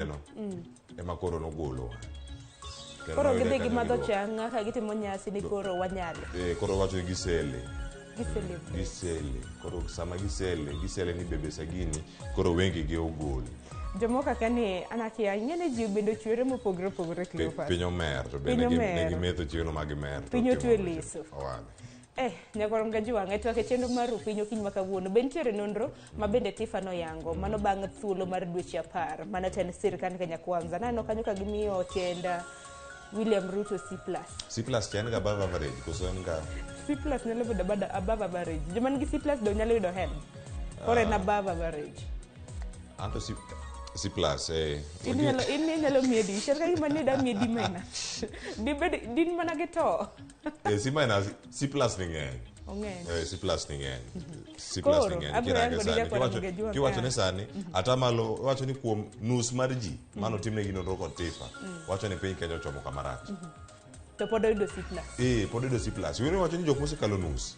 No ema koro nogolo. Kendo Koro noyude gidhi kanyo gimadho giduoko. chang'a ka gitimo nyasi ni koro wanyalo. Eh, koro wacho ni gisele. Giselebrate. Gisele. Koro sama gisele, gisele ni bebe sagini, koro wengegi ogol. Jomoko akia ni an akia ing'e ni ji bende ochwere mopogore opogore Cleophas. Piny omer to Piny bende omer. ne gimetho chieng'no ma gimer. To Piny otimo otwe weche. leso. Owada. Nyakwar Mgajuang', e twak e chenro mar Rupiny okinyi ma kawuono, be nitiere nonro ma bende Tifa noyango, mano bang' thuolo mar dweche 10 mane tend sirkand Kenya Kwanza. Naneno kanyo ka gimiyo tend William Ruto C plus. C plus cha en ga above average koso en ga C plus nyalo bedo above average. Joma nigi C plus do nyalo yudo HELB. Koro en above average. Anto C plus eh. In inyalo miye D. Chal ka gima ni da miye D minus. Dibed din mana gi to. C minus, C plus ni ng'eny. Ong'eny. C plus ni ng'eny. C plus ni Koro, ng'eny. abiro Kirange yango sani, dija kwano gi jua kiwacho ka. ni sani, atamalo, wacho ni kuom nus mar ji, mano timne gi nonro kod Tifa, wacho ni piny Kenya ochomo kama rach. To pod oyudo C plus. Pod oyudo C plus. Wino wacho ni jok mosekalo nus.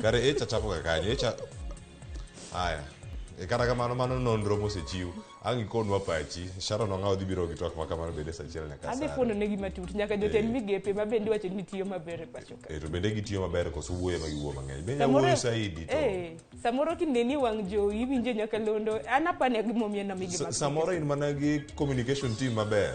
Kare E cha chako ga kanyo, E cha Aya. Kata kamano mano nonro mosechiw. Ang' ikonwa pachi. Sharon Ong'awo dhi biro gi twak ma kamano bende sa achiel nyaka Adhi sa fuono negi matut nyaka jotend migepe ma bende iwacho ni tiyo maber e pacho ka. To bende gitiyo maber koso wuoyo ma giwuoyo mang'eny. Bende Samoro wuoyo saidi to. Samoro kineni wang' jowi iwinjo nyaka londo. An apani gimomiyo en amigi mag Samoro in mana gi communication team maber.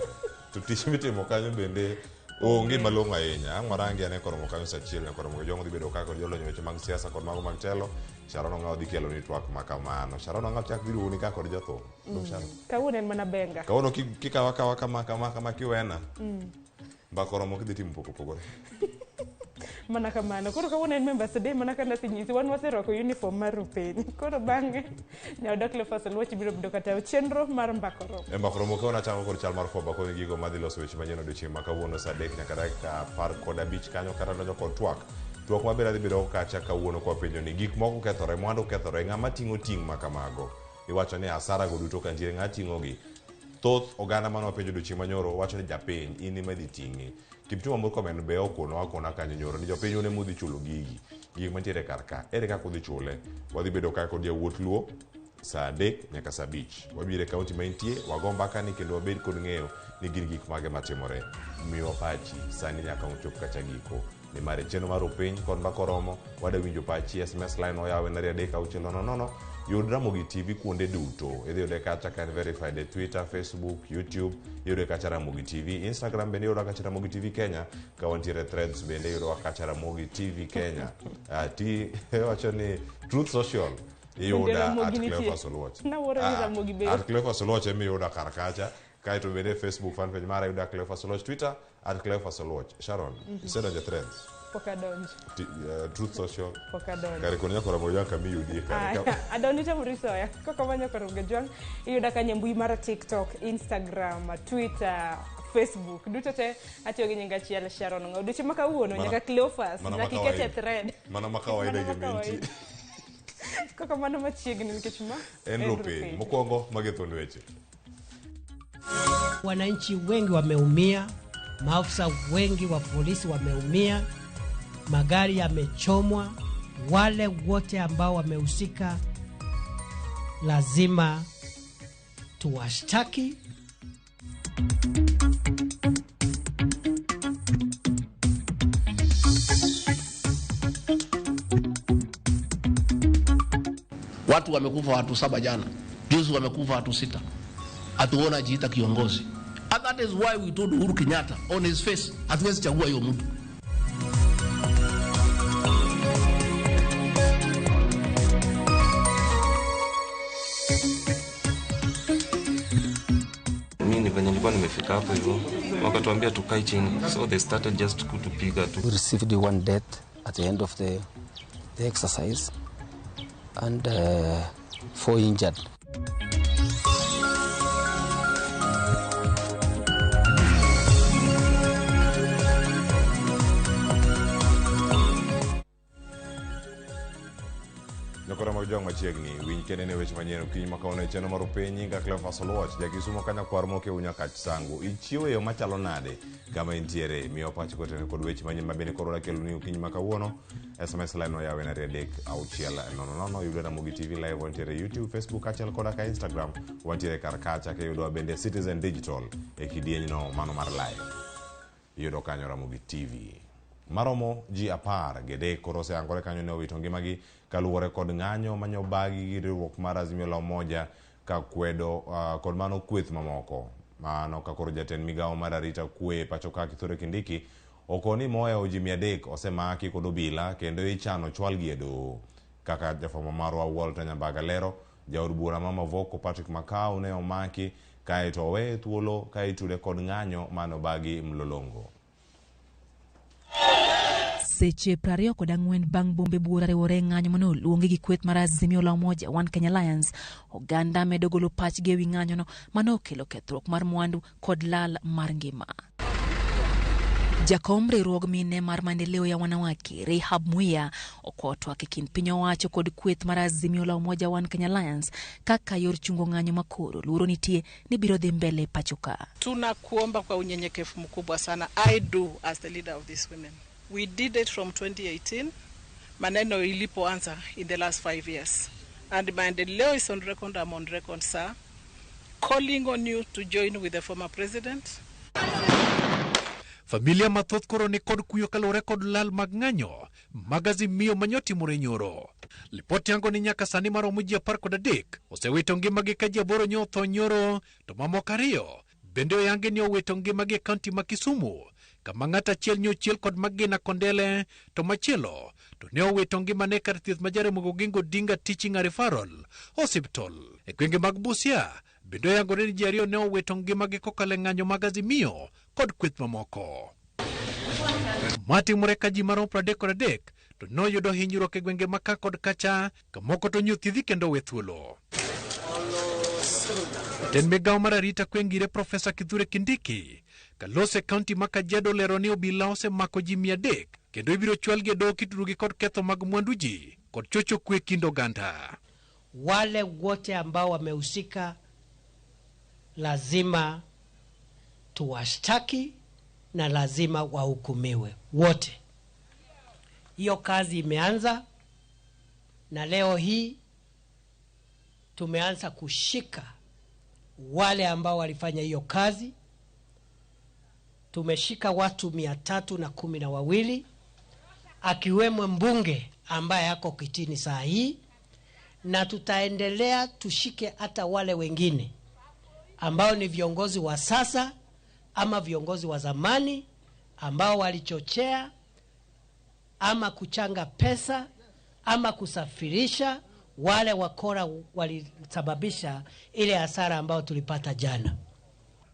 To tich mitimo kanyo bende onge malong'o ahinya. Ang' warangi ane koromo kanyo sa achiel nyaka koromo jong'o dhi bedo ka kod jolony weche mag siasa kod mago mag telo. Sharon Ong'awo dhi kelo ni twak ma kamano. Sharon Ong'awo chak dhi luwo ni ka kod jothum. Dong Sharon. Kawuono en mana benga. Kawuono kikawa kawa kama kama kama kiwena. Mbaka oromo kidhi timo pok opogore. Mana kamano. Koro kawuono en Members Day mana ka nasenyisi wan waserwako uniform mar rupiny. Koro bang'e nyaoda Cleophas Oluoch biro bedo kata chenro mar mbaka oromo. E mbaka oromo kawuono achako kod chal mar fwambo kod gigo madhi loso weche manyien odiochieng' ma kawuono saa 3 nyaka dakika 15 kanyo kata donjo kod twak. Twak maber adhi bedo kacha kawuono kwa penjo ni gik moko kethore, mwandu kethore, ng'ama ting'o ting' ma kamago. Iwacho ni hasara go duto ka nitiere ng'a ting'ogi. Thoth oganda mane wapenjo odiochieng' manyoro wacho ni japiny in ema idhi ting'i. Kipchumba Murkomen be okono akona kanyo nyoro ni jopiny un ema udhi chulo gigi. Gik mantiere kar ka. Ere kaka udhi chule? Wadhi bedo ka kod jawuoth Luo saa 3 nyaka saa 5. Wabiro e kaunti ma intie, wago mbaka ni kendo wabed kod ng'eyo ni gin gik mage matimore. Miwa pachi sani nyaka uchop kacha giko. Nimar e chenro mar Rupiny kod mbaka oromo, wada winjo pachi, SMS line oyaw en 23600. Yud Ramogi TV kuonde duto. Idhi yude kacha ka en verified e Twitter, Facebook, YouTube, iyude kacha Ramogi TV. Instagram bende iyudo kacha Ramogi TV Kenya. Ka wantiere Threads bende iyudowa kacha Ramogi TV Kenya. Ti wacho ni Truth Social iyuda Ramogi at nitie. Cleophas Oluoch. Nawuoro ni Ramogi be. At Cleophas Oluoch ema iyuda kar kacha. Kaeto bende Facebook fan page mara iyuda Cleophas Oluoch, Twitter at Cleophas Oluoch. Sharon, isedonjo Threads? Pok adonjo. Truth Social. Pok adonjo. Kare kono nyaka Ramogi Jwang' kama iyudie kare. Adonjo to Murisoya. Koko ma nyaka Ramogi Jwang', iyuda kanyo e mbui mar TikTok, Instagram, Twitter, Facebook. Duto te atiyo gi nying achiel Sharon Ong'awo. Odiochieng' ma kawuono nyaka Cleophas, nyaka iket e thread. Mana ma kawaida Mana ma gima intie. kawaida. Koko mano machiegni nikech ma En en rupiny. rupiny. Mokwongo magi thuond weche. Wananchi wengi wameumia, maafisa wengi wa polisi wameumia, magari yamechomwa. Wale wote ambao wamehusika lazima tuwashtaki. Watu wamekufa watu 7 jana, juzi wamekufa watu 6. Hatuona ajiita kiongozi. And that is why we told Uhuru Kenyatta on his face, hatuwezi chagua hiyo mtu. Mimi venye nilikuwa nimefika hapo hivyo, wakatuambia tukae chini. So they started just kutupiga tu. We received one death at the end of the exercise and 4 injured. Nyakora mag jwang' machiegni. Winj kende ne weche manyien okinyi ma kawuono e chenro mar Upiny. Nyinga Cleophas Oluoch, ja-Kisumo ka nyakwar mokew nyakach Sango. Ichiewo e yo machalo nade kama intiere? Miwa pachi kotenore kod weche manyien ma bende koro wakeloni okinyi ma kawuono. SMS line oyaw en 23600. Yudo Ramogi TV live, wantiere YouTube, Facebook kaachiel koda ka Instagram. Wantiere kar kacha kiyudowa bende Citizen Digital e kidienyno mano mar live. Iyudo kanyo Ramogi TV. Maromo ji 13 koro oseyangore kanyo ne owito ngimagi kaluwore kod ng'anyo manyobagi gi riwruok mar Azimio la Umoja ka kwedo kod mano kweth mamoko. Mano ka koro jatend migawo mar arita kwe e pacho ka Kithure Kindiki okoni mohewo ji 300 osemaki kod obila kendo ichano chwalgi e doho. Kaka jafwambo marwa Walter Nyambaga lero, jaod bura ma Mavoko Patrick Makau ne omaki kaeto oweye thuolo ka itude kod ng'anyo mane obagi Mlolongo. Seche 24 bang' bombe buora riwore e ng'anyo mane oluongi gi kweth mar Azimio la Umoja One Kenya Alliance, oganda medo golo pachgi ewi ng'anyono mane okelo kethruok mar mwandu kod lal mar ngima. Jakom riwruog mine mar Maendeleo ya Wanawake Rahab Muya okwayo twak e kind piny owacho kod kweth mar Azimio la Umoja One Kenya Alliance kaka yor chungo ng'anyo makoro luoro nitie ni biro dhi mbele pacho ka. Tunakuomba kwa unyenyekevu mkubwa sana. I do as the leader of these women. We did it from 2018, maneno ilipoanza in the last 5 years. And Maendeleo is on record, I'm on record, sir, calling on you to join with the former president. Familia mathoth koro ni kod kuyo kaluwore kod lal mag ng'anyo mag Azimio manyotimore nyoro. Lipot yango ni nyaka sani maromo ji 13 osewito ngimagi ka ji 8 nyo otho nyoro to mamoko 2 bende oyangi ni owito ngimagi e kaunti ma Kisumu kama ng'at achiel nyo ochiel kod magina kondele to machielo to ne owito ngimane kar thieth ma Jaramogi Oginga Odinga Teaching and Referral Hospital. E gwenge mag Busia bende oyangore ni ji 2 ne owito ngimagi kokalo e ng'anyo mag Azimio kod kweth mamoko. Matimore ka ji maromo 33 to noyudo hinyruok e gwenge ma ka kod kacha kamoko to nyothiedhi kendo owe thuolo. Jatend migawo mar arita kwe ngire Profesa Kithure Kindiki kalose kaunti ma Kajiado lero ni obila osemako ji 300 kendo ibiro chwalgi e doho kitudogi kod ketho mag mwandu ji kod chocho kwe kind oganda. Wale wote ambao wamehusika lazima tuwashtaki na lazima wahukumiwe wote. Hiyo kazi imeanza na leo hii tumeanza kushika wale ambao walifanya hiyo kazi. Tumeshika watu 312 akiwemo mbunge ambaye ako kitini saa hii, na tutaendelea tushike hata wale wengine ambao ni viongozi wa sasa ama viongozi wa zamani ambao walichochea ama kuchanga pesa ama kusafirisha wale wakora walisababisha ile hasara ambayo tulipata jana.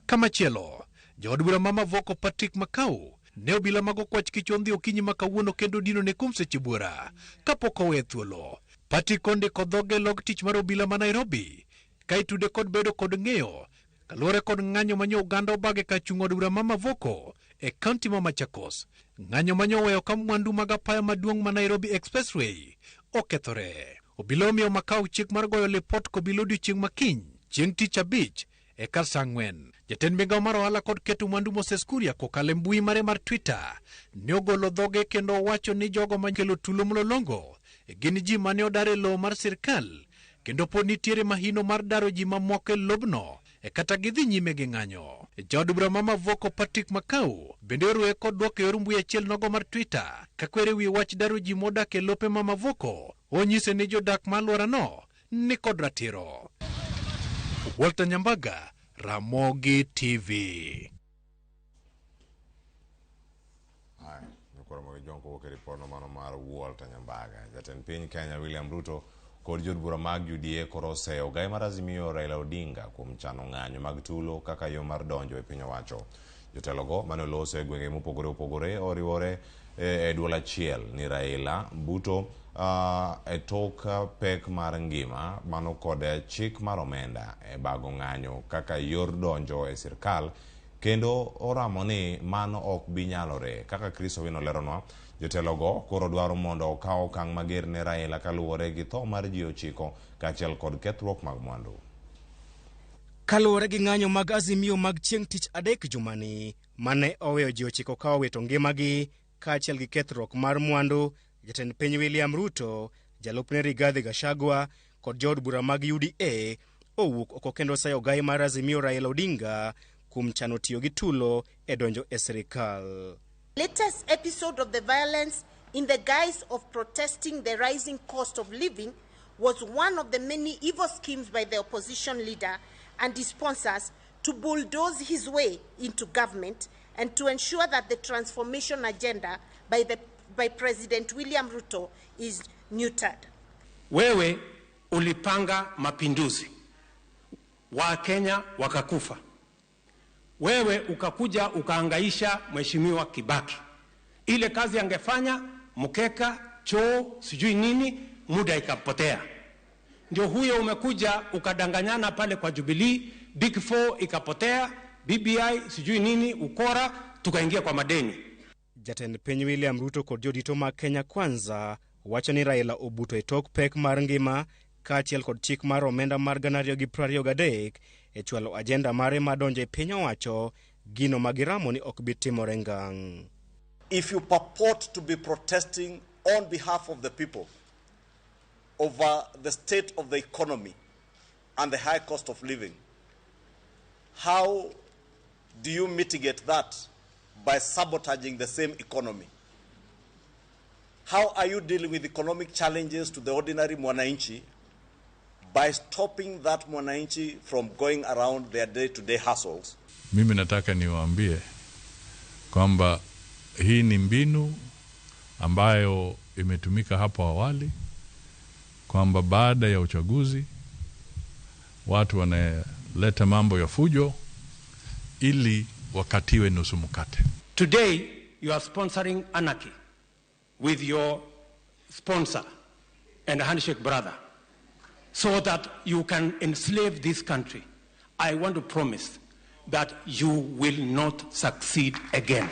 Kama chielo, jaod bura ma Mavoko Patrick Makau ne obila mago kwach kichondhi okinyi ma kawuono kendo dino ne kuom seche buora kapok owe thuolo. Patrick ondiko dhoge log tich mar obila ma Nairobi ka itude kod bedo kod ng'eyo kaluwore kod ng'anyo manyo oganda obage ka chung' od bura ma Mavoko e kaunti ma Machakos. Ng'anyo manyo oweyo ka mwandu mag apaya maduong' ma Nairobi Expressway okethore. Obila omiyo Makau chik mar goyo lipot kobila odiochieng' makiny chieng' tich abich e kar saa 4. Jatend migawo mar ohala kod keto mwandu Moses Kuria kokalo e mbui mare mar Twitter ne ogolo dhoge kendo owacho ni jogo makelo tulo mlolongo gin ji mane odar e lowo mar sirkal kendo pod nitiere mahino mar daro ji mamoko e lobno e kata gidhi nyime gi ng'anyo. Jaod bura ma Mavoko Patrick Makau bende orwe kod dwoko e yor mbui achiel nogo mar Twitter kakwere wi wach daro ji modak e lope ma Mavoko. Onyise ni jodak ma alworano ni kod ratiro. Walter Nyambaga, Ramogi TV. Haya, nyakoro mag jong kowuok e ripodno mano mar Walter Nyambaga. Jatend piny Kenya William Ruto kod jod bura mag UDA koro oseyo ogai mar Azimio Raila Odinga kuom chano ng'anyo mag tulo kaka yo mar donjo e piny owacho. Jotelogo mane oloso e gwenge mopogore opogore oriwore e duol achiel ni Raila Mbuto e tok pek mar ngima mano kod chik mar omenda e bago ng'anyo kaka yor donjo e sirkal Kendo oramo ni mano ok bi nyalore. Kaka Chris Owino leronwa, jotelogo koro dwaro mondo okaw okang' mager ne Raila kaluwore gi tho mar ji 9 kaachiel kod kethruok mag mwandu. Kaluwore gi ng'anyo mag Azimio mag chieng' tich adek jumani, mane oweyo ji 9 ka owito ngimagi kaachiel gi kethruok mar mwandu, jatend piny William Ruto, jalupne Rigathi Gachagua kod jood bura mag UDA owuok oko kendo sayo ogai mar Azimio Raila Odinga kuom chano tiyo gi tulo e donjo e sirikal. Latest episode of the violence in the guise of protesting the rising cost of living was one of the many evil schemes by the opposition leader and his sponsors to bulldoze his way into government and to ensure that the transformation agenda by President William Ruto is neutered. Wewe ulipanga mapinduzi, Wakenya wakakufa. Wewe ukakuja ukaangaisha Mheshimiwa Kibaki. Ile kazi angefanya mkeka, choo, sijui nini, muda ikapotea. Ndio huyo umekuja ukadanganyana pale kwa Jubilee, Big Four ikapotea, BBI sijui nini, ukora, tukaingia kwa madeni. Jatend piny William Ruto kod jodito mag Kenya Kwanza wacho ni Raila obuto e tok pek mar ngima kaachiel kod chik mar omenda mar 2023 e chwalo ajenda mare mar donjo e piny owacho, gino ma giramo ni ok bi timore ngang'. If you purport to be protesting on behalf of the people over the state of the economy and the high cost of living, how do you mitigate that by sabotaging the same economy? How are you dealing with economic challenges to the ordinary mwananchi by stopping that mwananchi from going around their day-to-day hustles? Mimi nataka niwaambie kwamba hii ni mbinu ambayo imetumika hapo awali, kwamba baada ya uchaguzi watu wanaleta mambo ya fujo ili wakatiwe nusu mkate. Today you are sponsoring anarchy with your sponsor and handshake brother so that you can enslave this country. I want to promise that you will not succeed again.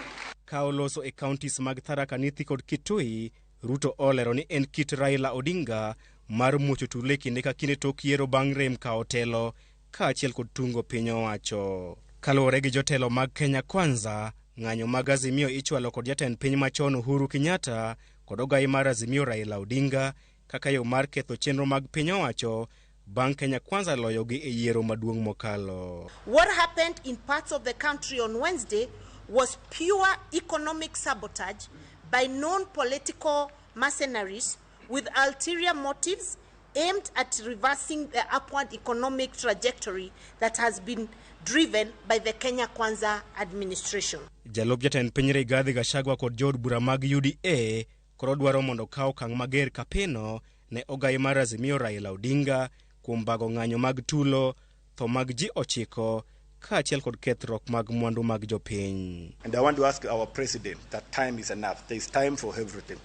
Ka oloso e counties mag Tharaka Nithi kod Kitui, Ruto olero ni en kit Raila Odinga mar muocho tulo e kinde ka kinde tok yiero bang' rem kawo telo kaachiel kod tungo piny owacho. Kaluwore gi jotelo mag Kenya Kwanza, ng'anyo mag Azimio ichwalo kod jatend piny machon Uhuru Kenyatta kod ogai mar Azimio Raila Odinga kaka yo mar ketho chenro mag piny owacho bang' Kenya Kwanza loyogi e yiero maduong' mokalo. What happened in parts of the country on Wednesday was pure economic sabotage by known political mercenaries with ulterior motives aimed at reversing the upward economic trajectory that has been driven by the Kenya Kwanza administration. Jalup jatend piny Rigathi Gachagua kod jood bura mag UDA koro dwaro mondo okaw okang' mager kapeno ne ogai mar Azimio Raila Odinga kuom bago ng'anyo mag tulo, tho mag ji 9 kaachiel kod kethruok mag mwandu mag jopiny. And I want to ask our president that time is enough. There is time for everything,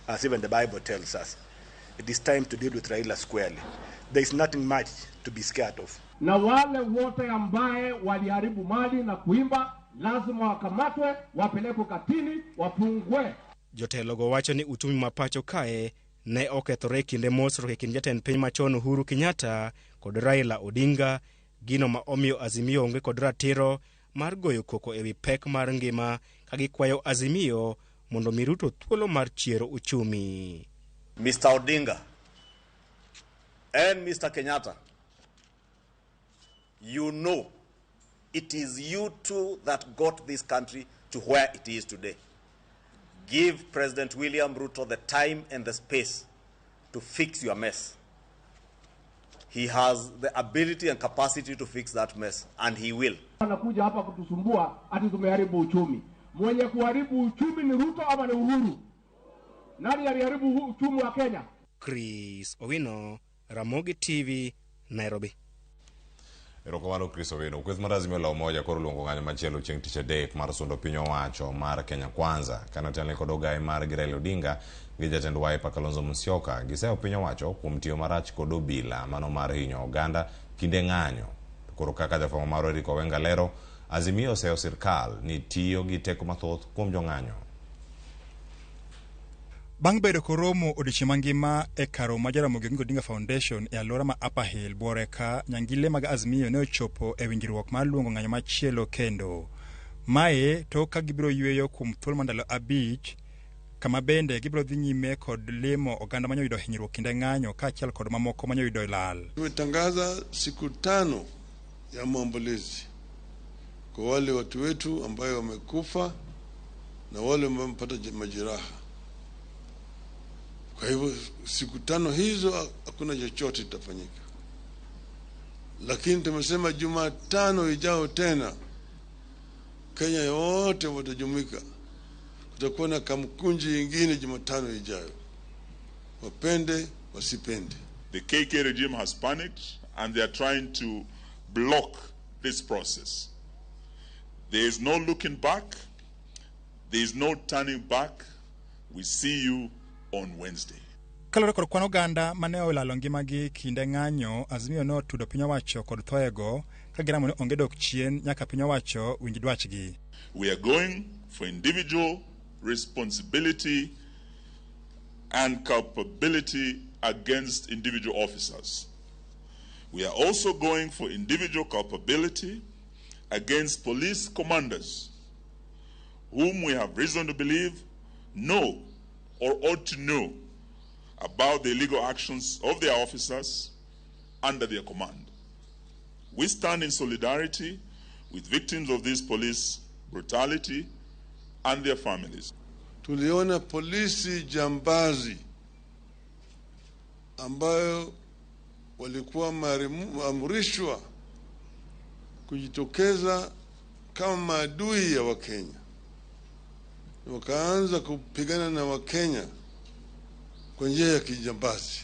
as even the Bible tells us. It is time to deal with Raila squarely. There is nothing much to be scared of. Na wale wote ambaye waliharibu mali na kuimba lazima wakamatwe, wapelekwe katini, wafungwe. Jotelogo wacho ni uchumi ma pacho kae ne okethore e kinde mosruok e kind jatend piny machon Uhuru Kenyatta kod Raila Odinga, gino ma omiyo Azimio onge kod ratiro mar goyo koko ewi pek mar ngima ka gikwayo Azimio mondo mi Ruto thuolo mar chiero uchumi. Mr. Odinga and Mr. Kenyatta, you know it is you two that got this country to where it is today. Give President William Ruto the time and the space to fix your mess. He has the ability and capacity to fix that mess, and he will. Anakuja hapa kutusumbua ati tumeharibu uchumi. Mwenye kuharibu uchumi ni Ruto ama ni Uhuru? Nani aliharibu uchumi wa Kenya? Chris Owino, Ramogi TV, Nairobi. Erokamano Chris Owino. Kweth mar Azimio la Umoja koro luongo ng'anyo machielo chieng' tich adek mar sundo piny owacho mar Kenya Kwanza kane otelne kod ogai mar Raila Odinga gi jatend Wiper Kalonzo Musyoka. Giseyo piny owacho kuom tiyo marach kod obila mano mar hinyo oganda kinde ng'anyo. To koro kaka jafwambo marwa Eric Owenga lero, Azimio oseyo sirkal ni tiyo gi teko mathoth kuom jong'anyo. Bang' bedo koromo odiechieng' mangima e kar romo mar Jaramogi Oginga Odinga Foundation e alwora ma Upper Hill, buore ka nyangile mag Azimio ne ochopo e winjruok mar luongo ng'anyo machielo kendo. Mae tok ka gibiro yweyo kuom thuolo mar ndalo 5, kama bende gibiro dhi nyime kod limo oganda manyo yudo hinyruok kinde ng'anyo kaachiel kod mamoko manyo yudo lal. Tumetangaza siku 5 ya maombolezi kwa wale watu wetu ambayo wamekufa na wale ambao wamepata majeraha. Kwa hivyo siku 5 hizo hakuna chochote kitafanyika. Lakini tumesema Jumatano ijao tena Kenya yote watajumuika. Kutakuwa na kamkunji ingine Jumatano ijayo. Wapende wasipende. The KK regime has panicked and they are trying to block this process. There is no looking back. There is no turning back. We see you on Wednesday. Kaluwore kod kwan oganda mane olalo ngimagi kinde ng'anyo, Azimio ne otudo piny owacho kod thoego ka giramo ni onge dok chien nyaka piny owacho winj dwachgi. We are going for individual responsibility and culpability against individual officers. We are also going for individual culpability against police commanders whom we have reason to believe know or ought to know about the illegal actions of their officers under their command. We stand in solidarity with victims of this police brutality and their families. Tuliona polisi jambazi ambayo walikuwa wameamrishwa kujitokeza kama maadui ya Wakenya. Wakaanza kupigana na Wakenya kwa njia ya kijambazi.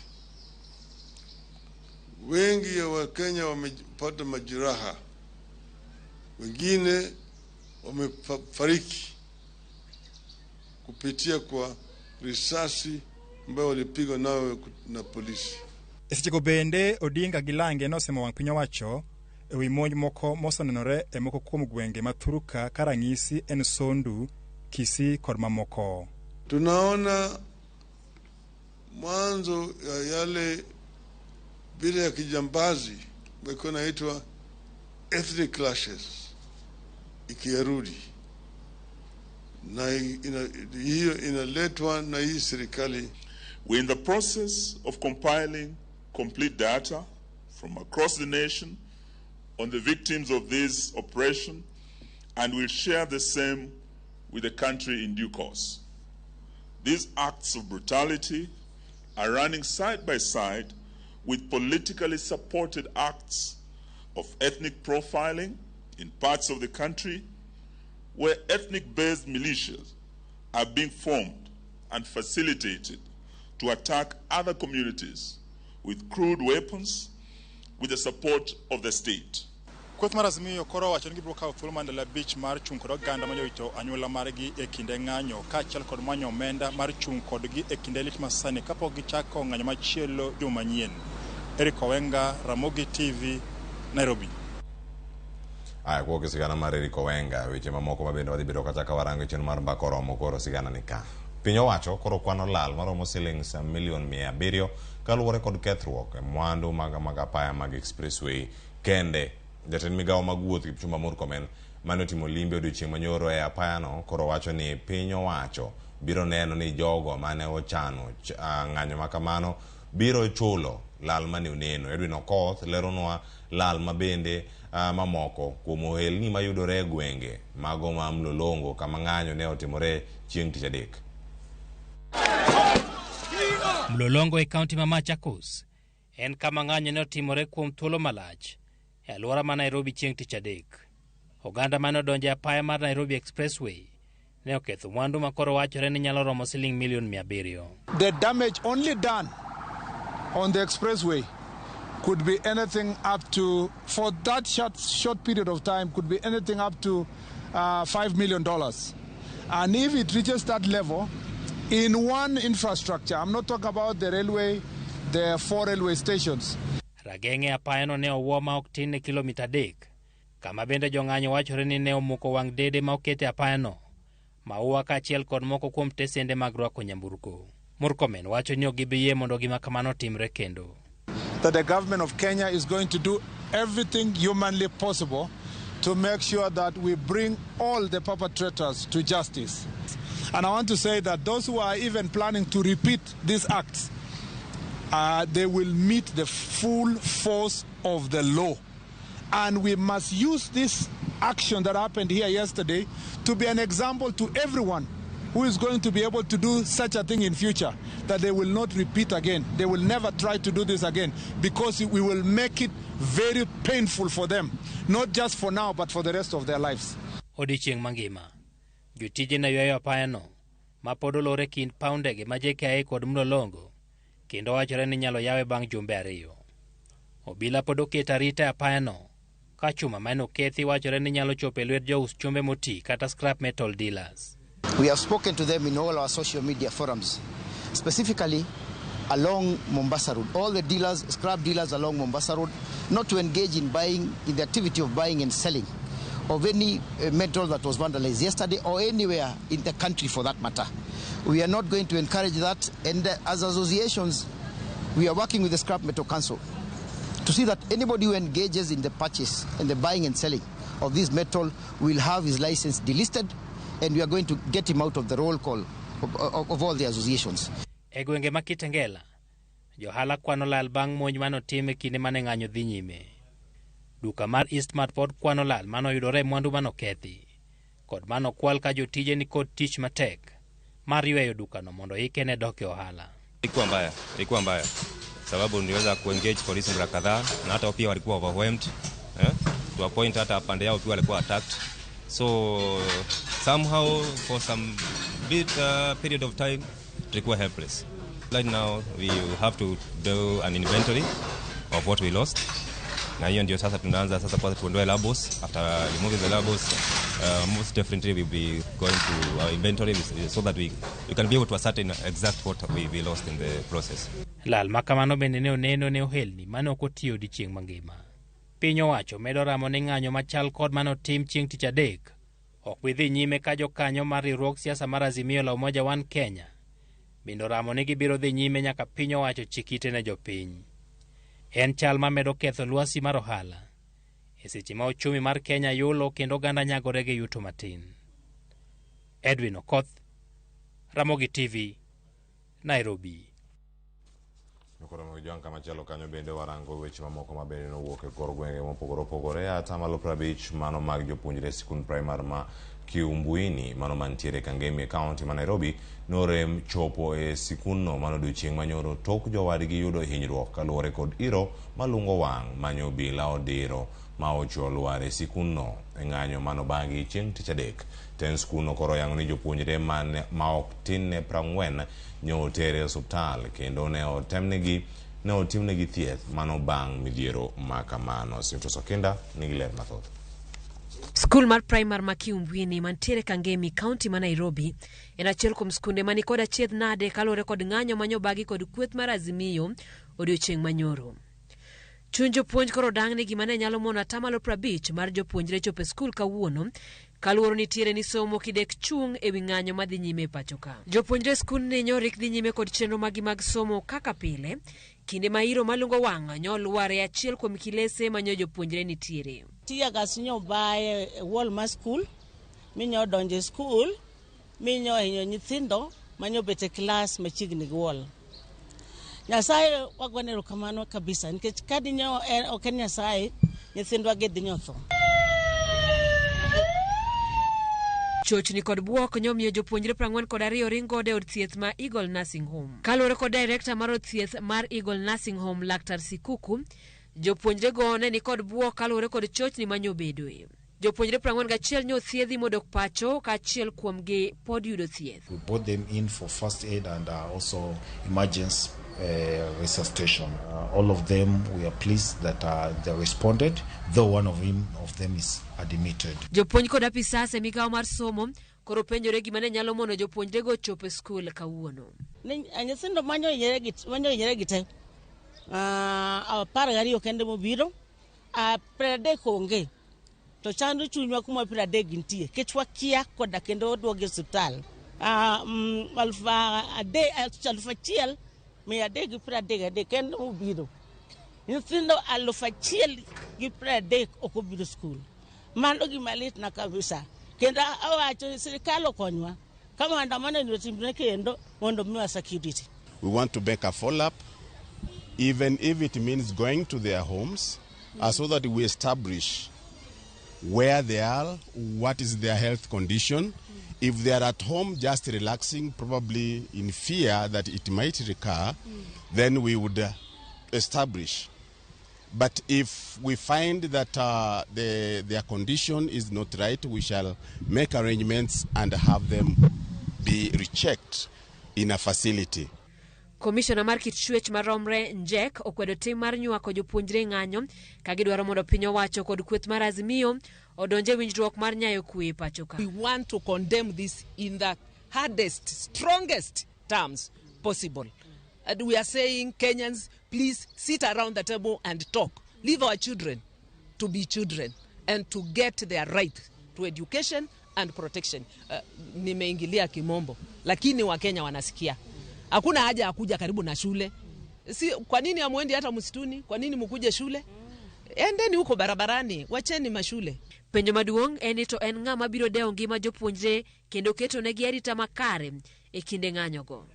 Wengi ya Wakenya wamepata majeraha, wengine wamefariki kupitia kwa risasi ambayo walipigwa nayo na polisi. E sechego bende Odinga gi Lange nosemo wang' piny owacho e wi monj moko mosenenore e moko kuom gwenge ma Thuruka ka ranyisi en Sondu, Kisii kod mamoko. Tunaona mwanzo ya yale vile ya kijambazi ambayo inaitwa ethnic clashes ikirudi, na hiyo inaletwa na hii serikali. We're in the process of compiling complete data from across the nation on the victims of this operation, and we'll share the same with the country in due course. These acts of brutality are running side by side with politically supported acts of ethnic profiling in parts of the country where ethnic-based militias are being formed and facilitated to attack other communities with crude weapons with the support of the state. Kweth mar Azimio koro owacho ni gibiro kawo thuolo mar ndalo 5 mar chung' kod oganda manyo anyuola margi e kinde ng'anyo kaachiel kod manyo omenda mar chung' kodgi e kinde lit masani kapok gichako ng'anyo machielo juma manyien. Eric Owenga, Ramogi TV, Nairobi. Aya, kuok sigana mar Eric Owenga, weche mamoko mabende wadhi bedo kata ka warango chenro mar mbaka oromo koro sigana ni ka. Piny owacho koro kwano lal maromo silings milion 700 kaluwore kod kethruok e mwandu mag apaya mag expressway kende. Jatend migawo mag wuoth Kipchumba Murkomen mane otimo limbe odiochieng' manyoro e apayano koro wacho ni piny owacho biro neno ni jogo mane ochano ng'anyo makamano biro chulo lal mane oneno. Edwin Okoth leronwa lal mabende mamoko kuom ohelni mayudore e gwenge mago ma Mlolongo kama ng'anyo ne otimore chieng' tich adek. Mlolongo e kaunti ma Machakos en kama ng'anyo ne otimore kuom thuolo malach e alwora ma Nairobi chieng' tich adek. Oganda mane odonjo e apaya mar Nairobi Expressway ne oketho mwandu ma koro wachore ni nyalo romo siling milion 700. The damage only done on the expressway could be anything up to, for that short period of time, could be anything up to $5 million. And if it reaches that level, in one infrastructure, I'm not talking about the railway, the 4 railway stations. Rageng'e apayano ne owuo ma ok tin ne kilomita 3 Kama bende jong'anyo wachore ni ne omuko wang' dede ma oket e apayano, maua kaachiel kod moko kuom tesende mag rwako nyamburko. Murkomen wacho ni ok gibi yie mondo gima kamano otimre kendo. That the government of Kenya is going to do everything humanly possible to make sure that we bring all the perpetrators to justice. And I want to say that those who are even planning to repeat these acts, they will meet the full force of the law. And we must use this action that happened here yesterday to be an example to everyone who is going to be able to do such a thing in future, that they will not repeat again. They will never try to do this again, because we will make it very painful for them, not just for now, but for the rest of their lives. Odiechieng' mangima, jotije ne ywayo apayano ma pod olor e kind paw ndege ma JKIA kod Mlolongo, kendo wachore ni inyalo yawe bang' jumbe 2. Obila pod oketo arita e apayano, ka chuma mane okethi wachore ni nyalo chopo e lwet jous chumbe moti kata scrap metal dealers. We have spoken to them in all our social media forums, specifically along Mombasa Road. All the dealers, scrap dealers along Mombasa Road, not to engage in buying, in the activity of buying and selling of any metal that was vandalized yesterday or anywhere in the country for that matter. We are not going to encourage that, and as associations, we are working with the Scrap Metal Council to see that anybody who engages in the purchase and the buying and selling of this metal will have his license delisted, and we are going to get him out of the roll call of all the associations. E gwenge ma Kitengela, johala kwano lal bang' monj manotim e kinde mane ng'anyo dhi nyime. Duka mar Eastmart pod kwano lal manoyudore e mwandu manokethi, kod manokwal ka jotije ni kod tich matek mar yweyo dukano mondo ike ne dok e ohala. Ilikuwa mbaya sababu niliweza kuengage polisi mara kadhaa na hata pia walikuwa overwhelmed, to a point hata pande yao pia walikuwa attacked. So somehow for some bit period of time tulikuwa helpless. Right now we have to do an inventory of what we lost. Na hiyo ndio sasa tunaanza sasa kwanza tuondoe labels. After removing the labels, most definitely we'll be going to our inventory so that we can be able to ascertain exact what we lost in the process. Lal ma kamano bende ne oneno ne ohelni mane ok otiyo odiechieng' mangima. Piny owacho medo ramo ni ng'anyo machal kod manotim chieng' tich adek ok bi dhi nyime ka jokanyo mar riwruog siasa mar Azimio la Umoja One Kenya bende oramo ni gibiro dhi nyime nyaka piny owacho chik ite ne jopiny. En chal ma medo ketho lwasi mar ohala e seche ma uchumi mar Kenya yulo kendo oganda nyagore gi yuto matin. Edwin Okoth, Ramogi TV, Nairobi. Koro Jwang' kamachielo kanyo bende warango weche mamoko ma bende nowuok e kor gwenge mopogore opogore. Atamalo 50 mano mag jopuonjre sikund primar ma Kiumbuini mano mantiere Kangemi e kaunti ma Nairobi norem chopo e sikundno mano odiochieng' manyoro tok jowadgi yudo hinyruok kaluwore kod iro malungo wang' manyo obila odiro ma ochuo lwar e sikundno e ng'anyo manobagi chieng' tich adek. Tend skundno koro oyango ni jopuonjre ma ok tin ne 40 nyo oter e osuptal kendo ne otimnegi thieth mano bang' midhiero ma kamano. Simtos Okinda nigi ler mathoth. Skul mar primar ma Kiumbuini mantiere Kangemi, kaunti ma Nairobi, en achiel kuom skunde mani kod achiedh nade kaluwore kod ng'anyo manyobagi kod kweth mar Azimio odiochieng' manyoro. Chuny jopuonj koro dang' ni gima ne nyalo mono atamalo 50 mar jopuonjre chopo e skul kawuono kaluwore nitiere ni somo kidek chung' ewi ng'anyo madhi nyime e pacho ka. Jopuonjre skundni nyorik dhi nyime kod chenro magi mag somo kaka pile, kinde ma iro malungo wang' nyolwar e achiel kuom kilese manyo jopuonjre nitiere. Tear gas nyobaye e wall mar skul, minyo donjo e skul, minyo hinyo nyithindo manyobet e klas machiegni gi wall. Nyasaye wagone erokamano kabisa nikech ka dinyo ok en Nyasaye, nyithindwa gi dhi nyotho. Chochni kod buok nyomiyo jopuonjre 42 ringo e od thieth ma Eagle Nursing Home. Kaluwore kod director mar od thieth mar Eagle Nursing Home, Laktar Sikuku, jopuonjrego ne ni kod buok kaluwore kod chochni manyobedoe. Jopuonjre 41 nyo thiedhi modok pacho ka achiel kuomgi pod yudo thieth. We brought them in for first aid and also emergency resuscitation. All of them, we are pleased that they responded, though one of them is admitted. Jopuonj kod apisas e migawo mar somo koro penjore gima ne nyalo mono jopuonjrego chopo e skul kawuono. Nyithindo manyo hinyore gi te 12 kende mobiro, 30 onge. To chando chunywa kuma 30 nitie kech wakia koda kendo oduogi e osiptal. 1333 kendo obiro. Nyithindo 1030 ok obiro skul. Mano gima litna kabisa. Kendo awacho sirikal okonywa. Kama maandamano ni otimre kendo mondo miwa security. We want to make a follow-up, even if it means going to their homes, so that we establish where they are, what is their health condition. If they are at home just relaxing, probably in fear that it might recur, then we would establish. But if we find that their condition is not right, we shall make arrangements and have them be rechecked in a facility. Komishona mar kit chwech maromre Njek okwedo tim mar nywako jopuonjre ng'anyo ka gidwaro mondo piny owacho kod kweth mar Azimio odonje winjruok mar nyayo kwe e pacho ka. We want to condemn this in the hardest, strongest terms possible. And we are saying, Kenyans, please sit around the table and talk. Leave our children to be children and to get their right to education and protection. Nimeingilia kimombo, lakini Wakenya wanasikia. Hakuna haja ya kuja karibu na shule. Si, kwa nini hamwendi hata msituni? Kwa nini mkuje shule? Endeni huko barabarani, wacheni mashule. Penjo maduong' en ni to en ng'ama biro dewo ngima jopuonjre kendo keto negi arita makare e kinde ng'anyogo.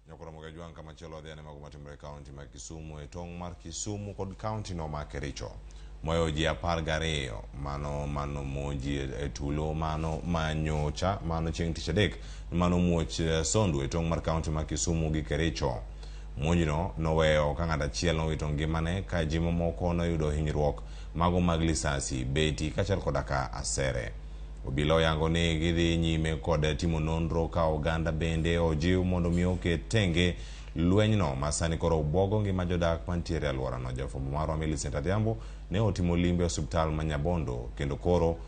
Nyakoromo ga jwang' kamachielo wadhi ane mago matimore e kaunti ma Kisumu e tong' mar Kisumu kod kaunti no ma Kericho. Moyo ji 12 mano monji e tulo mano manyocha mano chieng' tich adek mano muoch Sondu e tong' mar kaunti ma Kisumu gi Kericho. Monjno noweyo ka ng'ato achiel nowito ngimane ka ji mamoko noyudo hinyruok mago mag lisasi, beti kaachiel koda ka asere. Obila oyango ni gidhi nyime kod timo nonro ka oganda bende ojiw mondo mi oket tenge lwenyno ma sani koro obwogo ngima jodak mantiere e alworano. Jafwambo marwa Millicent Adhiambo ne otimo limbe e osiptal ma Nyabondo kendo koro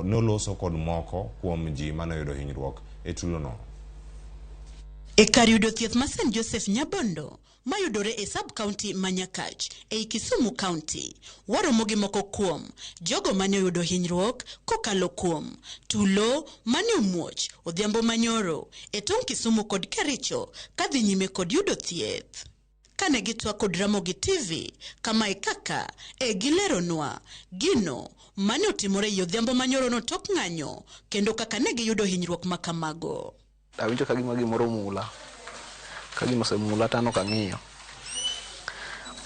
noloso kod moko kuom ji manoyudo hinyruok e tulono. E kar yudo thieth ma St. Joseph Nyabondo mayudore e sub-county ma Nyakach ei Kisumu County, waromo gi moko kuom jogo mane oyudo hinyruok kokalo kuom tulo mane omuoch odhiambo manyoro e tong' Kisumu kod Kericho kadhi nyime kod yudo thieth. Kane gitwak kod Ramogi TV, kamae kaka e gileronwa gino mane otimore ei odhiambo manyoro no tok ng'anyo kendo kaka ne giyudo hinyruok makamago. Awinjo ka gima gimoro mula, ka gima osemula to an ok ang'iyo.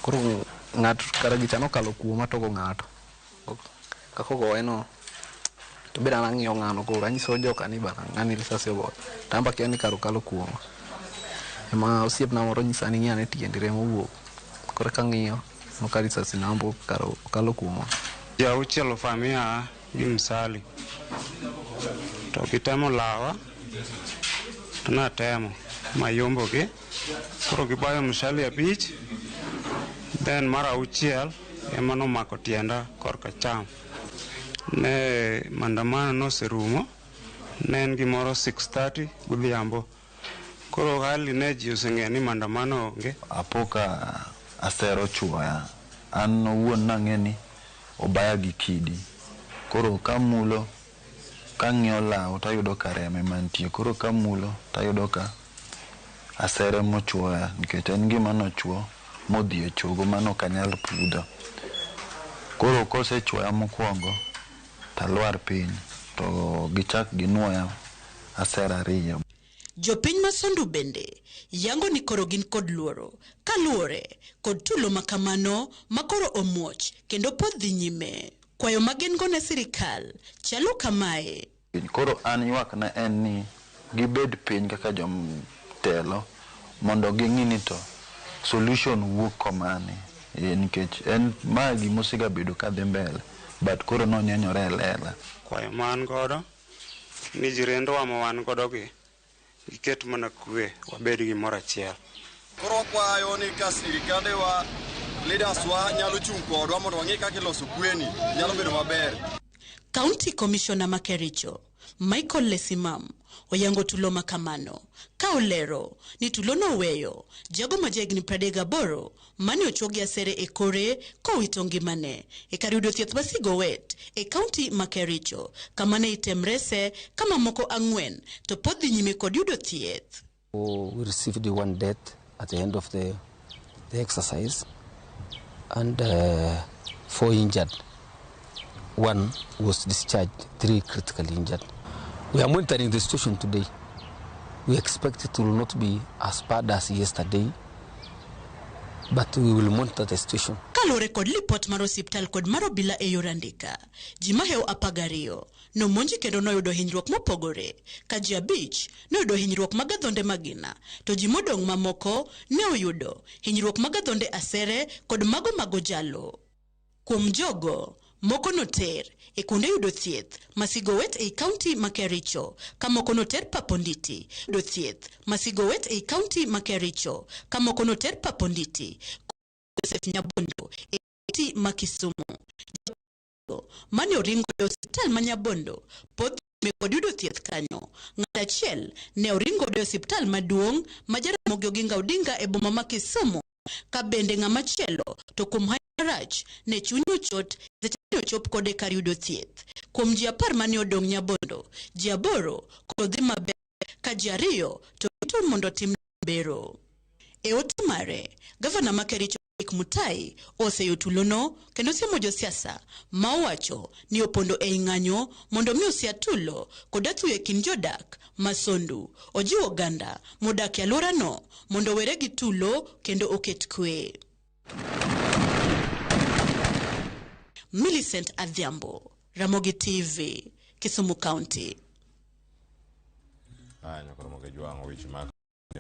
Koro ng'ato kara gicha nokalo kuoma to ogo ng'ato. Kaka ogoye no, to be an ang'iyo ng'ano koro anyiso joka ni bana ng'ani risasi ogoyo. To an be akia ni kara okalo kuoma. Ema osiepna moro nyisa ni ng'i ane tiendi remo owuok. Koro kang'iyo, aneno ka risasi nambo kara okalo kuoma. Ji auchiel ofamia gi msali. To gitemo lawa, to natemo mayombogi. Koro gibayo mshale 5, then mar 6 ema nomako tienda korka cham. Ne maandamano noserumo, ne en gimoro 6:30 godhiambo. Koro hali ne ji oseng'eyo ni maandamano onge. Apo ka asero chuoya, an owuon nang'e ni obaya gi kidi. Koro kamulo, kang'iyo law tayudo ka remo ema nitie. Koro kamulo tayudo ka asere mochuoya nikech en gima nochuo modhi e chogo mano ok anyal pudho. Koro kosechuoya mokwongo talwar piny to gichak ginuoya asere 2. Jopiny ma Sondu bende yango ni koro gin kod luoro kaluwore kod tulo makamano makoro omuoch kendo pod dhi nyime. Kwayo ma gin go ne sirikal chalo kamae. Koro an ywakna en ni gibed piny kaka jotelo mondo ging'i ni to solution wuok komane. Nikech en ma gimosegabedo kadhi mbele but koro nonyenyore e lela. Kwayo ma an godo ni jirendwa ma wan godo gi giket mana kwe wabed gimoro achiel. Koro wakwayo ni ka sirikandewa leaders wa nyalo chung' kodwa mondo wang'e kaka iloso kweni nyalo bedo maber. County Commissioner ma Kericho Michael Lesimam oyango tulo ma kamano ka olero ni tulo noweyo jago ma jahigni 38 mane ochwo gi asere e kore kowito ngimane e kar yudo thieth ma Sigowet e kaunti ma Kericho kama ne item rese ka mamoko 4 to pod dhi nyime kod yudo thieth. We received 1 death at the end of the exercise and 4 injured. 1 was discharged, 3 critically injured. We are monitoring the situation today. We expect it will not be as bad as yesterday, but we will monitor the situation. Kaluwore kod lipot mar osiptal kod mar obila e yor andika, ji mahewo 12 nomonji kendo noyudo hinyruok mopogore, ka ji 5 noyudo hinyruok mag adhonde magina, to ji modong' mamoko ne oyudo hinyruok mag adhonde asere kod mago mag ojalo. Kuom jogo, moko noter e kuonde yudo thieth ma Sigowet ei kaunti ma Kericho, ka moko noter Paponditi. Yudo thieth ma Sigowet ei kaunti ma Kericho, ka moko noter Paponditi. Joseph Nyabondo e kaunti ma Kisumu. Mane oringo e osiptal ma Nyabondo pod dhi kod yudo thieth kanyo. Ng'at achiel ne oringo e osiptal maduong' ma Jaramogi Oginga Odinga e boma ma Kisumu, ka bende ng'ama chielo to kuom hawi marach ne chuny ochot seche mane ochop kode kar yudo thieth. Kuom ji 10 mane odong' Nyabondo, ji 8 koro dhi maber ka ji 2 to rito mondo otim bero. E ote mare, gavana ma Kericho Eric Mutai oseyo tulono kendo siemo josiasa ma owacho ni opondo ei ng'anyo mondo mi osia tulo kod athuya e kind jodak ma Sondu. Ojiwo oganda modak e alworano mondo owere gi tulo kendo oket kwe. Millicent Adhiambo, Ramogi TV, Kisumu County. Aya, nyakoro Jwang'o weche mag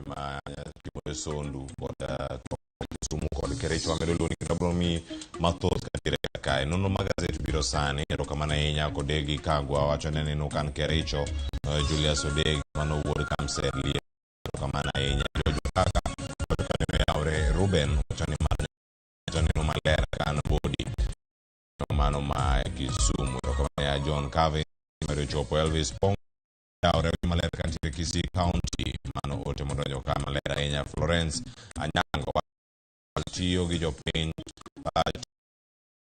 ma timore Sondu kod Kisumu kod Kericho wamedo luoni kendo abiro miyi mathoth kantiere kae. Nonro mag gazet biro sani. Erokamano ahinya Kodegi Kagwa wacho ni aneno kan Kericho. Julius Odegi mano wuod Kamser Liel. Erokamano ahinya. Jojo Kaka wacho kanyo oyawre. Ruben wacho ni mano neno maler kan bodi mano ma Kisumu. Erokamano ya John Cave medo chopo. Elvis Pong yawre maler kantiere Kisii County. Mano ote modonjo ka maler ahinya. Florence Anyango tiyo gi jopiny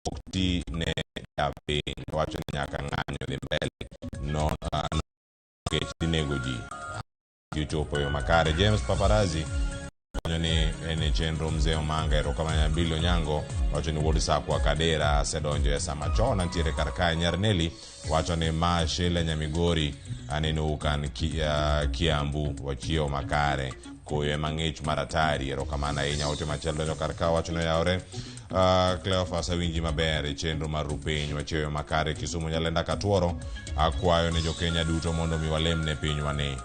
ok ti ne japiny wacho ni nyaka ng'anyo dhi mbele no nikech dhi nego ji ochopo yo makare. James Paparazzi wacho ni en e chenro mzee Omanga. Erokamano Bill Onyango wacho ni wuod Sakwa Kadera asedonjo e sama chon antiere kar kae. Nyar Nelly wacho ni ma Sheila Nyamigori aneno kan Kiambu wachiewo makare koyo ema ng'ich mar atari. Erokamano ahinya. Ote machielo donjo kar ka wacho ni oyawore. Cleophas awinji maber e chenro mar rupiny wachiewo makare Kisumu Nyalenda Katuoro akwayo ne jokenya duto mondo mi walem ne pinywa ni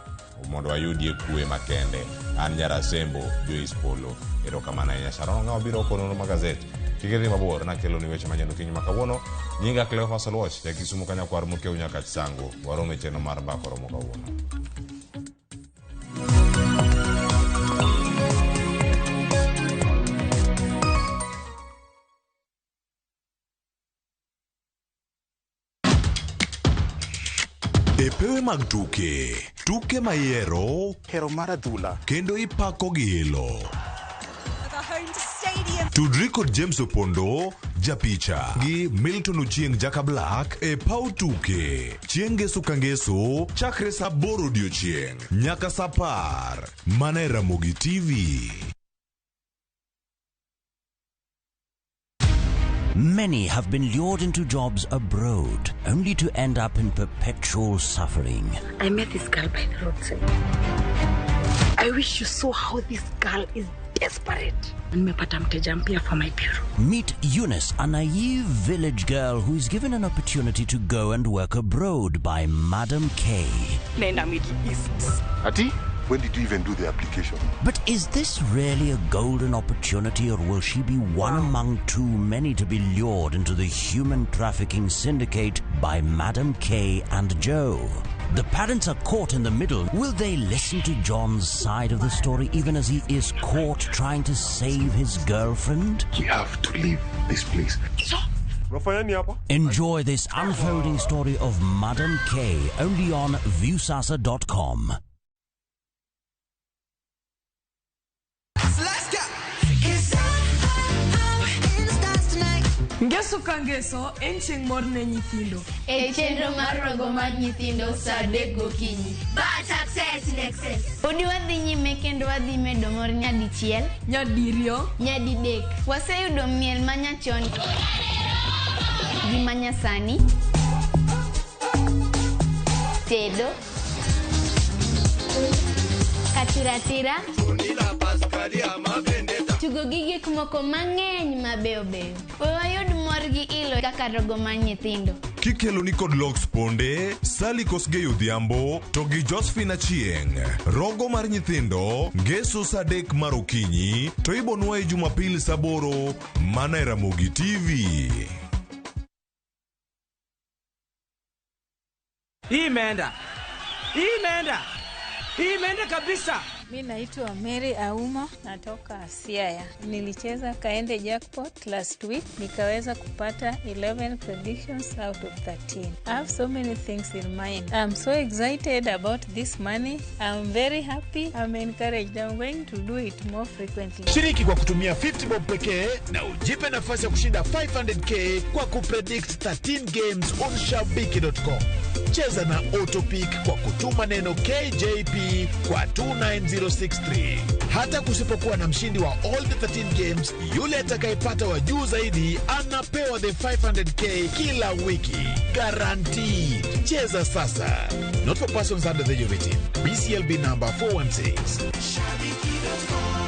mondo wayudie kwe makende. An Nyarasembo Joyce Polo. Erokamano ahinya. Sharon Ong'awo biro konono magazet. Kik idhi mabor nakelo ni weche manyien okinyi ma kawuono. Nyinga Cleophas Oluoch, ja Kisumu kanyakwar mokiew nyaka Chisango. Warom e chenro mar mbaka oromo kawuono. E pewe mag tuke, tuke mayiero, hero mar adhula, kendo ipako gi ilo. Tudri kod James Opondo, japicha, gi Milton Ochieng Jaka Black e paw tuke. Chieng' ngeso ka ngeso, chakre saa 8 odiochieng' nyaka saa 10. Mana e Ramogi TV. Many have been lured into jobs abroad, only to end up in perpetual suffering. I met this girl by the roadside. I wish you saw how this girl is desperate. Nimepata mteja mpya for my bureau. Meet Eunice, a naive village girl who is given an opportunity to go and work abroad by Madam K. Naenda Middle East. Ati, when did you even do the application? But is this really a golden opportunity, or will she be one among too many to be lured into the human trafficking syndicate by Madam K and Joe? The parents are caught in the middle. Will they listen to John's side of the story even as he is caught trying to save his girlfriend? We have to leave this place. So, Unafanya nini hapa? Enjoy this unfolding story of Madam K only on Viusasa.com. Ngeso ka ngeso en chieng' mor ne nyithindo. E chenro mar rogo mar nyithindo saa 3 gokinyi. Bad success in excess. Podi wadhi nyime kendo wadhi medo mor nyadichiel, nyadiriyo, nyadidek. Waseyudo miel manyachon gi manyasani, tedo, katiratira, tugo gi gik moko mang'eny mabeyo beyo. We wayud mor gi ilo kaka rogo mar nyithindo. Kikelo ni kod Lox Ponde, Sally Kosgei Odhiambo to gi Josephine Achieng'. Rogo mar nyithindo ngeso saa 3 mar okinyi to ibonwa e Jumapil saa 8 mana e Ramogi TV. Hii imeenda. Hii imeenda. Hii imeenda kabisa. Mi naitwa Mary Auma, natoka Siaya. Nilicheza Kaende Jackpot last week, nikaweza kupata 11 predictions out of 13. I have so many things in mind. I'm so excited about this money. I'm very happy. I'm encouraged. I'm going to do it more frequently. Shiriki kwa kutumia 50 bob pekee na ujipe nafasi ya kushinda 500k kwa kupredict 13 games on shabiki.com. Cheza na Autopick kwa kutuma neno KJP kwa 29063. Hata kusipokuwa na mshindi wa all the 13 games, yule atakayepata wa juu zaidi anapewa the 500k kila wiki. Guaranteed. Cheza sasa. Not for persons under the age of 18. BCLB number 416. Shabiki.com.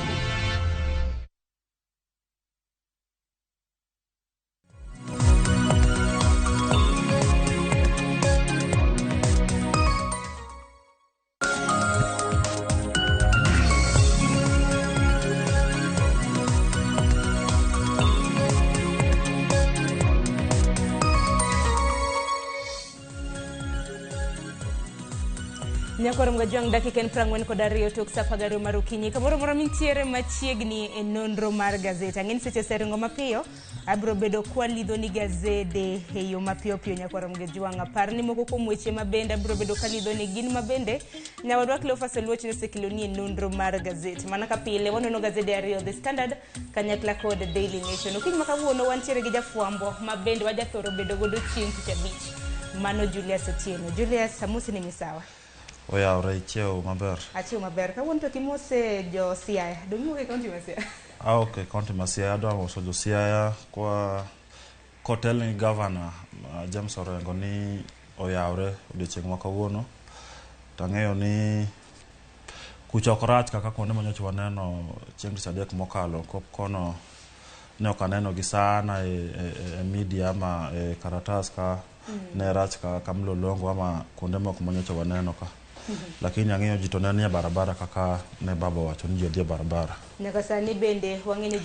Nyakwar Mgajwang' dakika en 42 tok saa 12 mar okinyi. Kamoro moro mintiere machiegni e nonro mar gazet. Ang'e ni seche oseringo mapiyo, abiro bedo kwalidho ni gazede e yo mapiyo piyo. Nyakwar Mgajwang', apar ni moko kuom weche mabende abiro bedo kalidho ni gin mabende nyawadwa Cleophas Oluoch nosekeloni e nonro mar gazet. Mana ka pile wanono gazede ariyo, The Standard kanyakla kod Daily Nation. Okinyi ma kawuono wantiere gi jafwambo mabende wajathoro bedo godo chieng' tich abich, mano Julius Otieno. Julius, amosi ni misawa. Oyawre, ichiew maber. Achiew maber. Kawuono to kimose jo Siaya. Dong' iwuok e kaunti ma Siaya? Awuok e kaunti ma Siaya. Adwa moso jo Siaya kwa kotel ni gavana James Orengo ni oyawre odiochieng' ma kawuono. Tang'eyo ni kucha ok rach kaka kuonde manyocha waneno chieng' tich adek mokalo. Kono ne ok aneno gi sana e media ama e karatas ka ne rach ka Mlolongo ama kuonde moko manyocha waneno ka. Lakini ang'eyo ji to ne nie barabara kaka ne baba owacho ni ji odhi e barabara. Nyaka sani bende wang'eyo ni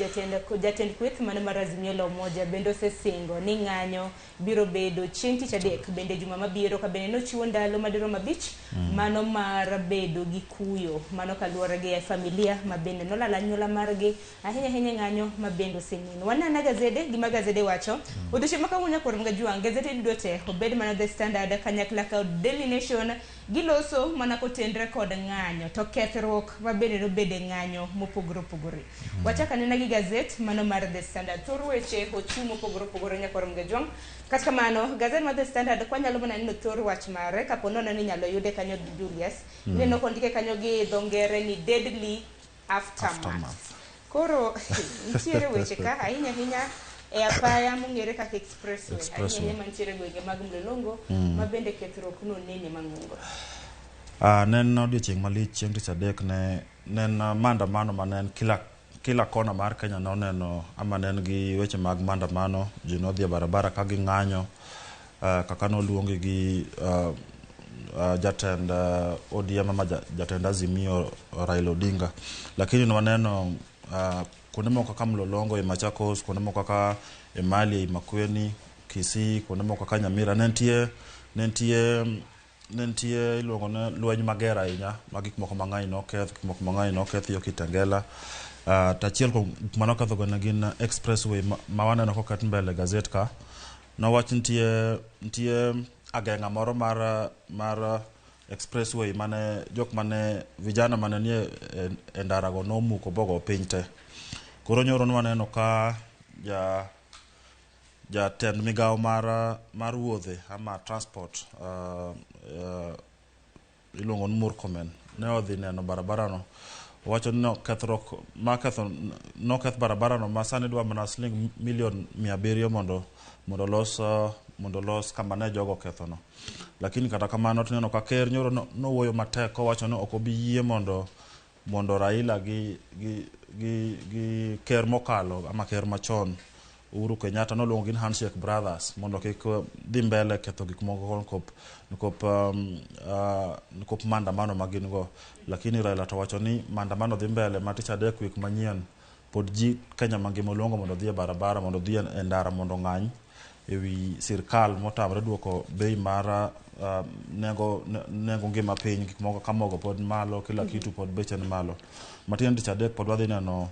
jatend kweth mano mar Azimio la Umoja bende osesingo ni ng'anyo biro bedo chieng' tich adek bende juma mabiro, ka bende nochiwo ndalo madirom 5 mano mar bedo gi kuyo mano kaluwore gi familia ma bende nolalo anyuola margi ahinya ahinya ng'anyo ma bende oseneno. Wanena gazede gima gazede wacho. Odiochieng' ma kawuono Nyakwar Mgajwang' gazete duto te obed mana The Standard kanyakla kod Daily Nation giloso mana kotenre kod ng'anyo to kethruok ma bende nobede ng'anyo mopogore opogore. Wachak anena gi gazet mano mar The Standard. Thor weche ochiw mopogore opogore Nyakwar Mgajwang'. Kata kamano gazet mar The Standard kwanyalo mana neno thor wach mare kapo nono ni inyalo yude kanyo Julius. Ineno kondike kanyo gi dho ngere ni deadly aftermath. Koro nitiere weche ka ahinya ahinya e apaya mong'ere kaka expressway, ahinya ahinya mantiere gwenge mag Mlolongo ma bende kethruok no nene mang'ongo. Ne en odiochieng' malich chieng' tich adek ne en maandamano mane en kila kona mar Kenya noneno ama ne en gi weche mag maandamano. Ji nodhi e barabara ka ging'anyo kaka noluongi gi jatend ODM ama jatend Azimio Raila Odinga. Lakini nwaneno kuonde moko kaka Mlolongo e Machakos, kuonde moko kaka Emali e Makueni, Kisii, kuonde moko kaka Nyamira ne nitie iluongo ni lweny mager ahinya ma gik moko mang'eny noketh, gik moko mang'eny noketh yo Kitengela. To achiel kuom gik manokethogo ne gin expressway ma waneno koket mbele gazet ka. Nowach nitie ageng'a moro mar expressway mane jok mane vijana mane nie e ndarago nomuko bogo piny te. Koro nyoro nwaneno ka jatend migawo mar wuodhe ama transport iluongo ni Murkomen ne odhi neno barabara no. Owacho ni kethruok ma ketho noketh barabara no ma sani dwa mana siling milion 700 mondo los kama ne jogo ketho no. Lakini kata kamano tineno ka ker nyoro nowuoyo matek kowacho ni ok obi yie mondo Raila gi ker mokalo ama ker machon Uhuru Kenyatta noluongo gin Handshake Brothers mondo kik dhi mbele ketho gik moko nikop maandamano ma gin go. Lakini Raila to wacho ni maandamano dhi mbele ma tich adek wik manyien pod ji Kenya mangima oluongo mondo dhi e barabara, mondo dhi e ndara mondo ng'any ewi sirkal motamre duoko bei mar nengo ngima piny. Gik moko ka mogo pod malo, kila kitu pod beche ni malo. Matiende tich adek pod wadhi neno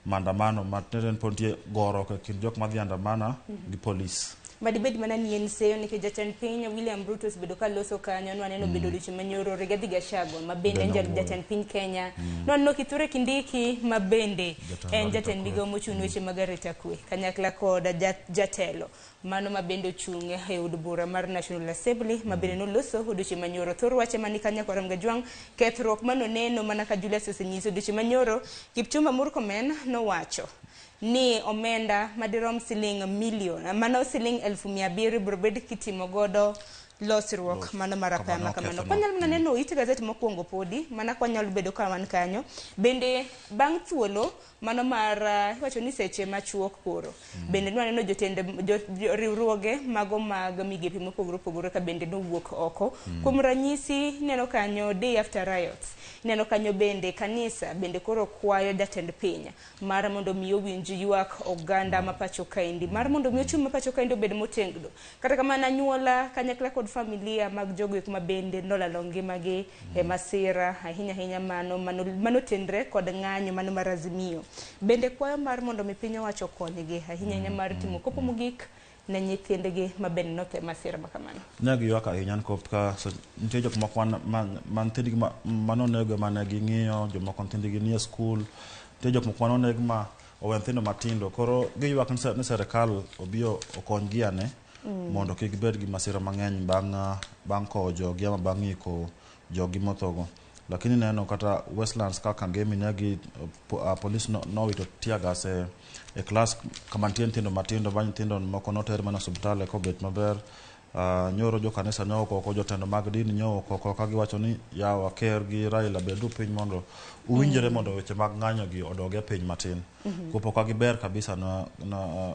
maandamano matiende pod nitie gorok e kind jok madhi andamana gi polis. Madibed mana ni en seyo nikech jatend piny William Ruto osebedo ka loso kanyo, nwaneno bedo odiochieng' manyoro Rigathi Gachagua ma bende en jatend piny Kenya, nwaneno Kithure Kindiki ma bende en jatend migawo mochung' ne weche mag arita kwe kanyakla kod jatelo mano ma bende ochung' e od bura mar National Assembly ma bende noloso odiochieng' manyoro. Thor wache mani kanyo Koram Gajwang' kethruok manoneno mana ka Julius osenyiso odiochieng' manyoro. Kipchumba Murkomen nowacho ni omenda madirom siling milion mano siling 700,000 biro bed kitimo godo losruok mano mar apaya ma kamano. Kwanyalo mana neno it gazet mokwongo podi mana kwanyalo bedo ka wan kanyo bende bang' thuolo mano mar iwacho ni seche machuok koro bende nwaneno jotend riwruoge mago mag migepe mopogore opogore ka bende nowuok oko. Kuom ranyisi ineno kanyo day after riots, ineno kanyo bende kanisa bende koro kwayo jatend piny mar mondo mi owinj ywak oganda ma pacho kaendi, mar mondo mi ochumi ma pacho kaendi obed motegno. Kata kamano anyuola kanyakla kod familia mag jogo eko ma bende nolalo ngimagi e masira ahinya ahinya mano tenre kod ng'anyo mano mar Azimio. Bende kwayo mar mondo mi piny owacho okonygi ahinya ahinya mar timo kopo mogik ne nyithindgi ma bende notho e masira ma kamano. Ne giywak ahinya nikop ka nitie jok moko ma nyithindgi manonego mane ging'iyo, jomoko nyithindgi nie skul, nitie jok moko manoneg ma owe nyithindo matindo. Koro giywak ni serikal obi okonygi ane mondo kik gibed gi masira mang'eny bang' kowo jogi ama bang' iko jogi mothogo. Lakini neno kata Westlands kaka Kangemi ne gi polis nowito tear gas e klas kama nitie nyithindo matindo ba nyithindo moko noter mana osiptal kobet maber. Nyoro jo kanisa ne oko, jotelo mag din ne oko ka giwacho ni yawa ker gi Raila bedu piny mondo uwinjre mondo weche mag ng'anyo gi odog e piny matin. Kopo ka giber kabisa na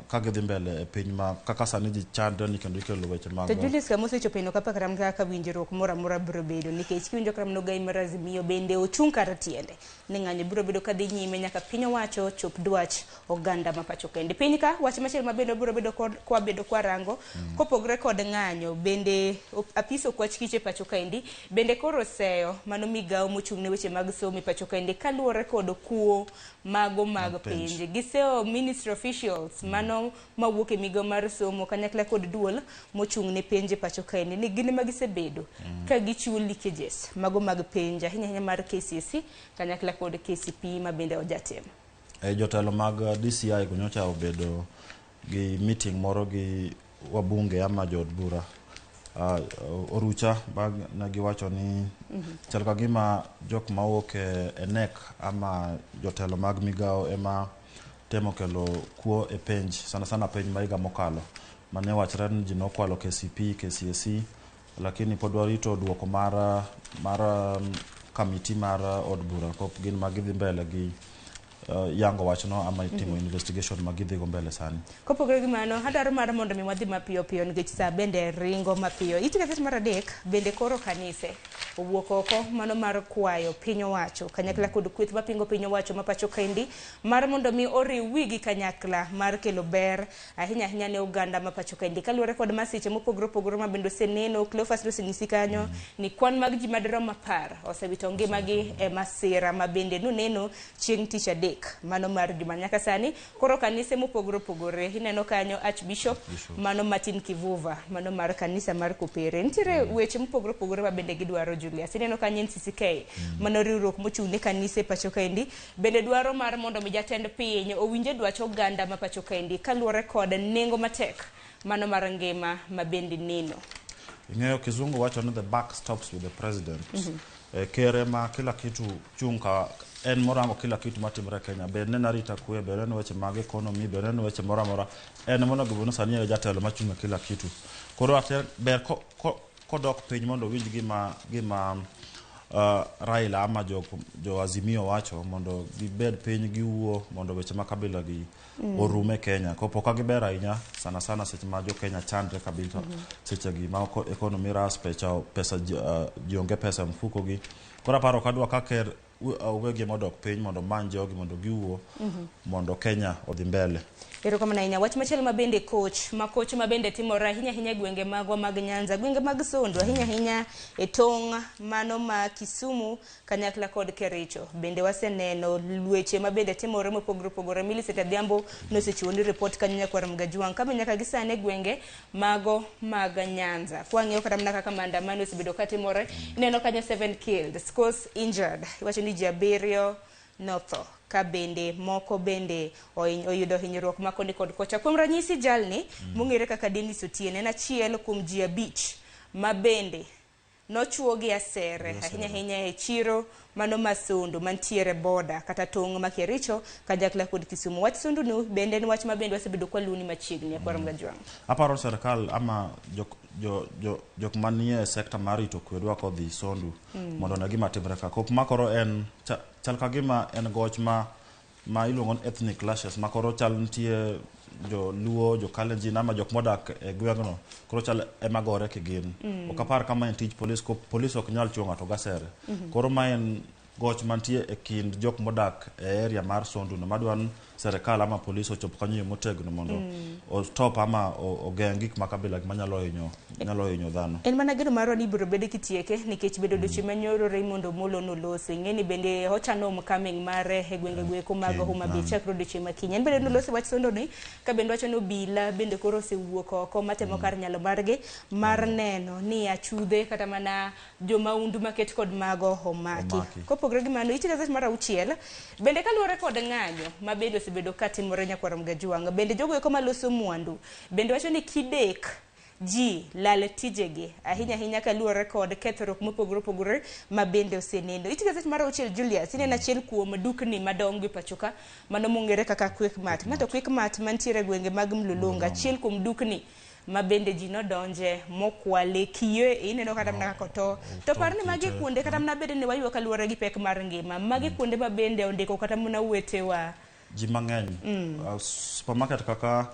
ka gidhi mbele e piny ma kaka sani ji chandre ni kendo ikelo weche mag. To Julius Kamoso ochopo eno kapa karam kaka winjruok moro amora biro bedo nikech kiwinjo karam nogai mar Azimio bende ochung' kar tiende ni ng'anyo biro bedo kadhi nyime nyaka piny owacho chop dwach oganda ma pacho kende. Piny ka wach machielo ma bende biro bedo kwa bedo kwa rango kopogre kod ng'anyo bende apis okwach kiche pacho kaendi bende koro oseyo mano migawo mochung' ne weche mag somo e pacho kaendi kaluwore kod kuo mago mag penj. Giseyo ministry officials mano mawuok e migawo mar somo kanyakla kod duol mochung' ne penj e pacho kaendi ni gin ema gisebedo ka gichiwo leakages mago mag penj ahinya ahinya mar KCSE kanyakla kod KCPE ma bende ojatim. Jotelo mag DCI go nyocha obedo gi meeting moro gi wabunge ama jood bura orucha bang' ne giwacho ni chal ka gima jok mawuok e NEC ama jotelo mag migawo ema temo kelo kuo e penj, sana sana penj ma higa mokalo mane wachre ni ji nokwalo KCPE, KCSE, lakini pod warito duoko mar kamiti mar od bura kop gin ma gidhi mbele gi yango wachno ama itimo investigation ma gidhigo mbele sani. Kopogore gi mano, adwaro mar mondo mi wadhi mapiyo piyo nikech sa bende ringo mapiyo. It gazet mar 3 bende koro kanise owuok oko mano mar kwayo piny owacho kanyakla kod kweth mapingo piny owacho ma pacho kaendi mar mondo mi oriw wigi kanyakla mar kelo ber ahinya ahinya ne oganda ma pacho kaendi kaluwore kod masiche mopogore opogore ma bende oseneno. Cleophas nosenyisi kanyo ni kwan mag ji madirom 10 osewito ngimagi e masira ma bende noneno chieng' tich adek mano mar juma. Nyaka sani koro kanise mopogore opogore ineno kanyo Archbishop mano Martin Kivuva mano mar kanisa mar Kopere nitiere weche mopogore opogore ma bende gidwaro. Julius, ineno kanyo NCCK mano riwruok mochung' ne kanise pacho kaendi bende dwaro mar mondo mi jatend piny owinje dwach oganda ma pacho kaendi kaluwore kod nengo matek mano mar ngima ma bende neno. Ing'eyo kizungu wacho ni the buck stops with the president. Kere ma kila kitu chung' ka en morango kila kitu matimore Kenya, bed ne arita kwe, bed ne weche mag economy, bed ne weche moro amora, en monego bed ni sani en jatelo machung' e kila kitu. Koro ate ber kodok piny mondo owinj gima Raila ama jo Azimio wacho, mondo gibed piny giwuo mondo weche ma kabila gi orum e Kenya. Kopo ka giber ahinya sana sana seche ma jo Kenya chandre kabisa, seche gi ma economy ras, pesa ji onge pesa e mfuko gi. Koro aparo kadwa ka ker wegi modok piny mondo omany jogi mondo giwuo mondo Kenya odhi mbele. Erokamano ahinya. Wach machielo ma bende koch ma bende timore ahinya ahinya e gwenge magwa mag Nyanza, gwenge mag Sondu, ahinya ahinya e tong' mano ma Kisumu kanyakla kod Kericho. Bende waseneno lweche ma bende timore mopogore opogore. Millicent Adhiambo nosechiwo ni report kanyo nyakwar Mgajuang' kama nyaka gi sani e gwenge mago mag Nyanza. Kwang'iyo kata mana kaka maandamano osebedo katimore, ineno kanyo 7 killed, scores injured. Iwacho ni ji 7 notho ka bende moko bende oyudo hinyruok makoni kod kocha. Kuom ranyisi jalni mong'ere kaka Dennis Otieno en achiel kuom ji 5 ma bende nochuo gi asere ahinya ahinya e chiro mano ma Sondu mantiere boda kata tong' ma Kericho kanyakla kod Kisumu. Wach Sondu no bende en wach ma bende wasebedo kwaluni machiegni akwaro Mgajuang'. Aparo sirkal ama jok manie sekta mar rito kwe dwa kodhi Sondu mondo ne gima timre ka. Kop makoro en chal ka gima en goch ma iluongo ni ethnic clashes ma koro chal nitie jo Luo, jo Kalenjin ama jok modak e gweng'no koro chal ema gore kigin. Ok apar kama en tij polis, polis ok nyal chuo ng'ato gasere. Koro ma en goch mantie e kind jok modak e area mar Sondu no madwa ni sirkal ama polis ochop kanyo motegno mondo ostop ama ogeng' gik ma kabila manyalo hinyo dhano. En mana geno marwa ni ibiro bedo kitieke nikech bedo odiochieng' manyoro Raymond Omolo nolose. Ing'e ni bende ochano homecoming mare e gwenge goeko mag Homa Bay chakre odiochieng' ma kiny. En bende nolose wach Sondu ni ka bende wacho ni obila bende koro osewuok oko matemo kar nyalo margi mar neno ni achudhe kata mana jomaundu maket kod mago omaki. Kopogore gi mano, ite gazet mar 6 bende kaluwore kod ng'anyo ma bende osebedo katimore nyakwar Mgajuang' bende jogo eko maloso mwandu bende wacho ni kidek ji lal tijegi ahinya ahinya kaluwore kod kethruok mopogore opogore ma bende oseneno. Ite gazet mar 6 Julius, ineno achiel kuom dukni madongo e pacho ka mano mong'ere kaka Quickmart. Ma to Quickmart mantiere e gwenge mag Mlolongo, achiel kuom dukni ma bende ji nodonje mokwale kiyo ineno kata mana kaka oto. To par ni magi kuonde kata mana bende ne waywak kaluwore gi pek mar ngima, magi kuonde ma bende ondiko kata mana wetewa ji mang'eny. Supermarket kaka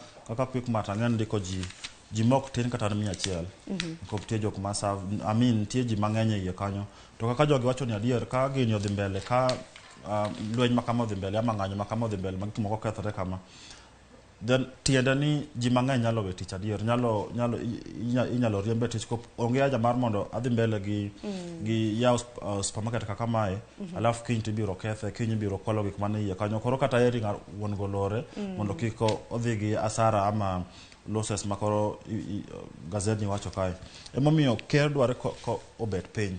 Quickmart ang'en ndiko ji mok tin kata 100. Nikop nitie jok ma serve, I mean nitie ji mang'eny e iye kanyo. To kaka jogi wacho ni adier ka gini odhi mbele ka lweny ma kama odhi mbele ama ng'anyo ma kama odhi mbele ma gik moko kethore kama, then tiende ni ji mang'eny nyalo we tich adier, inyalo riembe tich kop onge haja mar mondo adhi mbele gi yawo supermarket kaka mae, alafu kiny tibiro kethe, kiny ibiro kwalo gik mane iye kanyo. Koro kata heri wuon go lore mondo kik odhi gi asara ama losses ma koro gazet ni wacho kae. Emomiyo ker dware ko obet piny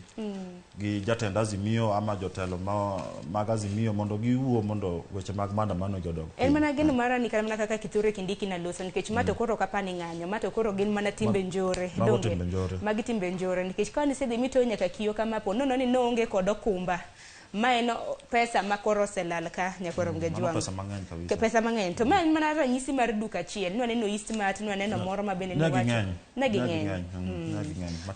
gi jatend Azimio ama jotelo mag Azimio mondo giwuo mondo weche mag maandamano gi odog En mana geno mara ni kata mana kaka Kithure Kindiki naloso nikech ma to koro ok apani ng'anyo, ma to koro gin mana timbe njore. Mago timbe njore. Magi timbe njore nikech ka nisedhi mitoyo nyaka kiyo kama po nono ni noonge kod okumba. Ma en pesa ma koro oselal ka nyakwar Mgajuang'. Pesa mang'eny kabisa. Pesa mang'eny. To ma en mana ranyisi mar duka achiel. Nwaneno Eastmart, nwaneno moro ma bende niwacho. Ne ging'eny.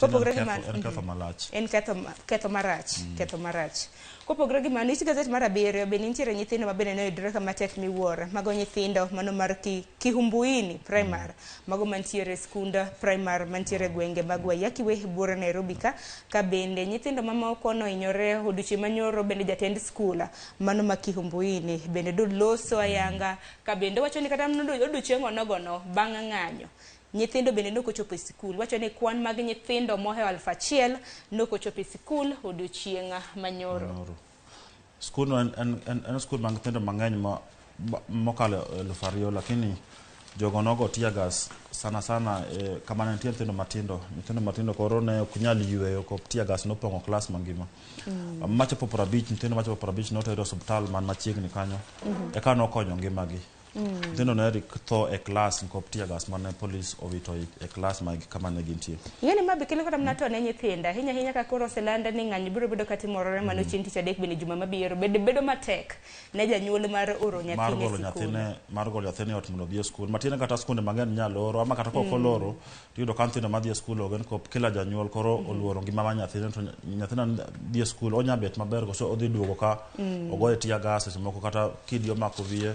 Kopogore gi mano, en ketho malach. En ketho marach, ketho marach. Kopogore gi mano, it gazet mar 7 bende nitiere nyithindo ma bende noyudore kama tek miwuoro. Mago nyithindo mano mar Kihumbuini Primary, mago mantiere skund primary mantiere gwenge mag Waiyaki Way buore Nairobi ka bende nyithindo mamoko nohinyore odiochieng' manyoro. Bende jatend skul mano ma Kihumbuini bende doloso ayanga ka bende wacho ni kata odiochieng' onogono bang' ng'anyo nyithindo bende nokochopo e sikul. Wacho ni kwan mag nyithindo mohewo 1000 nokochopo e sikul odiochieng' manyoro. Skul no en skul mag nyithindo mang'eny mokalo 2000, lakini jogo nogo tear gas sana sana kama ne nitie nyithindo matindo koro ne ok nyal yweyo ko tear gas nopong'o klas mangima. Machopo 50, nyithindo machopo 50 noter e osiptal man machiegni kanyo. Eka nokonyo ngimagi. Nyithindo ne rik tho e klas nikop tear gas mane polis owito e klas mag kama ne gintie. Ing'eni ma be kelo kata mana to ne nyithindo ahinya ahinya ka koro oseland ni ng'anyo biro bedo katimorore mano chieng' tich adek bende juma mabiro bende bedo matek ne janyuol mar oro nyathine e sikul. Mar golo nyathine ot mondo odhi e skul. Matiende kata skunde mang'eny nyalo oro ama kata kok oloro tiyudo ka nyithindo madhi e skul onge nikop kila janyuol koro oluoro ngima mar nyathine to nyathina dhi e skul onya bet maber koso odhi duogo ka ogoye tear gas seche moko kata kidi omako wiye.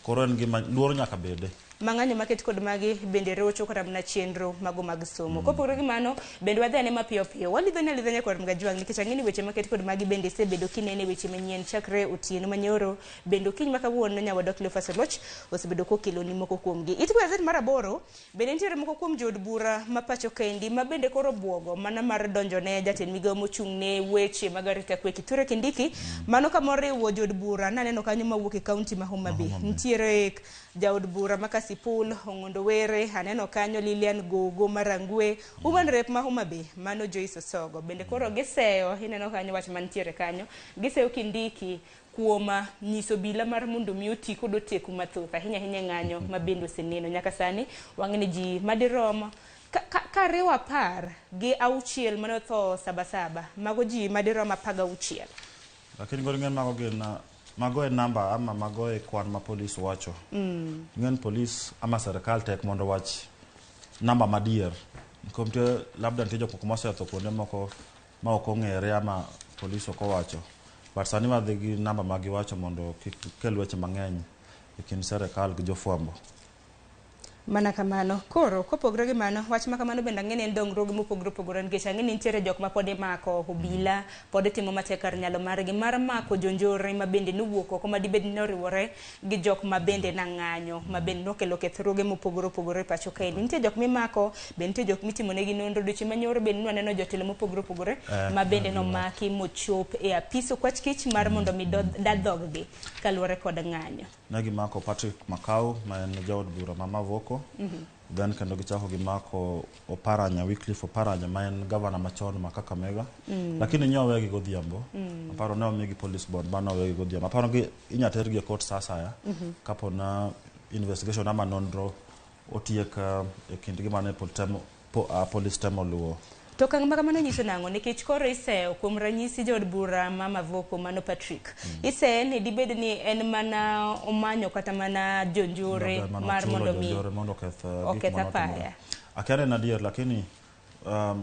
Koro en gima luoro nyaka bede. Mang'anyo maket kod magi bende rocho kata mana chenro mago mag somo. Kopogore gi mano, bende wadhi ane mapiyo piyo. Walidhone alidha nyakwar Mgajwang' nikech ang'e ni weche maket kod magi bende isebedo kinene weche manyien chakre otieno manyoro. Bende okinyi ma kawuono nyawadwa Cleophas Oluoch osebedo kokeloni moko kuomgi. It gazet mar 8 bende nitiere moko kuom jood bura ma pacho kendi ma bende koro buogo mana mar donjone jatend migawo mochung' ne weche mag arita kwe Kithure Kindiki. Mano kamoriwo jood bura naneno kanyo mawuok e kaunti ma Homa Bay. Nitiere jaod bura ma Kasipul Ong'ondo Were, aneno kanyo Lilian Gogo Marangwe, Woman Rep ma Homa Bay mano Joyce Osogo. Bende koro giseyo, ineno kanyo wach mantiere kanyo, giseyo Kindiki kuom nyiso bila mar mondo mi oti kod oteku mathoth ahinya ahinya ng'anyo ma bende oseneno nyaka sani. Wang'e ni ji madirom kariwo 16 mane otho 77, mago ji madirom 16. Lakini koro ing'e mago gin mago e namba ama mago e kwan ma polis wacho. Ing'e polis ama serikal tek mondo wach namba madier. Nikop nitie labda nitie jok moko mosetho kuonde moko ma ok ong'ere ama polis ok owacho. But sani wadhi gi namba ma giwacho mondo kik kel weche mang'eny e kind serikal gi jofwambo. Mana kamano. Koro kopogore gi mano, wach ma kamano bende ang'e ni en dongruoge mopogore opogore nikech ang'e ni nitiere jok ma pod imako obila, pod timo matek kar nyalo margi mar mako jonjore ma bende nowuok oko ma dibed ni noriwore gi jok ma bende nang'anyo, ma bende nokelo kethruoge mopogore opogore e pacho kaendi. Nitie jok mimako, bende nitie jok mitimonegi nonro. Odiochieng' manyoro bende nwaneno jotelo mopogore opogore ma bende nomaki mochop e apis okwach kich mar mondo mi dadhog-gi kaluwore kod ng'anyo. Ne gimako Patrick Makau ma en jaod bura ma Mavoko. Then kendo gichako gimako Oparanya, Wycliffe Oparanya ma en gavana machon ma Kakamega. Lakini nyo owegi godhiambo. Aparo ne omigi police bond mane owegi godhiambo. Aparo gi inya tergi e court sa asaya. Kapo na investigation ama nonro otiek e kindgi mane police temo luwo. To okang' ma kamano nyiso nang'o? Nikech koro iseyo kuom ranyisi jaod bura ma Mavoko mano Patrick. Iseye ni dibed ni en mana omanyo kata mana jonjore mar mondo mi oketh apaya. Akia ni en adier lakini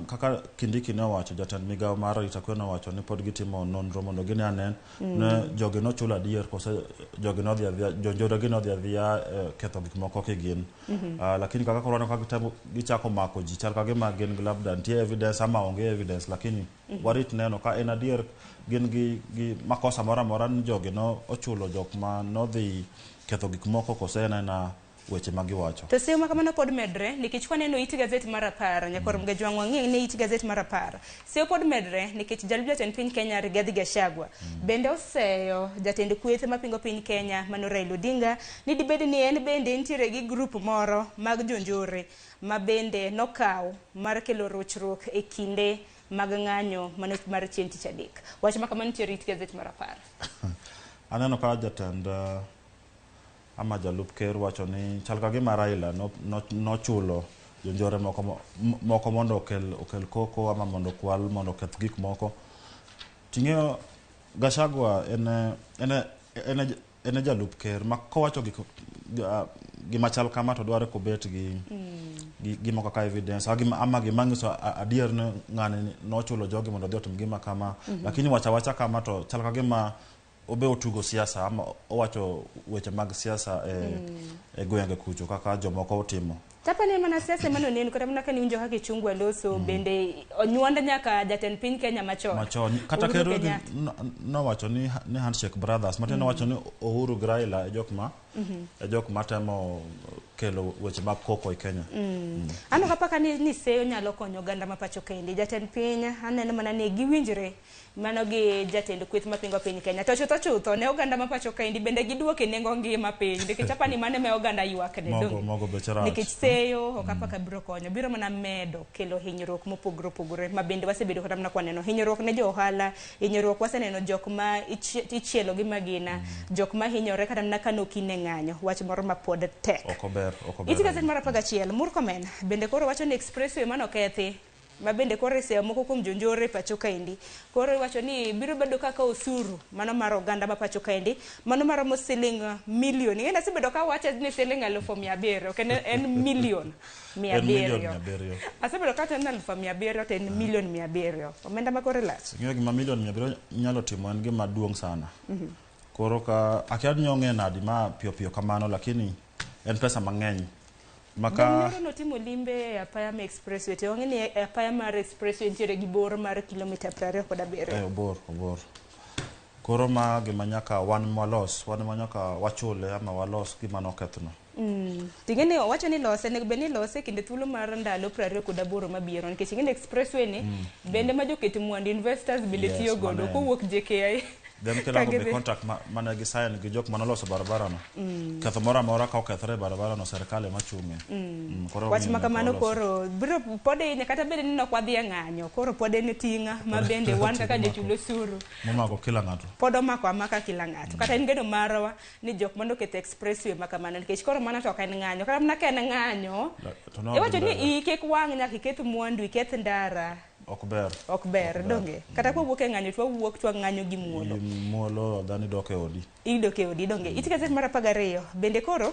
kaka Kindiki ne owacho, jatend migawo mar arita kwe nowacho ni pod gitimo nonro mondo gine ane ne jogi nochulo adier kose jogi nodhi adhiya, jonjore gi nodhi adhiya ketho gik moko kigin. Lakini kaka koro waneno ka gichako mako ji chal ka gima gin gi labda nitie evidence ama onge evidence, lakini warit neno ka en adier gin gi makosa moro amora ni jogi no ochulo jok ma nodhi ketho gik moko kose en aena weche ma giwacho. To seyo ma kamano pod medre nikech kwaneno it gazet mar 10 nyakwar Mgajwang' wang'e ni it gazet mar 10 seyo pod medre nikech jalup jatend piny Kenya Rigathi Gachagua bende oseyo jatend kweth mapingo piny Kenya mano Raila Odinga ni dibed ni en bende nitiere gi grup moro mag jonjore ma bende nokaw mar kelo rochruok e kinde mag ng'anyo mano mar chieng' tich adek. Wach ma kamano nitiere it gazet mar 10. Aneno ka jatend ama jalup ker wacho ni chal ka gima Raila nochulo jonjore moko mondo okel koko ama mondo okwal mondo oketh gik moko. Ting'eyo Gachagua en jalup ker ma kowacho gima chal kama to dwaro kobet gi gima kaka evidence ama gima nyiso adier ni ng'ani nochulo jogi mondo odhi otim gima kama. Lakini wacha wacha kama to chal ka gima obe otugo siasa ama owacho weche mag siasa e gwenge kucho kaka jomoko otimo. Tapa ne mana siasa mano neno kata mana kane iwinjo kaka Ichung'wa loso bende onywand nyaka jatend piny Kenya machon. Machon kata Uhuru ker Kenyatta. nowacho ni handshake brothers matiende nowacho ni Uhuru gi Raila e jok ma e jok matemo kelo weche mag koko e Kenya. Aneno ka paka ni seyo nyalo konyo oganda ma pacho kendi. Jatend piny aneno mana ni giwinjre mano gi jatend kweth mapingo piny Kenya. To chutho chutho ne oganda ma pacho kaendi bende giduoke nengo ngima piny nikech apani mano ema oganda ywak ne Mogo donge? mogo beche rach. Nikech seyo ok apaka biro konyo, biro mana medo kelo hinyruok mopogore opogore ma bende wasebedo kata mana kwaneno hinyruok ne jo ohala, hinyruok waseneno jok ma ichielo gi magina, jok ma hinyore kata mana kanokin e ng'anyo, wach moro ma pod tek. Ok ober, ok ober. Iti gaset mar 11 Murkomen bende koro wacho ni expressway manokethi ma bende koro iseyo moko kuom jonjore pacho kaendi koro iwacho ni biro bedo kaka osuru mano mar oganda ma pacho kaendi mano maromo siling milion ing'e asebedo ka wacho ni siling 700,000 ok en milion mia En milion abiriyo 700. Asebedo ka wacho ni 700,000 to en milion 700 omenda ma koro lach. Ing'eyo gima milion 700 nyalo timo en gima duong' sana. Koro ka akia ni ong'e nadi ma piyo piyo kamano, lakini en pesa mang'eny. Maka Nyoro notimo limbe e apaya ma expressway to wang'e ni e apaya mar expressway nitiere gi bor mar kilomita 27. Obor, obor. Koro ma gima nyaka wan walos, wan ma nyaka wachule ama walos gima nokethno. Ting'e ni owacho ni lose onego bed ni lose kinde thuolo mar ndalo 28 mabiro nikech ing'e ni expressway ni bende ma joket mwandu investors bende tiyo godo mano en. kowuok JKIA. Then kirango be Ka gidhi. contract mane gi sign gi jok manoloso barabara no. Ketho moro amora ka okethore e barabara no, sirkal ema chung'e. Koro Wach omiyo ma nyaka kamano walos. Koro biro pod hinye kata bed ni nok wadhi e ng'anyo koro pod en ting'a ma bende wan kaka jochul osuru Momako kila ng'ato. Pod omako amaka kila ng'ato kata en geno marwa ni jok mano oketho expressway ma kamano nikech koro mano to ok en ng'anyo kata mana ka en ng'anyo To no iwacho dhi ni mbele. iyi kik wang' nyaka iketh mwandu iketh ndara. Ok ber. Ok ber donge kata kwawuok e ng'anyo to wawuok to wang'anyo gi muolo. Gi muolo dhano dok e odi. Idok e odi donge. Iti gaset mar 12 bende koro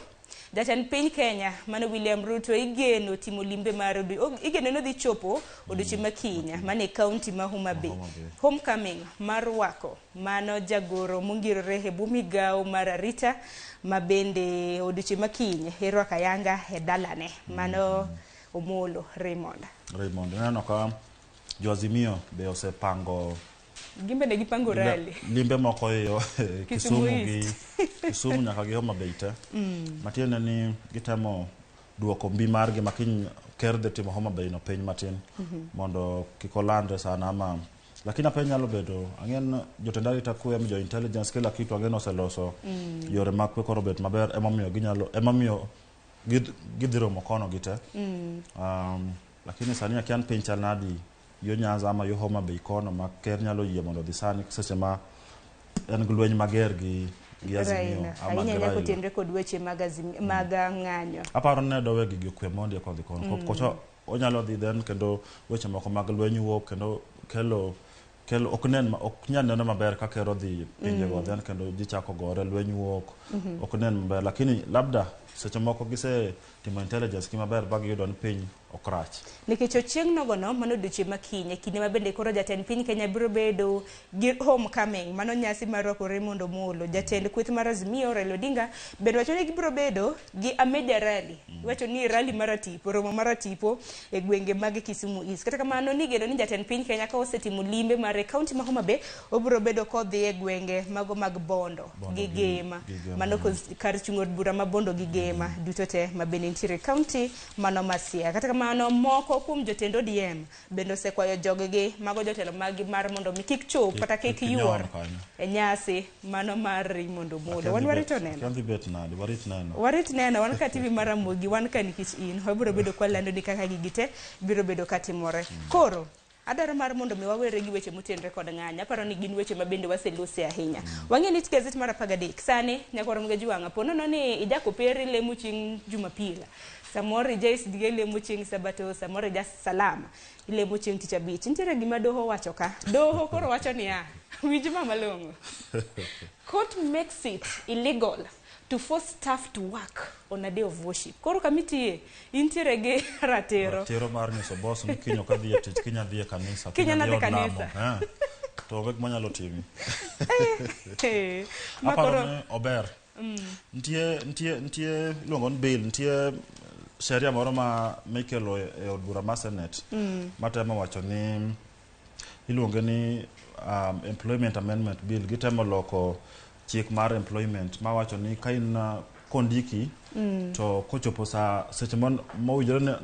jatend piny Kenya mano William Ruto igeno timo limbe mar igeno ni odhi chopo odiochieng' ma kiny mane kaunti ma Homa Bay. Homa Bay. Homecoming mar rwako mano jagoro mongirore e bwo migawo mar arita ma bende odiochieng' ma kiny irwako ayanga e dalane mano Omolo Raymond. Raymond, ineno ka jo Azimio be osepango Gin bende gipango rally. limbe moko e yo Kisumu Kisumu gi East. Kisumu nyaka gi Homa Bay te. Matiende ni gitemo duoko mbi margi ma kiny ker dhi timo Homa Bay no piny matin mondo kik olandre sana ama lakini apenj nyalo bedo ang'en jotend arita kwe ama jo intelligence kila kitu ang'en oseloso yore mag kwe koro bet maber emomiyo ginyalo emomiyo gidhi romo kono gi te. Lakini sani akia ni piny chal nadi yo Nyanza ama yo Homa Bay kono ma ker nyalo yie mondo odhi sani seche ma en gi lweny mager gi Azimio Raila ama ahinya gi ahinya Raila. kotenre kod weche mag mag ng'anyo. Aparo ni ne dowe gigi okwe mondi eka odhi kono. Kocha onyalo dhi then kendo weche moko mag lweny wuok kendo kelo kelo ok nen ok nyal neno maber ka ker odhi pinjego then kendo ji chako gore lweny wuok ok nen maber lakini labda seche moko gise timo intelligence ki maber ba giyudo ni piny ok rach. Nikech ochieng' nogono mano odiochieng' ma kiny e kinde ma bende koro jatend piny Kenya biro bedo gi homecoming mano nyasi mar rwako Raymond Omolo jatend kweth mar Azimio Raila Odinga bende wacho ni gibiro bedo gi a major rally iwacho ni rally mar atipo romo mar atipo e gwenge mag Kisumu East. Kata kamano nigeno ni jatend piny Kenya ka osetimo limbe mare e kaunti ma Homa Bay obiro bedo kodhi e gwenge mago mag Bondo Bondo gi Gema gi Gema. mano kar chung' od bura ma Bondo gi Gema duto te ma bende nitiere e kaunti mano ma Siaya. Kata kamano moko kuom jotend ODM bende osekwayo joggi mago jotelo maggi mar mondo mi kik chop kata kik kik nyon yuor kanyo. e nyasi mano mar Raymond Omolo. Akia Wan dhi warito bet- neno. akia dhi bet nade warit neno. Warit neno wan ka TV mar Ramogi wan ka nikech in wabiro bedo kwalando ni kaka gigi te biro bedo katimore. Koro adwaro mar mondo mi wawere gi weche motenre kod ng'anyo. Aparo ni gin weche ma bende waselose ahinya. Wang'e ni gazet mar 13 sani nyakwar Muga Jwang'a po nono ni ijako peri lemo chieng' Jumapil. Samoro ija SDA lemo chieng' Sabato, samoro ija Salama ilemo chieng' tich abich. Nitiere gima doho wacho ka. Doho koro wacho niya, winj ma malong'o. Court makes it illegal to force staff to work on a day of worship. Koro kamitiye, intiere gi ratiro. Ratiro mar nyiso boss ni kiny ok adhi e tich, kiny adhi e kanisa, Kiny adhi anadhi e od lamo. kanisa. To onge gima nyalo timi. Eh, ma Aparo koro- ni ober. Nitie iluongo ni bill, nitie sheria moro ma mikelo e od bura mar Senate matemo wacho ni iluonge ni Employment Amendment Bill. Gitemo loko chik mar employment mawacho ni ka in kondiki to kochopo sa seche mowinjore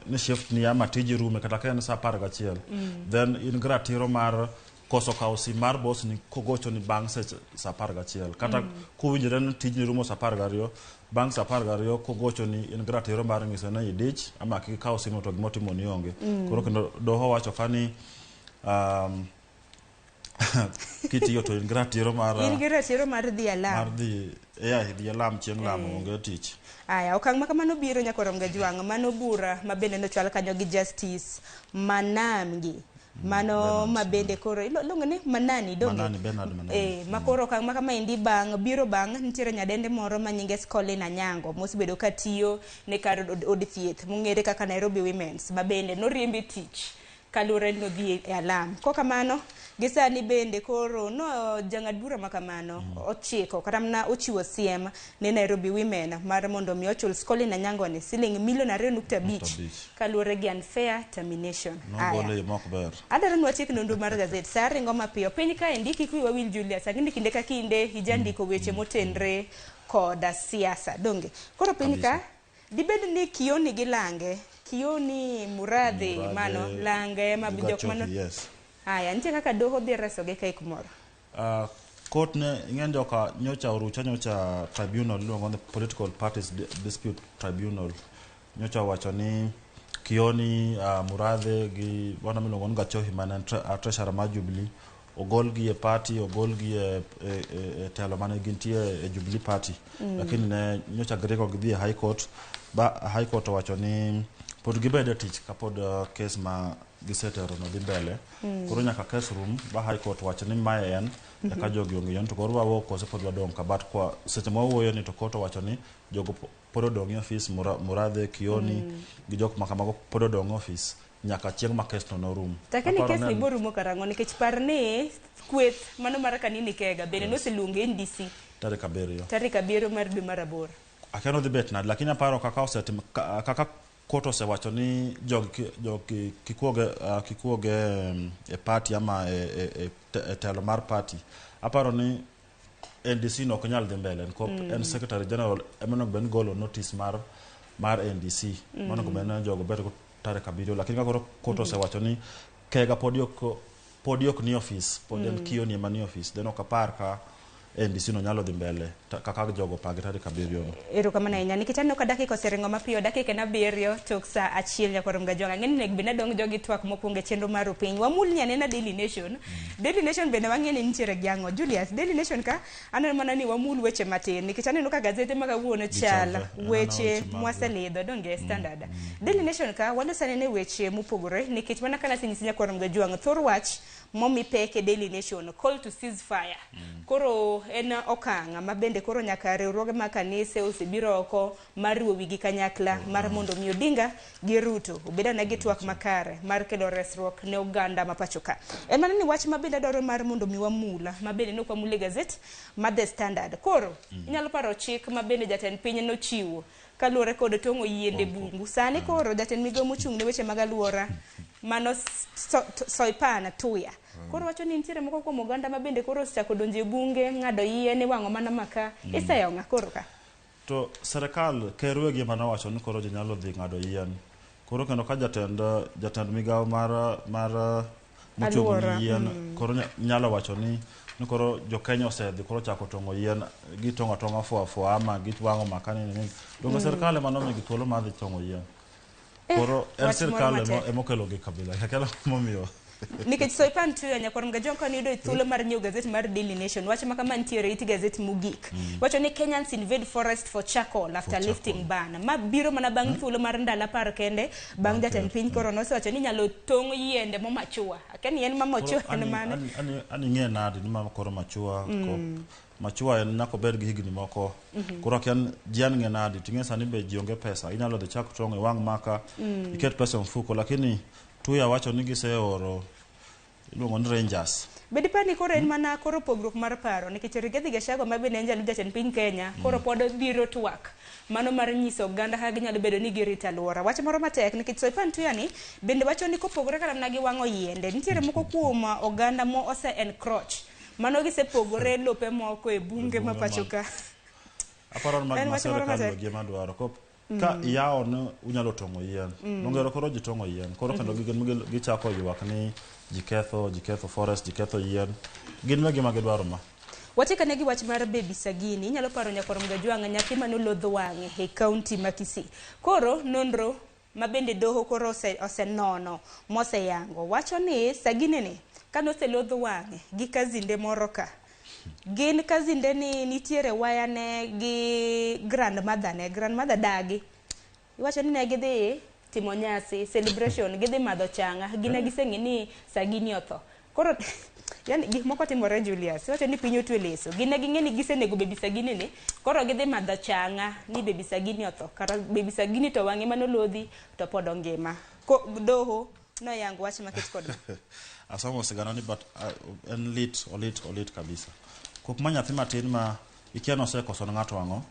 ni shift ni ama tiji rume kata ka en sa 11 then in gi ratiro mar koso kawo sim mar boss ni kogocho ni bang' seche sa 11 kata kowinjore ni tijni rumo sa 12 bang' sa 12 kogocho ni in gi ratiro mar nyiso ni idich ama kik ikaw simu to gimotimo ni onge. Koro kendo doho wacho ka ni kitiyo to in gi ratiro mar In gi ratiro mar dhi alam. Mar dhi dhi alam chieng' lamo onge tich. Aya, okang' ma kamano biro nyakwarom Gajwang', mano bura ma bende nochwal kanyo gi Justice Manamgi. Mano ma bende koro iluongo ni Manani donge? Manani, Bernard Manani. Ma koro okang' ma kamaendi bang' biro bang' nitiere nyadende moro ma nyinge Scolin Anyango mosebedo ka tiyo ne kar od thieth mong'ere kaka Nairobi Women's ma bende noriemb e tich kaluwore ni nodhi e alam. Kokamano, gi sani bende koro no jang'ad bura ma kamano ochiko kata mana ochiwo siem ne Nairobi Women mar mondo mi ochul Scolin Anyango ni siling milion 2.5 kaluwore gi unfair termination. Aya. Nogole mok ber. Adwaro ni watiek nonro mar gazet sa ringo mapiyo piny kaendi kik wiwa wil Julius ang'e ni kinde ka kinde ijandiko weche motenre koda siasa donge koro piny ka dibed ni Kioni gi Lange Kioni Muradhi mano Lange ma jok mano Yes. Aya nitie kaka doho dhi resogi kae kumoro. Court ne ing'e joka nyocha orucha nyocha tribunal iluongo ni Political Parties Dispute Tribunal nyocha owacho ni Kioni Murathe gi bwana miluongo ni Gachohi mane en treasurer mar Jubilee ogol gi e party ogol gi e telo mane gintie e Jubilee Party. Lakini ne nyocha giringo gidhi e High Court ba High Court owacho ni pod gibed e tich kapod kes ma gisetero no dhi mbele. Koro nyaka kes rum ba High Court wacho ni mae en eka jogi onge yon to koro wawuok kose pod wadong' ka but kwa seche ma wawuoyo ni to court owacho ni jogo pod odong' e ofis Murathe Kioni gi jok ma kamago pod odong' e ofis nyaka chieng' ma kes no norum. Takeni Aparo kes ni ni borumo karang'o nikech par ni kweth mano mar Kanini Kega bende noseluongo NDC tarik 7 tarik 7 mar dwe mar 8. Akia nodhi bet nade lakini aparo kaka osetim kaka court osewacho ni jogi kikuoge e party ama e telo mar party aparo ni NDC no ok nyal dhi mbele en Secretary General ema onego bed ni golo notice mar NDC mano onego bed ni jogo bet go tarik 7 lakini ka koro court osewacho ni Kega podi ok ni office pod en Kioni ema ni office then ok apar ka NDC no nyalo dhi mbele kaka jogo pange tarik 7 no. Erokamano ahinya nikech aneno ka dakika oseringo mapiyo dakika en 7 tok sa 1 nyakwarom Gajwang' ang'e ni onego bed ni adong' jogi twak mokwongo e chenro mar piny wamul ni anena Daily Nation. Daily Nation bende wang'e ni nitiere gi ang'o Julius Daily Nation ka aneno mana ni wamul weche matin nikech aneno ka gazete ma kawuono chal weche mwaselidho donge Standard. Daily Nation ka waloso anene weche mopogore nikech mana kana asenyisi nyakwarom Gajwang' thor wach momi pek e Daily Nation call to cease fire. Koro en okang' ma bende koro nyaka riwruoge mag kanise osebiro oko mar riwo wigi kanyakla mar mondo mi Odinga gi Ruto obed ane gi twak makare mar kelo resruok ne oganda ma pacho ka. En mana ni wach ma bende adwaro mar mondo mi wamula ma bende ne ok wamul e gazet ma The Standard. Koro inyalo paro chik ma bende jatend piny nochiwo kaluwore kod tong'o yiende bungu. Sani koro jatend migawo mochung' ne weche mag alwora mano Soipan Tuya. Koro wacho ni nitiere moko kuom oganda ma bende koro osechako donjo e bunge ng'ado yien iwang'o mana maka. Iseyo ng'a koro ka? To serikal ker wegi ema nowacho ni koro ji nyalo dhi ng'ado yien. Koro kendo ka jatend migawo mar mochung' ne yien koro nyalo wacho ni koro jo Kenya osedhi koro chako tong'o yien gitong'o atong'a fua fua ama giwang'o maka nini. Donge serikal ema nomigi thuolo mar dhi tong'o yien. Koro en sirikal emokelo gi kabila. Kelo momiyo. Nikech Soipan Tuya nyakwar Mgajwang' kane yudo thuolo mar nyiewo gazet mar Daily Nation wach ma kama nitiere it gazet mogik. Wacho ni Kenyans invade forest for charcoal after lifting ban. Ma biro mana bang' thuolo mar ndalo 10 kende bang' jatend piny koro nosewacho ni inyalo tong' yiende momachua. Akia ni en mamachua en mane. Ani ng'e nade ni ma koro machua machua en nyaka obed gi higni moko. Koro akia ji an ng'e nade ting'e sani be ji onge pesa inyalo dhi chak tong' iwang' maka iket pesa e mfuko lakini Tuya wacho ni giseoro Iluongo ni Rangers. Bed pani koro en mana koro pogruok mar paro nikech Rigathi Gachagua ma bende en jalup jatend piny Kenya koro pod biro twak mano mar nyiso oganda kaka ginyalo bedo ni girito alwora. Wach moro matek nikech Soipan Tuya ni bende wacho ni kopogore kata mana gi wang'o yiende nitiere moko kuom oganda mo ose encroach mano gisepogore lope moko e bunge ma pacho ka. Aparo ni En mag wach moro sirkal matek. gi ema dwaro. Kop ka iyawo ni unyalo tong'o yien. Nongero koro ji tong'o yien. Koro kendo gin gichako ywak ni ji ketho forest, ji ketho yien. Gin me gima gidwaro ma. Wachikane gi wach mar Baby Sagini, inyalo paro nyakwar Mgajwang' nyathi mane olodho wang'e e kaunti ma Kisii. Koro nonro ma bende doho koro osenono moseyango wacho ni Sagini ni kane oselodho wang'e gi kazinde moro ka, gin kazinde ni nitiere waya ne gi grandmother ne, grandmother dagi. Iwacho ni ne gidhi timo nyasi, celebration, gidhi madho chang'a, gine giseng'e ni Sagini otho. Koro yani gik moko timore Julius, iwacho ni piny otwe leso. Gine ging'e ni gisenego Baby Sagini ni, koro gidhi madho chang'a ni Baby Sagini otho. Kara Baby Sagini to wang'e manolodhi to pod ongima. Ko doho noyango wach maket kod ma. Asomo sigana ni but en lit, olit kabisa. Kok ma nyathi matin ma ikia nosekoso ne ng'ato ang'o.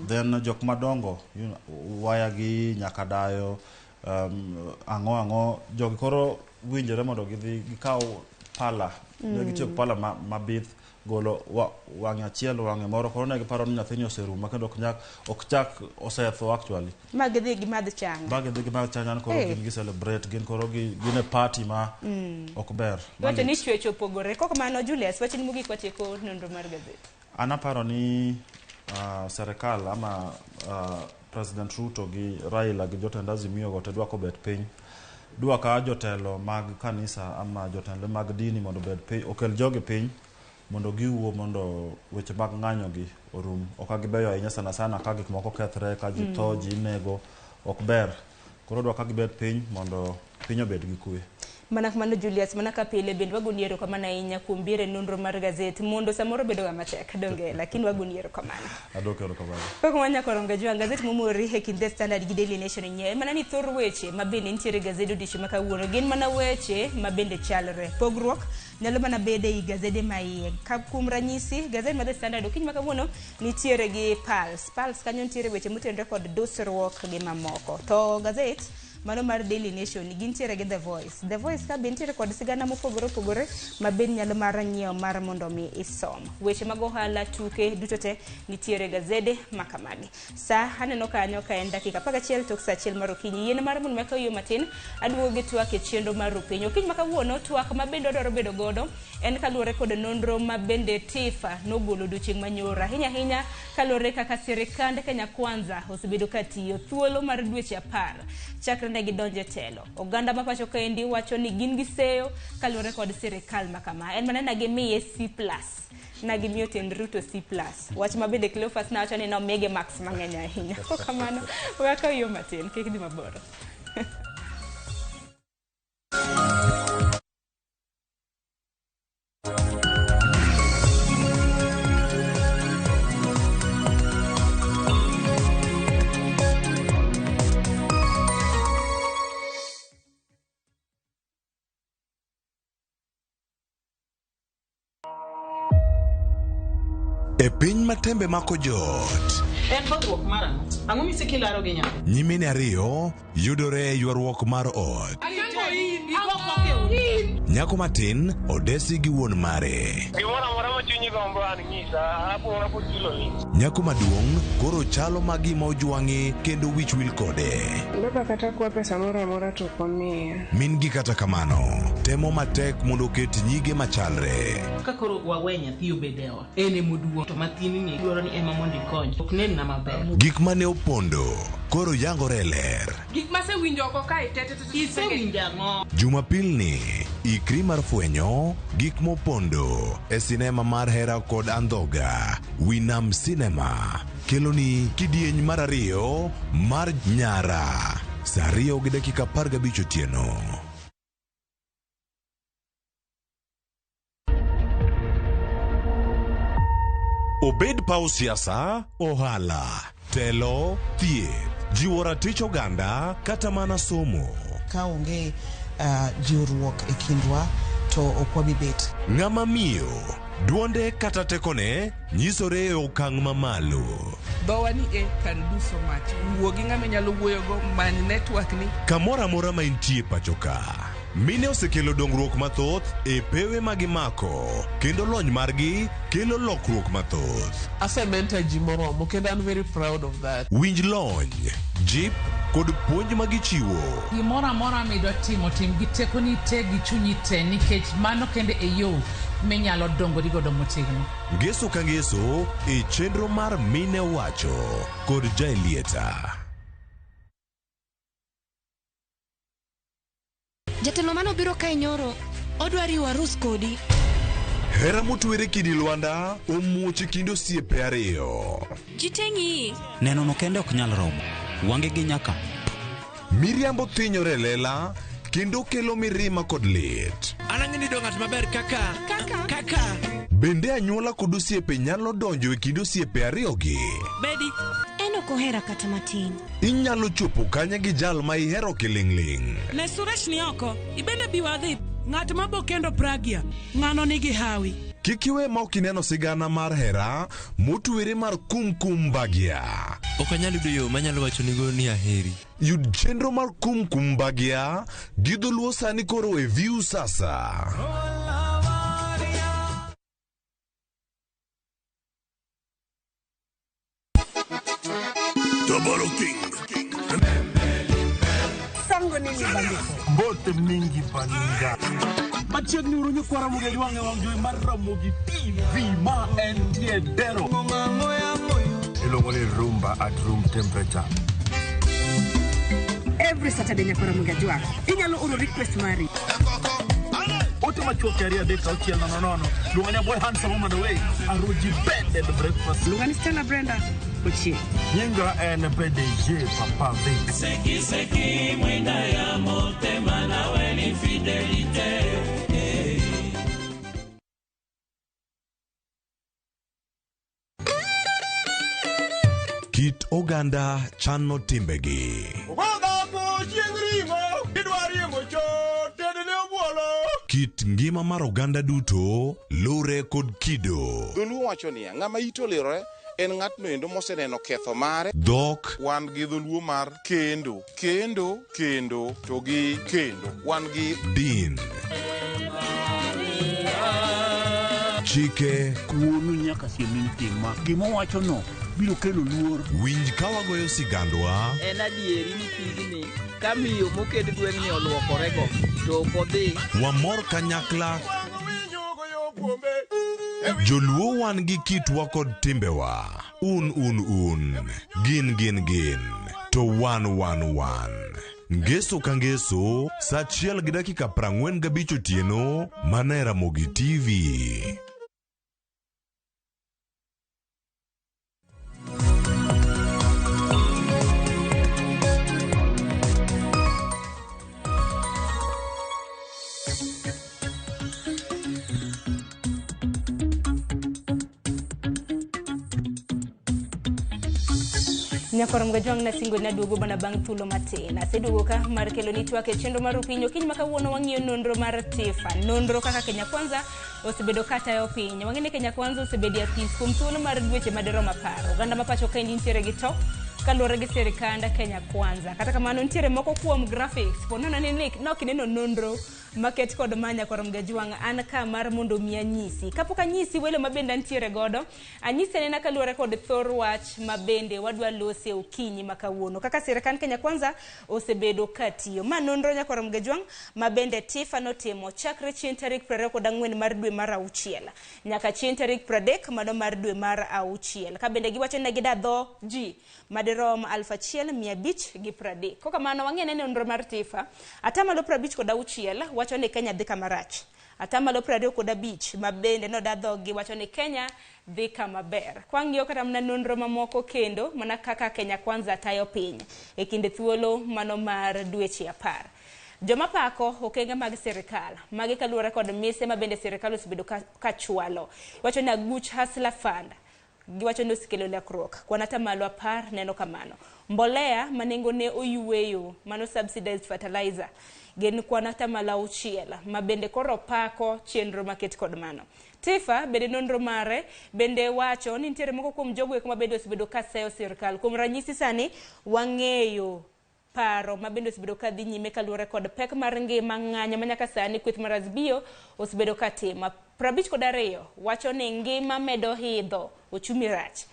Then jok madongo, you know, waya gi nyaka dayo, ang'o jogi koro winjore mondo gidhi gikaw pala. Ne gitiyo gi pala mabith golo wang'e achiel wang'e moro koro ne giparo ni nyathini oserumo kendo ok chak osetho actually. Ma gidhi gimadh chang'a. Ma gidhi gimadh chang'a koro gin gi celebrate, gin koro gin e party ma ok ber. Iwacho ni chwech opogore. Kok mano Julius, wachni mogik watieko nonro mar gazet. An aparo ni serikal ama President Ruto gi Raila gi jotend Azimio go te dwa kobet piny. Dwa ka jotelo mag kanisa ama jotelo mag dini mondo obed piny, okel jogi piny mondo giwuo mondo weche mag ng'anyo gi orum. Ok gibeyo ahinya sana sana ka gik moko kethre, ka ji tho, ji inego, ok ber. Koro dwa ka gibed piny mondo piny obed gi kwe. Mana kamano Julius, mana ka pile bende wagoni erokamano ahinya kuom biro e nonro mar gazet mondo samoro bedo ga matek donge, lakini wagoni erokamano. Adwoko erokamano. Koko wanyako ronga jwang' gazet momori e kind The Standard gi Daily Nation nyiewe mana ni thor weche ma bende nitiere e gazet odiochieng' ma kawuono gin mana weche ma bende chalre. Pogruok nyalo mana bede ei gazede ma iye. Ka kuom ranyisi, gazet mar The Standard okinyi ma kawuono nitiere gi Pulse. Pulse kanyo nitiere weche motenore kod dusruok gi mamoko. To gazet mano mar Daily Nation gintiere gi The Voice. The Voice ka be nitiere kod sigana mopogore opogore ma bende nyalo mar nyiewo mar mondo mi isom. Weche mag ohala, tuke duto te nitiere gazede ma kamagi. Sa aneno kanyo ka en dakika 11 tok sa 1 mar okinyi. Yien mar mondo maka yo matin aduogo gi twak e chenro mar Rupiny. Okinyi ma kawuono twak ma bende wadwaro bedo godo en kaluwore kod nonro ma bende TIFA nogolo odiochieng' manyoro. Ahinya ahinya kaluwore kaka sirikand Kenya Kwanza osebedo ka tiyo thuolo mar dweche 10 chakre ne gidonjo e telo. Oganda ma pacho kaendi wacho ni gin gi seyo kaluwore kod sirikal ma kama. En mana na gimiye C+. Na gimiyo tend Ruto C+. Wach ma bende Cleophas nawacho ni nomige marks mang'eny ahinya. Kamano, we akaw yo matin, kik dhi mabor. E piny ma tembe mako joot. En dhothruok mar ang'o? Ang'o misiko ilaro gi nyathi? Nyimine ariyo yudore e ywaruok mar ot. Nyako matin odesi gi wuon mare. Gimoro amora ma chunyi gombo an nyisa, abo chuloni. Nyako maduong' koro chalo ma gima ojwang'e kendo wich wil kode. Baba kata kwa pesa moro amora to ok omiya. Min gi kata kamano temo matek mondo oket nyige machalre. Ka koro wawe nyathi obed e ot, en ema oduong' to mathini ni dwaro ni ema mondo ikony. Ok nenna maber. Gik mane opondo koro yangore e ler. Gik masewinjo oko kae te te te. Isewinjo ang'o? Jumapil ni ikri mar fwenyo gik mopondo e sinema mar hera kod andhoga. Winam Cinema keloni kidieny mar ariyo mar Nyara saa 2:15 otieno. Obed paw siasa, ohala, telo, thieth, jiwo ratich oganda kata mana somo. Ka onge jiwruok e kindwa To ok wabi bet. Ng'ama miyo, duonde kata tekone nyisore e okang' mamalo. Dhowa ni e can do so much. Wuo gi ng'ama inyalo wuoyogo, many network ni. Kamoro amora ma intie pacho ka, mine osekelo dongruok mathoth e pewe ma gimako kendo lony margi kelo lokruok mathoth. Asementor ji moromo kendo an very proud of that. Winj lony, jip kod puonj ma gichiwo. Gimoro amora midwa timo, tim gi tekoni te gi chunyi te nikech mano kende e yo minyalo dongori godo motegno. Ngeso ka ngeso e chenro mar Mine Wacho kod Jaelieta. Jatelo mane obiro kae nyoro, odwa riwo arus kodi. Hera motwere kidi lwanda omuoch e kind osiepe ariyo. Ji te ng'iyi. Neno no kende ok nyal romo. Wange gi nyaka. Miriambo thinyore e lela kendo kelo mirima kod lit. An ang'e ni dong' ng'at maber kaka. Kaka. Kaka. Bende anyuola kod osiepe nyalo donjo e kind osiepe ariyogi? Bedi. En ok ohera kata matin. Inyalo chopo kanye gi jal ma ihero kiling'ling'? Ne Suresh ni oko. Ibende bi wadhi. Ng'at ma bokendo Pragya, ng'ano nigi hawi. Kik iwe ma ok ineno sigana mar hera motwere mar Kumkum Bhagya. Ok anyal yudo yo manyalo wachonigo ni aheri. Yud chenro mar Kumkum Bhagya gi dholuo sani koro e Viusasa. Tabaro King. Sango nini bandiko? Mbote mingi baninga. Machiegni uru nyikwa Ramogi Ajwang' e wang' jowi mar Ramogi TV ma entie Dero. Iluongo ni rumba at room temperature. Every Saturday nyakwa Ramogi Ajwang'. Inyalo oro request mari. Ote machuok 2 3 6 0 0. Luonga ni Boy Handsome Woman Away. Aruji Bed and Breakfast. Luonga ni Stella Brenda Ochieng. Nyinga en PDG Papa Vic. Seki seki mwinda ya motema nawe ni fidelite. Kit oganda chano timbegi. Kit ngima mar oganda duto lure kod kido. Dholuo wacho niya, ng'ama ite olirore en ng'atno endo moseneno ketho mare. Dhok. Wan gi dholuo mar kendo, kendo, kendo, to gi kendo. Wan gi din. Chike. Wuonu nyaka siem ni tima. Gima owachono biro kelo luor. Winj ka wagoyo sigandwa. En adieri ni pigni ka miyo mokend gweng'ni oluokorego to ok odhi. Wamor kanyakla. Joluo wan gi kitwa kod timbewa. Un un un. Gin gin gin. To wan wan wan. Ngeso ka ngeso, sa 1:45 otieno, mana e Ramogi TV. Nyakoro Mgajwang' nasingo naduogo mana bang' thuolo matin. Aseduogo ka mar kelo ni twak e chenro mar Okinyi. Okinyi ma kawuono wang'iyo nonro mar TIFA. Nonro kaka Kenya Kwanza osebedo katayo piny. Wang'e ni Kenya Kwanza osebedo e apis kuom thuolo mar dweche madirom 10. Oganda ma pacho kaendi nitiere gi to kaluwore gi sirikand Kenya Kwanza. Kata kamano nitiere moko kuom graphics. Po nono ni nok ineno nonro maket kod ma Nyakoro Mgajwang' an ka mar mondo mi anyisi. Kapok anyisi welo mabende antiere godo, anyisi anena kaluwore kod thor wach mabende wadwa lose okinyi ma kawuono. Kaka sirikand Kenya Kwanza osebedo katiyo. Ma nonro Nyakoro Mgajwang' mabende TIFA notimo chakre chieng' tarik 24 mar dwe mar 6 nyaka chieng' tarik 30 mano mar dwe mar 6. Ka bende giwacho ni gida dho ji madirom 1530. Kokamano wang'e ni nonro mar TIFA 56% wacho ni Kenya dhi kama rach. 25% mabende noda dhogi wacho ni Kenya dhi kama ber. Kwang'iyo kata mana nonro mamoko kendo mana kaka Kenya Kwanza tayo piny e kinde thuolo mano mar dweche 10. Joma pako okenge mag sirikal magi kaluwore kod mise mabende sirikal osebedo kachwalo. Wacho ni aguch Hustler Fund giwacho ni osekelo lokruok. Kwan 10% neno kamano. Mbolea ma nengone oyueyo mano subsidized fertilizer Gin kwan atamalo 6 ma bende koro pako chenro maket kod mano. Tifa bende nonro mare bende wacho ni nitiere moko kuom jogo eko ma bende osebedo ka seyo sirkal. Kuom ranyisi sani wang'eyo paro ma bende osebedo ka dhi nyime kaluwore kod pek mar ngima ng'anyo ma nyaka sani kweth mar Azimio osebedo ka timo. 52 wacho ni ngima medo idho, ochumi rach.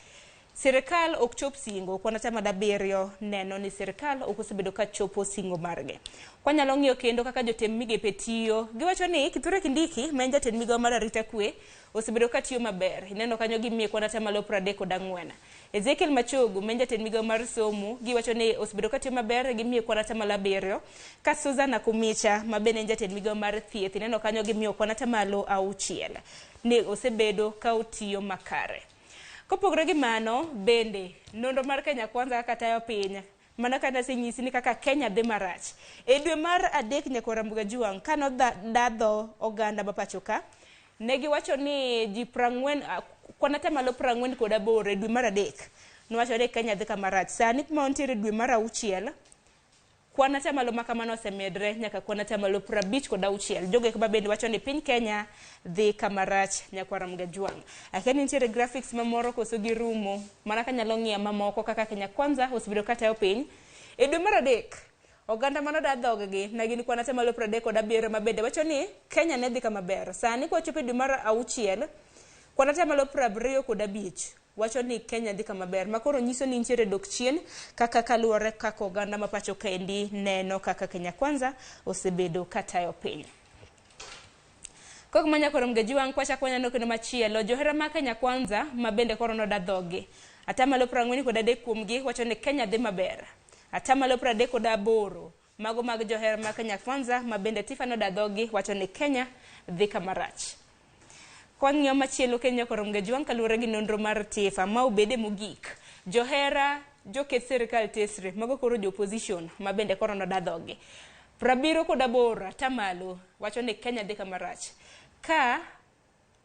Sirkal ok chop singo, kwan atamalo 7 neno ni sirkal ok osebedo ka chopo singo margi. Kwanyalo ng'iyo kendo kaka jotend migepe tiyo, giwacho ni Kithure Kindiki ma en jatend migawo mar arita kwe osebedo ka tiyo maber. Ineno kanyo gimiye kwan atamalo 34. Ezekiel Machogu ma en jatend migawo mar somo giwacho ni osebedo ka tiyo maber, gimiye kwan atamalo 7. Ka Susan Nakhumicha ma bende en jatend migawo mar thieth, ineno kanyo gimiyo kwan atamalo 6 ni osebedo ka otiyo makare. Kopogore gi mano, bende nonro mar Kenya Kwanza kaka tayo piny, mana kaka nasenyisi ni kaka Kenya dhi marach. E dwe mar 3 nyakwar Mbuga Juang' kano dadho oganda ma pacho ka, ne giwacho ni ji 40, kwan atamalo 48 e dwe mar 3, nowacho ni Kenya dhi kama rach. Sani kuma wantiere dwe mar 6, kwan atamalo ma kamano osemedre nyaka kwan atamalo 56. Jogo eko mabende wacho ni piny Kenya dhi kama rach nyakwar Mbuga Juang'. Akia ni nitiere graphics mamoro koso girumo, mana kanyalo ng'iyo mamoko kaka Kenya Kwanza osebedo ka tayo piny. E dwe mar 3, oganda manoda dhog-gi ne gin kwan atamalo 37 mabende wacho ni Kenya ne dhi kama ber. Sani kwachopo e dwe mar 6, kwan atamalo 25 wacho ni Kenya dhi kama ber. Ma koro nyiso ni nitiere dok chien kaka kaluwore kaka oganda ma pacho kaendi neno kaka Kenya Kwanza osebedo ka tayo piny. Kok manya koro Mbuga Juang' kwachako waneno kendo machielo, johera ma Kenya Kwanza ma bende koro noda dhog-gi. Atamalo 43 kuomgi wacho ni Kenya dhi maber. Atamalo 38 mago mag johera ma Kenya Kwanza ma bende Tifa noda dhog-gi wacho ni Kenya dhi kama rach. Kwang'iyo machielo Kenya koro Mbuga Juang' kaluwore gi nonro mar Tifa ma obede mogik. Johera joket sirkal tesre mago koro jo opposition ma bende koro noda dhog-gi. 78 atamalo wacho ni Kenya dhi kama rach. Ka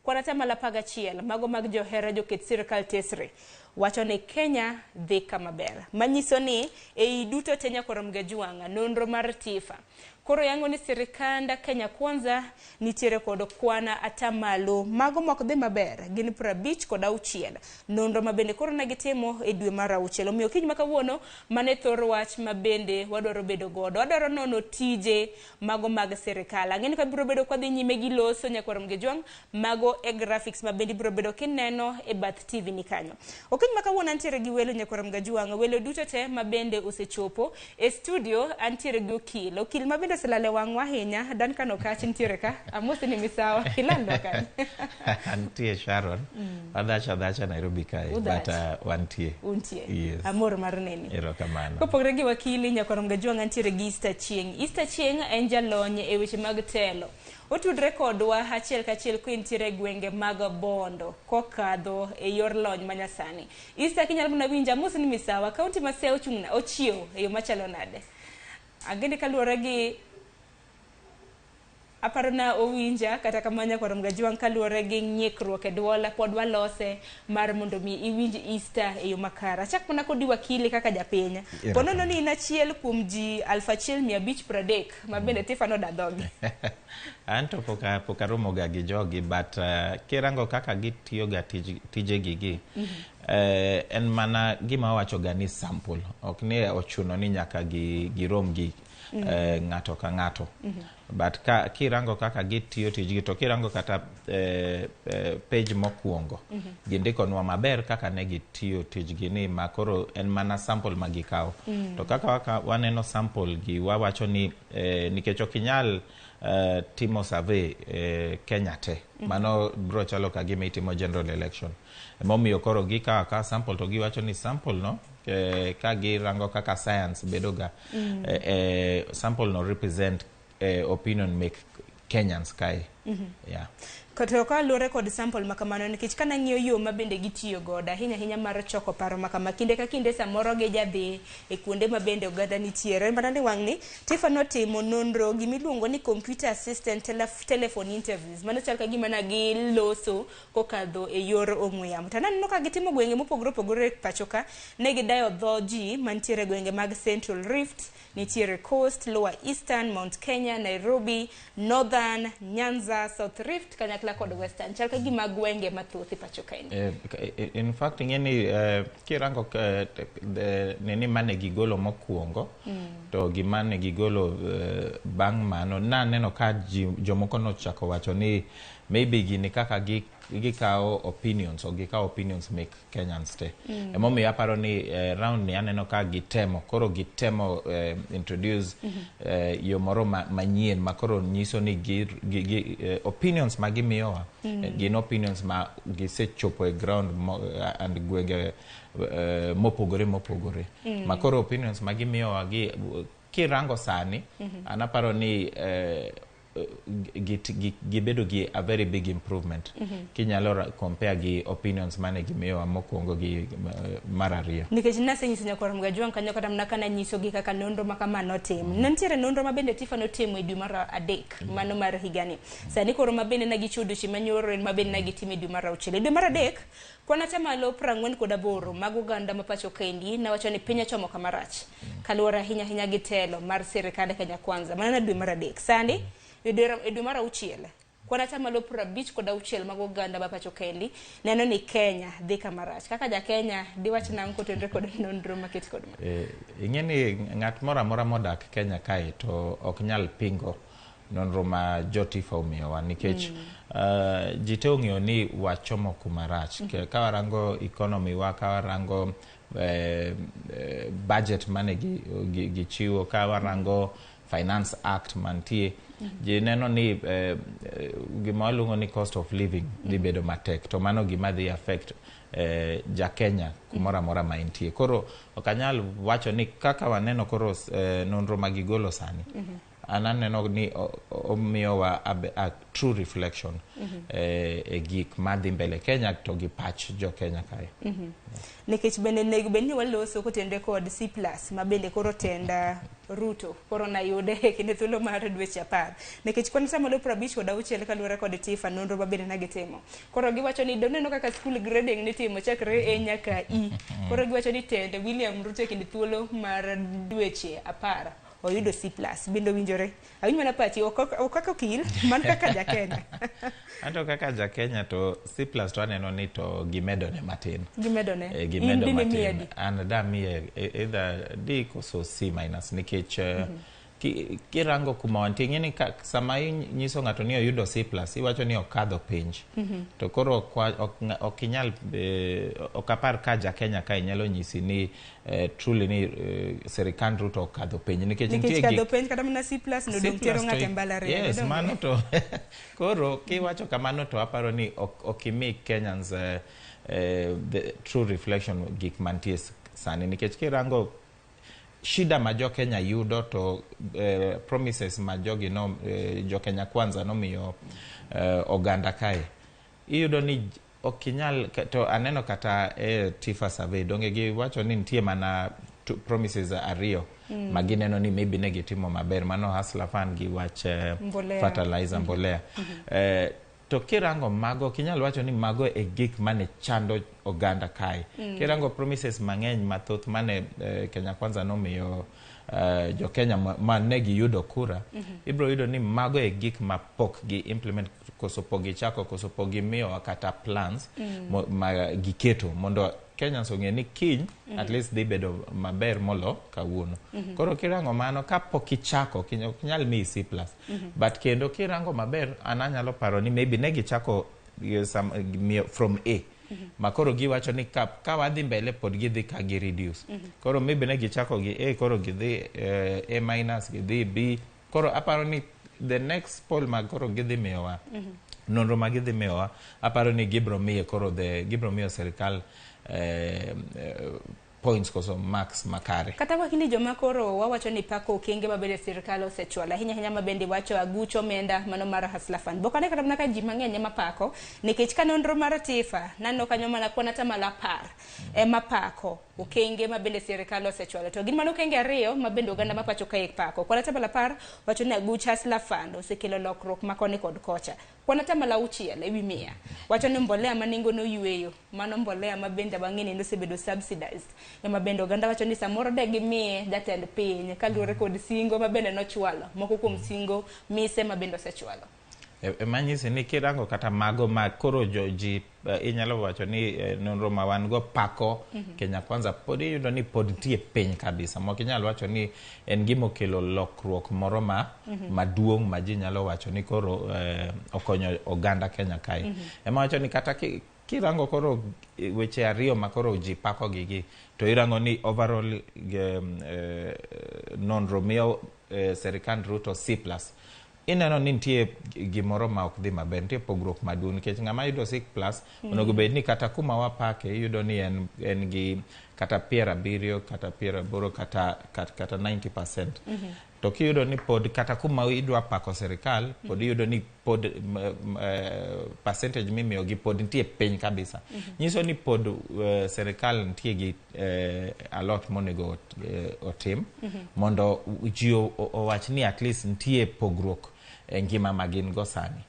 kwan atamalo 11 mago mag johera joket sirkal tesre wacho ni Kenya dhi kama ber. Manyiso ni ei duto te nyakwar Mbuga Juang' nonro mar Tifa koro yango ni sirikand Kenya Kwanza nitiere kod kwan atamalo mago mok dhi maber gin 56. Nonro ma bende koro ne gitimo e dwe mar 6. Omiyo kiny ma kawuono mane thor wach ma bende wadwaro bedo godo. Wadwaro nono tije mago mag sirikal. Ang'e ni kabiro bedo kwa dhi nyime gi loso nyakwar Mbuga Juang' mago e graphics ma bende ibiro bedo kineno e bath TV ni kanyo. Okinyi ma kawuono antiere gi welo nyakwar Mbuga Juang', welo duto te ma bende osechopo e studio. Antiere gi okil, okil ma bende oselalo e wang'wa ahinya, Duncan Okach nitiere ka. Amosi ni misawa, ilalwa kanyo. Antie Sharon. Wadhacha adhacha Nairobi kae, but wantie. Untie. Yes. Amor mar neni. Erokamano. Kopogore gi wakili nyakwar Mbuga Juang' antiere gi Easter Chieng'. Easter Chieng' en jalony e weche mag telo. Otudre kodwa achiel kachiel koentiere e gwenge mag Bondo kokadho e yor lony manyasani. Easter kinyalo mana winja, amosi ni misawa, kaunti ma Siaya ochung' ochiew e yo machalo nade? Ang'e kaluwore gi aparo na owinja kata kamano nyakwar Mbuga Juang' kaluwore gi ng'ikruok e duol pod walose mar mondo mi iwinj Easter e yo makare. Achak mana kodi wakili kaka japiny. Ponono ni in achiel kuom ji 1530 ma bende Tifa noda dhogi. Anto pok aromo ga gi jogi, but kirango kaka gitiyo ga tijegi gi, en mana gima wawacho ga ni sample. Ok ni ochuno ni nyaka girom gi ng'ato ka ng'ato. But ka kirango kaka gitiyo tijgi, to kirango kata page mokwongo, gindikonwa maber kaka ne gitiyo tijgi ni ma koro en mana sample ma gikawo. To kaka waneno sample gi, wawacho ni nikech ok inyal timo survey Kenya te, mano bro chalo ka gima itimo general election. Emomiyo koro gikawo akawa sample to giwacho ni sample no, ka girango kaka science bedo ga, sample no represent opinion make Kenyans kae. Yeah. To kaluwore kod sample ma kamano, nikech kana ng'iyo yo ma bende gitiyo godo ahinya ahinya mar choko paro ma kama, kinde ka kinde samoro gijadhi e kuonde ma bende oganda nitiere. Mana ni wang'ni Tifa notimo nonro gimiluongo ni computer assistant telephone interviews. Mano chal ka gima na giloso kokadho e yor ong'we yamo. To naneno ka gitimo gwenge mopogore opogore e pacho ka, ne gidayo dho ji mantiere e gwenge mag Central Rift, nitiere Coast, Lower Eastern, Mount Kenya, Nairobi, Northern, Nyanza, South Rift kanyakla kod Western. Chal ka gima gwenge mathoth e pacho kaendi. In fact, ing'e ni kirango nini mane gigolo mokwongo to gima ne gigolo bang' mano, naneno ka ji jomoko nochako wacho ni maybe gini kaka gikawo opinions, ok gikawo opinions mek Kenyans te. Emomiyo aparo ni round ni aneno ka gitemo, koro gitemo introduce yo moro manyien ma koro nyiso ni gi opinions ma gimiyowa gin opinions ma gisechopo e ground and gwenge mopogore mopogore. Ma koro opinions ma gimiyowa gi kirango sani, an aparo ni gibedo gi a very big improvement kinyalo compare gi opinions mane gimiyowa mokwongo gi mar ariyo. Nikech nasenyiso nyakwar Mgajwang' kanyo, kata mana kana nyisogi kaka nonro ma kama notim. Ne nitiere nonro ma bende Tifa notimo e dwe mar adek mano mar higani. Sani koro ma bende ne gichiwo odiochieng' manyoro en ma bende ne gitimo e dwe mar auchiel. E dwe mar adek, kwan 48% mag oganda ma pacho kaendi nawacho ni piny ochomo kama rach kaluwore ahinya ahinya gi telo mar sirikand Kenya Kwanza. Mano na dwe mar adek. Sani e dwe mar auchiel, kwan 56% mag oganda ma pacho kaendi neno ni Kenya dhi kama rach. Kaka ja Kenya, diwach nang'o kotenore kod nonro maket kod ma? Ing'e ni ng'at moro amora modak Kenya kae to ok nyal pingo nonro ma jo Tifa omiyowa nikech ji te ong'eyo ni wachomo kuma rach. Ka warango economy wa, ka warango budget mane gichiwo, ka warango Finance Act mantie, ji neno ni gima waluongo ni cost of living dhi bedo matek, to mano gima dhi affect ja Kenya kumoro amora ma entie. Koro ok anyal wacho ni kaka waneno koro nonro ma gigolo sani, an aneno ni omiyowa a true reflection e gik madhi mbele Kenya to gi pach jo Kenya kae. Nikech bende nego bed ni waloso kotenore kod C+ ma bende koro tenda Ruto koro nayude e kinde thuolo mar dweche 10, nikech kwan 56% kaluwore kod Tifa nonro ma bende negitimo. Koro giwacho ni doneno kaka school grading nitimo chakre A nyaka E. Koro giwacho ni tend William Ruto e kind thuolo mar dweche 10 oyudo C+. Bende owinjore? Awinj mana pachi, ok kaka okil, man kaka ja Kenya. Anto kaka ja Kenya to C+ to aneno ni to gimedone matin. Gimedone. Gimedo In dine miyi matin. adi? An damiye either D koso C- nikech kirango kuma wantie, ing'e ni sama inyiso ng'ato ni oyudo C+, iwacho ni okadho penj. To koro ok inyal ok apar ka ja Kenya kae nyalo nyisi ni truly ni sirikand Ruto okadho penj nikech nikech nitie kadho gik penj kata mana C+ no C dong' plus tero to ng'ato e mbalariany. Yes, donge? mano to koro kiwacho kamano to aparo ni ok imi Kenyans the true reflection gik mantie sani, nikech kirango shida ma jo Kenya yudo to promises ma jogi no jo Kenya Kwanza nomiyo oganda kae, iyudo ni ok inyal to aneno kata e Tifa survey donge giwacho ni nitie mana two promises ariyo ma gineno ni maybe ne gitimo maber, mano Hustler Fund gi wach Mbolea. fertilizer, mbolea. To kirango mago, ok inyal wacho ni mago e gik mane chando oganda kae. Kirango promises mang'eny mathoth mane Kenya Kwanza nomiyo jo Kenya ma ne giyudo kura, ibiro yudo ni mago e gik ma pok gi implement, koso pok gichako, koso pok gimiyowa kata plans ma giketo mondo Kenyans ong'e ni kiny at least dhi bedo maber molo kawuono. Koro kirango mano kapok ichako, ok nyal miyi C+. But kendo kirango maber, an anyalo paro ni maybe ne gichako from A ma koro giwacho ni ka wadhi mbele pod gidhi ka gi reduce. Koro maybe ne gichako gi A, koro gidhi A minus, gidhi B. Koro aparo ni the next poll ma koro gidhi miyowa, nonro ma gidhi miyowa, aparo ni gibro miye koro the gibro miyo sirikal points koso marks makare. Kata wakili, joma koro wawacho ni pako okenge mabende sirikal osechwalo ahinya ahinya, mabende wacho aguch omenda mano mar Hustler Fund, bok ane kata mana ka ji mang'eny ema pako, nikech ka nonro mar TIFA naneno kanyo mana kwan 10% ema pako okenge mabende sirikal osechwalo, to gin mana okenge ariyo mabende oganda ma pacho kae pako. Kwan 10% wacho ni aguch Hustler Fund osekelo lokruok ma koni kod kocha. Kwan 6% wacho ni mbolea ma nengo noyweyo, mano mbolea ma bende wang'e ni nosebedo subsidized, ema bende oganda wacho ni samoro de gimiye jatend piny kaluwore kod singo ma bende nochwalo, moko kuom singo mise ma bende osechwalo. Ema nyisi ni kirango kata mago ma koro jo ji inyalo wacho ni nonro ma wan go pako Kenya Kwanza, pod iyudo ni pod nitie piny kabisa, mok inyal wacho ni en gima okelo lokruok moro ma maduong' ma ji nyalo wacho ni koro okonyo oganda Kenya kae. Ema wacho ni kata kirango koro weche ariyo ma koro ji pako gigi, to irango ni overall nonro miyo serikand Ruto C+, ineno ni nitie gimoro ma ok dhi maber, nitie pogruok maduong', nikech ng'ama yudo C+ onego bed ni kata kuma wapake iyudo ni en gi kata 70 kata 80 kata 90%. To kiyudo ni pod kata kuma idwa pako sirikal pod iyudo ni pod percentage mimiyogi pod nitie piny kabisa. Nyiso ni pod sirikal nitie gi a lot monego otim mondo ji owach ni at least nitie pogruok e ngima ma gin go sani.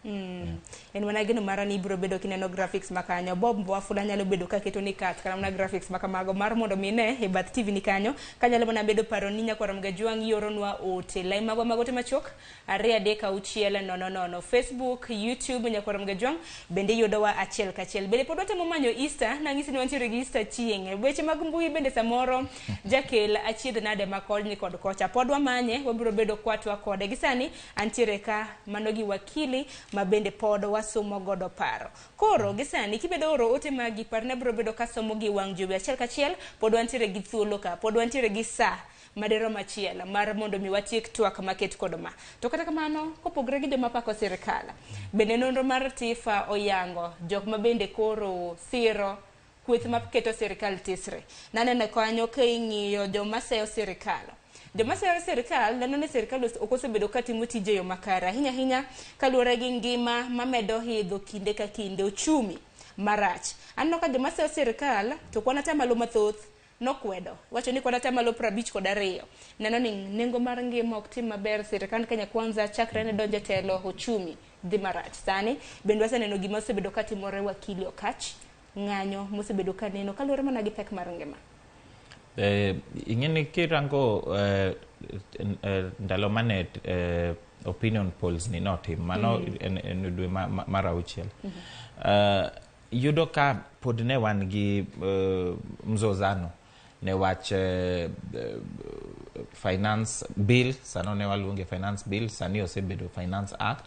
En mana geno mara ni ibiro bedo kineno graphics makanyo. Bob Wafula nyalo bedo ka keto ni kat kata mana graphics makamago mar mondo mi ne e bath TV ni kanyo. Kanyalo mana bedo paro ni nyakwar Mgajwang' ioronwa ote. Lai magwa mag ote machuok 236 000. Facebook, YouTube nyakwar Mgajwang' bende yudowa achiel kachiel. Bende pod watemo manyo Easter, nang'isi ni wantiere gi Easter chieng'. Weche mag mbui bende samoro jakel achiedh nade ma koni kod kocha. Pod wamanye, wabiro bedo kwatwa kode. Gi sani antiere ka mano gi wakili ma bende pod wasomo godo paro. Koro gi sani kibedo oro ote magi, parna biro bedo ka somo gi wang' jowi achiel kachiel. Pod wantiere gi thuolo ka, pod wantiere gi saa madirom achiel mar mondo mi watiek twak maket kod ma. To kata kamano, kopogore gi joma pako sirikal, bende nonro mar TIFA oyango jok ma bende koro siro kweth maketo sirikal tisre. Naneno kanyo ka ing'iyo joma seyo sirikal. Joma seyo sirikal neno ni sirikal ok osebedo ka timo tije e yo makare, ahinya ahinya kaluwore gi ngima mamedo idho kinde ka kinde, ochumi marach. Aneno ka joma seyo sirikal to kwan atamalo mathoth nokwedo wacho ni kwan 52% neno ni nengo mar ngima ok tim maber sirikand Kenya Kwanza chakre ne donjo e telo, ochumi dhi marach. Sani bende waseneno gima osebedo ka timore, wakili Okach, ng'anyo mosebedo ka neno kaluwore mana gi pek mar ngima. Ing'e ni kirango ndalo mane opinion polls ni notim mano en dwe mar auchiel, yudo ka pod ne wan gi mzozano ne wach finance bill. Sano ne waluonge finance bill, sani osebedo Finance Act.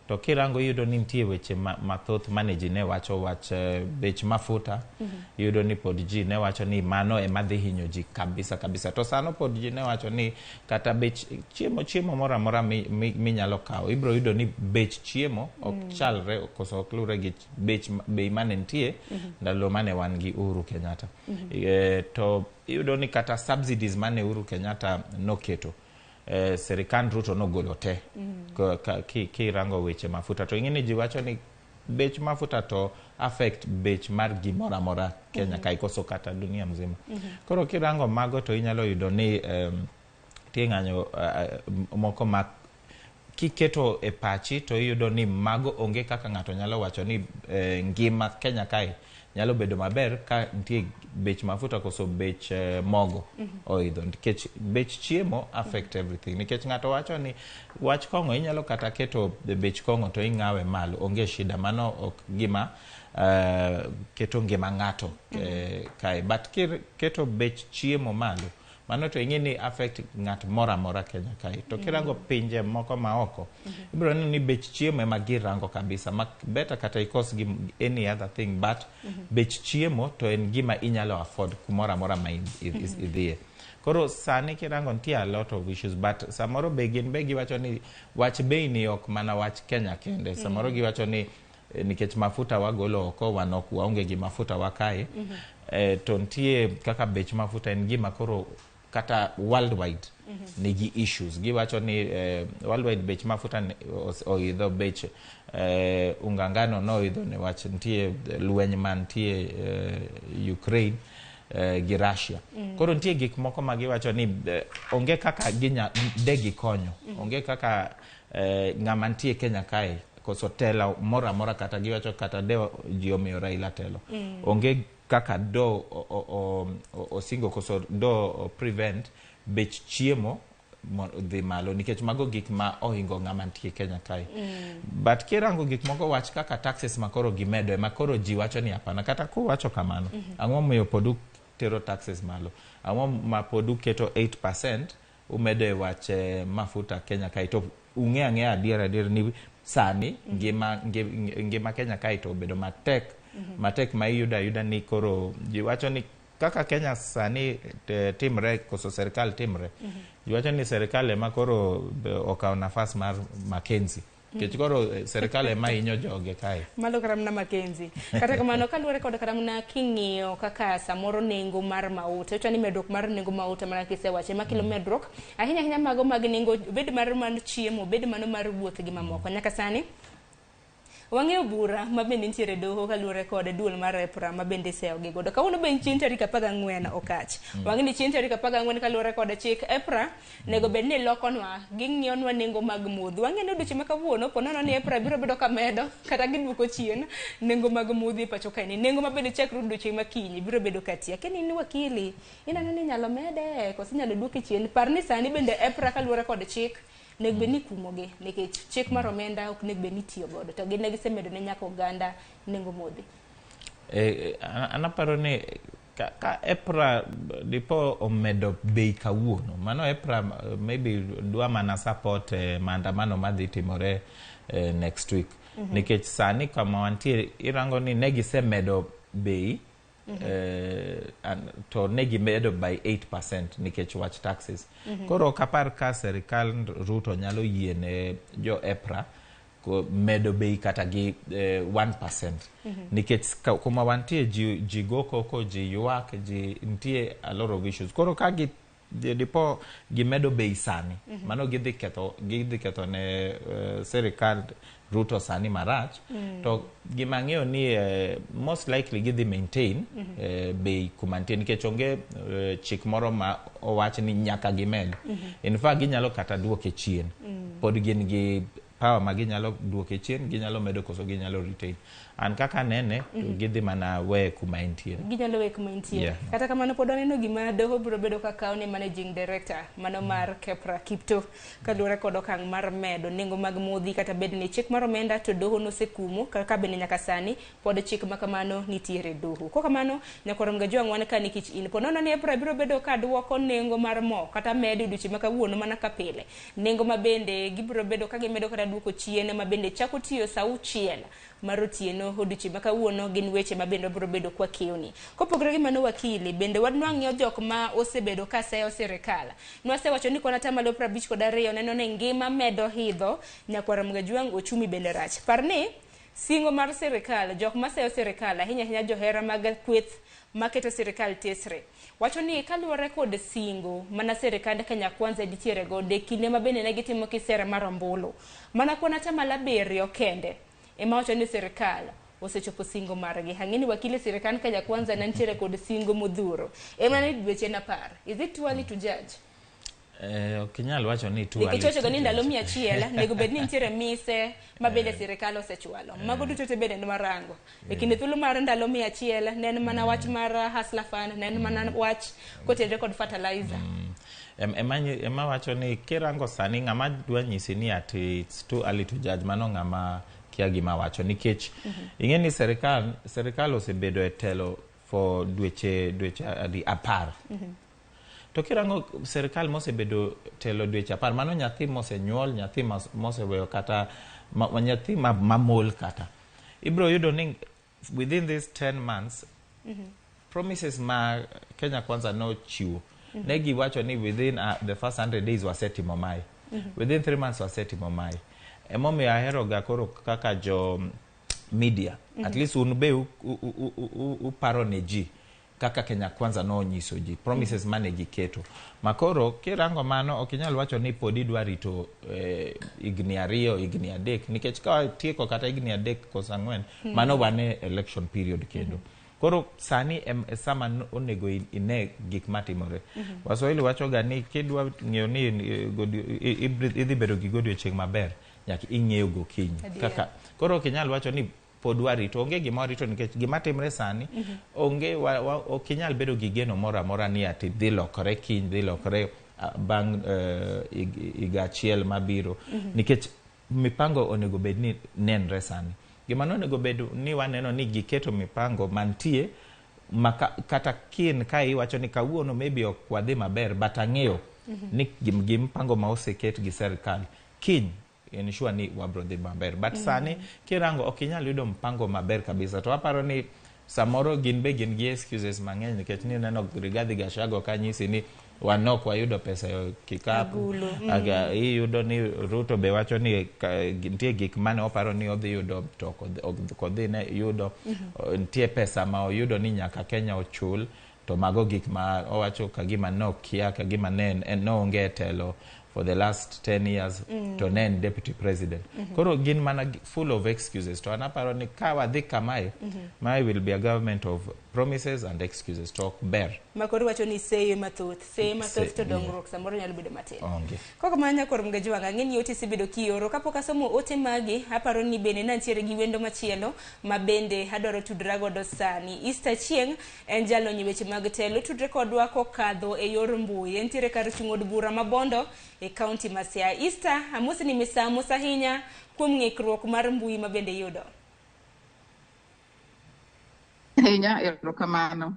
To kirango iyudo ni nitie weche mathoth mane ji ne wacho, wach bech mafuta. Iyudo ni pod ji ne wacho ni mano ema dhi hinyo ji kabisa kabisa, to sano pod ji ne wacho ni kata bech chiemo moro amora minyalo kawo, ibiro yudo ni bech chiemo ok chalre koso ok luwre gi bech bei mane nitie ndalo mane wan gi Uhuru Kenyatta. To iyudo ni kata subsidies mane Uhuru Kenyatta noketo, sirikand Ruto nogolo te. Kirango weche mafuta to ing'e ni ji wacho ni bech mafuta to affect bech mar gimoro amora Kenya kae koso kata dunia mzima. Koro kirango mago to inyalo yudo ni nitie ng'anyo moko ma kiketo e pachi to iyudo ni mago onge kaka ng'ato nyalo wacho ni ngima Kenya kae nyalo bedo maber ka nitie bech mafuta koso bech mogo oidho, nikech bech chiemo affect everything. Nikech ng'ato wacho ni wach kong'o, inyalo kata keto bech kong'o to ing'awe malo, onge shida, mano ok gima keto ngima ng'ato kae, but keto bech chiemo malo, mano to ing'e ni affect ng'at moro amora Kenya kae. To kirango pinje moko ma oko, ibiro neno ni bech chiemo ema girango kabisa, ma better kata ikos gi any other thing, but bech chiemo to en gima inyalo afford kumoro amora ma idhiye. Koro sani kirango nitie a lot of issues, but samoro be gin be giwacho ni wach bei ni ok mana wach Kenya kende. Samoro giwacho ni Nikech mafuta wagolo oko, wan ok waonge gi mafuta wa kae. To nitie kaka bech mafuta en gima koro kata worldwide nigi issues. Giwacho ni worldwide bech mafuta oidho, bech unga ngano noidho niwach nitie lweny mantie Ukraine gi Russia. Koro nitie gik moko ma giwacho ni onge kaka ginya de gikonyo. Onge kaka ng'ama nitie Kenya kae koso telo moro amora, kata giwacho kata de ji omiyo Raila telo. Onge kaka do osingo koso do prevent bech chiemo dhi malo, nikech mago gik ma ohingo ng'ama nitie Kenya kae. But kirango gik moko, wach kaka taxes ma koro gimedo ema koro ji wacho ni hapana. Kata kuwacho kamano, ang'o momiyo pod utero taxes malo? Ang'o ma pod uketo 8% umedo e wach mafuta Kenya kae, to ung'e ang'eya adier adier ni sani ngima Kenya kae to obedo matek, matek ma iyudo ayuda ni koro ji wacho ni kaka Kenya sani timre koso serikal timre, ji wacho ni serikal ema koro okawo nafas mar Mackenzie, nikech koro serikal ema hinyo joge kae. Malo kata mana Mackenzie. Kata kamano, kaluwore kod kata mana king'iyo kaka samoro nengo mar mauta, iwacho ni medruok mar nengo mauta, mana kisewache, makelo medruok ahinya ahinya mago mag nengo, obed mar chiemo, obed mano mar wuoth gi mamoko. Nyaka sani wang'eyo bura ma bende nitiere doho kaluwore kod duol mar EPRA ma bende iseyogi godo. Kawuono be chieng' tarik 14 Okach. Wang'e ni chieng' tarik 14, kaluwore kod chik EPRA, nego bed ni lokonwa, ging'iyonwa nengo mag modhi. Wang'e ni odiochieng' ma kawuono, po nono ni EPRA biro bedo ka medo kata giduoko chien nengo mag modhi e pacho kae ni. Nengo ma bende chakre odiochieng' ma kiny biro bedo ka tiyo. Akia ni in wakili, ineno ni inyalo mede koso inyalo duoke chien. Par ni sani bende EPRA, kaluwore kod chik, nego bed ni ikumogi, nikech chik mar omenda ok nego bed ni itiyo godo, to gin ne gisemedo ne nyaka oganda nengo modhi. An aparo ni ka EPRA dipo omedo bei kawuono, mano EPRA maybe dwa mana support maandamano madhi timore next week. Nikech sani kama wantie, irango ni ne gisemedo bei, to ne gimedo by 8% nikech wach taxes. Koro ok apar ka serikal Ruto nyalo yie ne jo EPRA medo bei kata gi 1%. Nikech kuma wantie ji go koko, ji ywak, ji nitie a lot of issues. Koro ka gi dipo gimedo bei sani, mano gidhi ketho ne serikal Ruto sani marach. To gima ang'eyo ni most likely gidhi maintain bei kuma nitie, nikech onge chik moro ma owach ni nyaka gimed. In fact, ginyalo kata duoke chien. Pod gin gi power ma ginyalo duoke chien, ginyalo medo koso ginyalo retain. An kaka anene, to gidhi mana weye kuma entie. Ginyalo wek kuma entie. Kata kamano, pod waneno gima doho biro bedo ka kawo ne managing director mano mar KEPRA Kipto, kaluwore kod okang' mar medo nengo mag modhi, kata bed ni chik mar omenda to doho nosekumo, kaka bende nyaka sani pod chik ma kamano nitiere doho. Kok kamano, nyakwar Mgajwang', wan ka nikech in po nono ni EPRA biro bedo ka duoko nengo mar mo kata medo odiochieng' ma kawuono mana ka pile, nengo ma bende gibiro bedo ka gimedo kata duoko chien, ma bende chako tiyo sa 6 mar otieno odiochieng' ma kawuono, gin weche ma bende wabiro bedo kwa kewni. Kopogore gi mano, wakili, bende wadwang'iyo jok ma osebedo ka seyo sirikal. Nwasewacho ni kwan 52% neno ni ngima medo idho, nyakwar Mgajwang', ochumi bende rach. Par ni singo mar sirikal, jok ma seyo sirikal ahinya ahinya, johera mag kweth maketo sirikal tesre, wacho ni kaluwore kod singo mana sirikand Kenya Kwanza nitiere godo e kinde ma bende ne gitimo kisera mar ombulu, mana kwan 70% kende ema wacho ni sirikal osechopo singo margi. Ang'e ni wakili, sirikand Kenya Kwanza ne nitiere kod singo modhuro ema ni dweche en 10. Is it too early to judge? Ok inyal wacho ni too Nikech early wachogo to ni ndalo judge. 100 nego bed ni nitiere mise ma bende sirikal osechwalo. Mago duto te bende nwarango e kinde thuolo mar ndalo 100. Ne en mana wach mar Hustler Fund, ne en mana wach kotenore kod fertilizer. Ema wacho ni kirango sani, ng'ama dwa nyisi ni ati it's too early to judge, mano ng'ama kia gima wacho, nikech ing'e ni serikal osebedo e telo for dweche adi? 10. To kirango serikal mosebedo telo dweche 10, mano nyathi mosenyuol, nyathi moseweyo kata nyathi mamol kata ibiro yudo ni within these 10 months, promises ma Kenya Kwanza nochiwo, ne giwacho ni within the first 100 days wasetimo mae, within 3 months wasetimo mae. Emomiyo ahero ga koro kaka jo media. At least un be uparo ne ji kaka Kenya Kwanza nonyiso ji promises mane giketo. Makoro kirango mano, ok inyal wacho ni pod idwa rito higni 2, higni 3, nikech ka tieko kata higni 3 koso 4, mano wane election period kendo. Koro sani e sama onego ine gik matimore. Waswahili wachoga ni kidwa ng'eyo ni idhi bedo gi godiochieng' maber, nyaka ing'eyo gokinyi. Kaka koro ok inyal wacho ni pod warito, onge gima warito, nikech gima timre sani onge ok inyal bedo gi geno moro amora ni ati dhi lokore kiny, dhi lokore bang' higa achiel mabiro, nikech mipango onego bed ni nenre sani. Gima nonego bed ni waneno ni giketo mipango mantie kata kin ka iwacho ni kawuono maybe ok wadhi maber, but ang'eyo ni gi mpango ma oseket gi serikal kiny ensure ni wabro dhi maber. But sani kirango ok inyal yudo mpango maber kabisa. To aparo ni samoro gin be gin gi excuses mang'eny, nikech ni neno Rigathi Gachagua ka nyisi ni wanok wayudo pesa e kikapu. Iyudo ni Ruto be wacho ni nitie gik mane oparo ni odhi yudo to ok odhi ne yudo. Nitie pesa ma oyudo ni nyaka Kenya ochul, to mago gik ma owacho kagima nokia, kagima ne noonge telo for the last 10 years, to ne en deputy president. Koro gin mana full of excuses. To an aparo ni ka wadhi kamae, mae will be a government of promises and excuses, to ok ber. Makoro wacho ni seye mathoth, seye mathoth to dongruok samoro nyalo bedo matin. Onge. Koko mana nyakor Mgajwang', ang'e ni ote isebedo kioro. Kapok asomo ote magi, aparo ni bende nantiere gi wendo machielo ma bende adwaro tudra godo sani. Easter Chieng' en jalony e weche mag telo, tudre kodwa kokadho e yor mbui. Entiere kar chung' od bura ma Bondo e kaunti ma Siaya. Easter, amosi ni misa, mos ahinya kuom ng'ikruok mar mbui ma bende iyudo. Ahinya, erokamano.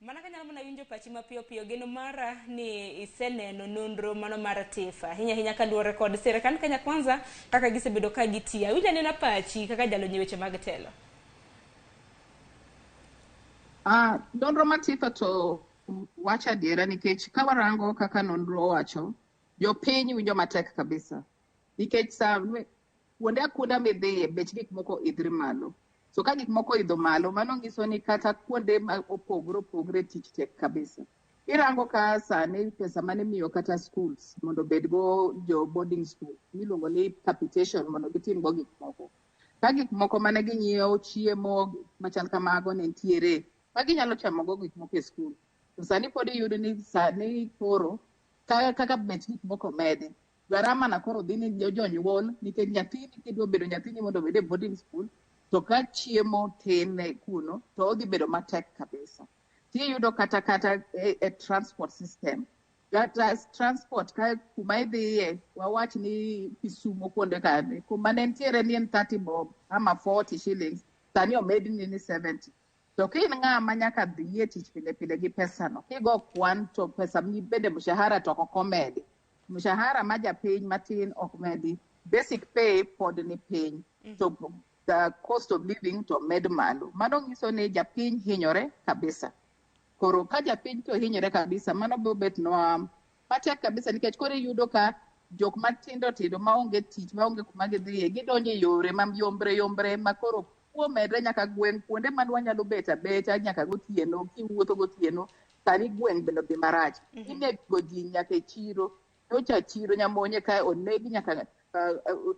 Mana kanyalo mana winjo pachi mapiyo piyo, geno mara ni iseneno nonro mano mar TIFA ahinya ahinya kaluwore kod sirkand Kenya Kwanza kaka gisebedo ka gitiyo. Awinjo anena pachi kaka jalony e weche mag telo. Nonro mar TIFA to wacho adiera, nikech ka warango kaka nonro owacho, jopiny winjo matek kabisa. Nikech sa kuonde akuonda midhiye, bech gik moko idhre malo. So ka gik moko idho malo, mano nyiso ni kata kuonde ma opogore opogore tich tek kabisa. Irango ka sani pesa mane miyo kata schools mondo obed go jo boarding school miluongo ni capitation mondo gitim go gik moko. Ka gik moko mane ginyiewo chiemo machal kamago ne nitiere ma ginyalo chamo go gik moko e school. To sani pod iyudo ni sani koro kaka bech gik moko omedi, gharama na koro dhi ni jonyuol, nikech nyathini kidwa bedo nyathini mondo obed e boarding school, to ka chiemo tin kuno to odhi bedo matek kabisa. Tiyudo kata e transport system, kata transport ka kuma idhiye, wawach ni Kisumu kuonde kane, kuma ne nitiere ni en 30 bob ama 40 shillings, sani omedni ni 70. To ka in ng'ama nyaka dhi e tich pile pile gi pesano, kigo kwan to pesa bende mshahara to ok omedi. Mshahara ma japiny matin ok medi, basic pay pod ni piny, to the cost of living to med malo. Mano nyiso ni japiny hinyore kabisa. Koro ka japiny to hinyore kabisa, mano biro bet nwa matek kabisa, nikech koro iyudo ka jok matindo tindo maonge tich, maonge kuma gidhiye, gidonjo e yore ma yombre yombre ma koro kuo medre nyaka gweng', kuonde ma wanyalo bet abeta nyaka gotieno, kiwuotho gotieno, sani gweng' bende odhi marach. Inego ji nyaka e chiro, nyocha chiro Nyamonye ka oneg nyaka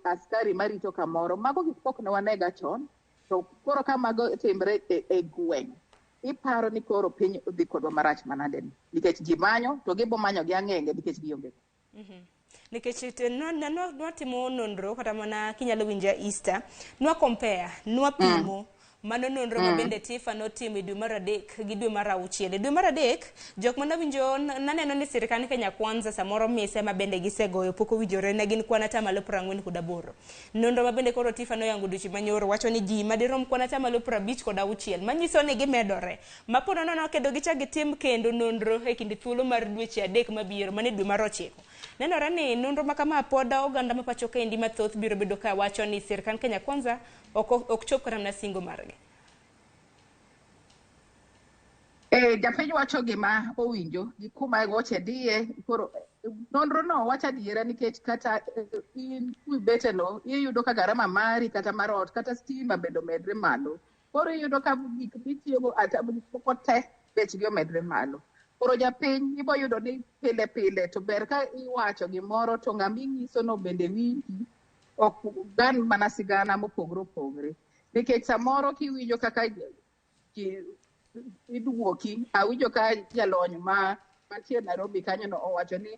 askari marito kamoro. Mago gik pok ne wanega chon, to koro ka mago timre e gweng', iparo ni koro piny odhi kodwa marach manade, nikech ji manyo to gibo manyo gi ang'enge nikech gionge. Nikech nwatimo nonro kata mana kinyalo winja Easter, nwa compare, nwa pimo mano nonro ma bende TIFA notimo e dwe mar 3 gi dwe mar 6. E dwe mar 3 jok manawinjo naneno ni sirkand Kenya Kwanza samoro mise ma bende gisegoyo pok owinjore ne gin kwan 48%. Nonro ma bende koro TIFA noyango odiochieng' manyoro wacho ni ji madirom kwan 56%, manyiso ni gimedore. Ma po nono kendo gichak gitim kendo nonro e kind thuolo mar dweche 3 mabiro, mane dwe mar 9. Nenore ni nonro ma kama pod oganda ma pacho kaendi mathoth biro bedo ka wacho ni sirkand Kenya Kwanza ok chop kata mana singo margi. Japiny wacho gima owinjo gi kuma goche dhiye, koro Nonro no wacho adiera nikech kata in kuibete no iyudo ka garama mari kata mar ot kata stima bende omedre malo. Koro iyudo ka gik mitiyogo ata gik moko te bechgi omedre malo. Koro japiny ibo yudo ni pile pile to ber ka iwacho gimoro to ng'ama inyiso no bende winji, ok gan mana sigana mopogore opogore. Nikech samoro kiwinjo kaka iduoki, awinjo ka jalony ma mantie Nairobi kanyo no owacho ni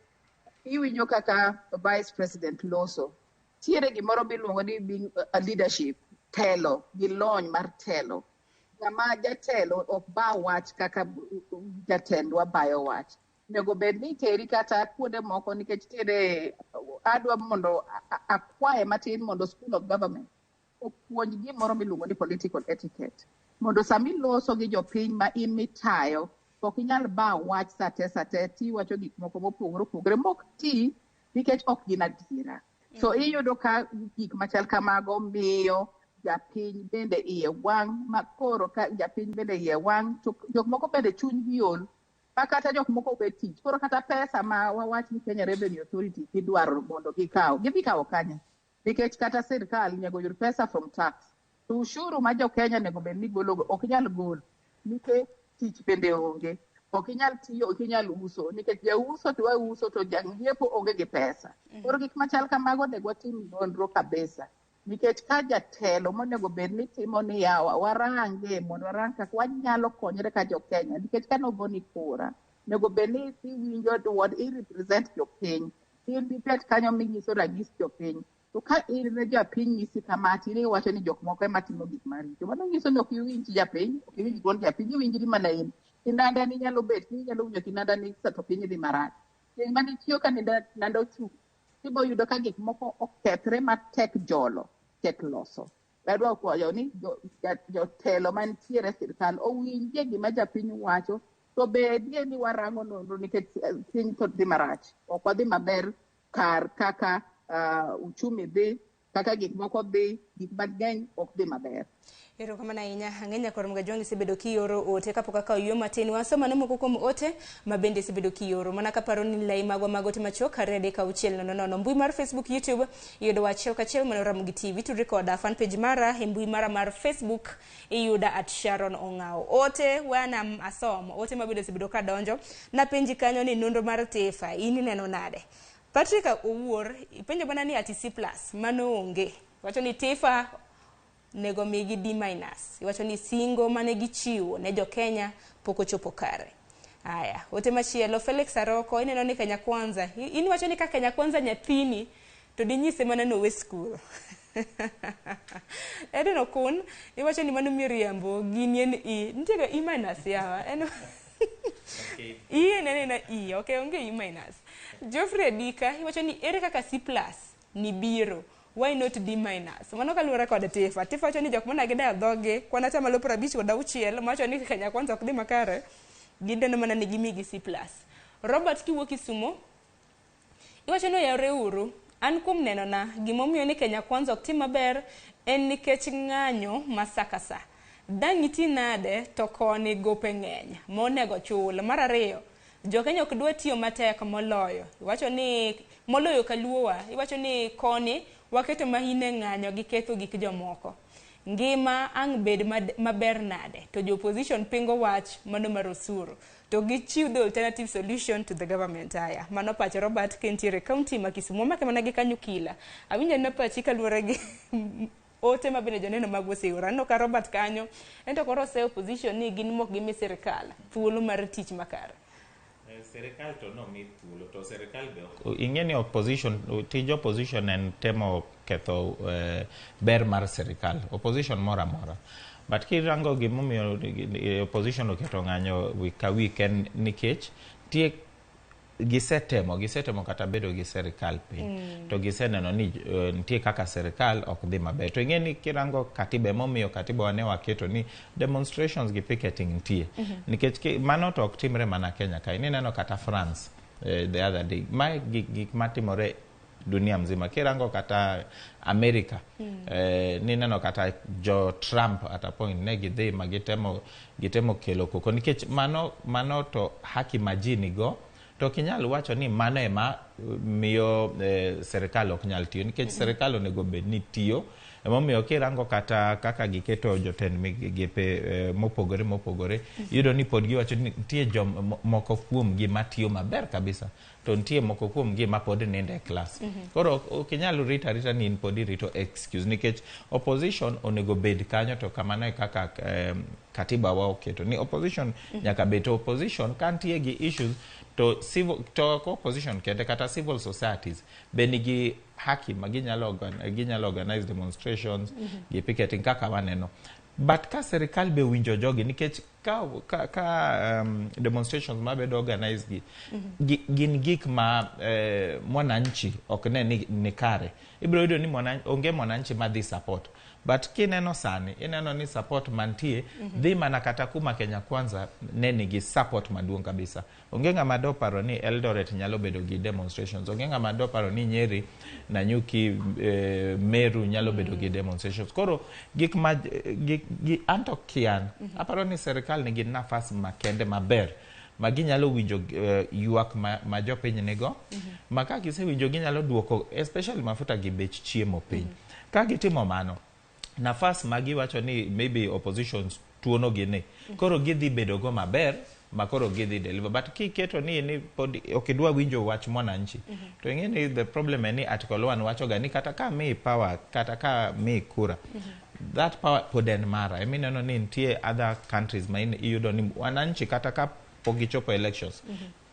iwinjo kaka vice president loso. Tiere gimoro miluongo ni being a leadership, telo, gi lony mar telo. Ng'ama jatelo ok ba wach kaka jatendwa bayo wach. Onego bed ni iteri kata kuonde moko nikech tiere adwa mondo akwaye matin mondo School of Government opuonj gimoro miluongo ni political etiquette. Mondo sama iloso gi jopiny ma in mitayo, ok inyal ba wach sate sate tiwacho gik moko mopogore opogore mok ti nikech ok gin adiera. So iyudo ka gik machal kamago miyo japiny bende iye wang' ma koro ka japiny bende iye wang' to jok moko bende chunygi ol ma kata jok moko owe tich. Koro kata pesa ma wawach ni Kenya Revenue Authority idwaro mondo gikaw, gidhi kawo kanye? Nikech kata sirkal onego yud pesa from tax. To ushuru ma jo Kenya onego bed ni golo ok nyal golo nikech tich bende onge. Ok inyal tiyo, ok inyal uso nikech jauso to wauso to jang'iepo onge gi pesa. Koro gik machal kamago onego watim nonro kabisa. Nikech ka jatelo monego bed ni timo ni yawa warange mondo warang kaka wanyalo konyre ka jo Kenya nikech ka nogoni kura onego bed ni iwinjo duond i represent jopiny. In ibet kanyo minyiso ranyis jopiny. To ka in ne japiny nyisi kama to in iwacho ni jok moko ema timo gik maricho. Mano nyiso ni ok iwinj japiny, ok iwinj duond japiny, iwinjri mana in. Kinanda ni nyalo bet ni inyalo winjo kinanda ni to piny dhi marach. Chieng' mane itiyo ka kinanda ochung', ibo yudo ka gik moko okethre matek jolo, tek loso. Adwa kwayo ni jotelo mantiere e sirkal owinjie gima japiny wacho to bedie ni warango nonro nikech piny to dhi marach. Ok wadhi maber kar kaka uchumi dhi, kaka gik moko dhi, gik mang'eny ok dhi maber. Erokamano ahinya. Ang'e nyakwar Mgajwang' isebedo kioro ote kapok akawo yueyo matin. Wasom ane moko kuom ote ma bende isebedo kioro. Mana kaparo ni lai magwa mag ote machuok 2 3 6 0 0. Mbui mar Facebook, YouTube iyudo achiel kachiel mano Ramogi TV. Tudri koda fan page mara e mbui mara mar Facebook iyuda at Sharon Ong'awo. Ote wana asom. Ote ma bende osebedo kadonjo. Napenji kanyo ni nonro mar TIFA in ineno nade? Patrick Owuor ipenjo mana ni ati C+ mano onge. Wacho ni TIFA nego migi D-. Iwacho ni singo mane gichiwo ne jo Kenya pok ochopo kare. Aya, ote machielo Felix Aroko ineno ni Kenya Kwanza. In wacho ni ka Kenya Kwanza nyathini to dinyise mana nowe skul. Eden Okun iwacho ni mano miriambo gini en E. Nitie ga E- yawa. En E en anena E, okay, onge E-. Geoffrey Adika iwacho ni ere kaka C+ ni biro? Why not D-? Mano kaluwore kod TIFA. TIFA wacho ni jok mane gidayo dhogi kwan atamalo 56 mawacho ni Kenya Kwanza ok dhi makare, gineno mana ni gimigi C+. Robert kiwuok Kisumo iwacho ni oyawre uru. An kuom nenona, gimomiyo ni Kenya Kwanza ok tim maber en nikech ng'anyo ma sakasa. Dang' iti nade to koni gope ng'eny monego chul. Mar ariyo, jo Kenya ok dwa tiyo matek moloyo. Iwacho ni moloyo kaluowa. Iwacho ni koni waketo mahine ng'anyo gi ketho gik jomoko. Ngima ang' bed maber nade to jo opposition pingo wach mano mar osuru. To gichiw the alternative solution to the government. Aya, mano pach Robert kentiere county ma Kisumu. Wamake mana gi kanyo kila. Awinjo na pachi kaluwore gi ote ma bende joneno mag oseoro. Aneno ka Robert kanyo, ento koro ose opposition ni gin mok gimi sirkal thuolo mar tich makare. Sirikal to nomi thuolo to sirikal be ok ing'e ni opposition tij opposition en temo ketho ber mar sirikal opposition moro amora but kirango gimomiyo opposition oketo ng'anyo week ka week en nikech tie gisetemo kata bedo gi sirikal piny to giseneno ni nitie kaka sirikal ok dhi maber to ing'e ni kirango katiba emomiyo katiba wane waketo ni demonstrations gi picketing nitie nikech mano to ok timre mana Kenya kae nineno kata France the other day mae gik matimore dunia mzima kirango kata America nineno kata jo Trump at a point ne gidhi ma gitemo kelo koko nikech mano to haki ma ji nigo. To ok inyal wacho ni mano ema miyo serikal ok nyal tiyo, nikech serikal onego bed ni tiyo. Emomiyo kirango kata kaka giketo jotend migepe mopogore mopogore, iyudo ni pod giwacho ni nitie jomoko kuomgi matiyo maber kabisa, to nitie moko kuomgi ma pod nindo e klas. Koro ok inyal rito arita ni in pod irito excuse, nikech opposition onego bed kanyo. To kamano e kaka katiba wa oketo ni opposition nyaka bed. To opposition ka nitie gi issues to civil, to ok opposition kende, kata civil societies be nigi haki ma ginyalo organize demonstrations gi picketing kaka waneno. But ka serikal be winjo jogi, nikech ka demonstrations mabedo organize gi, gin gik ma mwananchi ok ne ni kare. Ibiro yudo ni onge mwananchi madhi support. But kineno sani, ineno ni support mantie dhi mana kata kuma Kenya Kwanza ne nigi support maduong' kabisa. Onge ng'ama doparo ni Eldoret nyalo bedo gi demonstrations. Onge ng'ama doparo ni Nyeri, Nanyuki, Meru nyalo bedo gi demonstrations. Koro gik ma gik, gi, anto kian, aparo ni serikal nigi nafas makende maber ma ginyalo winjo ywak ma jopiny nigo, ma ka gisewinjo ginyalo duoko especially mafuta gi bech chiemo piny. Ka gitimo mano, nafas ma giwacho ni maybe opposition tuono gi ni koro gidhi bedo go maber ma koro gidhi deliver. But kiketo ni pod ok idwa winjo wach mwananchi, to ing'e ni the problem en ni article 1 wacho ga ni kata ka miyi power, kata ka miyi kura, that power pod en mara. Emineno ni nitie other countries ma iyudo ni wananchi kata ka pok gichopo elections,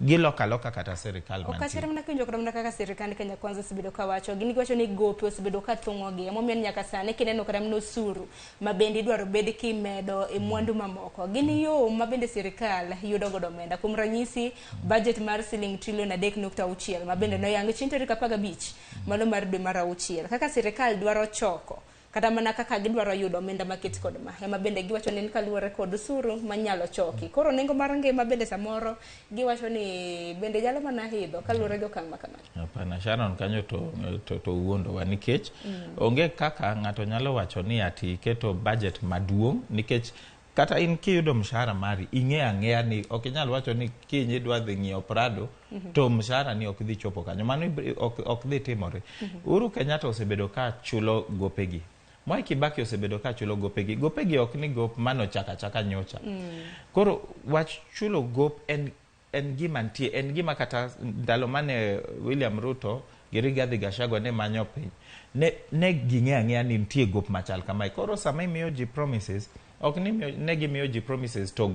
giloko aloka kata sirikal Ok mantie. Achere mana kiwinjo kata mana kaka sirikand Kenya Kwanza osebedo ka wacho, gin giwacho ni gope osebedo ka thung'ogi. Emomiyo ni nyaka sani kineno kata mana osuru ma bende idwaro bed kimedo e mwandu mamoko, gin yo ma bende sirikal yudo godo omenda. Kuom ranyisi, budget mar siling trilion 3.6 ma bende noyang chieng' tarik 15 mano mar dwe mar auchiel, kaka sirikal dwaro choko kata mana kaka gidwaro yudo omenda maket kod ma ema bende giwacho ni en kaluwore kod osuru manyalo choki. Koro nengo mar ngima bende samoro giwacho ni bende nyalo mana idho kaluwore gi okang' ma kamano. Hapana, Sharon, kanyo to wuondowa nikech onge kaka ng'ato nyalo wacho ni ati iketo budget maduong', nikech kata in kiyudo mshahara mari, ing'e ang'eya ni ok inyal wacho ni kiny idwa dhi ng'iewo Prado to mshahara ni ok dhi chopo kanyo. Mano ok dhi timore. Uhuru Kenyatta osebedo ka chulo gopegi, Mwai Kibaki osebedo ka chulo gopegi. Gopegi ok ni gop mano chaka chaka nyocha. Koro wach chulo gop en gima nitie, en gima kata ndalo mane William Ruto gi Rigathi Gachagua ne manyo piny, ne ging'e ang'eya ni nitie gop machal kamae. Koro sama imiyo ji promises, ok ni ne gimiyo ji promises to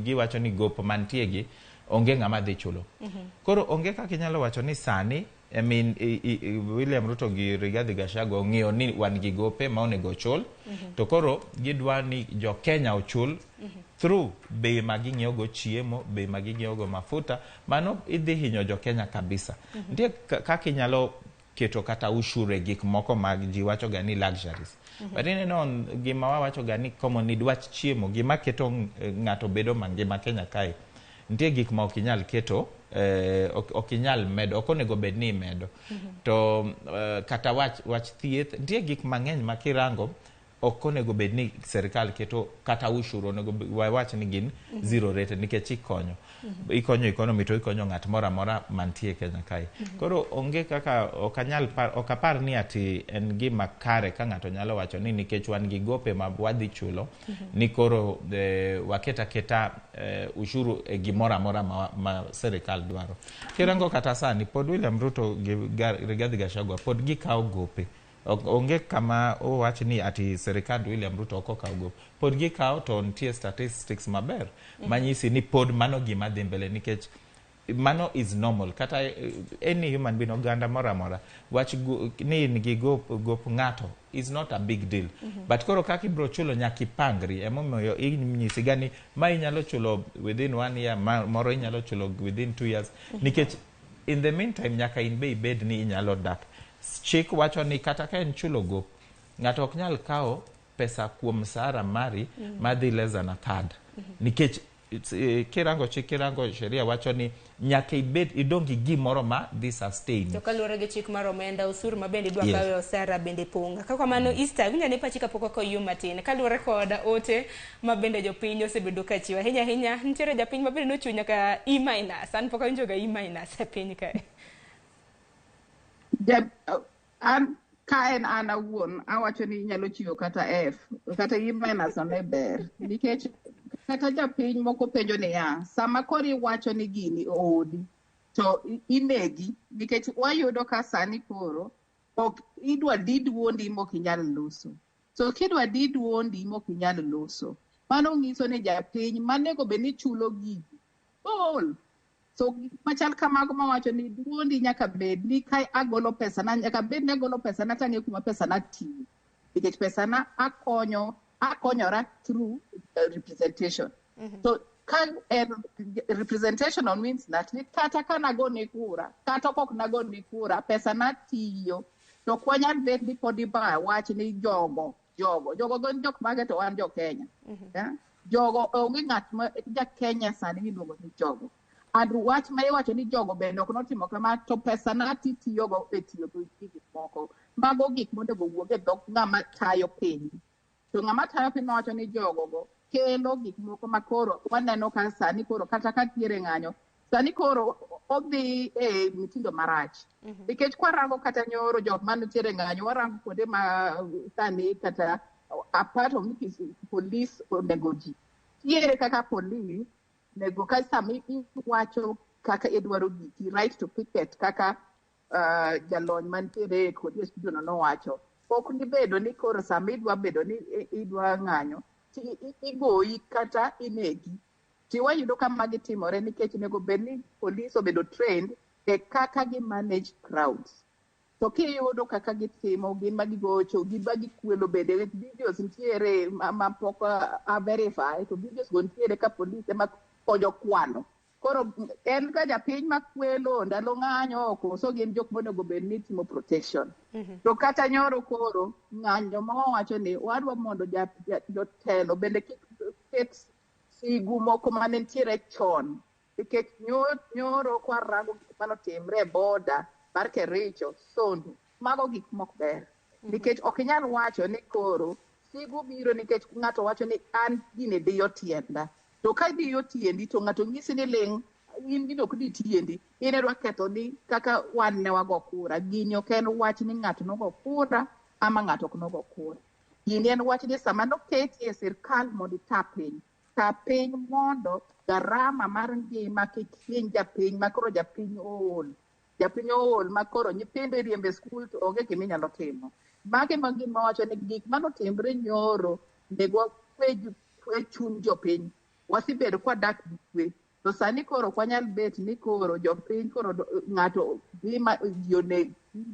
giwacho ni gop mantie gi onge ng'ama dhi chulo. Koro onge kaka inyalo wacho ni sani, I mean, William Ruto gi Rigathi Gachagua ong'eyo ni wan gi gope ma onego ochul, to koro gidwa ni jo Kenya ochul through bei ma ging'iewo go chiemo, bei ma ging'iewo go mafuta. Mano idhi hinyo jo Kenya kabisa. Nitie kaka inyalo keto kata ushuru e gik moko ma ji wacho ga ni luxuries. But ineno gima wawacho ga ni common need, wach chiemo, gima keto ng'ato bedo mangima Kenya kae. Nitie gik ma ok inyal keto, ok inyal medo, ok onego bed ni imedo. To kata wach thieth, nitie gik mang'eny ma kirango ok onego bed ni serikal keto kata ushuru, onego wawach ni gin zero rated, nikech ikonyo. Ikonyo economy to ikonyo ng'at moro amora mantie Kenya kae. Koro onge kaka ok anyal par, ok apar ni ati en gima kare ka ng'ato nyalo wacho ni nikech wan gi gope ma wadhi chulo, ni koro waket aketa ushuru e gimoro amora ma serikal dwaro. Kirango kata sani pod William Ruto gi Rigathi Gachagua pod gikawo gope. Onge kama owach ni ati serikand William Ruto ok okawo gope. Pod gikawo, to nitie statistics maber manyisi ni pod mano gima dhi mbele, nikech mano is normal. Kata any human being, oganda moro amora, wach ni in gi gop ng'ato is not a big deal. But koro kaka ibro chulo nyaka ipangri. Emomiyo inyisi ga ni ma inyalo chulo within 1 year, ma moro inyalo chulo within 2 years. Nikech in the meantime nyaka in be ibed ni inyalo dak. Chik wacho ni kata ka en chulo gop, ng'ato ok nyal kawo pesa kuom msara mari madhi less than a third. Nikech Kirango chik, kirango sheria wacho ni nyaka ibed idong gi gimoro ma dhi sustain. To kaluwore gi chik mar omenda, osuru ma bende idwa kawe osara bende pong. Kaka kamano, Easter, winjo ane pachi kapok okoyo matin. Kaluwore kod ote ma bende jopiny osebedo ka chiwo. Ahinya ahinya, nitiere japiny ma bende nochiwo nyaka E minus. An pok awinjo ga E minus e piny kae. An ka en an awuon awacho ni inyalo chiwo kata F kata E minus ne ber, nikech kata japiny moko penjo niya, sama koro iwacho ni gini oodi to inegi, nikech wayudo ka sani koro ok idwa di duondi mok inyal loso. So kidwa di duondi mok inyal loso, mano nyiso ni japiny manego bed ni chulo gigi ool. So gik machal kamago mawacho ni duondi nyaka bed ni ka agolo pesana, nyaka bed ni agolo pesana tang'eyo kuma pesana tiyo, nikech pesana akonyora through representation. So ka en representational means that ni kata ka nagone kura kata kok nagone kura, pesana tiyo. To ok wanyal bet ni pod iba wach ni jogo jogo jogo gin jok mage to wan jo Kenya. Yeah? Jogo onge ng'at ma ja Kenya sani miluongo ni jogo. And wach ma iwacho ni jogo bende ok notimo kama, to pesana titiyogo e tiyo gi gik moko. Mago gik monego wuog e dhok ng'ama tayo piny. To ng'ama tayo piny mawacho ni jogo go kelo gik moko ma koro waneno ka sani koro kata ka nitiere ng'anyo, sani koro odhi e mitindo marach. Nikech kwarango kata nyoro jok manitiere ng'anyo, warango kuonde ma sani kata apart of ni police onego ji. Nitiere kaka police nego ka sama iwacho kaka idwaro giki, right to picket, kaka jalony mantiere kodi e studio no nowacho. Ok ni bedo ni koro sama idwa bedo ni idwa ng'anyo, ti igoyi kata inegi. Ti wayudo ka magi timore nikech onego bed ni police obedo trained e kaka gi manage crowds. To kiyudo kaka gitimo, gin ma gigocho, gin ma gikwelo bende, videos nitiere ma pok a verify, to videos go nitiere ka police ema konyo kwano. Koro en ga japiny makwelo ndalo ng'anyo, koso gin jok monego bed ni timo protection. To kata nyoro koro ng'anyo ma wawacho ni wadwa mondo jotelo bende kik ket sigu moko mane nitiere chon. Nikech nyoro kwarango gik manotimre e border mar Kericho, Sondu, mago gik mok ber. Nikech ok inyal wacho ni koro sigu biro nikech ng'ato wacho ni an gini diyo tienda. To ka diyo tiendi to ng'ato nyisi ni ling', in gino ok di tiendi, in idwa ketho ni kaka wan ne wago kura. Gini ok en wach ni ng'ato nogo kura ama ng'ato ok nogo kura. Gini en wach ni sama noketi e sirkal mondo ita piny, ta piny mondo garama mar ngima kik hiny japiny ma koro japiny ool. Japiny ool ma koro nyithindo iriembo e skul to onge gima inyalo timo. Mage ma gima wacho ni gik manotimre nyoro nego kwe chuny jopiny. Wasebedo kwadak gi kwe. To sani koro ok wanyal bet ni koro jopiny koro ng'ato dhi ma ji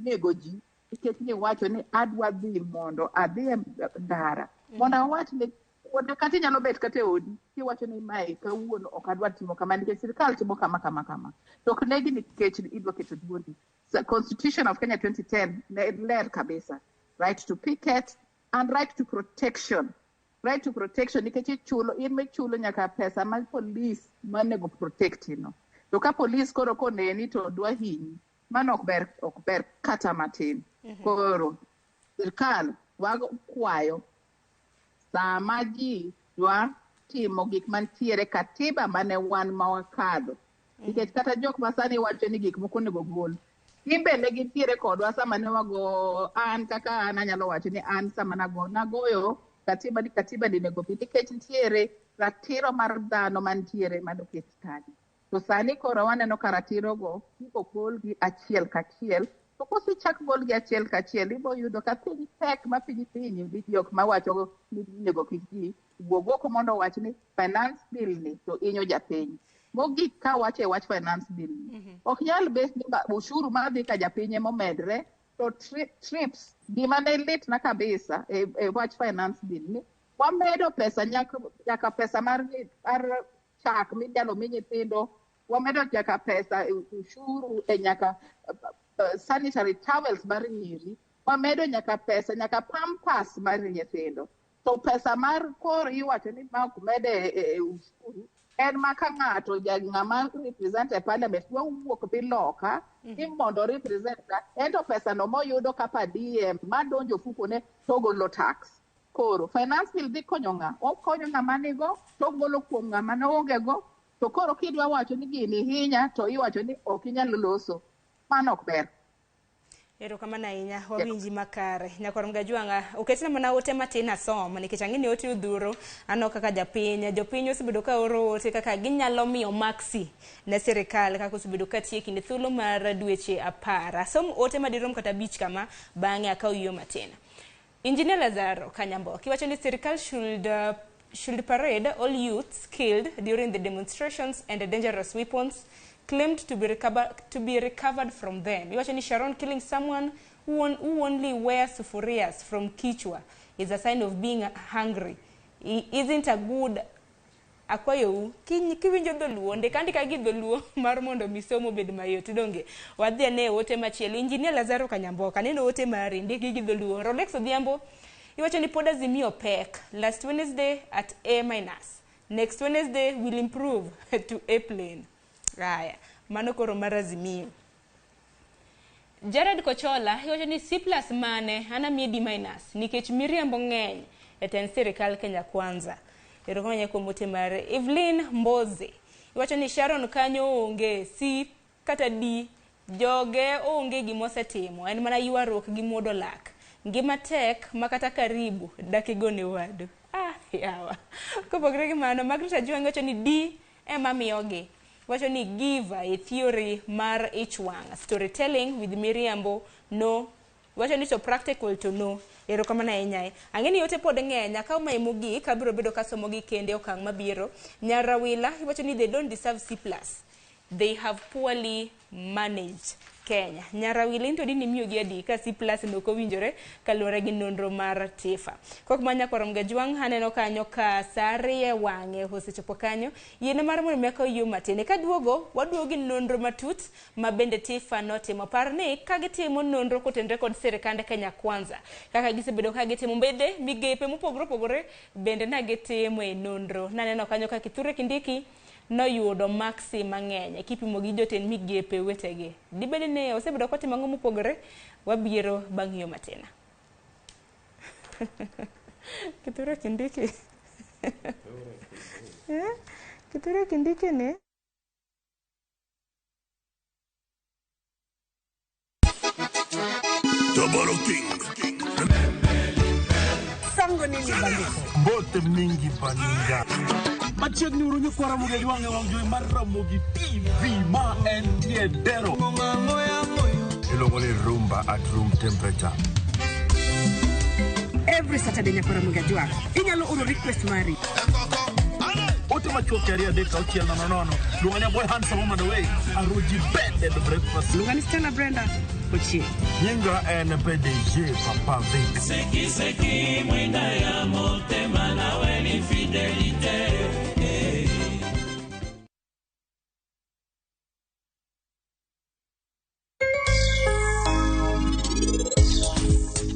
nego ji nikech ni wacho ni adwa dhi mondo adhi e ndara. Mondo awach ni kuonde kata inyalo bet kata e odi kiwacho ni mae kawuono ok adwa timo kama nikech sirkal timo kama kama kama. To ok negi nikech idwa keto duondi. So, Constitution of Kenya 2010 ne ler kabisa. Right to picket and right to protection. Right to protection nikech ichulo, in michulo nyaka pesa mar police manego protect no. To ka police koro koneni to dwa hinyi, mano ok ber, ok ber kata matin. Koro sirkal wakwayo sama ji dwa timo gik mantiere katiba mane wan ma wakadho. Nikech kata jok ma sani wacho ni gik moko onego gol, gin bende gintiere kodwa sama ne wago, an kaka an anyalo wacho ni an sama nagoyo katiba ni katiba ni onego bed nikech nitiere ratiro mar dhano mantiere manoket kanyo. To sani koro waneno ka ratiro go igolgi achiel kachiel. To kosechak golgi achiel kachiel, ibo yudo ka piny tek ma piny piny gi jok mawacho ni onego kik ji wuog oko mondo owach ni finance bill ni to hinyo japiny. Mogik ka wacho e wach finance bill ni, ok nyal bet ni ushuru madhi ka japiny emomedre, to trips gima ne litna kabisa e wach finance bill ni wamedo pesa nyaka pesa mar chak minyalo mi nyithindo, wamedo nyaka pesa e ushuru e nyaka sanitary towels mar nyiri, wamedo nyaka pesa nyaka pampers mar nyithindo. To pesa mar koro iwacho ni ma ok mede e ushuru En ma ka ng'ato ja ng'ama represent e parliament dwa wuok dhi loka ni mondo represent ka, ento pesa no moyudo ka per diem madonjo ofukone to ogolo tax. Koro finance bill dhi konyo ng'a? Okonyo ng'ama nigo to ogolo kuom ng'ama noonge go. To koro kidwa wacho ni gini hinya to iwacho ni ok inyal loso. Mano ok ber. Erokamano ahinya, wawinji makare. Nyakwar Mgajwang'a, oketna mana ote matin asom nikech ang'e ni ote odhuro. Aneno kaka japiny, jopiny osebedo ka oro ote kaka ginyalo miyo maksi ne sirikal kaka osebedo ka tiyo e kinde thuolo mar dweche 10. Asom ote madirom kata 5 kama, bang'e akaw yueyo matin. Engineer Lazaro Kanyamboki wacho ni sirikal should parade all youths killed during the demonstrations and the dangerous weapons claimed to be recovered from them. Iwacho ni Sharon, killing someone who only wears sufurias from Kichwa is a sign of being hungry. He isn't a good akwayou kiwinjo dholuo ndik andika gi dholuo mar mondo mi somo obed mayot donge wadhi ane ote machielo. Engineer Lazaro Kanyamboka, aneno ote mari, ndiki gi dholuo. Rolex Odhiambo iwacho ni pod Azimio pek last Wednesday at A minus, next Wednesday will improve to A plane. Aya, mano koro mar Azimio. Jared Kochola iwacho ni C plus mane, an amiye D minus nikech miriambo ng'eny e tend sirikal Kenya Kwanza. Erokamano kuom ote mare. Evelyn Mboze iwacho ni Sharon kanyo onge C kata D, joge onge gimosetimo, en mana ywaruok gi muodo lak. Ngima tek makata karibu dakigone wadu. Ah, yawa. Kopogore gi mano, Margaret Ajwang' wacho ni D ema miyogi. Wacho ni give a theory mar ich wang', storytelling with miriambo no. Wacho ni so practical to no. Erokamano ahinya. Ang'e ni ote pod ng'eny, akaw mae mogik, abiro bedo kasomo gi kende okang' mabiro. Nyarawila iwacho ni they don't deserve C plus. They have poorly managed Kenya. Nyarawila into dini miyogi adi ka C plus no ok owinjore kaluwore gi nonro mar TIFA. Kok ma nyakwar Mgajwang' aneno kanyo ka sa 2 wang'e osechopo kanyo. Yiene mar mondo mi akaw yo matin. Kaduogo, waduogo gi nonro matut ma bende TIFA notimo. Par ni ka gitimo nonro kotenore kod sirikand Kenya Kwanza, kaka gisebedo ka gitimo bende migepe mopogore opogore bende na gitimo e nonro. Naneno kanyo ka Kithure Kindiki noyudo maksi mang'eny kipimo gi jotend migepe wetegi. Dibed ni osebedo kotimo ang'o mopogore? Wabiro bang' yo matin. Kithure Kindiki. Kithure Kindiki ni Toboro King. Sango nini bandiko? Mbote mingi baninga. Machiegni uru nyikwa Ramogi Ajwang' e wang' jowi mar Ramogi TV ma entie Dero. Iluongo ni rumba at room temperature. Every Saturday nyakwa Ramogi Ajwang'. Inyalo oro request mari. Ote machuok 2 3 6 0 0. Luonga ni Boy Handsome Woman Away. Aruji Bed and Breakfast. Luonga ni Stella Brenda Ochieng. Nyinga en PDG Papa Vic. Seki seki mwinda ya motema nawe ni fidelite.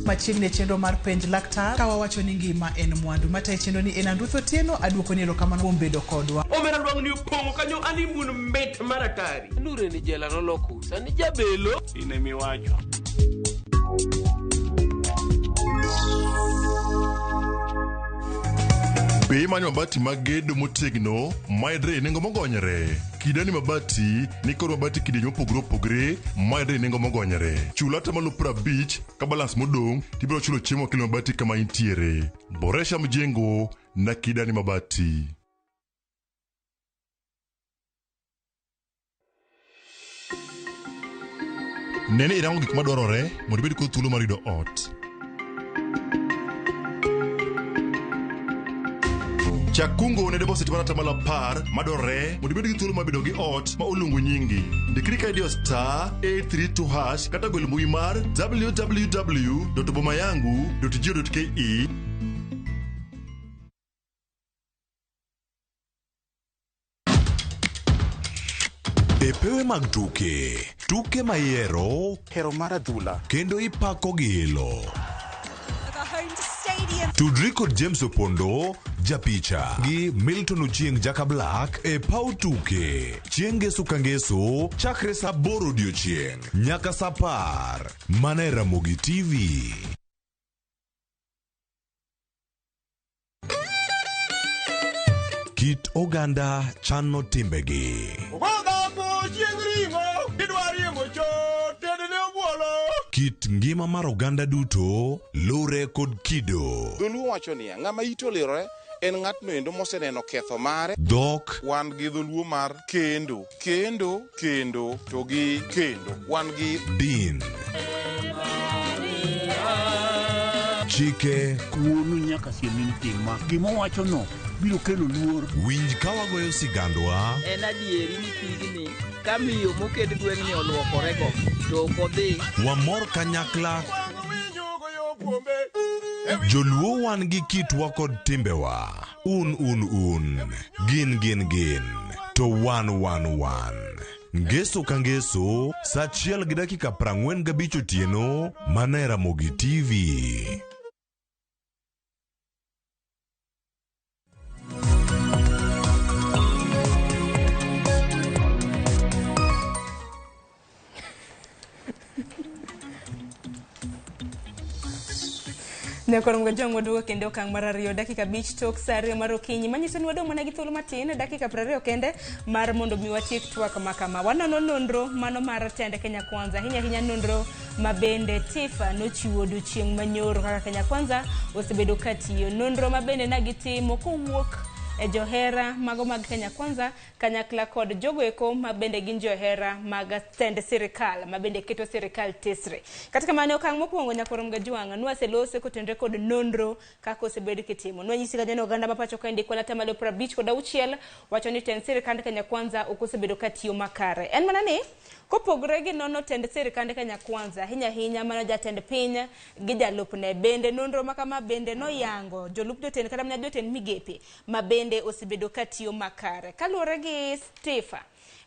Machiegni e chenro mar penj laktar ka wawacho ni ngima en mwandu. Matayo chenro ni en Anruth Otieno, aduoko ni erokamano kuom bedo kodwa. Omera lwang'ni opong'o kanyo ani mun mit maratari. Nure ni jela noloko sani jabelo. In emiwacho. Be imanyo mabati mag gedo motegno mayudre e nengo mogonyore? Kidani Mabati ni kod mabati kidienje mopogore opogore mayudre e nengo mogonyore. Chul atamalo 50 ka balance modong' tibiro chulo chiemo makelo mabati kama intiere. Boresha mjengo na Kidani Mabati. Nene irango gik madwarore mondo ibed kod thuolo mar yudo ot. Chak kungo ne deposit mar atamalo 10 madwarore mondo ibed gi thuolo mar bedo gi ot ma oluongo nyingi. Ndikri ka idiyo star 832 hash kata gwel mbui mar www.bomayangu.go.ke. E pewe mag tuke, tuke mayiero, hero mar adhula, kendo ipako gi ilo. Tudri kod James Opondo, Japicha gi Milton Ochieng Jaka Black e paw tuke. Chieng' Ngeso ka Ngeso chakre saa 8 odiochieng' nyaka saa 10. Mana e Ramogi TV. Kit oganda chano timbegi. Kit ngima mar oganda duto lure kod kido. Dholuo wacho niya, ng'ama ite olirore en ng'atno endo moseneno ketho mare. Dhok. Wan gi dholuo mar kendo, kendo, kendo to gi kendo. Wan gi Din. Chike. Wuonu nyaka siem ni tim ma. Gima owachono biro kelo luor. Winj ka wagoyo sigandwa. En adieri ni pigni ka miyo mokend gweng'ni olwokorego to ok odhi. Wamor kanyakla. Joluo wan gi kitwa kod timbewa. Un un un. Gin gin gin. To wan wan wan. Ngeso ka ngeso, saa achiel gi dakika 45 otieno, mana e Ramogi TV. Nyakoro Mgajwang' waduogo kendo okang' mar ariyo dakika 5 tok saa 2 mar okinyi manyiso ni wadong' mana gi thuolo matin dakika 20 kende mar mondo mi watiek twak ma kama. Wanono nonro mano mar tend Kenya Kwanza, ahinya ahinya nonro ma bende TIFA nochiwo odiochieng' manyoro kaka Kenya Kwanza osebedo ka tiyo. Nonro ma bende na gitimo kowuok e johera mago mag Kenya Kwanza kanyakla kod jogo eko ma bende gin johera mag tend sirikal ma bende keto sirikal tesre. Kata kamano e okang' mokwongo Nyakwar Mgajwang' nwaselose kotenore kod nonro kaka osebed kitimo. Nwanyisi kanyo ni oganda ma pacho kaendi kwan atamalo 56 wacho ni tend sirikand Kenya Kwanza ok osebedo ka tiyo makare. En mana ni kopogore gi nono tend sirikand Kenya Kwanza ahinya ahinya mano jatend piny gi jalupne bende nonro ma kama bende noyango jolup jotend kata mana jotend migepe ma bende osebedo ka tiyo makare. Kaluwore gi Tifa,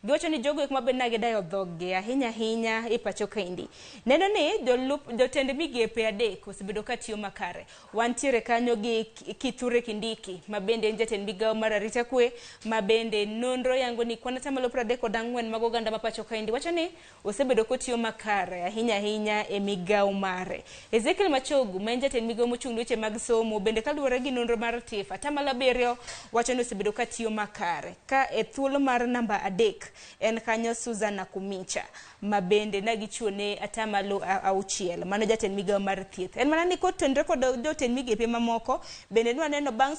giwacho ni jogo eko ma bende gidayo dhoggi ahinya ahinya e pacho kaendi. Neno ni jolup jotend migepe adek osebedo ka tiyo makare. Wantiere kanyo gi Kithure Kindiki ma bende en jatend migawo mar arita kwe ma bende nonro yango ni kwan atamalo 34 mag oganda ma pacho kaendi wacho ni osebedo kotiyo makare ahinya ahinya e migawo mare. Ezekiel Machogu ma en jatend migawo mochung' ne weche mag somo bende kaluwore gi nonro mar TIFA atamalo 7 wacho ni osebedo ka tiyo makare. Ka e thuolo mar namba 3 en kanyo Susan Nakhumicha ma bende ne gichiwo ne atamalo 6 mano jatend migawo mar thieth. En mana ni kotenore kod jotend migepe mamoko bende nwaneno bang'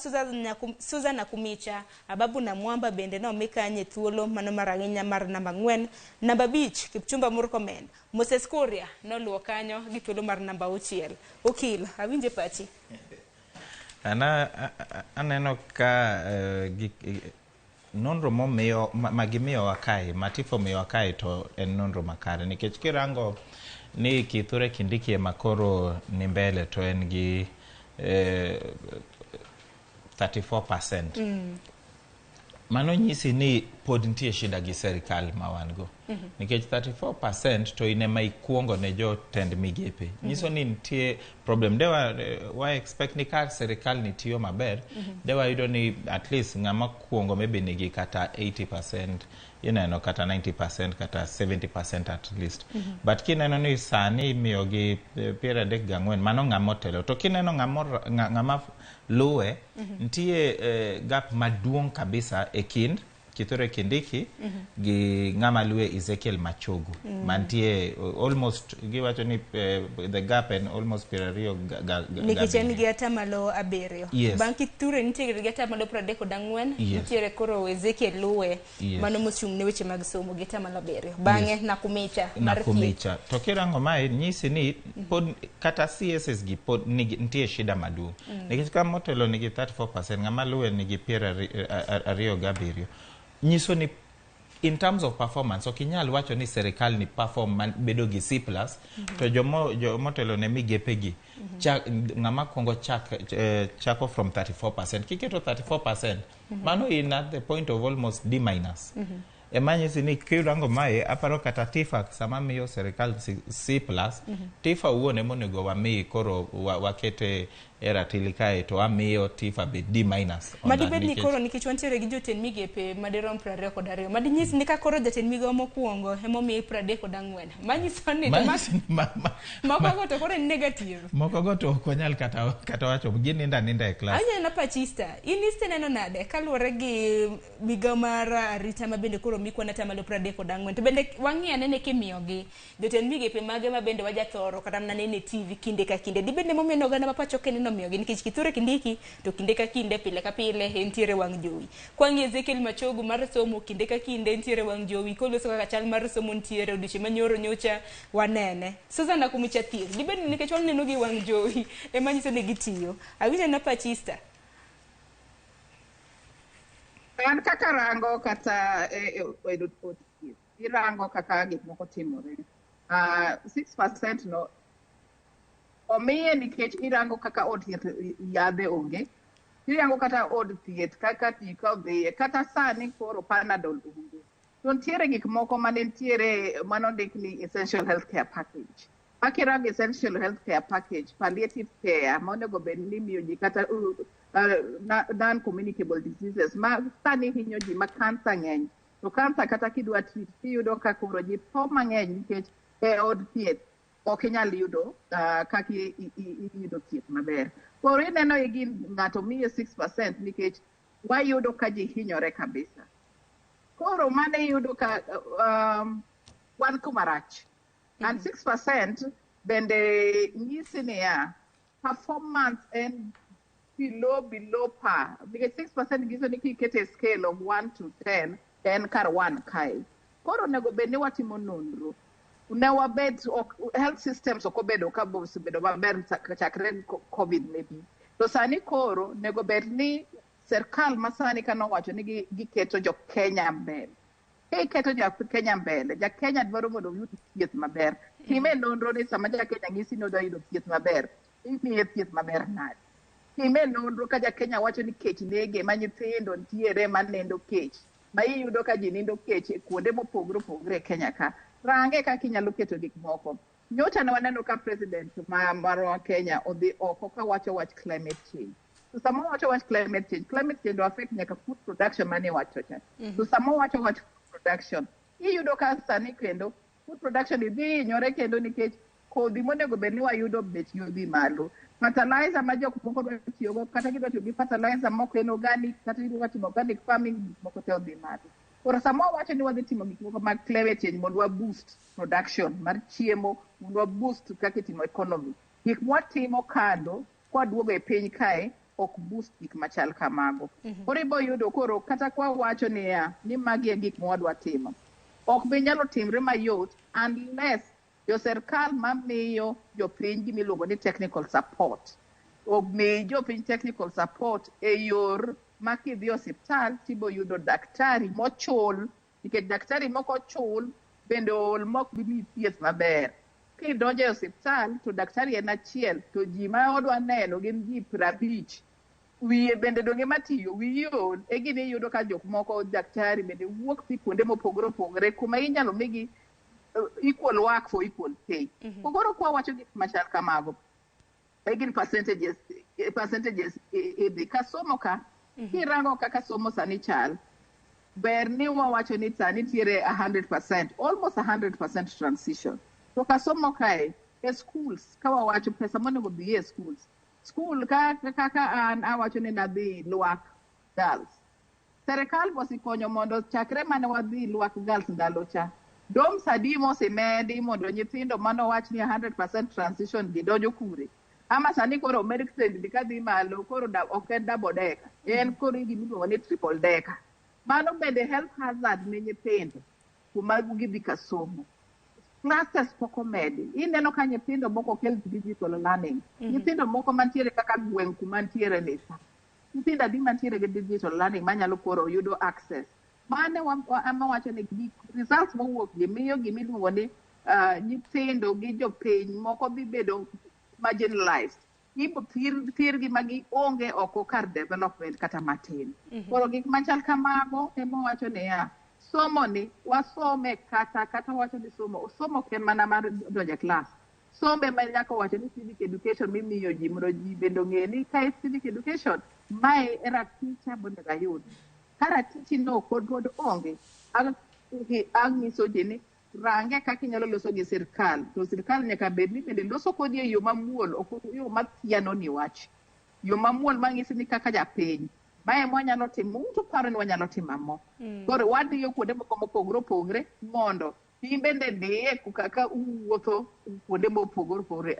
Susan Nakhumicha Ababu Namwamba bende nomi kanyo e thuolo mano mar ahinya mar namba 4. Namba 5 Kipchumba Murkomen, Moses Kuria noluwo kanyo gi thuolo mar namba 6. Okil, awinje pachi. Aneno ka nonro momiyo ma gimiyowa kae, ma TIFA omiyowa kae to en nonro makare nikech kirango ni Kithure Kindiki ema koro ni mbele to en gi 34%. Mano nyisi ni pod nitie shida gi serikal ma wan go. Nikech 34% to in ema ikuongo ne jotend migepe. Nyiso ni nitie problem. Dewa wa expect ni ka serikal ni tiyo maber, dewa yudo ni at least ng'ama kuongo maybe nigi kata 80%, ineno kata 90% kata 70% at least. But kineno ni sani imiyogi 34, mano ng'ama otelo. To kineno ng'ama luwe, nitie gap maduong' kabisa e kind Kithure Kindiki gi ng'ama luwe Ezekiel Machogu. Mantie almost giwacho ni the gap en almost 27. Nikech en gi atamalo 7. Yes. Bang' Kithure nitiere gi atamalo 34, nitiere koro Ezekiel luwe mano mochung' ne weche mag somo gi atamalo 7. Bang'e Nakhumicha mar thieth. Nakhumicha. To kirango mae nyisi ni pod kata CSS gi pod nitie shida maduong'. Nikech ka motelo nigi 34%, ng'ama luwe nigi 27. Nyiso ni in terms of performance ok inyal wacho ni serikal ni perform bedo gi C+, to jomotelo ne migepe gi ng'ama kuongo chako from 34%. Kiketo 34%, mano in at the point of almost D-. Ema nyisi ni kirango mae, aparo kata TIFA sama miyo serikal C plus, TIFA wuon ema onego wamii koro wakete e ratili kae to wamiyo TIFA bed D minus on that. Madibed ni koro nikech wantiere gi jotend migepe madirom 22, madinyis ni ka koro jatend migawo mokwongo emomiyi 34, manyiso ni to Manyiso ni makogo to koro en negative. Moko go to ok wanyal kata wacho, ginindo aninda e klas. Awinjo na pachista, in iste neno nade kaluwore gi migawo mar arita ma bende koro mi kwan atamalo 34, to bende wang'i anene kimiyogi jotend migepe mage ma bende wajathoro kata mana nene e TV kinde ka kinde, dibed ni momiyo oganda ma pacho kende nomiyogi nikech Kithure Kindiki to kinde ka kinde, pile ka pile entiere wang' jowi. Kwang'iyo Ezekiel Machogu mar somo, kinde ka kinde entiere wang' jowi koloso kaka chal mar somo nitiere odiochieng' manyoro nyocha wanene. Susan Nakhumicha thieth, dibed ni nikech waneno gi wang' jowi ema nyiso ni gitiyo. Awinjo na pachista. An kaka rango kata e od thieth, irango kaka gik moko timore. 6% no omiye nikech irango kaka od thieth yadhe onge. Irango kata od thieth kaka ji ka odhiye, kata sani koro Panadol onge. To nitiere gik moko mane nitiere manondik ni essential healthcare package. Makirango essential healthcare package, palliative care monego bed ni imiyo ji kata non-communicable diseases ma sani hinyo ji, ma cancer ng'eny. To cancer kata kidwa treat, tiyudo ka koro ji tho mang'eny nikech e od thieth ok inyal yudo kaka iyudo thieth maber. Koro ineno gin ng'ato miye 6% nikech wayudo ka ji hinyore kabisa. Koro mano iyudo ka wan kuma rach. And 6% bende nyisi niya, performance en below par. Nikech 6% nyiso ni kikete scale of 1 to 10, en kar 1 kae. Koro onego bed ni watimo nonro. Ne wabed, ok, health systems ok obedo ka osebedo maber chakre COVID maybe. To sani koro onego bed ni serikal masani kanowacho ni giketo jo Kenya mbele. Ka iketo jo Kenya mbele, ja Kenya dwaro mondo oyud thieth maber. Time nonro ni sama ja Kenya nyisi ni odwa yudo thieth maber, imiye thieth maber nade? Time nonro ka ja Kenya wacho ni kech nege, ma nyithindo nitiere manindo kech, ma iyudo ka ji nindo kech e kuonde mopogore opogore e Kenya ka. Range kaka inyalo keto gik moko. Nyocha ne waneno ka president marwa Kenya odhi oko kawacho wach climate change. To sama owacho wach climate change, climate change affect nyaka food production mane wacho cha. To sama owacho wach food production, iyudo ka sani kendo food production dhi hinyore kendo nikech kodhi monego bed ni wayudo bech gi odhi malo. Fertilizer ma jok moko dwa tiyogo, kata gidwa tiyo gi fertilizer moko en organic, kata gidwa timo organic farming, gik moko te odhi malo. Koro sama wawacho ni wadhi timo gik moko mag climate change mondo wa boost production mar chiemo, mondo wa boost kaka itimo economy. Gik mwatimo kando kwaduogo e piny kae ok boost gik machal kamago. Koro ibo yudo koro kata kwa wacho niya ni magi e gik mwadwa timo, ok bi nyalo timre mayot unless jo serikal mamiyo jopiny gimiluongo ni technical support omi jopiny technical support e yor ma kidhi e osiptal tibo yudo daktari mochul, nikech daktari mok ochul bende ool mok bi miyi thieth maber. Kidonjo e osiptal to daktari en achiel to ji ma odwa neno gin ji 50. Wiye bende donge matiyo, wiyi ol, e gini iyudo ka jok moko daktari bende wuok dhi kuonde mopogore opogore kuma inyalo migi equal work for equal pay. Koro kwa wacho gik machal kamago, e gin percentages idhi. Ka somo ka, kirango kaka somo sani chal, ber ni wawacho ni sani nitiere 100%, almost 100% transition. To ka somo kae, e schools, ka wawacho pesa monego dhi e schools, school kaka an awacho ni nadhi Lwak Girls. Serikal osekonyo mondo chakre mane wadhi Lwak Girls ndalo cha, dorms adi mosemedi mondo nyithindo manowach ni 100% transition gidonjo kure. Ama sani koro omed grade kadhi malo, koro ok en double decker, en koro gimiluongo ni triple decker. Mano bende health hazard ne nyithindo kuma gidhi ka somo. Classes pok omedi. Ineno ka nyithindo moko kel digital learning. Nyithindo moko mantiere kaka gweng' kuma ntiere ni sa. Nyithindo adi mantiere gi digital learning manyalo koro yudo access. Mane ema wacho ni gik results mowuok gi miyo gimiluongo ni nyithindo gi jopiny moko dhi bedo marginalized. Ibo thirgi ma gionge oko kar development kata matin. Koro gik machal kamago ema wacho niya, Somo ni wasome kata kata wacho ni somo somo ok en mana mar donjo e klas. Sombe ma nyaka wacho ni civic education mimiyo ji mondo ji bende ong'e ni kae civic education mae e raticha monego ayud. Ka ratichi no pod pod onge, ang'iso ji ni range kaka inyalo loso gi sirkal. To sirkal nyaka bed ni bende loso kodi e yo mamuol, ok yo mathiano ni wach. Yo mamuol mang'isi ni kaka japiny, mae mwanyalo timo, un to uparo ni wanyalo timo ang'o? Koro wadhiyo kuonde moko mopogore opogore mondo in bende dhiye kaka uwuotho kuonde mopogore opogore.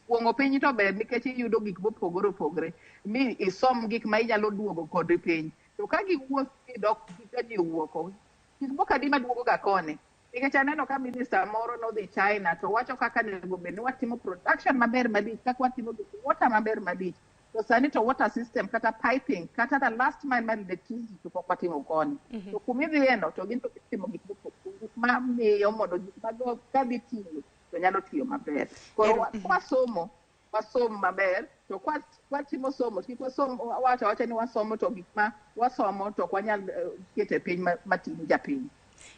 Kuong'o piny to ber nikech iyudo gik mopogore opogore mi isom gik ma inyalo duogo kod piny. To ka giwuok gidok ka ji owuok, gik moko adi maduogo ga koni? Nikech aneno ka minister moro nodhi China to wacho kaka onego bed ni watimo production maber malich, kaka watimo gik water maber malich. To sani to water system kata piping kata the last mile mar electricity to pok watimo koni. To kumidhiyeno to gin to gitimo gik mopogore, gik mamiyo mondo gik mago kadhi tiyo to nyalo tiyo maber. Koro kwasomo, wasom maber, to kwatimo somo, kik wasom wacho awacha ni wasomo to gik ma wasomo to ok wanyal keto e piny mating'o japiny.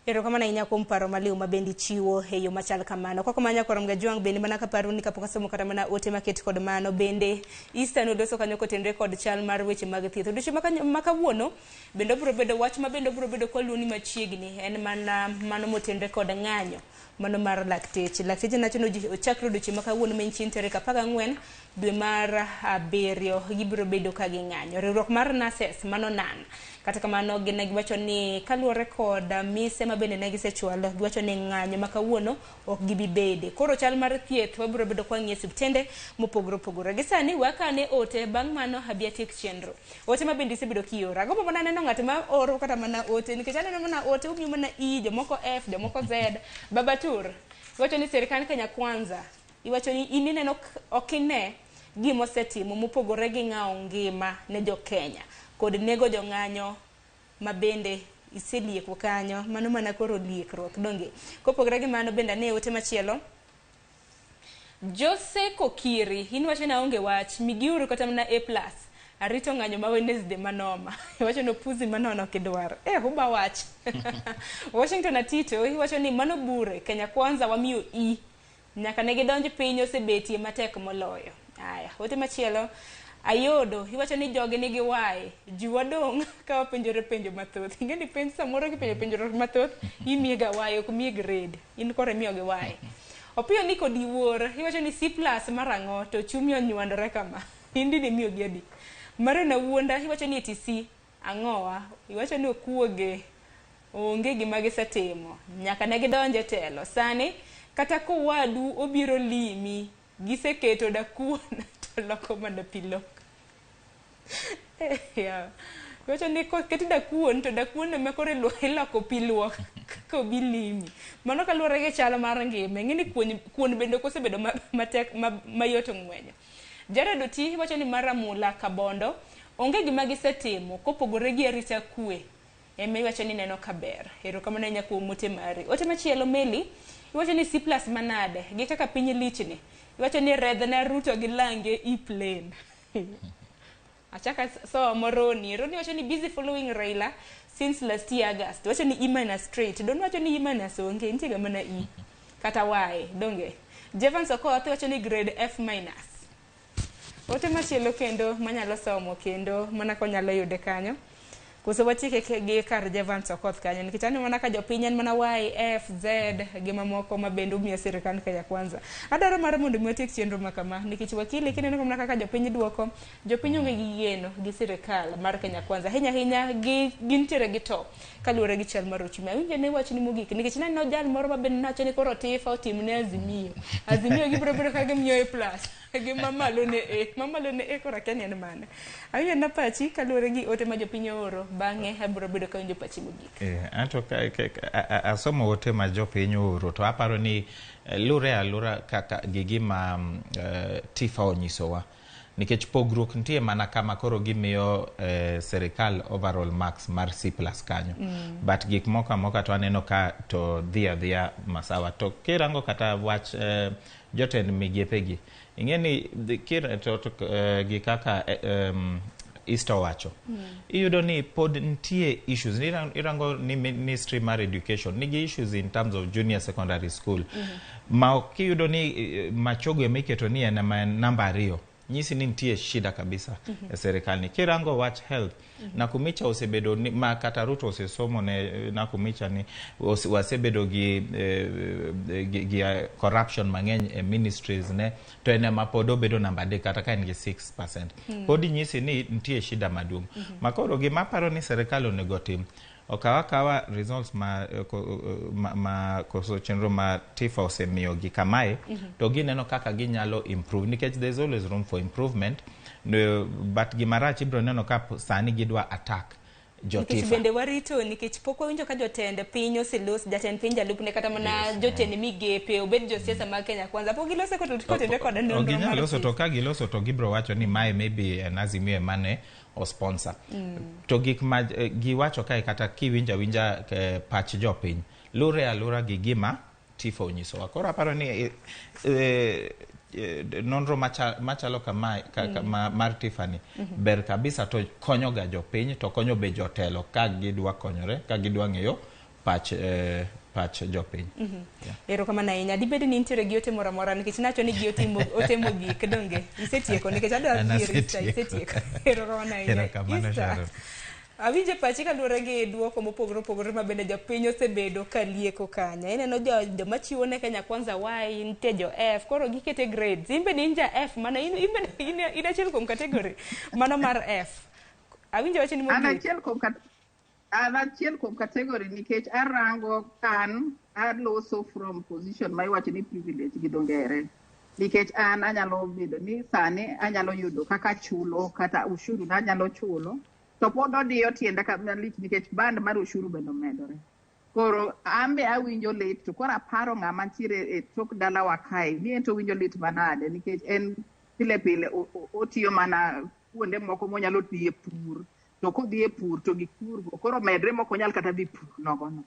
Erokamano ahinya kuom paro maliw ma bende ichiwo e yo machal kamano. Koko manya korom Gajwang' bende mana kaparo ni kapok asomo kata mana ote maket kod mano bende Eastern oloso kanyo kotenre kod chal mar weche mag thieth. Odiochieng' ma kawuono bende obiro bedo wach ma bende obiro bedo kwaluwo ni machiegni en mana mano motenre kod ng'anyo mano mar lakteche. Lakteche nacho ni ochakre odiochieng' ma kawuono ma en chieng' tarik 14 dwe mar 7 gibiro bedo ka ging'anyo. Riwruok mar nurses mano nan. Kata kamano gin ne giwacho ni kaluwore kod mise ma bende ne gisechwalo, giwacho ni ng'anyo ma kawuono ok gibi bede. Koro chal mar thieth wabiro bedo kwa ng'iyo osiptende mopogore opogore. Gi sani wakane ote, bang' mano abi atiek chenro. Ote ma bende isebedo kioro. Agombo mana neno ng'at ma oro kata mana ote, nikech aneno mana ote umiyo mana E, jomoko F, jomoko Z. Baba Tur, iwacho ni sirkand Kenya Kwanza, iwacho ni in ineno ok ine gima osetimo mopogore gi ng'awo ngima ne jo Kenya kod nego jong'anyo ma bende iselieko kanyo, mano mana koro liekruok donge. Kopogore gi mano bende ane ote machielo. Jose Kokiri, in wacho ni aonge wach, migiuru kata mana A plus. Arito ng'anyo ma Wednesday manoma. Iwacho ni opuzi manono ok idwar. Uba wach. Washington Atito, iwacho ni mano bure, Kenya Kwanza wamiyo E. Nyaka ne gidonj piny osebetie matek moloyo. Aya, ote machielo. Ayodo, iwacho ni jogi nigi wae. Ji wadong' ka wapenjore penjo mathoth. Ing'e ni penj samoro kipenjo penjo mathoth, imiye ga wae, ok miye grade. In koro imiyo gi wae. Opiyo ni kod iwuor, iwacho ni C plus mar ang'o to chumi onywandore kama. In dine imiyo gi adi? Marion Awuonda, iwacho ni ATC, ang'owa? Iwacho ni okuoge, onge gima gisetimo. Nyaka ne gidonj e telo. Sani, kata kowadu obiro limi, giseketo dakuon to loko mana pi lok. Yeah. Iwacho ni koket dakuon to dakuon ema koro iloko pi luok kobi limi. Mano kaluwore gi chal mar ngima. Ing'e ni kuon bende ok osebedo matek, mayot ng'wenyo. Jared Oti wacho ni mar Amula Kabondo onge gima gisetimo kopogore gi arita kwe. Ema iwacho ni neno ka ber. Erokamano ahinya kuom ote mari. Ote machielo Meli, iwacho ni C plus manade gi kaka piny lichni. Iwacho ni redhna Ruto gi lange e plane. Achaka somo Roni. Roni wacho ni busy following Raila since last year August. Wacho ni E minus straight. Don wacho ni E minus onge, nitie ga mana E. Kata Y, donge. Jevans Okoth wacho ni grade F minus. Ote machielo kendo manyalo somo kendo mana konyalo yude kanyo. Koso watieke gi kar Jevans Okoth kanyo nikech aneno mana ka jopiny en mana Y, F, Z gi mamoko ma bende omiyo sirkand Kenya Kwanza. Adwaro mar mondo mi watiek chenro ma kama nikech wakili kineno mana kaka jopiny duoko, jopiny onge gi geno gi sirkal mar Kenya Kwanza. Ahinya ahinya gintiere gi to kaluwore gi chal mar uchumi. Awinjo ne wachni mogik nikech naneno jal moro ma bende nowacho ni koro Tifa otimne Azimio. Azimio gibiro bedo ka gimiyo A plus. Gi mamalo ne A, mamalo ne A koro akia ni en mane. Awinjo na pachi kaluwore gi ote ma jopiny ooro, bang'e abiro bedo ka awinjo pachi mogik. Anto asomo ote ma jopiny ooro to aparo ni lure alura kaka gi gima Tifa onyisowa. Nikech pogruok nitie mana kama koro gimiyo sirikal overall marks mar C plus kanyo. But gik moko amoka to aneno ka to dhi adhiya masawa. To kirango kata wach jotend migepegi, ing'e ni to gi kaka Easter owacho. Iyudo ni pod nitie issues. Irango ni Ministry mar Education nigi issues in terms of junior secondary school. Ma ok iyudo ni Machogo ema iketo ni en ema en namba 2. Nyisi ni nitie shida kabisa e serikal ni. Kirango wach health, Nakumicha osebedo ni, ma kata Ruto osesomo ne Nakumicha ni wasebedo gi corruption mang'eny e ministries ne, to en ema pod obedo namba 3 kata ka en gi 6%. Pod nyisi ni nitie shida maduong'. Makoro gima aparo ni serikal onego tim, okaw akawa results ma koso chenro ma TIFA osemiyo gi kamae, to gineno kaka ginyalo improve, nikech there's always room for improvement. No, but gima rach ibiro neno ka sani gidwa attack jo Nikech TIFA. bende warito, nikech pok wawinjo ka jotend piny oselos, jatend piny jalupne kata mana jotend migepe, obed josiasa mag Kenya Kwanza, pok giloso kotenre kod nonro Ok ginyal mar loso, TIFA. to ka giloso to gibiro wacho ni mae maybe en Azimio ema ne osponsor. To gik ma giwacho kae, kata kiwinjo awinja pach jopiny, lure alura gi gima TIFA onyisowa. Koro aparo ni nonro machalo kamae mar TIFA ni ber kabisa, to konyo ga jopiny, to konyo be jotelo ka gidwa konyore, ka gidwa ng'eyo pach jopiny. Erokamano ahinya. Dibed ni nitiere gi ote moro amora, nikech nacho ni gi ote mogik, donge? Isetieko, nikech adwa An dhier Easter, asetieko. isetieko. Erokamano ahinya. Erokamano, Easter. Sharon. Awinjo pachi kaluwore gi duoko mopogore opogore ma bende jopiny osebedo ka lieko kanyo. Ineno joma chiwo ne Kenya Kwanza Y, nitie jo F, koro gikete grades. In bende in ja F, mana in bende in achiel kuom category mano mar F. Awinjo wachni An mogik. achiel kuom category, nikech arango an aloso from position ma iwacho ni privilege gi dho ngere. Nikech an anyalo bedo ni sani anyalo yudo kaka chulo kata ushuru na anyalo chulo, to pod odiyo tienda malich nikech band mar ushuru bende omedore. Koro an be awinjo lit, to koro aparo ng'ama ntiere e tok dalawa kae ni en to owinjo lit manade, nikech en pile pile otiyo mana kuonde moko monyalo dhi e pur, to kodhi e pur to gik pur go koro medre mok onyal kata dhi pur nogono.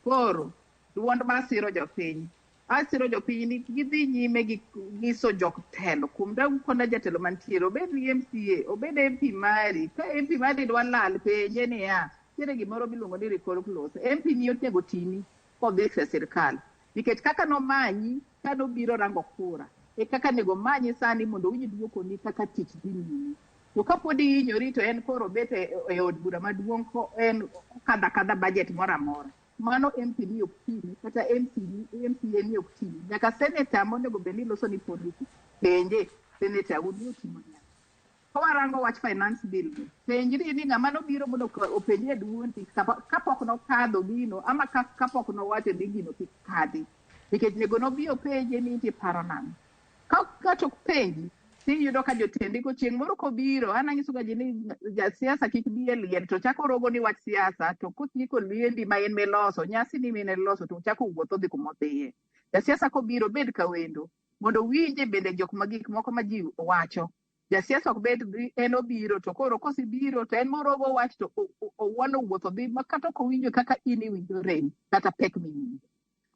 Koro duond masiro jopiny, asiro jopiny ni gidhi nyime gi nyiso jok telo kuom konda jatelo mantiere, obed ni MCA, obed MP mari. Ka MP mari dwa lal, penje niya, nitiere gimoro miluongo ni recall clause. MP ni onego tini kodhi e sirkal, nikech kaka nomanyi ka nobiro rango kura, e kaka nego manyi sani mondo owinj duokoni kaka tich dhi nyime. To kapod ihinyori to en koro obet e od bura maduong' ko en okadho akadha budget moro amora. Mano MP ni ok tini, kata MCA ni ok tini. Nyaka senator monego bed ni loso ni policy, penje senator un ni otimo nade. Ka warango wach finance bill ni, penjri ni ng'ama nobiro mondo openjre duondi kapok nokadho gino, ama kapok nowacho ni gino kik kadhi. Nikech nego nobi openje ni iti paro nang'o. Ka tok penji, tiyudo ka jotendigo chieng' moro kobiro, an anyiso ga ji ni jasiasa kik bi e liel, to chako rogo ni wach siasa, to kotieko liendi ma en miloso, nyasi ni mine loso, to chako wuotho dhi kuma odhiye. Jasiasa kobiro bed ka wendo, mondo owinje bende jok ma gik moko ma ji wacho. Jasiasa ok bed ni en obiro, to koro kosebiro to en morogo wach to owuon owuotho dhi ma kata ok owinjo kaka in iwinjo rem kata pek miwinjo.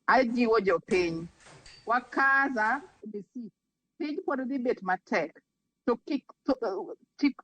Ajiwo jopiny, wakaza misi, piny pod dhi bet matek, to kik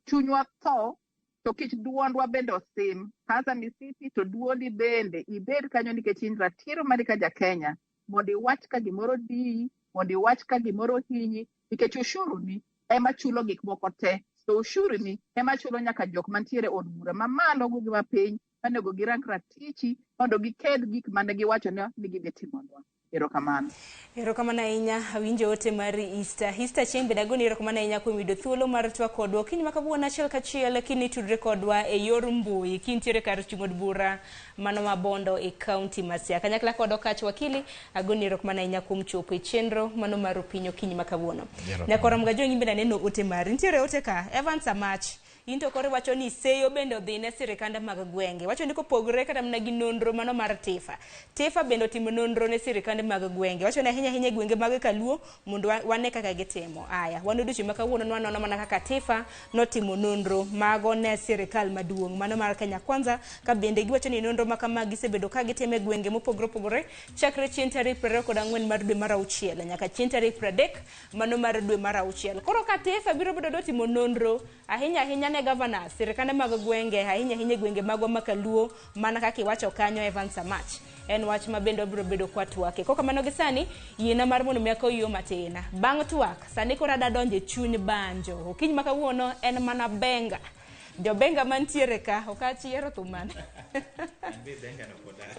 chunywa tho, to kik duondwa bende osim. Kaza misisi to duondi bende ibed kanyo nikech in ratiro mari ka ja Kenya, mondo iwach ka gimoro diyi, mondo iwach ka gimoro hinyi, nikech ushuru ni ema chulo gik moko te. To ushuru ni ema chulo nyaka jok mantiere od bura mamalo gi mapiny, onego girang ratichi mondo giked gik mane giwacho ni gidhi timonwa. Erokamano. Erokamano ahinya, awinjo ote mar Easter. Easter chieng' bende agoni erokamano ahinya kuom yudo thuolo mar twak kodwa. Okinyi ma kawuono achiel kachiel kini tudre kodwa e yor mbui kintiere kar chung' od bura mano ma Bondo e kaunti ma Siaya. Kanyakla kod Okach Wakili, agoni erokamano ahinya kuom chopo e chenro mano mar Opinyi okinyi ma kawuono. Erokamano. Nyakora Mgajwang' in bende aneno ote mari. Nitiere ote ka, Evans Amach. In to koro iwacho ni seyo bende odhi ne sirikande mag gwenge. Wacho ni kopogore kata mana gi nonro mano mar TIFA. TIFA bende otimo nonro ne sirikande mag gwenge. Wacho ni ahinya ahinya e gwenge mag Kaluo mondo wane kaka gitimo. Aya, wan odiochieng' ma kawuono nwanono mana kaka TIFA notimo nonro mago ne sirikal maduong' mano mar Kenya Kwanza, ka bende giwacho ni nonro ma kama gisebedo ka gitimo e gwenge mopogore opogore chakre chieng' tarik 24 mar dwe mar auchiel nyaka chieng' tarik 30 mano mar dwe mar auchiel. Koro ka TIFA biro bedo dwa timo nonro ahinya ahinya ne ne governors, sirikande mag gwenge, ahinya ahinya e gwenge magwa ma Kaluo, mana kaka iwacho kanyo Evans Samach. En wach ma bende wabiro bedo kwa twake. Kok kamano gi sani, yiena mar mondo mi akaw yo matin. Bang' twak, sani koro adwa donjo e chuny banjo. Okinyi ma kawuono en mana benga. Jobenga mantiere ka, okach ihero thum mane?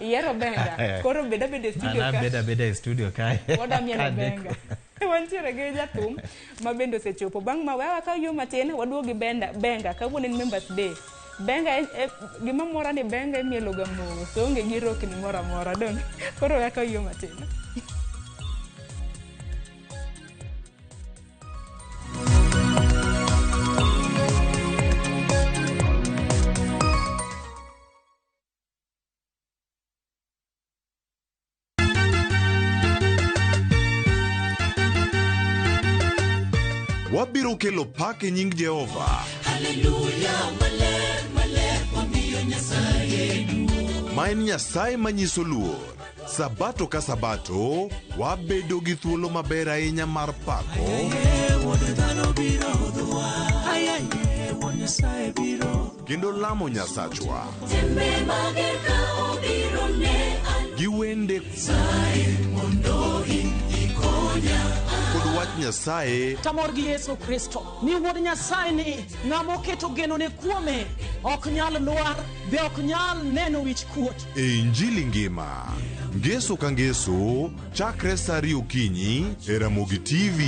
Ihero benga? Koro bed abeda e studio An ka. abeda abeda e studio kae. Wada mielo Kadeko. benga. Wantiere gi jathum ma bende osechopo. Bang' ma wewa kaw yo matin, waduog gi benda, benga. Kawuono en Members Day. Benga en, e, gima mora ni benga imielo ga mos, oonge gi rokni moro amora, donge? Koro we akaw yo matin. Wabiro kelo pak e nying Jehova. Haleluya, maler, maler, wamiyo Nyasaye duong'. Ma en Nyasaye manyiso luor. Sabato ka sabato, wabedo gi thuolo maber ahinya mar pako Aye, Wuod dhano biro hudhwa. Aye, aye, Wuod Nyasaye biro. kendo lamo Nyasachwa Tembe mager ka obiro ne an. gi wende Nyasaye mondo in ikonya. kod wach Nyasaye Tamor gi Yesu Kristo ni wuod Nyasaye ni ng'ama oketo genone kuome ok nyal lwar be ok nyal neno wich kuot. e Injili ngima. Ngeso ka ngeso, chakre sa ariyo okinyi e Ramogi TV.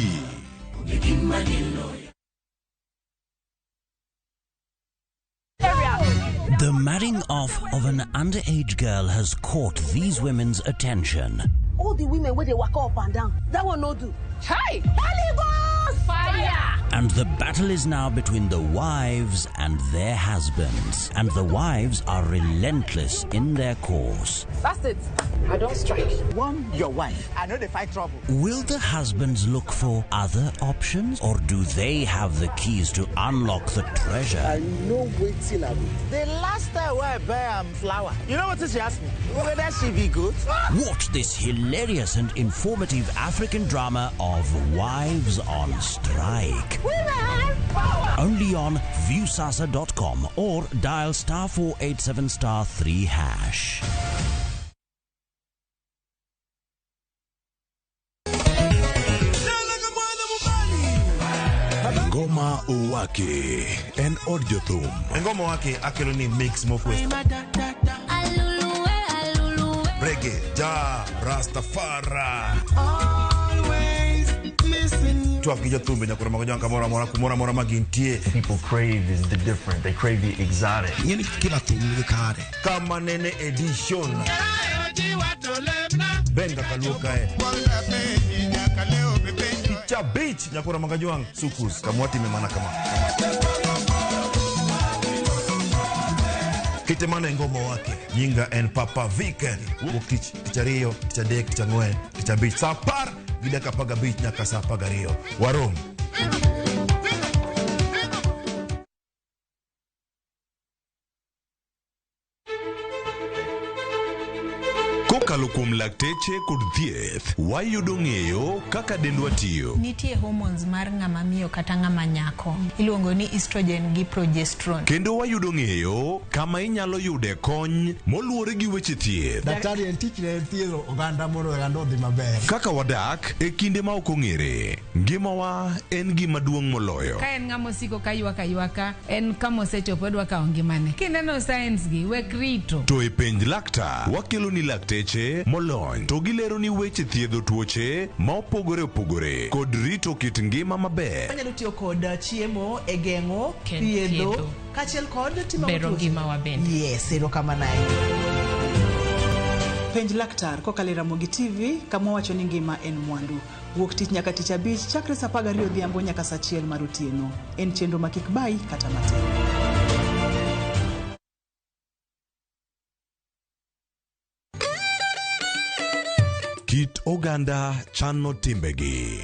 The marrying off of an underage girl has caught these women's attention. All the women where they walk up and down, that one no do. Hi! Holy Ghost! Fire! And the battle is now between the wives and their husbands. And the wives are relentless in their course. That's it. I don't strike. One, your wife. I know they fight trouble. Will the husbands look for other options, or do they have the keys to unlock the treasure? I know waiting I go. The last time where I buy am flower, you know what she asked me? Whether she be good? Watch this hilarious and informative African drama of Wives on Strike. Women power! Only on viewsasa.com or dial star 487 star 3 hash. Ngoma Owake en od jothum. Ngoma Owake akelo ni mix mokwe. Reggae, ja, Rastafari. Twak gi jothumbe nyaka romo gi kamoro amora kumoro amora ma gintie. People crave is the different. They crave the exotic. Ng'eni kila thum nigi kare. Kama nene edition. Benga kaluo kae. Picha beach nyakora magajwang sukus kamwatime mana kama. Kite mana e ngoma wake nyinga en Papa Viken wuok tich tich ariyo tich adek tich ang'wen tich abich saa apar gi dakika apar gabich nyaka saa apar gariyo warom. Kokalo kuom lakteche kod thieth, wayudo ng'eyo kaka dendwa tiyo. Nitie hormones mar ng'ama miyo kata ng'ama nyako iluongo ni estrogen gi progesterone. Kendo wayudo ng'eyo kama inyalo yude kony moluwore gi weche thieth. Daktari en tichne en thiedho oganda mondo oganda odhi maber. Kaka wadak e kinde ma ok ong'ere, ngimawa en gima duong' moloyo. Ka en ng'ama osiko ka ywak aywaka, en kama osechopo odwa kawo ngimane. Kineno signs gi, wek rito. To e penj laktar, wakelo ni lakteche molony to gilero ni weche thiedho tuoche ma opogore opogore kod rito kit ngima maber. Wanyalo tiyo kod chiemo e geng'o, Ken thiedho, thiedho. kaachiel kod timo Bero tuoche. ngimawa bende. Yes, erokamano ahinya. Penj laktar kokalo e Ramogi TV kama wawacho ni ngima en mwandu. Wuok tich nyaka tich abich chakre saa 12 odhiambo nyaka saa 1 mar otieno. En chenro ma kik bayi kata matin. Kit oganda chano timbegi.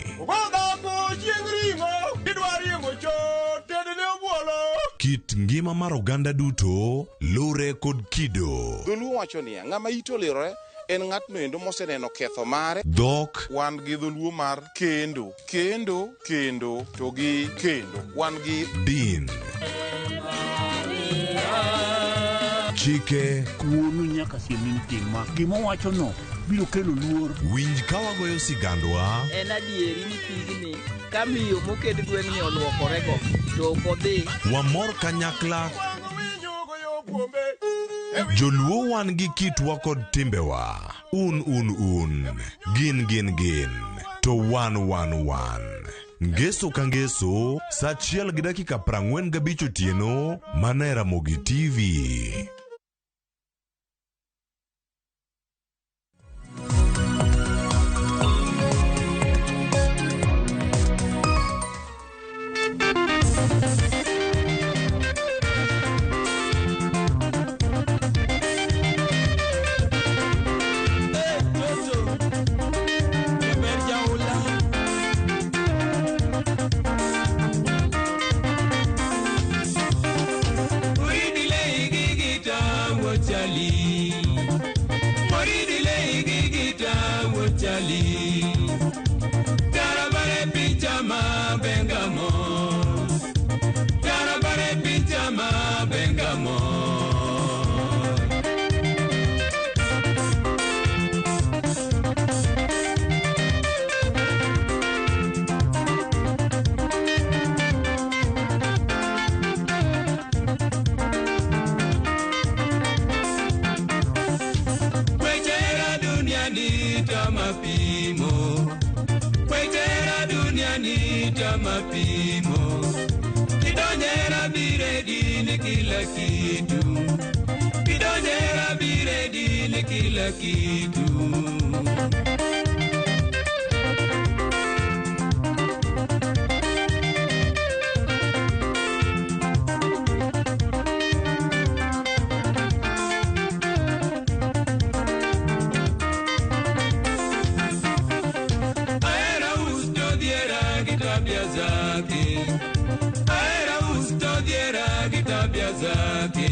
Kit ngima mar oganda duto lure kod kido. Dholuo wacho niya, ng'ama ite olirore en ng'atno endo moseneno ketho mare. Dhok Wan gi dholuo mar kendo, kendo, kendo to gi kendo. Wan gi din. Chike Wuonu nyaka siem ni tim ma. Gima owachono biro kelo luor. Winj ka wagoyo sigandwa En adieri ni pigni ka miyo mokend gweng'ni olwokorego to ok odhi Wamor kanyakla Joluo wan gi kitwa kod timbewa. Un un un. Gin gin gin. To wan wan wan. Ngeso ka ngeso, sa achiel gi dakika 45 otieno, mana e Ramogi TV. Wechera dunia ni tamapimo Wechera dunia ni tamapimo Kidonyera biredi ni kila kitu Kidonyera biredi ni kila kitu. Aera ustodiera gi tabia zake. Aera ustodiera gi tabia zake.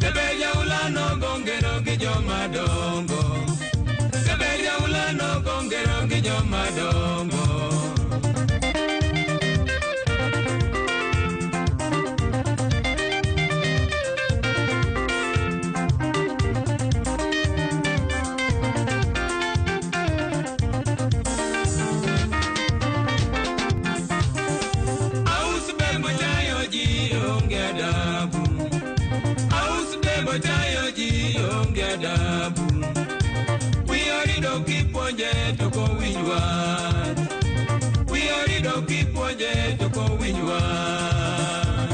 Tebeja ulano gongero gi joma dongo. Tebeja ulano gongero gi joma dongo. Aus bembo chayo ji onge adabu. Aus bembo chayo ji onge adabu. Wiyorido kipuonje to kowinj wach. Wiyorido kipuonje to kowinj wach.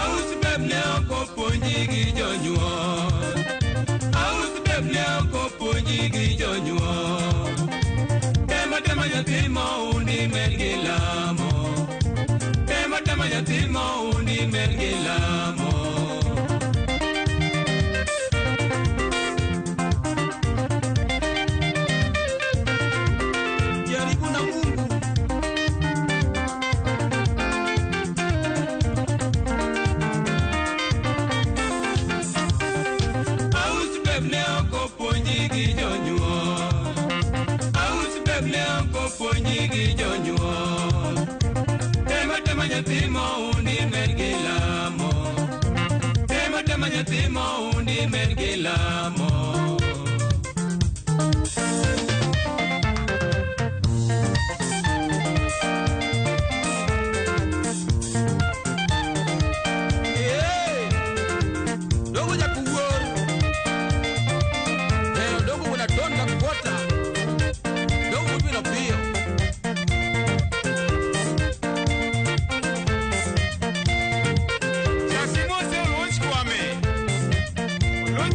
Aus beb ne ok opuonji gi jonyuol. Aus beb ne ok opuonji gi jonyuol. Tema tema nyathi moundi med gi lamo. Tema tema nyathi moundi med gi lamo. Jaribu na Mungu. Aus beb ne ok opuonji gi jonyuol. Aus beb ne ok opuonji gi jonyuol. Tema tema nyathi moundi med gi lamo. Tema tema nyathi moundi med gi lamo. Dogo jakuwuor. Dogo wuon Adon kakuota. Dogo wuod min Opiyo. Chak mose oluoch kwame. Oluoch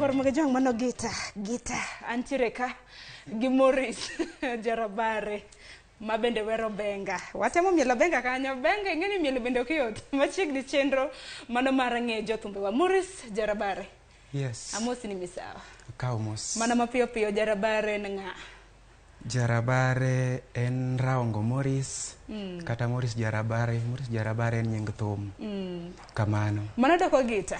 Nyakor Mugejwang' mano gita, gita. Antiere ka gi Morris Jarabare ma bende wero benga. Watemo mielo benga kanyo. Benga ing'e ni mielo bende ok yot. Machiegni chenro mano mar ng'e jothumbewa. Morris Jarabare. Yes. Amosi ni misawa. Akawo mos. Mana mapiyo piyo Jarabare en ng'a? Jarabare en Raongo Morris kata Morris Jarabare. Morris Jarabare en nying thum. Kamano. Mano doko gita.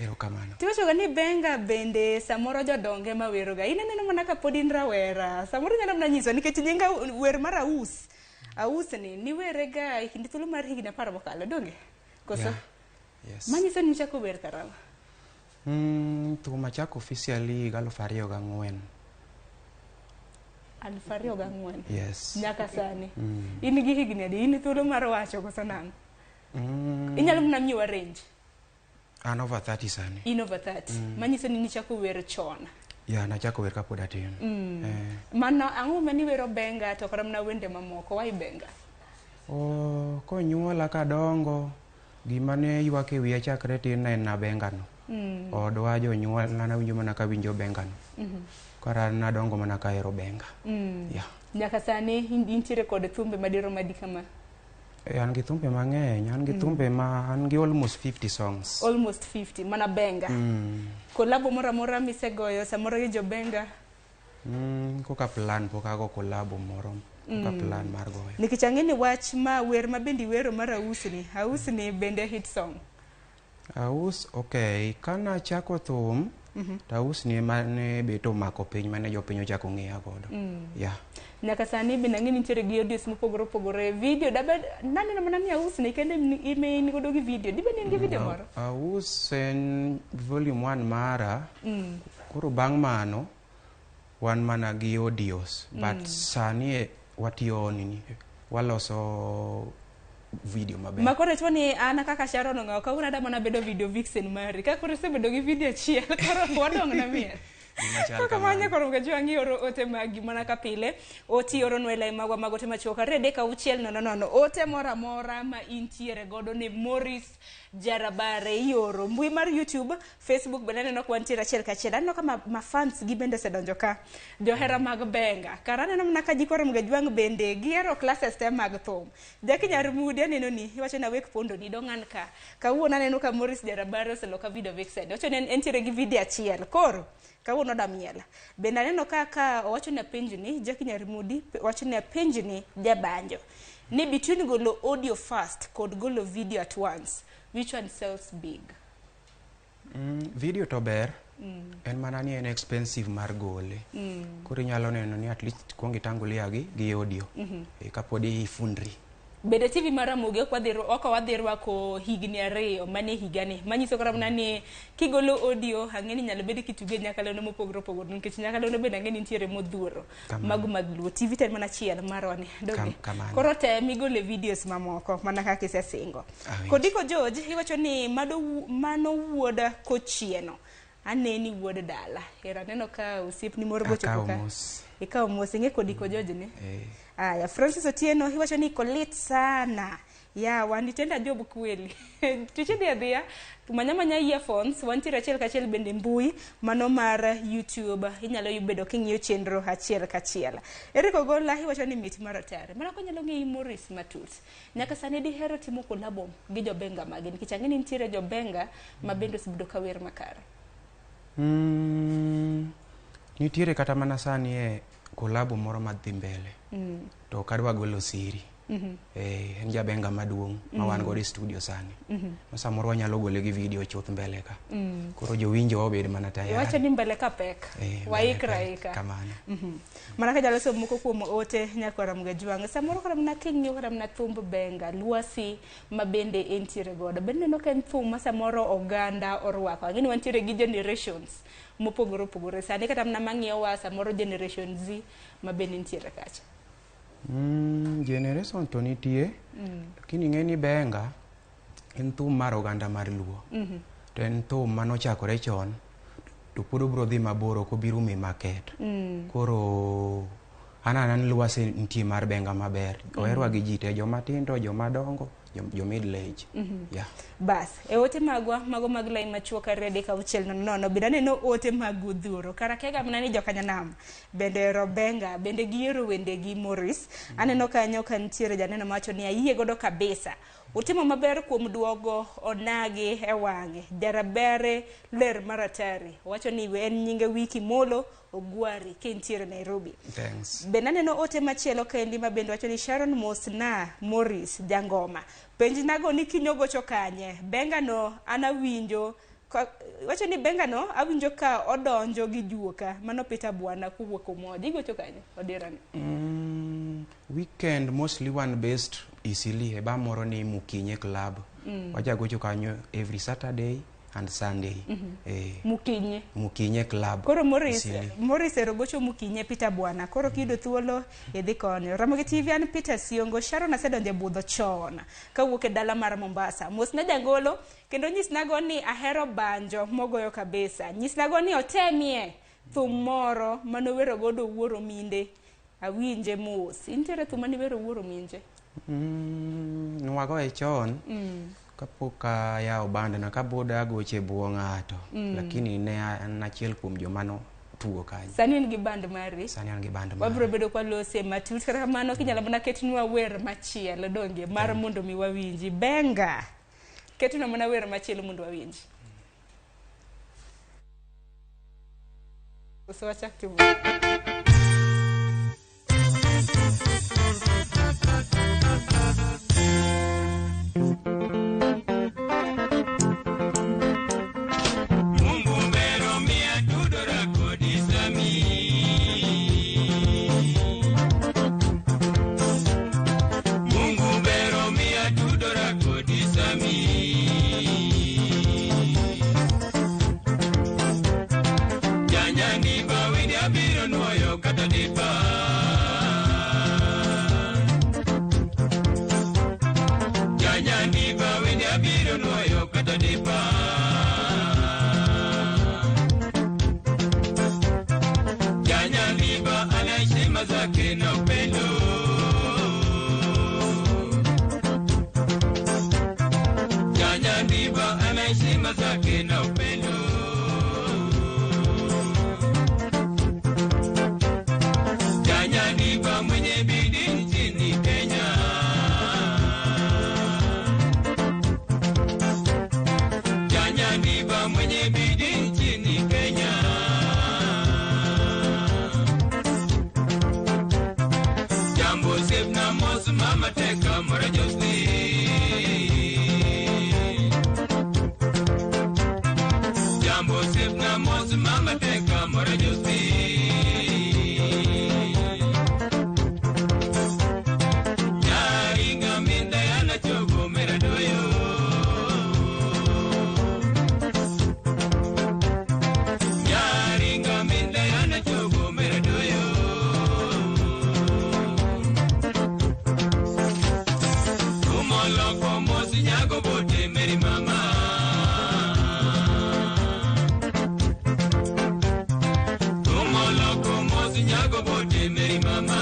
Erokamano. Tiwachoga ni benga bende samoro jodonge ma weroga. In aneno mana ka pod in rawera. Samoro inyalo mana nyiso nikech nyinga wer mar aus. Aus ni niwerega e kinde thuolo mar higni 10 mokalo, donge? Koso? Yeah. Yes. Manyiso ni nichako wer karang'o? Thum achako officially higa 2004. 2004. Yes. Nyaka sani. In gi higni adi? In thuolo mar wacho koso nang'o? Inyalo mana miyowa range. An over 30 sani. In over 30. Manyiso ni nichako wer chon. Yeah, nachako wer kapod atin. Mano ang'o mane iwero benga to kata mana wende mamoko? Why benga? Oh, konyuola kadongo, gima ne ywak e wiya chakre tin ne en na benga no. Odwa jonyuolna nawinjo mana kawinjo benga no. Koro an nadongo mana kahero benga. Yeah. Nyaka sani intiere kod thumbe madirom adi kama? An gi thumbe mang'eny, an gi thumbe ma an gi almost 50 songs. Almost 50, mana benga. Kolabo moro amora misegoyo samoro gi jobenga? Koka plan pok ago kolabo moro, koka plan mar goyo. Nikech ang'e ni wach ma wer ma bende iwero mar Ausni, Ausni bende hit song. Aus, okay, kana chako thum, to Ausni ema ne bet omako piny mane jopiny ochako ng'iya godo. Yeah. Nyaka sani bende ang'e ni nitiere gi audios mopogore opogore. Video, dabed, naneno mana ni Ausni kende ime in godo gi video. Dibed ni in gi video moro? Aus en volume 1 mara. Koro bang' mano, wan mana gi audios. But sani watiyo nini, waloso video maber. Ma koro chwo ni an kaka Sharon Ong'awo, kawuono adwa mana bedo video vixen mari. Ka koro isebedo gi video achiel, koro wadong' na miel. Kaka manye koro mgajo ang'i oro ote magi mana ka pile. Oti oronwa e lai magwa mag ote machuok 2 3 6 0 0. Ote moro amora ma intiere godo ne Morris Jarabare ioro. Mbui mar YouTube, Facebook bende aneno ka wantiere achiel kachiel. Aneno ka ma fans gi bende osedonjo ka. Johera mag benga. Kara aneno mana ka ji koro Mgajwang' bende gihero classes te mag thum. Jackie Nyarmudi aneno ni iwacho ni awek pondo ni dong' an ka. Kawuono aneno ka Morris Jarabare oseloka video vixen. Owacho ni entiere gi video achiel. Koro kawuono oda miel. Bende aneno kaka owacho ni apenj ni Jackie Nyarmudi wacho ni apenj ni jabanjo. Ni between golo audio first kod golo video at once, which one sells big? Video to ber. En mana ni en expensive mar gole. Koro inyalo neno ni at least kuong itangulia gi audio. Kapod ifundri. Bende TV mar Ramogi ok wadhi rwako higni 2 mane higani. Manyiso kata mana ni kigolo audio ang'e ni nyalo bedo kituge nyakalondo mopogore opogore nikech nyakalondo bende ang'e ni nitiere modhuro mago mag Luo. TV to en mana achiel marwa ni. Donge? Koro tem igole videos mamoko mana kaka isesingo. Kodiko George iwacho ni mano wuod Kochieno. Aneni wuod dala. Ero aneno ka osiepni moro bochopo ka. Ikawo mos, ing'e Kodiko George ni? Aya, Francis Otieno iwacho ni kolit sana. Ya, wanitenda job kweli. Tich idhi adhiya, manya manya earphones, wantiere achiel kachiel bende mbui, mano mar YouTube, inyalo bedo king'iyo chenro achiel kachiel. Eric Ogola iwacho ni mit mar atari. Mana konyalo ng'eyi Morris matut. Nyaka sani dihero timo kolabo gi jobenga mage, nikech ang'e ni nitiere jobenga ma bende osebedo ka wer makare. Nitiere kata mana sani e kolabo moro madhi mbele. To ok adwa golo siri. En jabenga maduong' ma wan godo e studio sani. Ma samoro wanyalo gole gi video chuth mbele ka. Koro jowinjo obed mana tayari. Iwacho ni mbele ka pek. Waikra ika. Kamano. Mana ka jalo somo moko kuom ote nyakwara Mgajwang'. Samoro kata mana king'iyo kata mana thumb benga, lwasi ma bende entiere godo. Bende ineno ka en thum ma samoro oganda orwako. Ang'e ni wantiere gi generations mopogore opogore. Sani kata mana mang'iyowa samoro generation Z ma bende nitiere kacha. Generation to nitie. Lakini ing'e ni benga en thum mar oganda mar Luo. To en thum manochakore chon to pod obiro dhi mabor ok obi rumo e market. Koro an aneno ni lwasi nitie mar benga maber. Oherwa gi ji te, joma tindo, joma dongo, jo middle age. Yeah. Bas, e ote magwa mago mag lai machuok 2 3 6 0 0 bende aneno ote mag udhuro kara kega mana ni jokanyanam bende robenga bende giyiero wendegi Morris. Aneno kanyo ka nitiere janeno mawacho ni ayie godo kabisa, utimo maber kuom duogo onagi e wang'e jarabere ler maratari. Owacho ni en nyinge Wiki Molo Ogwari kintiere Nairobi. Thanks. Bende aneno ote machielo kendi ma bende wacho ni Sharon Mosna Morris Jangoma. Penjnago ni kinyo gocho kanye. Benga no an awinjo wacho ni benga no awinjo ka odonjo gi juoka. Mano Peter Bwana kowuok Umoja. Igocho kanye? Odirani. Weekend mostly one based Eastleigh e bar moro ni Mukinye Club. Wajagocho kanyo every Saturday and Sunday. Mukinye. Mukinye Club. Koro Morris, Eastleigh. Morris ero gocho Mukinye Peter Bwana. Koro kiyudo thuolo idhi koni. Ramogi TV an Peter Siongo. Sharon asedonjo e budho chon kawuok e dala mar Mombasa. Mosna jangolo kendo nyisnago ni ahero banjo mogoyo kabisa. Nyisnago ni otemie thum moro manowero godo wuoro minde. Awinje mos. Intiere thum maniwero wuoro minje? Nwagoye chon kapok ayawo band na kapod agoche e bwo ng'ato. Lakini ne an achiel kuom joma notugo kanyo. Sani in gi band mari. Sani an gi band mara. Wabiro bedo kwalose matut kata kamano kinyalo mana ketnwa wer machielo donge mar mondo mi wawinji benga ketnwa mana wer machielo mondo wawinji. Koso wachak timo Mungu mbero miya tudora kodi sami. Mungu mbero miya tudora kodi sami. Janyani bawini abiro nuoyo kata dipa. Janyani bawini abiro nuoyo kata dipa. Janyaniba ana heshima zake na upendo. Janyaniba ana heshima zake na upendo. Janyaniba mwenye bidii nchini Kenya. Janyaniba mwenye bidii nchini Kenya. Jambo sef na mos mama teka mora Jocelyn. Jambo sef na mos mama teka mora Jocelyn. Nyaringa minda yana chogo mera doyo. Nyaringa minda yana chogo mera doyo. Kumoloko mosi nyago bote meri mama. Kumoloko mosi nyago bote meri mama.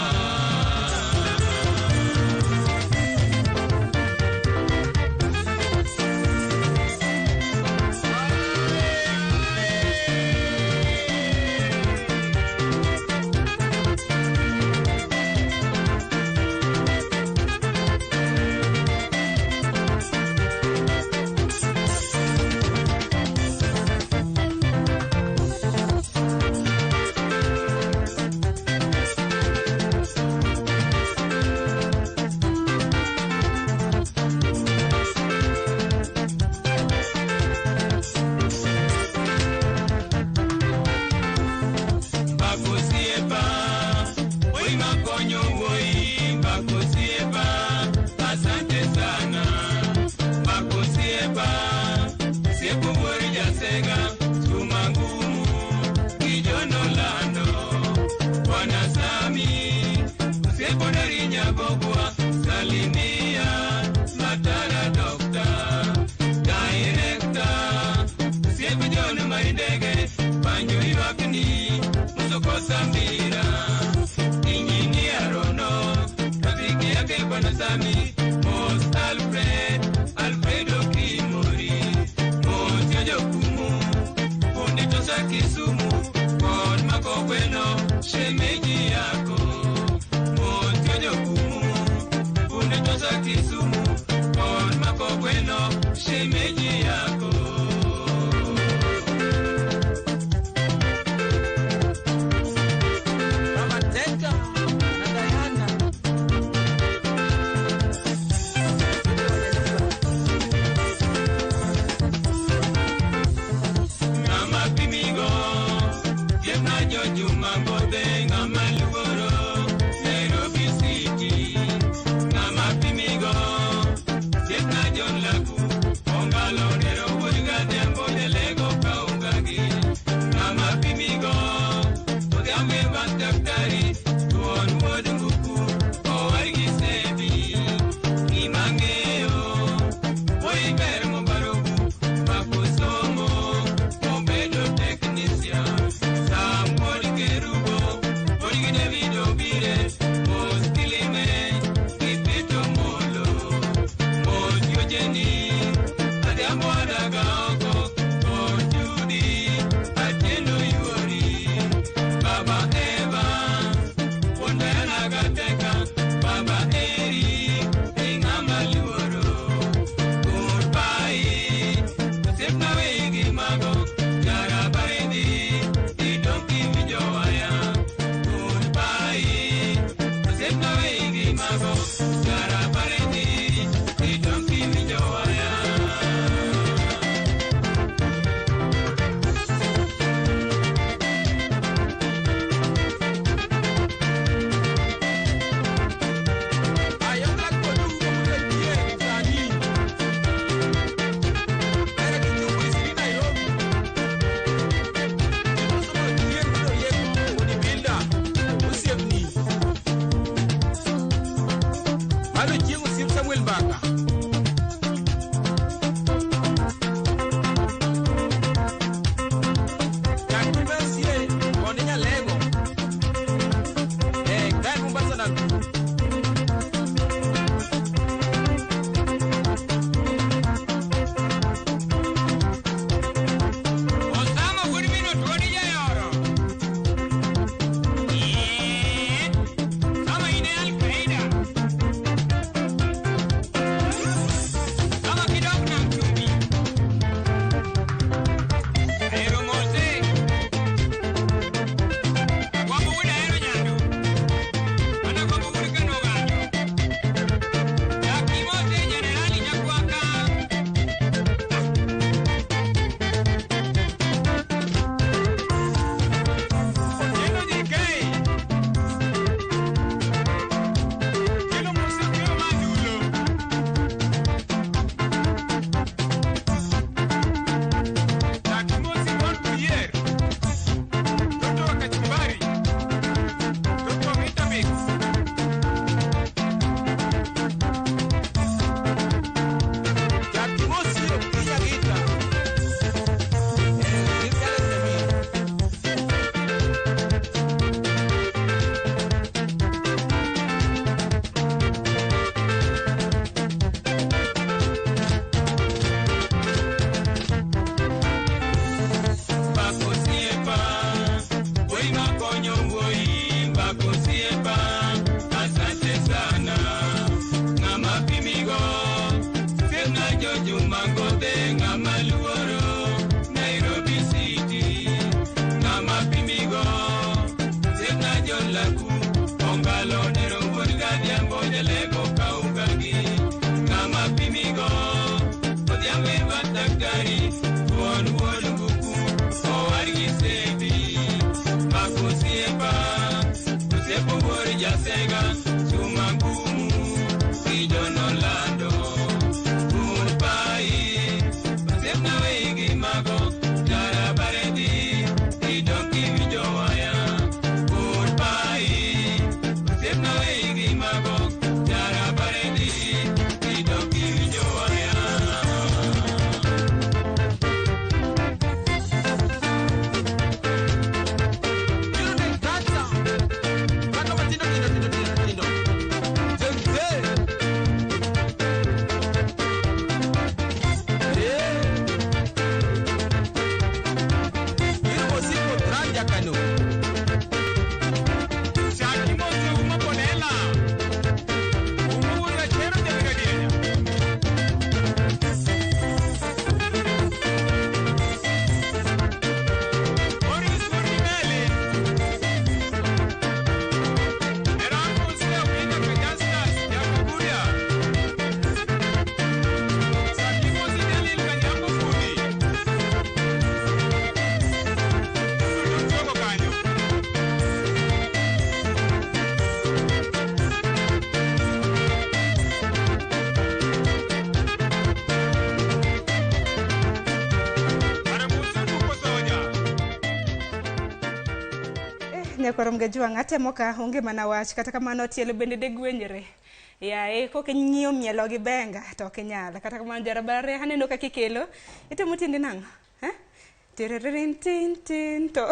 Bakosiepa, oi makonyo woi, bakosiepa, asante sana. Bakosiepa, siepo wori jasega, chuma ngumu, kijono lando. Bwana Sami, siepo narinya gogwa, salimia, matara dokta, director, siepo jono maridege, banjo ywakni, musokosa mbira. Injinia Rono, rafiki yake Bwana Sami, Mos Alfred. mago Jara bare dhi Idong kiwinjo waya. Osama wuod min Otuoni jayoro. Sama in e Al-Qaeda. Sama kidok nam chumbi. Ahero mose. Agwambo wuod ahero nyandu. An agwambo wuod Kano Oganjo. Dak imose jenerali nyakwaka. Otieno JK. Otieno mose Otieno Madulo. Dak imosi Ron Kuyier. Toto wa kachumbari. Toto wa Vitamix. Dak imosi Okiya Gita. Mbako siepa, wuoyi makonyo wuoyi, mbako siepa, asante sana. Ng'ama pimigo, siepna Jojuma Ngodhe, ng'ama luoro, Nairobi City. Ng'ama pimigo, siepna John Laku, Ongalo Nero wuod Gadhiambo, Jalego Kaugagi. Ng'ama pimigo, Odhiambo Eva Daktari, thuon wuod Nguku, owadgi Sebi. Mako osiepa, osiepo wuod Jasega, chuma ngumu, gi John Orlando. Goodbye, osiepna wegi mago, jara bare dhi, idong kiwinjo waya. Goodbye, osiepna wegi mago, jara bare dhi, idong kiwinjo waya. Nyakwar Mgajwang' atemo ka onge mana wach kata kamano tielo bende degwenyre. Yaye koka ing'iyo mielo gi benga to ok inyal. Kata kamano jarabare aneno kaka ikelo. Itemo tiendi nang'o? Eh? Tiririn tin tin to.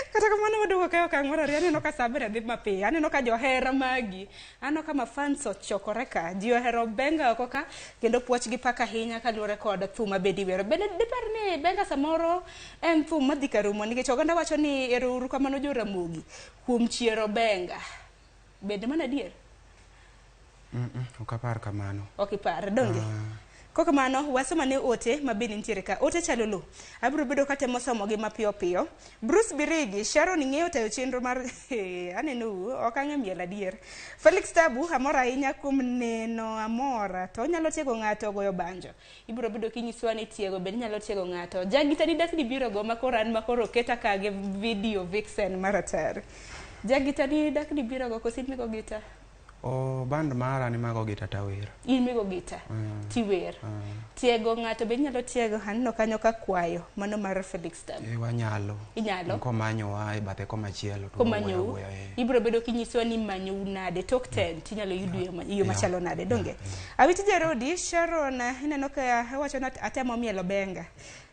Kata kamano waduogo ka e okang' mar ariyo aneno ka saa bende dhi mapiyo. Aneno ka johera magi, aneno ka mafans ochokore ka. Ji ohero benga oko ka kendo puoch gi pak ahinya kaluwore kod thum ma bende iwero. Bende dipar ni benga samoro en thum madhi karumo nikech oganda wacho ni ero uru kamano jo Ramogi kuom chiero benga. Bende mano adier? Ok apar kamano. Ok ipar, donge? Kokamano wasomane ote ma bende nitiere ka. Ote chalo lo. Abiro bedo katemo somogi mapiyo piyo. Bruce Birigi, Sharon ing'eyo tayo chenro mar aneno u, ok ang'e miel adier. Felix Tabu, amor ahinya kuom neno amora to onyalo tiego ng'ato goyo banjo. Ibiro bedo kinyisowa ni tiego bende nyalo tiego ng'ato. Jagita ni dak dibiro go makoro an makoro oketa ka gi video vixen maratari. Jagita ni dak dibiro go koso in migo gita? O band mara ni mago gita tawer. In migo gita tiwer. Tiego ng'ato be inyalo tiego aneno kanyo ka kwayo mano mar Felix Tabu. E wanyalo. Inyalo? Komanyowa e bathe komachielo. to Komanyou wawuoyo awuoya, eh. ibiro bedo kinyisowa ni manyou nade tok ten tinyalo yudo yo ma- yo machalo nade donge Awiti Jarodi Sharon ineno ka wacho ni atemo mielo benga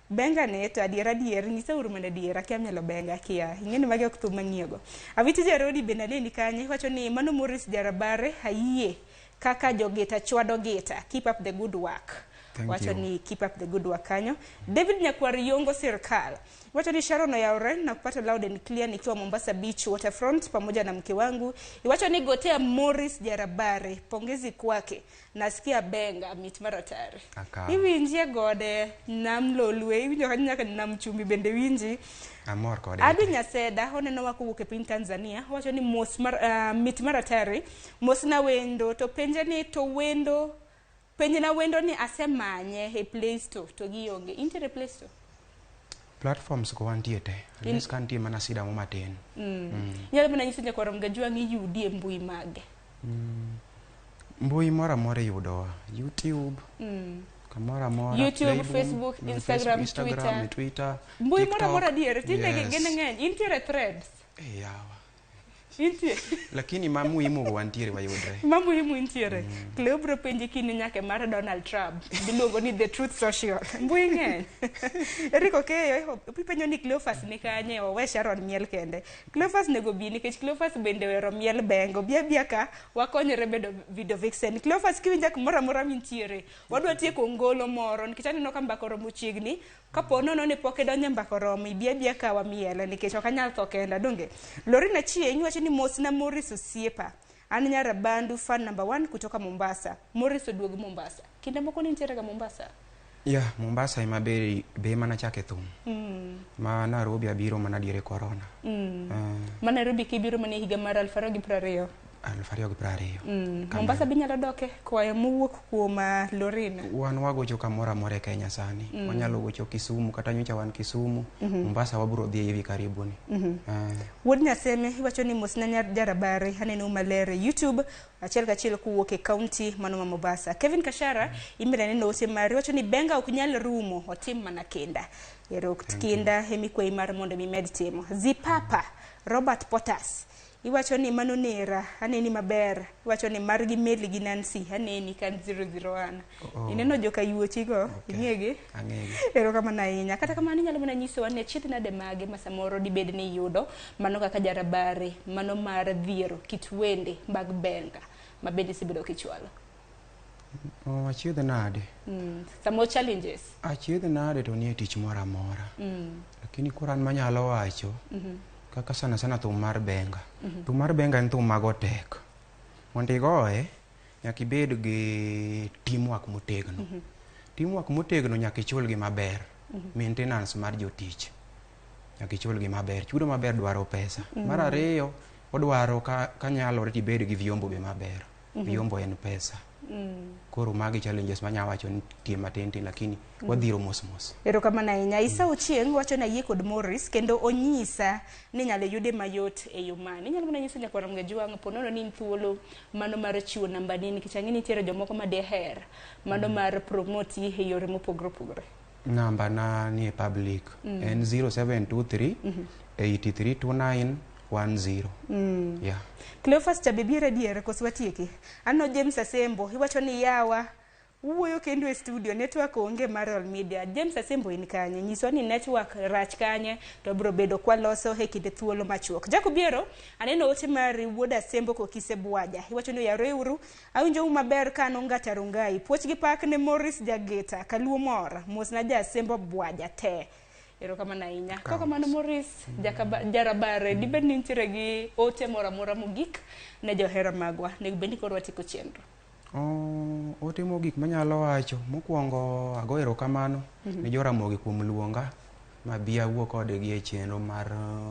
benga ni to adier adier nyisa uru mana adier akia mielo benga akia ing'e ni magi ok thum mang'iyogo Awiti Jarodi bende aneni kanyo iwacho ni mano Morris Jarabare ayie kaka jogita chwado gita keep up the good work Thank wacho you. ni keep up the good work kanyo David Nyakwar Yongo sirkal wacho ni Sharon oyawre na kupata loud and clear nikiwa Mombasa Beach waterfront pamoja na mke wangu. Iwacho ni gotea Morris Jarabare, pongezi kwake. Nasikia benga mit maratari. Akawo. Iwinjie gode nam lolwe, iwinjo kanyo nyaka nam chumbi bende winji. Amor kode. Abi Nyaseda oneno wa kowuok e piny Tanzania wacho ni mos mar, mit maratari mos na wendo to penje ni to wendo penje na wendo ni asemanye e Play Store to gionge. Intiere Play Store? Platforms go wantie te. Unless ka nitie mana sida mo matin. Inyalo mana nyiso nyakwar Mgajwang' iyudi e mbui mage. Mbui moro amora iyudowa. YouTube, kamoro amora. YouTube, Playboom, Facebook, Instagram, Instagram, Twitter. Twitter. Mbui moro TikTok. amora adier, tinde Yes. gin ng'eny. Intiere Threads. Eh, yawa. Intie. Lakini ma muhimu go wantiere wayudre. Ma muhimu intiere. Cleo biro penji kinde nyaka mar Donald Trump. Miluongo ni The Truth Social. Mbui ng'eny. Eric Okeyo, ipenjo ni Cleophas ni kanye owe Sharon miel kende. Cleophas nego bi nikech Cleophas bende ohero miel bengo. Bi abia ka wakonyore bedo video vixen. Cleophas kiwinja kumoro amora mintiere. Wadwa tieko ngolo moro nikech aneno ka mbaka oromo chiegni. Kapo nono ni pok idonjo e mbaka oromo, ibi abia ka wamiele nikech ok anyal tho kenda donge. Lorina Chieng' wacho ni mosna Morris osiepa. An Nyarabandu fan number 1 kutoka Mombasa. Morris oduog Mombasa. Kinde moko ne nitiere ga Mombasa. Yeah, Mombasa ema be be mana chake thum. Ma Nairobi abiro mana diere corona. Ma Nairobi kibiro mana e higa mar 2020. 2020. Kamano. Mombasa be inyalo doke kwayo mowuok kuom Lorina. Wan wagocho kamoro amora e Kenya sani. Wanyalo gocho Kisumu kata nyocha wan Kisumu. Mombasa wabiro dhi hivi karibuni. Wuod Nyaseme iwacho ni mosna nyar Jarabare aneno maler e YouTube achiel kachiel kowuok e kaunti mano ma Mombasa. Kevin Kashara imbele neno ote mari wacho ni benga ok nyal rumo otim mana kinda. Ero kinda emikwayi mar mondo mi med timo. Zipapa Robert Potas iwacho ni mano nera aneni maber iwacho ni margi Meli gi Nancy aneni kan 001. Oh. Ineno joka yuochigo Okay. ing'egi? Ang'egi. Erokamano ahinya. Kata kamano inyalo mana nyisowa ni achiedh nade mage ma samoro dibed ni iyudo mano kaka Jarabare, mano mar dhiero kit wende mag benga ma bende isebedo kichwalo. Oh, achiedh nade. Samoro challenges. Achiedh nade to nie tich moro amora. Lakini koro an manyalo wacho kaka sana sana thum mar benga. Thum mar benga en thum mago tek. Mondo igoye, nyaka ibed gi teamwork motegno. Teamwork motegno nyaka ichulgi maber. Maintenance mar jotich nyaka ichulgi maber. Chudo maber dwaro pesa. Mar ariyo, odwaro ka, kanyalore tibed gi vyombo be maber. Vyombo en pesa. Koro magi challenges manya wacho ni nitie matin tin lakini wadhiro mos mos. Erokamano ahinya. Isa Ochieng' wacho ni ayie kod Morris kendo onyisa ni inyalo yude mayot e yo mane. Inyalo mana nyiso nyakwar Mgajwang' po nono ni in thuolo mano mar chiwo nambani nikech ang'e ni nitiere jomoko ma deher mano mar promoti e yore mopogore opogore. Namba na nie public en 0723 8329 10. Yeah. Cleophas cha be biro adier koso watieki? Aneno James Asembo iwacho ni yawa wuoyo kendo e studio network onge mar Royal Media. James Asembo in kanye? Nyiswa ni network rach kanye to biro bedo kwaloso e kinde thuolo machuok. Jacob Biero aneno ote mari wuod Asembo kokise Bwaja. Iwacho ni oyawre uru awinjou maber ka an Ongata Rongai. Puoch gi pak ne Morris Jageta Kaluo mor. Mosna ja Asembo Bwaja te. Erokamano ahinya. Kokamano Morris Jarabare dibed ni nitiere gi ote moro amora mogik ne johera magwa. Nego bed ni koro watieko chenro. Ote mogik manyalo wacho mokwongo ago erokamano ne Joramogi kuom luonga mabi awuo kodgi e chenro mar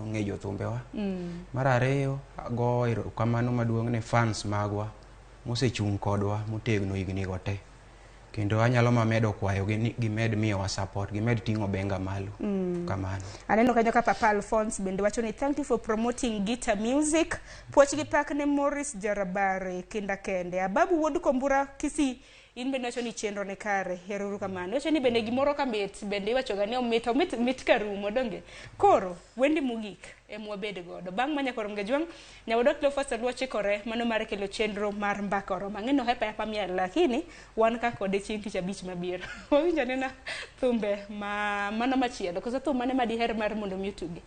ng'e jothumbewa. Mar ariyo ago erokamano maduong' ne fans magwa mosechung' kodwa motegno higni go te. Kendo anyalo mamedo kwayogi ni gimed miyowa support, gimed ting'o benga malo. Kamano. Aneno kanyo ka Papa Alphonse bende wacho ni thank you for promoting guitar music. Puoch gi pak ne Morris Jarabare kinda kende. Ababu wuod Kombura Kisii in bende wacho ni chenro ni kare. Ero kamano. Wacho ni bende gimoro ka mit bende iwacho ga ni omit omit mit karumo donge. Koro wendi mogik ema wabed godo. Bang' ma nyakoro Mgajwang' Nyawadwa Cleophas Alua chikore mano mar kelo chenro mar mbaka oromo. Ang'e ni ohepa hepa miel lakini wan ka kode chieng' tich abich mabiro. Wawinjo anena thumbe ma mano machielo. Koso thum mane ma diher mar mondo mi otugi?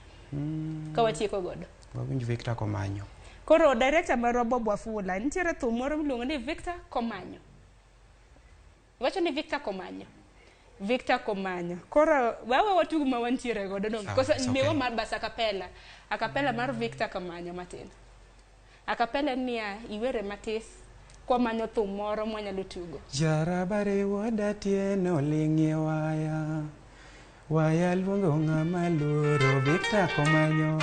Ka watieko godo. Wawinj Victor Komanyo. Koro director marwa Bob Wafula, nitiere thum moro miluongo ni Victor Komanyo. Iwacho ni Victor Komanyo. Victor Komanyo. Koro wawe watug ma wantiere godo dong. Sawa, Koso it's okay. miwa mar bas acapella. Acapella mar Victor Komanyo matin. Acapella en niya iwere matis kwamanyo thum moro mwanyalo tugo. Jarabare wuod Atieno ling'ie waya waya luongo ng'ama luoro Victor Komanyo.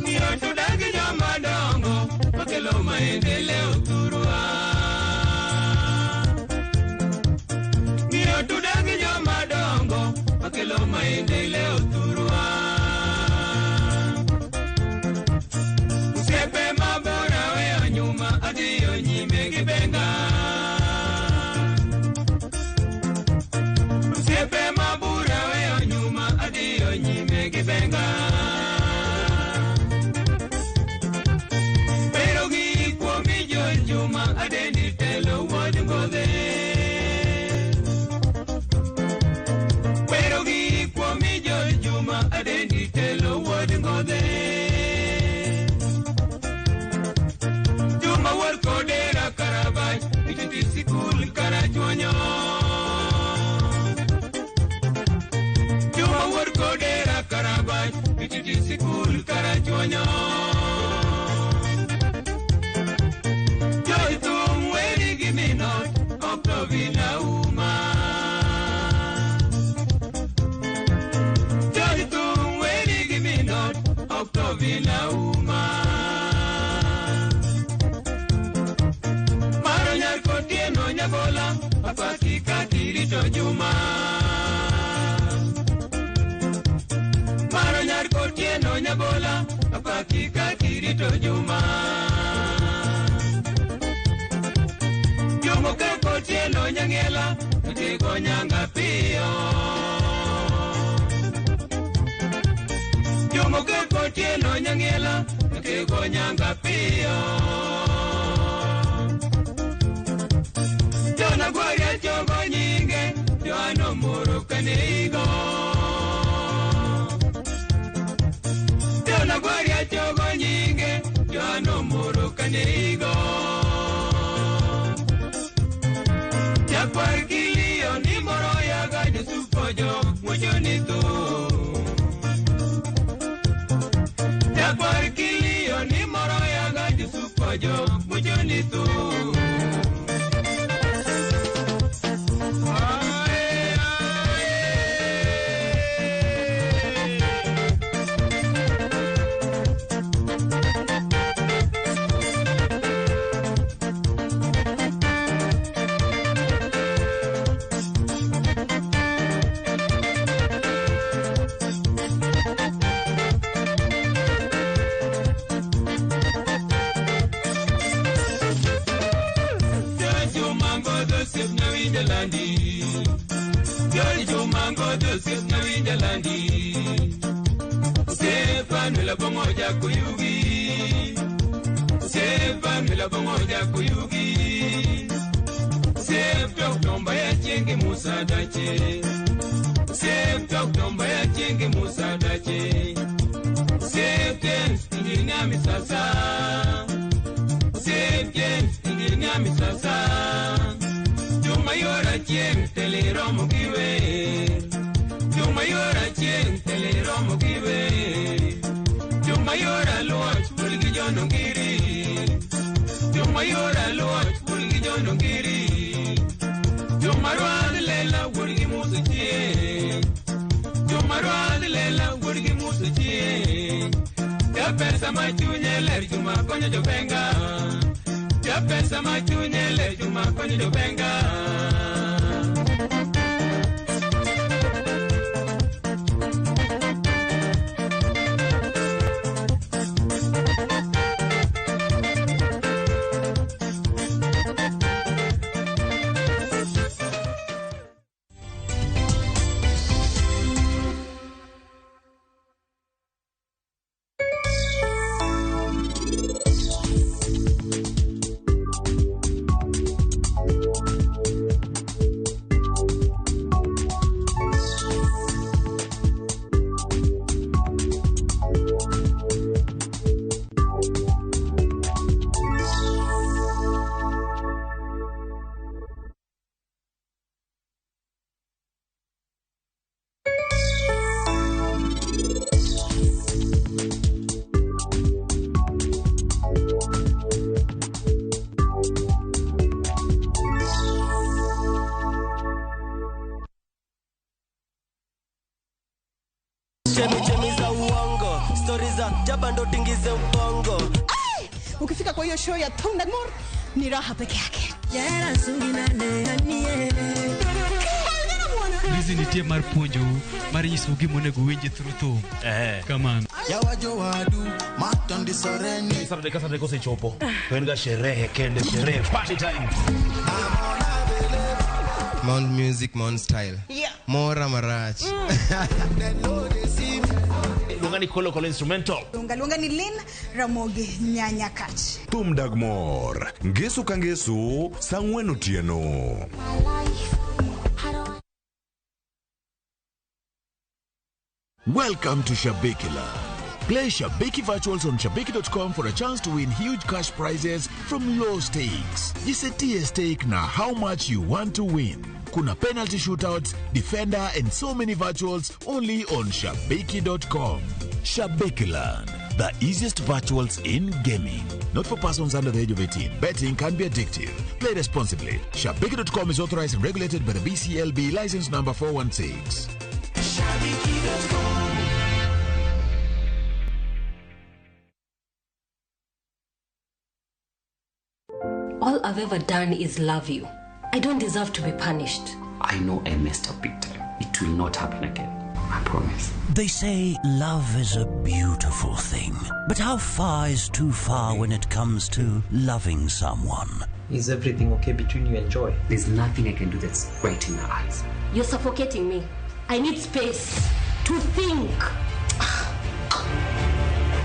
Ng'iyo to dagi joma dongo makelo maendeleo thurwa. Ng'iyo to dagi joma dongo makelo maendeleo thurwa. Osiepe mabor aweyo nyuma adhiyo nyime gi benga. Osiepe mabor aweyo nyuma adhiyo nyime gi benga. Pero gi kuomi John Juma adendi telo wuod Ngodhe. Pero gi kuomi John Juma adendi telo wuod Ngodhe. Juma wuod Kodera Karabach iti sikul Karachuonyo. Juma wuod Kodera Karabach iti sikul Karachuonyo. Joy thum weri gi minot ok to vina uma. Joy thum weri gi minot ok to vina uma. Maro nyar Kotieno Nyabola apaki katirito Juma. Maro nyar Kotieno Nyabola apaki katirito Juma. Jomo ka Kotieno Nyang'ela otego nyanga piyo. Jomo ka Kotieno Nyang'ela otego nyanga piyo. Jona Gwaria chogo nyinge Joano Moro kane igo. Jona Gwaria chogo nyinge Joano Moro kane igo. Jakwar kilio ni moro yaga Yusufu jok mucho ni thum. Jakwar kilio ni moro yaga Yusufu jok mucho ni thum. Family bongo jakuyugi. Save family bongo jakuyugi. Save tok tomba ya chengi Musa dache. Save tok tomba ya chengi Musa dache. Save James inginia misasa. Save James inginia misasa. Juma yora chien telero mugiwe. Juma yora chien telero mugiwe. Juma yora luoch bulgi jonongiri. Juma yora luoch bulgi jonongiri. Juma rwad lela bulgi musuchie. Juma rwad lela bulgi musuchie. Ja pesa machunye ler juma konyo jobenga. Ja pesa machunye ler juma konyo jobenga. Ukifika kwa hiyo show ya Thundagmore ni raha peke yake. Hizi nitie mar puonjou mar nyisou gima onego uwinji through thum. Kamano. Saturday ka Saturday kosechopo to en ga sherehe kende, sherehe party time. Mount music, Mount style. Yeah. Mora marach. Luonga ni Kolo Kolo instrumental. Luonga ni Lynn Ramogi Nyanyakach. Thum dag mor. Ngeso ka ngeso, saa ang'wen otieno. Welcome to Shabiki Land. Play Shabiki Virtuals on Shabiki.com for a chance to win huge cash prizes from low stakes. Jisetie stake na how much you want to win. Kuna penalty shootouts, defender, and so many virtuals only on Shabiki.com. Shabiki Land, the easiest virtuals in gaming. Not for persons under the age of 18. Betting can be addictive. Play responsibly. Shabiki.com is authorized and regulated by the BCLB license number 416. Shabiki.com. All I've ever done is love you. I don't deserve to be punished. I know I messed up big time. It will not happen again. I promise. They say love is a beautiful thing. But how far is too far when it comes to loving someone? Is everything okay between you and Joy? There's nothing I can do that's right in her eyes. You're suffocating me. I need space to think.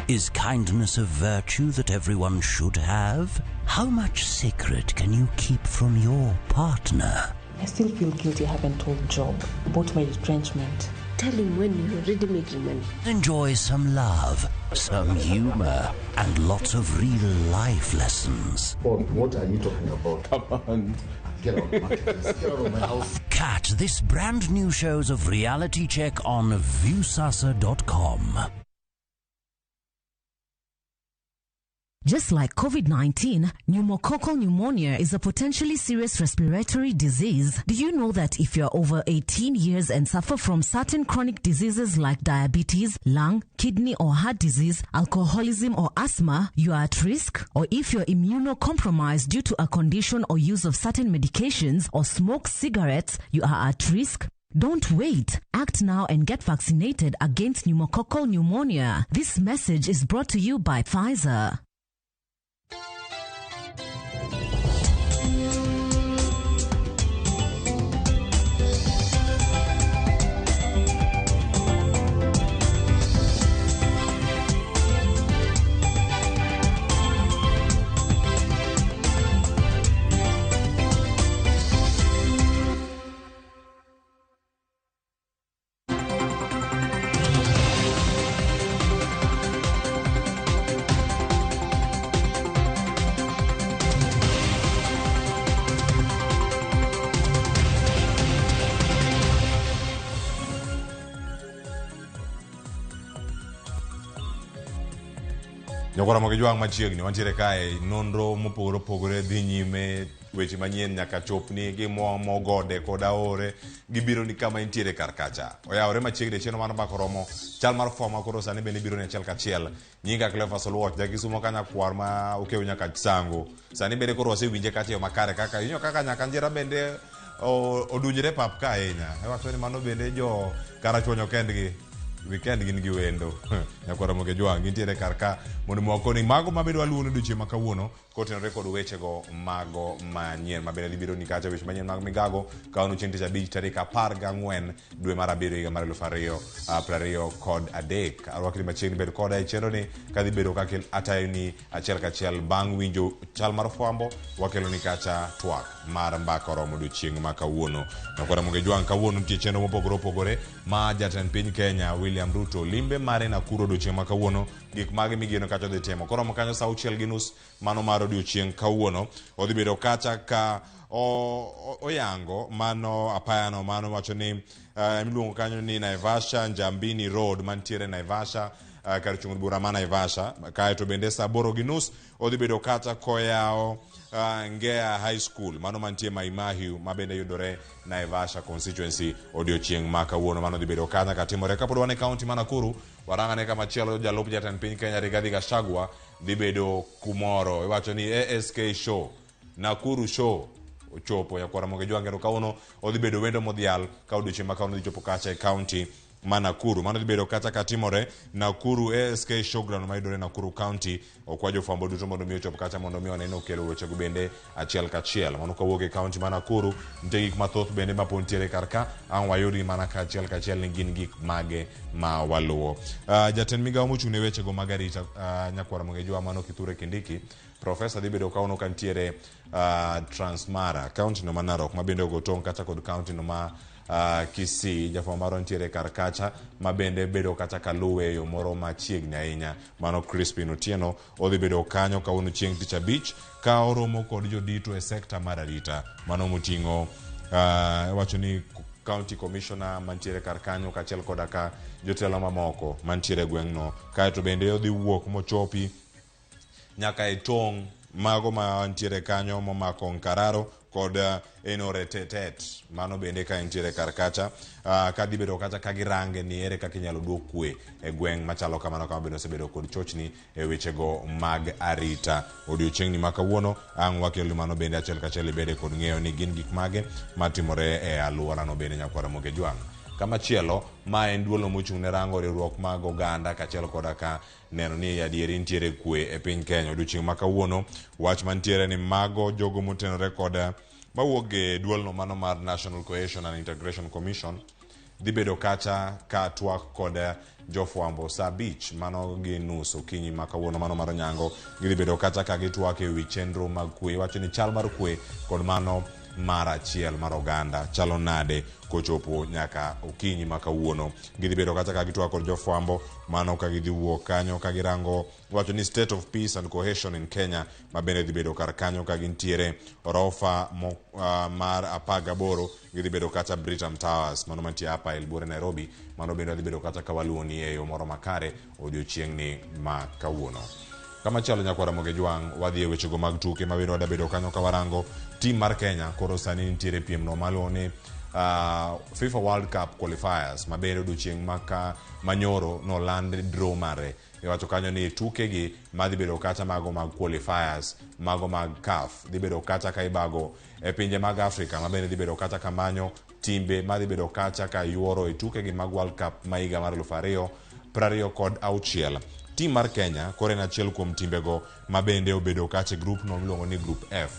Is kindness a virtue that everyone should have? How much secret can you keep from your partner? I still feel guilty I haven't told Job about my retrenchment. Tell him when you're already making money. Enjoy some love, some humor, and lots of real life lessons. Paul, what are you talking about? Come on. Get out of my place. Get out of my house. Catch this brand new shows of Reality Check on Viusasa.com. Just like COVID-19, pneumococcal pneumonia is a potentially serious respiratory disease. Do you know that if you're over 18 years and suffer from certain chronic diseases like diabetes, lung, kidney or heart disease, alcoholism or asthma, you are at risk? Or if you're immunocompromised due to a condition or use of certain medications or smoke cigarettes, you are at risk? Don't wait. Act now and get vaccinated against pneumococcal pneumonia. This message is brought to you by Pfizer. Nyokwara Jwang' machiegni wantiere kae nonro mopogore opogore dhi nyime weche manyien nyaka chopni gimwomo gode kod aore gibiro ni kama intiere kar kacha oyawore machiegni chenro mar mbaka oromo chal mar fwama koro sani bende biro ni achiel kachiel nyinga Cleophas Oluoch jakisumo ka nyakwar ma okew nyaka Sango sani bende koro wasewinje kacha e yo makare kaka inyo kaka nyaka njera bende odunjre pap ka ahinya iwacho ni mano bende jo karachuonyo kendgi weekend gin gi wendo nyakwara Ramogi Jwang' gintiere kar ka mondo mi wakoni mago mabedo waluwo ni odiochieng' ma kawuono kotenore kod wechego mago manyien ma bende dhi biro ni kacha weche manyien mag migago kawuono chieng' tich abich tarik 14 dwe mar 7 higa mar 2023. Arwakni machiegni bed koda e chenro ni kadhi bedo kaka atayoni achiel kachiel bang' winjo chal mar fwambo wakeloni kacha twak mar mbaka oromo odiochieng' ma kawuono. Nyakwara Ramogi Jwang' kawuono nitie chenro mopogore opogore ma jatend piny Kenya William Ruto limbe mare Nakuru odiochieng' ma kawuono gik mage migeno kacha odhi timo koromo kanyo sa 6:30 mano mar odiochieng' kawuono odhi bedo kacha ka oyango mano apayano mano wacho ni miluongo kanyo ni Naivasha Njambini Road mantiere Naivasha kar chung' bura ma Naivasha kaeto bende sa 8:30 odhi bedo kacha koyawo Ngea High School mano mantie Maimahiu ma bende yudore Naivasha constituency odiochieng' ma kawuono mano dhi bedo kanyo katimore kapod wan e kaunti ma Nakuru warang'ane kama chielo jalup jatend piny Kenya Rigathi Gachagua dhi bedo kumoro iwacho ni ASK show Nakuru show ochopo nyakwara Ramogi Jwang' kendo kawuono odhi bedo wendo modhial ka odiochieng' ma kawuono dhi chopo kacha e kaunti ma Nakuru mano dhi bedo kacha katimore Nakuru ASK showground mayudore Nakuru County okwa jofwambo duto mondo mi ochop kacha mondo mi one ni okelo wechego bende achiel kachiel mano kawuok e kaunti ma Nakuru nitie gik mathoth bende mapod nitiere kar ka ang' wayudgi mana ka achiel kachiel ni gin gik mage ma waluwo. Jatend migawo mochung' ne wechego mag arita nyakwara Ramogi Jwang' mano Kithure Kindiki Profesa dhi bedo kawuono ka nitiere Transmara kaunti no ma Narok ma bende ogo tong' kacha kod kaunti no ma Kisii jafwambo marwa nitiere kar kacha ma bende bedo kacha kaluwe e yo moro machiegni ahinya mano Crispin Otieno odhi bedo kanyo kawuono chieng' tich abich ka oromo kod jodito e sekta mar arita mano moting'o iwacho ni county commissioner mantiere kar kanyo kaachiel koda ka jotelo mamoko mantiere e gweng'no kaeto bende odhi wuok mochopi nyaka e tong' mago mantiere kanyo momako Nkararo kod Enoretetet mano bende ka entiere kar kacha kadhi bedo kacha ka girange ni ere kaka inyalo duok kwe e gweng' machalo kamano kama bende osebedo kod chochni e wechego mag arita. Odiochieng'ni ma kawuono ang' wakelo mano bende achiel kachiel ibede kod ng'eyo ni gin gik mage matimore e alworano bende nyakwara Ramogi Jwang'. Kamachielo ma en duolno mochung' ne rango riwruok mag oganda kaachiel koda ka neno ni adieri nitiere kwe e piny Kenya. Odiochieng' ma kawuono wach mantiere ni mago jogo motenore kod mawuok e duolno mano mar National Cohesion and Integration Commission dhi bedo kacha ka twak kod jofwambo sa 5 mano gi nus okinyi ma kawuono mano mar onyango gidhi bedo kacha ka gitwak e wi chenro mag kwe. Iwacho ni chal mar kwe kod mano mar achiel mar oganda chalo nade kochopo nyaka okinyi ma kawuono. Gidhi bedo kacha ka gitwak kod jofwambo mano ka gidhi wuok kanyo ka girango wacho ni state of peace and cohesion in Kenya ma bende dhi bedo kar kanyo ka gintiere orofa mar 18 gidhi bedo kacha Britam Towers mano mantie hapa Elbuore Nairobi mano bende dhi bedo kacha ka waluwo ni e yo moro makare odiochieng'ni ma kawuono. Kamachielo nyakwara Ramogi Jwang' wadhi e wechego mag tuke ma bende wadabedo kanyo ka warango tim mar Kenya koro sani nitiere piem no maluwo ni FIFA World Cup qualifiers ma bende odiochieng' maka manyoro noland draw mare. Iwacho kanyo ni tukegi madhi bedo kacha mago mag qualifiers mago mag CAF dhi bedo kacha ka ibago e pinje mag Afrika ma bende dhi bedo kacha ka manyo timbe madhi bedo kacha ka yuoro e tukegi mag World Cup ma higa mar 2026. Tim mar Kenya koro en achiel kuom timbego ma bende obedo kacha e grup no miluongo ni Group F.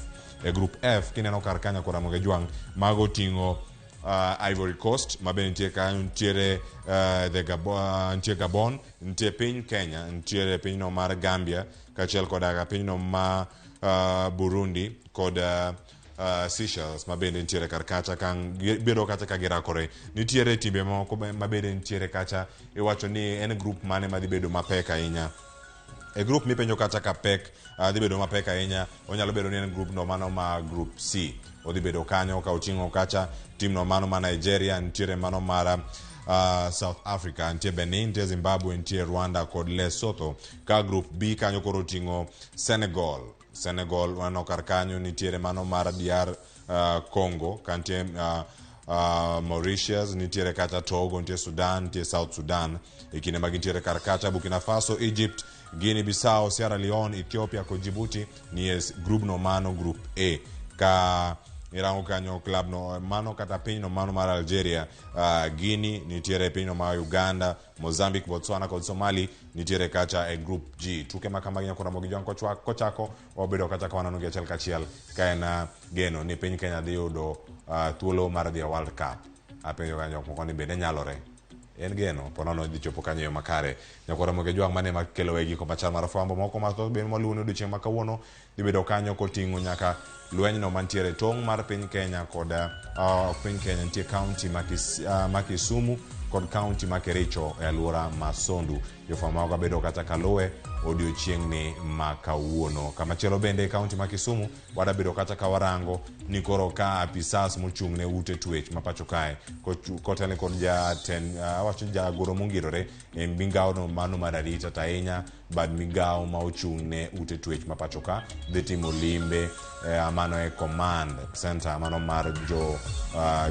E Group F kineno kar kanyo kod Ramogi Jwang' mago ting'o Ivory Coast ma bende nitie kanyo, nitiere nitie Gabon, nitie piny Kenya, nitiere pinyno mar Gambia kaachiel koda pinyno ma Burundi kod Seychelles ma bende nitiere kar kacha ka bedo kacha ka girakore. Nitiere timbe moko ma bende nitiere kacha iwacho ni en group mane madhi bedo mapek ahinya. E group mipenjo kacha ka pek dhi bedo mapek ahinya, onyalo bedo ni en group no mano ma group C. Odhi bedo kanyo ka oting'o kacha tim no mano ma Nigeria, nitiere mano mar South Africa, nitie Benin, nitie Zimbabwe, nitie Rwanda kod Lesotho. Ka group B kanyo koro oting'o Senegal. Senegal waneno kar kanyo nitiere mano mar DR Congo, ka nitie Mauritius, nitiere kata Togo, nitie Sudan, nitie South Sudan. E kinde ma gintiere kar kacha Burkina Faso, Egypt, Guinea Bissau, Sierra Leone, Ethiopia kod Djibouti nie group no mano group A. Ka irango kanyo club no mano kata piny no mano mar Algeria, Guinea nitiere piny no mar Uganda, Mozambique, Botswana kod Somali nitiere kacha e group G. Tuke ma kamagi nyako Ramogi Jwang' kochako wabedo kacha ka waneno gi achiel kachiel ka en geno ni piny Kenya dhi yudo thuolo mar dhi e World Cup. Apenjo kanyo jok moko ni bende nyalore. En geno, po nono dhi chopo kanyo e yo makare. Nyako Ramogi Jwang' mane ma kelo e giko machal mar fwambo moko mathoth bende mwaluwo ni odiochieng' ma kawuono dhi bedo kanyo koting'o nyaka lwenyno mantiere tong' mar piny Kenya kod piny Kenya nitie kaunti ma Kisumu kod kaunti ma Kericho e alwora ma Sondu. Jofwambo mago bedo kata kaluwe odiochieng'ni ma kawuono. Kamachielo bende e kaunti ma Kisumu wadabedo kata ka warango ni koro ka apisas mochung' ne ute twech ma pacho kae kotelne kod jaten awacho jagoro mongirore e migawono mano mar arita to ahinya bad migawo ma ochung' ne ute twech ma pacho ka dhi timo limbe mano e command center mano mar jo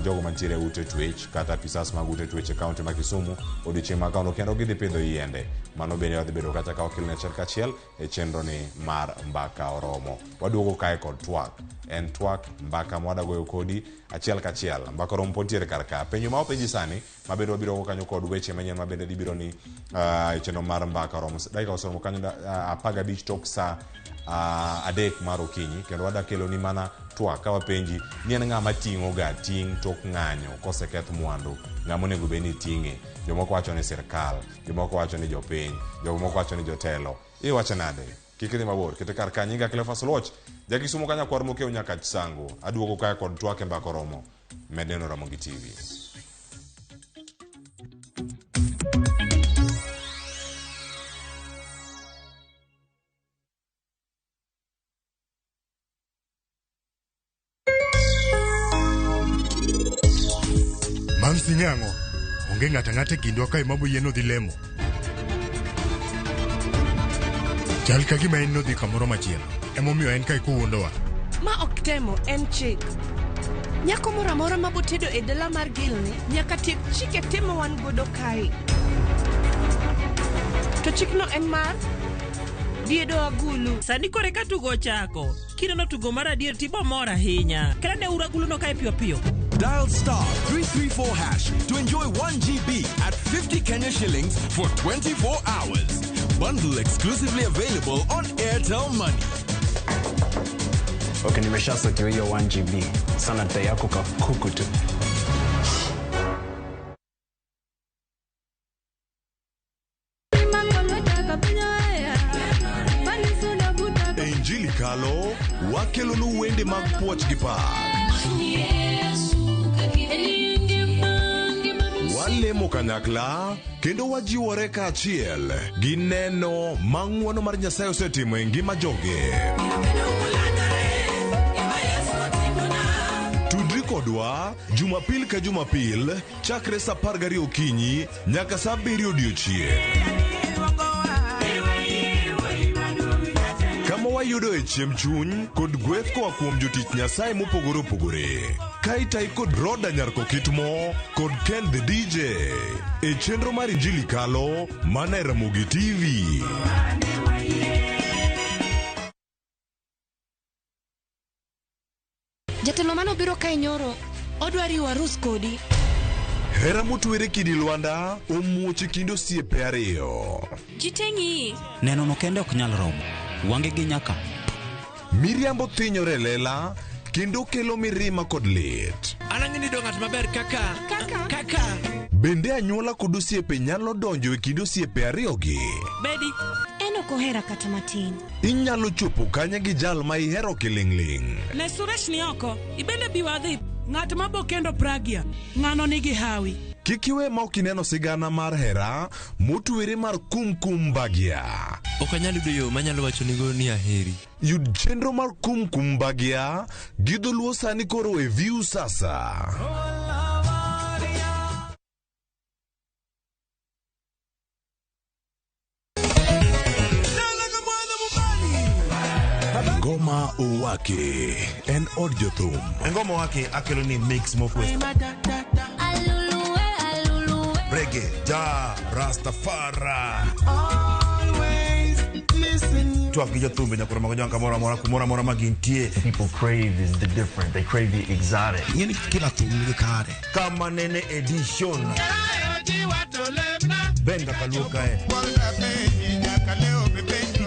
jogo mantiere e ute twech kata apisas mag ute twech e kaunti ma Kisumu odiochieng' ma kawuono kendo gidhi pidho yiende. Mano bende wadhi bedo kata ka wakeloni achiel kachiel e chenro ni mar Mbaka Oromo. Waduogo kae kod twak. En twak mbaka ma wadagoyo kodi achiel kachiel. Mbaka Oromo pod nitiere kar ka. Penjo ma openji sani ma bende wabiro go kanyo kod weche manyien ma bende dhi biro ni e chenro mar Mbaka Oromo. Dakika oseromo kanyo 15 tok sa 3 mar okinyi kendo wadakeloni mana twak ka wapenji ni en ng'ama ting'o ga ting' tok ng'anyo koseketh mwandu, ng'ama onego bed ni ting'e. Jomoko wacho ni sirkal, jomoko wacho ni jopiny, jomoko wacho ni jotelo. Iwacho nade? Kik idhi mabor, kete kar ka. Nyinga Cleophas Oluoch, ja Kisumu ka nyakwar Mokeo nyaka Chisango. Aduogo kae kod twak e Mbaka Oromo. Med neno Ramogi TV. Mamsi ng'ang'o, onge ng'ato ang'ata e kindwa kae maboyie nodhi lemo. Chal ka gima en nodhi kamoro machielo. Emomiyo en kae kowuondowa. Ma ok temo, en chik. Nyako moro amora mabotedo e dala mar Gilni nyaka tiek chike te ma wan godo kae. To chikno en mar diedo agulu. Sani kore ka tugo ochako. Kineno tugo mar adier tibo mor ahinya. Kelane uru aguluno kae piyo piyo. Dial star 334 hash to enjoy 1 GB at 50 Kenya shillings for 24 hours. Bundle exclusively available on Airtel Money. Okay, nimeshasotiwa hiyo 1 GB. Sana dai yako kakuku tu. E Injili Kalo, wakelonu wende mag puoch gi pak. Walemo kanyakla kendo wajiwore kaachiel gi neno ma ng'wono mar Nyasaye osetimo e ngima joge. Tudri kodwa Jumapil ka Jumapil chakre sa 12 okinyi nyaka sa 7 odiochieng'. Kama wayudoe chiemb chuny kod gweth koa kuom jotich Nyasaye mopogore opogore. Ka itai kod Roda Nyarkokitmo kod Ken the DJ e chenro mar Injili Kalo mana e Ramogi TV. Jatelo manobiro kae nyoro, odwa riwo arus kodi. Hera motwere kidi lwanda omuoch e kind osiepe ariyo. Ji te ng'iyi. Neno no kende ok nyal romo. Wange gi nyaka. Miriambo thinyore e lela kendo kelo mirima kod lit. An ang'e ni do ng'at maber kaka kaka Bende anyuola kod osiepe nyalo donjo e kind osiepe ariyogi. Bedi. En ok ohera kata matin. Inyalo chopo kanye gi jal ma ihero kiling'ling'. Ne Suresh ni oko. Ibende bi wadhi. Ng'at ma bo kendo Pragya, ng'ano nigi hawi. Kik iwe ma ok ineno sigana mar hera motwere mar Kumkum Bhagya. Ok anyal yudo yo manyalo wachonigo ni aheri. Yud chenro mar Kumkum Bhagya gi dholuo sani koro e View Sasa. Ngoma Owake en od jothum. Ngoma Owake akelo ni mix mokwe. Reggae, ja, Rastafari. Twak gi jothumbe nyaka romo gi kamoro amora kumoro amora ma gintie. People crave is the different. They crave the exotic. Ing'eni kila thum nigi kare. Kama nene edition. Benga kaluo kae.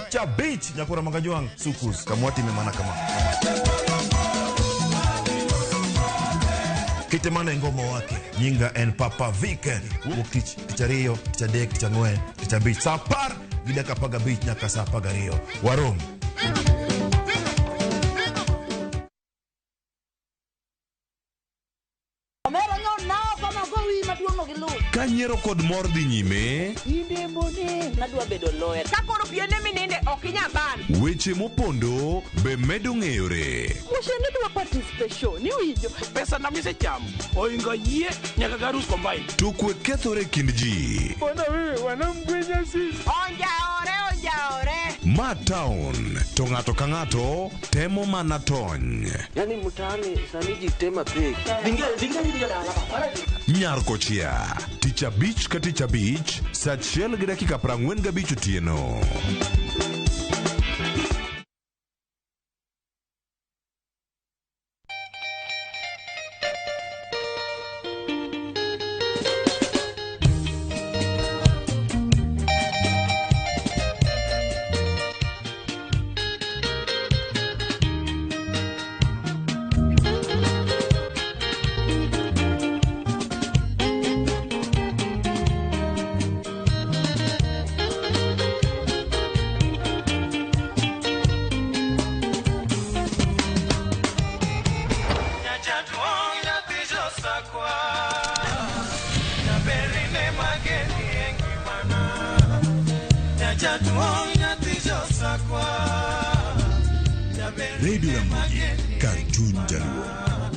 Cha beach nyakura magajuang sukus kamwati memana kama. Kitemane ngoma wake nyinga en Papa Vic wuok tich tich ariyo tich adek tich ang'wen tich abich saa apar gi dakika apar gabich nyaka saa apar gariyo warom. Ka nyiero kod mor dhi nyime, Nadwa bedo lawyer. Ka koro piene mininde ok inyal ban. weche mopondo be medo ng'eyore. Mushene dwa participation iwinjo. Pesa na misechamo oingo yie nyaka garus combine. To kwe kethore e kind ji. Mbona wewe wanamgwenya sisi? Onjaore onjaore. Ma town to ng'ato ka ng'ato temo mana tony. Yaani mtaani sani ji tema pek. Nyar kochia tich abich ka tich abich saa achiel gi dakika 45 otieno. Radio Ramogi, kar chuny Jaluo.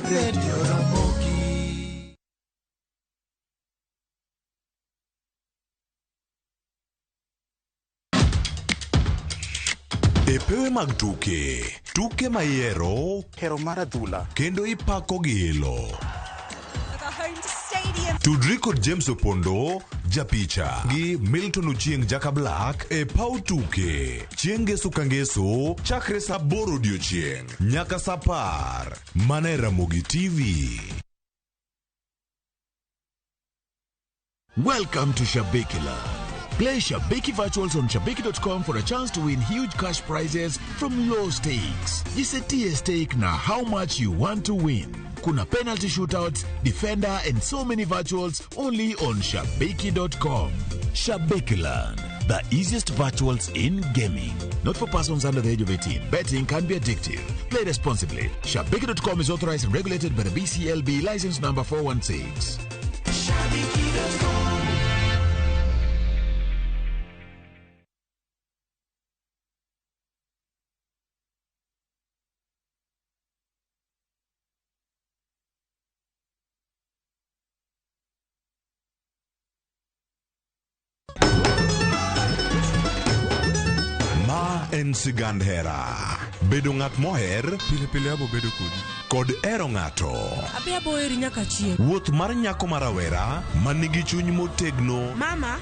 Radio Ramogi. E pewe mag tuke, tuke mayiero, hero mar adhula kendo ipako gi ilo. Tudri kod James Opondo, japicha gi Milton Ochieng Jaka Black e paw tuke chieng' ngeso ka ngeso chakre saa aboro odiochieng' nyaka saa apar mana e Ramogi TV. Welcome to Shabikiland. Play Shabiki Virtuals on Shabiki.com for a chance to win huge cash prizes from low stakes. Jisetie stake na how much you want to win. Kuna penalty shootouts, defender, and so many virtuals only on Shabiki.com. Shabikiland, the easiest virtuals in gaming. Not for persons under the age of 18. Betting can be addictive. Play responsibly. Shabiki.com is authorized and regulated by the BCLB license number 416. Shabiki.com. Ma en sigand hera. Bedo ng'at moher Pile pile abo bedo kodi. kod hero ng'ato. Abi abo heri nyaka chieng'. Wuoth mar nyako ma rawera ma nigi chuny motegno Mama,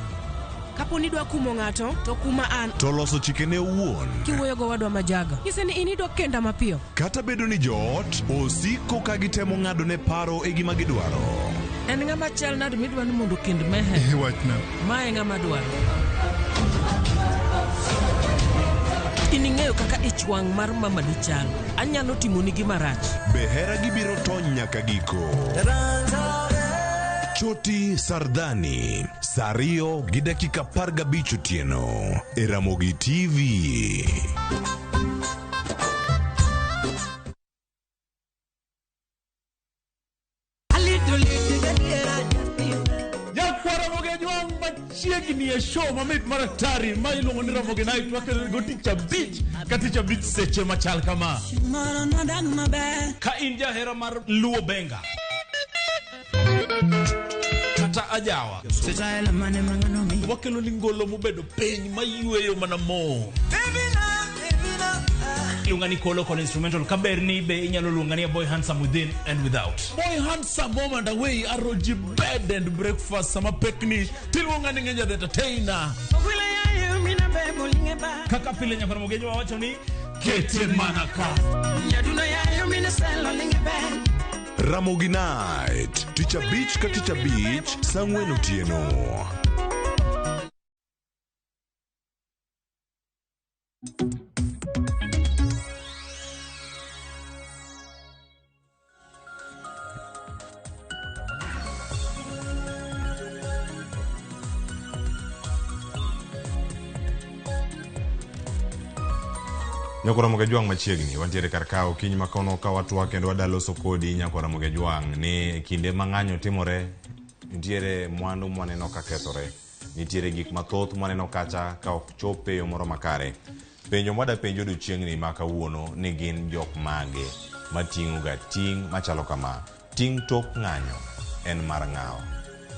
kapo ni idwa kumo ng'ato, to kuma an. to loso chikene owuon. Kiwuoyo gowadwa majaga. Nyise ni in idwa kenda mapiyo. Kata bedo ni joot osiko ka gitemo ng'ado ne paro e gima gidwaro. En ng'ama chal nade midwa ni mondo okend mehe? Wachna. Ma e ng'ama dwaro. In ing'eyo kaka ich wang' mar mamani chal. Anyalo timoni gima rach. Be hera gibiro tony nyaka giko. Choti Sardani, saa ariyo gi dakika 15 otieno e Ramogi TV. Nyakwara Ramogi machiegni e show mamit mar atari ma iluongo ni Ramogi Night wakelo go tich abich ka tich abich seche machal kama. Ka in jahera mar Luo Benga kata ajawa wakelo ni ngolo mobedo piny mayweyo mana mo. Iluonga ni Kolo kod instrumental kaberni be inyalo luonga ni Boy Handsome within and without. Boy Handsome home and away aroji bed and breakfast sama pekni tiluonga ni Ngenja the entertainer. Kaka pile nyakora mogejo wawacho ni kete manaka. Ramogi Night, Tich Abich ka Tich Abich, saa 4 otieno. Nyakora Mogajwang' machiegni wantiere kar ka okinyi ma kono ka watwa kendo wadaloso kodi Nyakora Mogajwang' ni kinde ma ng'anyo timore nitiere mwandu mwaneno ka kethore, nitiere gik mathoth mwaneno kacha ka ok chop e yo moro makare. Penjo mwada penjo odiochieng'ni ma kawuono ni gin jok mage mating'o ga ting' machalo kama. Ting' tok ng'anyo en mar ng'awa,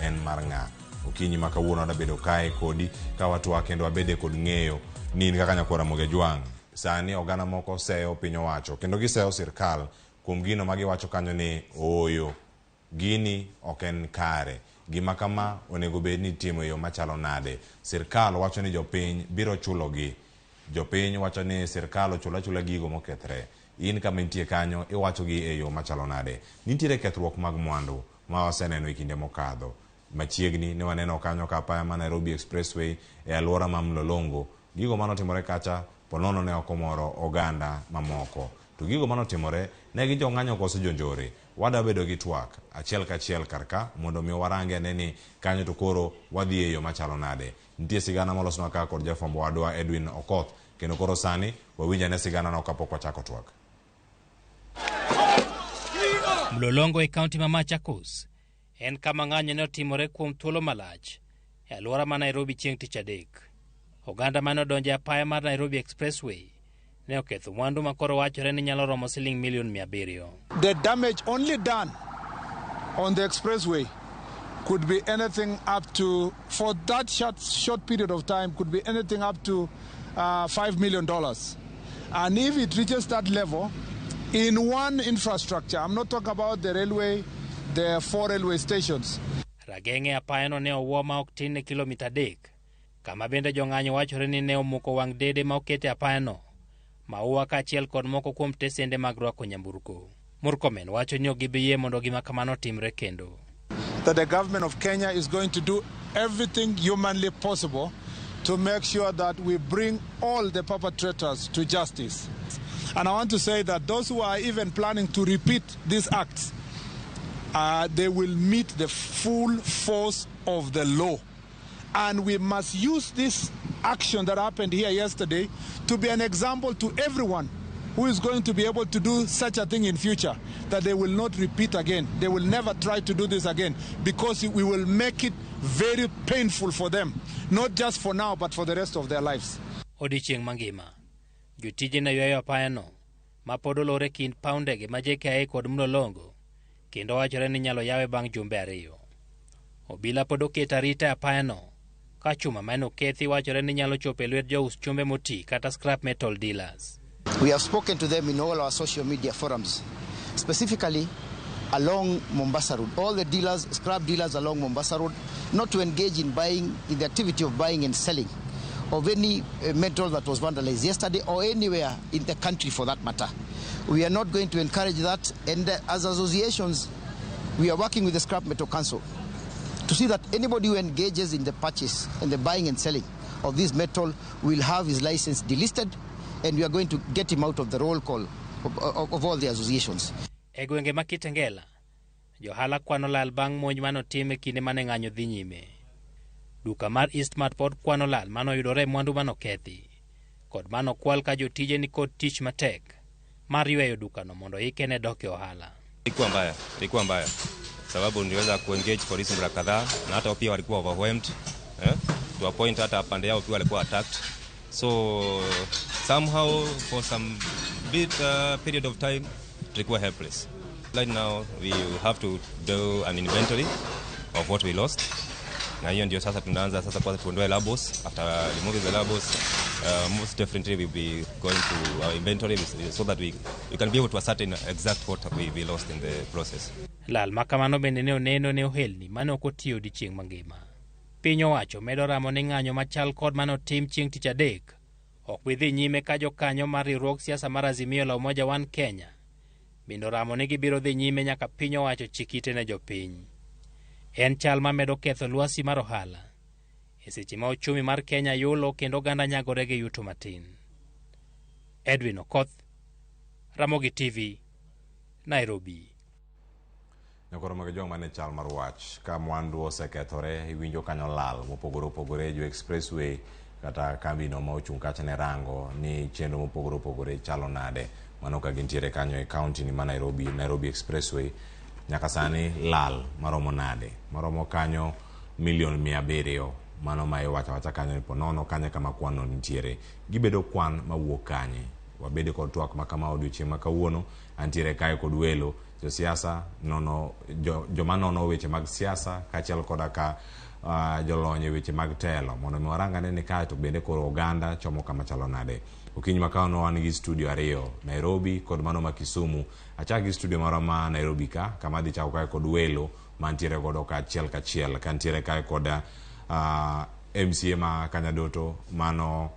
en mar ng'a? Okinyi ma kawuono wadabedo kae kodi ka watwa kendo wabede kod ng'eyo ni in kaka Nyakora Mogajwang' sani oganda moko seyo piny owacho kendo giseyo sirkal kuom gino ma giwacho kanyo ni ooyo, gini ok en kare, gima kama onego bed ni itimo e yo machalo nade. Sirkal wacho ni jopiny biro chulogi, jopiny wacho ni sirkal ochulo achula gigo mokethre. In kama intie kanyo iwacho gi e yo machalo nade. Nitiere kethruok mag mwandu ma waseneno e kinde mokadho. Machiegni ne waneno kanyo ka apaya ma Nairobi Expressway e alwora ma Mlolongo, gigo manotimore kacha ponono ne ok omoro oganda mamoko. To gigo manotimore ne gin jong'anyo koso jonjore. Wadwa bedo gi twak achiel kachiel kar ka mondo mi warange ane ni kanyo to koro wadhi e yo machalo nade. Nitie sigana molosnwa ka kod jafwambo wadwa Edwin Okoth, kendo koro sani wawinj ane siganano kapok wachako twak. Mlolongo e kaunti ma Machakos en kama ng'anyo ne otimore kuom thuolo malach e alwora ma Nairobi chieng' tich adek. Oganda mane odonjo e apaya mar Nairobi Expressway ne oketho mwandu ma koro wachore ni nyalo romo siling milion 700. The damage only done on the expressway could be anything up to, for that short period of time, could be anything up to $5 million. And if it reaches that level, in one infrastructure, I'm not talking about the railway, the 4 railway stations. Rageng'e apayano ne owuo ma ok tin ne kilomita 3, kama bende jong'anyo wachore ni ne omuko wang' dede ma okete apayano, maua kaachiel kod moko kuom tesende mag rwako nyamburko. Murkomen wacho ni ok gibi yie mondo gima kamano timre kendo. That the government of Kenya is going to do everything humanly possible to make sure that we bring all the perpetrators to justice. And I want to say that those who are even planning to repeat these acts, they will meet the full force of the law. And we must use this action that happened here yesterday to be an example to everyone who is going to be able to do such a thing in future, that they will not repeat again. They will never try to do this again, because we will make it very painful for them, not just for now, but for the rest of their lives. Odiechieng' mangima, jotije ne ywayo apayano ma pod olor e kind paw ndege ma JKIA kod Mlolongo, kendo wachore ni inyalo yawe bang' jumbe 2. Obila pod oketo arita e apayano, ka chuma mane okethi wachore ni nyalo chopo e lwet jous chumbe moti kata scrap metal dealers. We have spoken to them in all our social media forums, specifically along Mombasa Road. All the dealers, scrap dealers along Mombasa Road, not to engage in buying, in the activity of buying and selling of any metal that was vandalized yesterday or anywhere in the country for that matter. We are not going to encourage that, and as associations, we are working with the Scrap Metal Council to see that anybody who engages in the purchase and the buying and selling of this metal will have his license delisted, and we are going to get him out of the roll call of all the associations. E gwenge ma Kitengela, johala kwano lal bang' monj manotim e kinde mane ng'anyo dhi nyime. Duka mar Eastmart pod kwano lal manoyudore e mwandu manokethi, kod manokwal ka jotije ni kod tich matek mar yweyo dukano mondo ike ne dok e ohala. Ilikuwa mbaya sababu niliweza kuengage polisi mara kadhaa na hata pia walikuwa overwhelmed, to a point hata pande yao pia walikuwa attacked. So somehow for some bit period of time tulikuwa helpless. Right now we have to do an inventory of what we lost. Na hiyo ndio sasa tunaanza sasa kwanza tuondoe labels. After removing the labels Most definitely we'll be going to our inventory so that we can be able to ascertain exact what we lost in the process. Lal ma kamano bende ne oneno ne ohelni mane ok otiyo odiechieng' mangima. Piny owacho medo ramo ni ng'anyo machal kod mane otim chieng' tich adek ok bi dhi nyime ka jokanyo mar riwruog siasa mar Azimio la Umoja One Kenya bende oramo ni gibiro dhi nyime nyaka piny owacho chik ite ne jopiny. En chal ma medo ketho lwasi mar ohala e seche ma uchumi mar Kenya yulo kendo oganda nyagore gi yuto matin. Edwin Okoth, Ramogi TV, Nairobi. Nyakoro mag joma mane chal mar wach ka mwandu osekethore iwinjo kanyo lal mopogore opogore jo expressway kata kambino ma ochung' kacha ne rango ni chenro mopogore opogore chalo nade mano ka gintiere kanyo e county ni ma Nairobi, Nairobi Expressway nyaka sani lal maromo nade maromo kanyo milion 700 mano ma iwacho awacha kanyo ni ponono kanye kama kwan no nitiere gibedo kwan mawuok kanye wabedo kod twak ma kama odiochieng' ma kawuono antiere kae kod welo josiasa nono joma nono weche mag siasa kaachiel koda ka jolony e weche mag telo mondo mi warangane ni kae to bende koro oganda chomo kama chalo nade. Okinyi ma kawuono wan gi studio ariyo Nairobi kod mano ma Kisumu. Achak gi studio marwa ma Nairobi ka kama adhi chako kae kod welo mantiere godo kachiel kachiel kantiere kae kod MCA ma Kanyadoto mano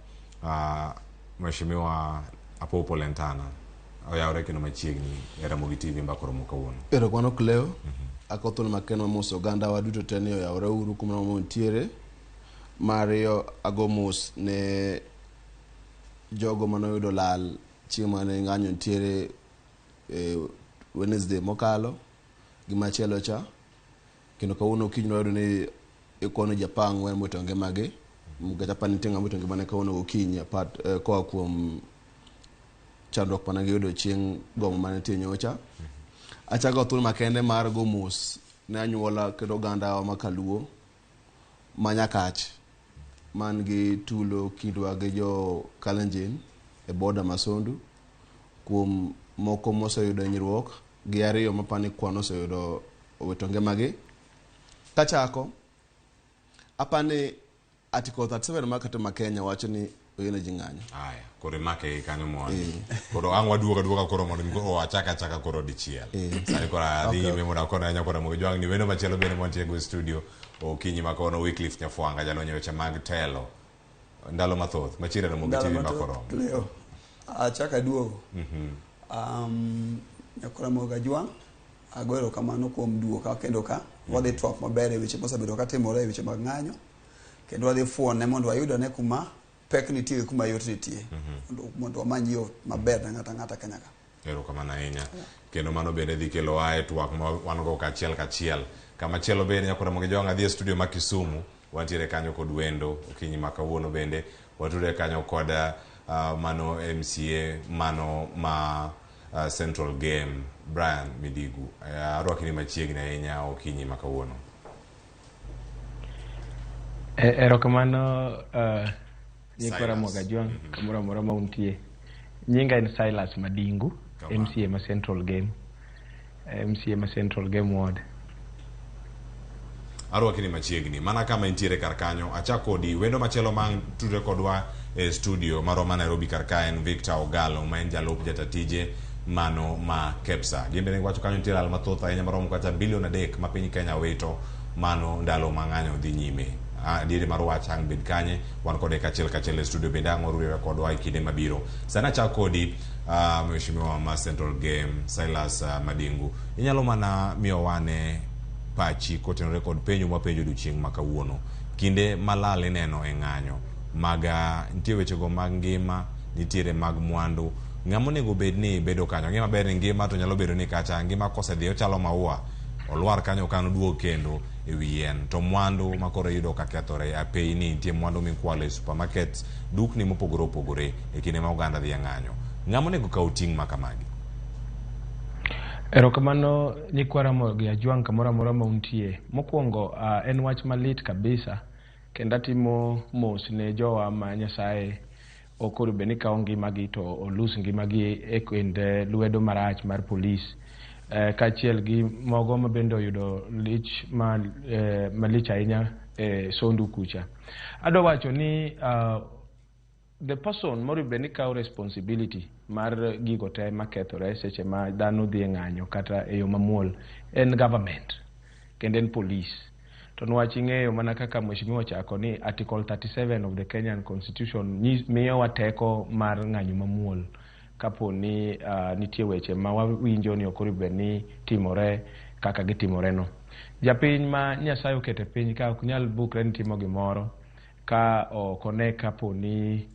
Mheshimiwa Apopo Lentana oyawre kendo machiegni e Ramogi TV mbaka romo kawuono. Erokamano Cleo. Akawo thuolo makende mar moso oganda wa duto te ni oyawre uru kuma wantiere. Mar ariyo ago mos ne jogo manoyudo lal chieng' mane ng'anyo nitiere Wednesday mokalo gi machielo cha. Kendo kawuono okinyi wayudo ni ikwano ji 14 mowito ngimagi. Nikech apani nitie ng'ama owito ngimane kawuono gokinyi apart koa kuom chandruok mane giyudo chieng' gomo mane nitie nyocha. Achako thuolo makende mar go mos ne anyuola kendo oganda wa makaluo ma Nyakach man gi tulo kindwa gi jo Kalenjin e boda ma Sondu kuom moko moseyudo hinyruok gi ariyo mapani kwan oseyudo owito ngimagi. Kachako apani Article 37 mar Katiba ma Kenya wacho ni oyiene ji ng'anyo. Aya, koro imake gi kanyo mondi. Koro ang' waduogo aduoga koro mondo koro wachak achaka koro dichiel. Sani koro adhi nyime mondo akone anya koro Ramogi Jwang' ni wendo machielo bende mantie go e studio okinyi ma kawuono Wycliffe Nyafwanga jalony e weche mag telo. Ndalo mathoth machiegni Ramogi TV mbaka oromo. Cleo, achak aduogo. Nyakoro Ramogi Ajwang' ago erokamano kuom duoka kendo ka wadhi twak maber e weche mosebedo katimore e weche mag ng'anyo kendo wadhi fuone mondo wayudane kuma pek nitie kuma yot nitie mondo wamany yo maber ne ng'ato ang'ata Kenya ka. Erokamano ahinya. Kendo mano bende dhi kelowa e twak ma wan go kachiel kachiel. Kama chielo bende nyakoro Ramogi Jwang' adhi e studio ma Kisumu wantiere kanyo kod wendo okinyi ma kawuono bende watudre kanyo kod mano MCA mano ma Central Game Brian Midigu. Arwaki ni machiegni ahinya okinyi ma kawuono. Erokamano nyikwa Ramogi Ajwang' kamoro amora ma untie. Nyinga en Silas Madingu, MCA ma Central Game, MCA ma Central Game Ward. Arwaki ni machiegni mana kama intiere kar kanyo. Achak kodi wendo machielo ma tudre kodwa e studio marwa ma Nairobi kar ka en Victor Ogalo ma en jalup jatatije mano ma KEPSA. Gin bende giwacho kanyo nitie lal mathoth ahinya maromo kata bilion 3 ma piny Kenya wito mano ndalo ma ng'anyo dhi nyime. Adieri mar wach ang' bed kanye wan kode kachiel kachiel e studio bende ang' oruriwe kodwa e kinde mabiro. Sani achak kodi Mheshimiwa ma Central Game Silas Madingu. Inyalo mana miyo wane pachi kotenore kod penjo mwapenjo odiochieng' ma kawuono. Kinde malal ineno e ng'anyo mag nitie wechego mag ngima, nitiere mag mwandu. Ng'ama onego bed ni bedo kanyo? Ng'e maber ni ngima to nyalo bedo ni kacha ngima kosedhi ochalo maua olwar kanyo kan oduog kendo e wi yien. To mwandu ma koro iyudo ka kethore apeyni nitie mwandu mikwalo e supermarkets, dukni mopogore opogore e kinde ma oganda dhi e ng'anyo. Ng'ama onego kaw ting' ma kamagi? Erokamano nyikwa Ramogi Ajwang' kamoro amora ma untie. Mokwongo en wach malit kabisa kendo atimo mos ne jowa ma Nyasaye ok onego bed ni kawo ngimagi to olus ngimagi e kind lwedo marach mar polis. Kaachiel gi mogo ma bende oyudo lich malich ahinya e Sondu kucha. Adwa wacho ni The person monego bed ni kawo responsibility mar gigo te makethore seche ma dhano dhi e ng'anyo kata e yo mamuol en government kendo en police. To niwach ing'eyo mana kaka mheshimiwa ochako ni Article 37 of the Kenyan Constitution miyowa teko mar ng'anyo mamuol kapo ni nitie weche ma wawinjo ni ok onego bed ni timore kaka gitimore no. Japiny ma Nyasaye oketo e piny ka ok nyal bukre ni timo gimoro ka ok one kapo ni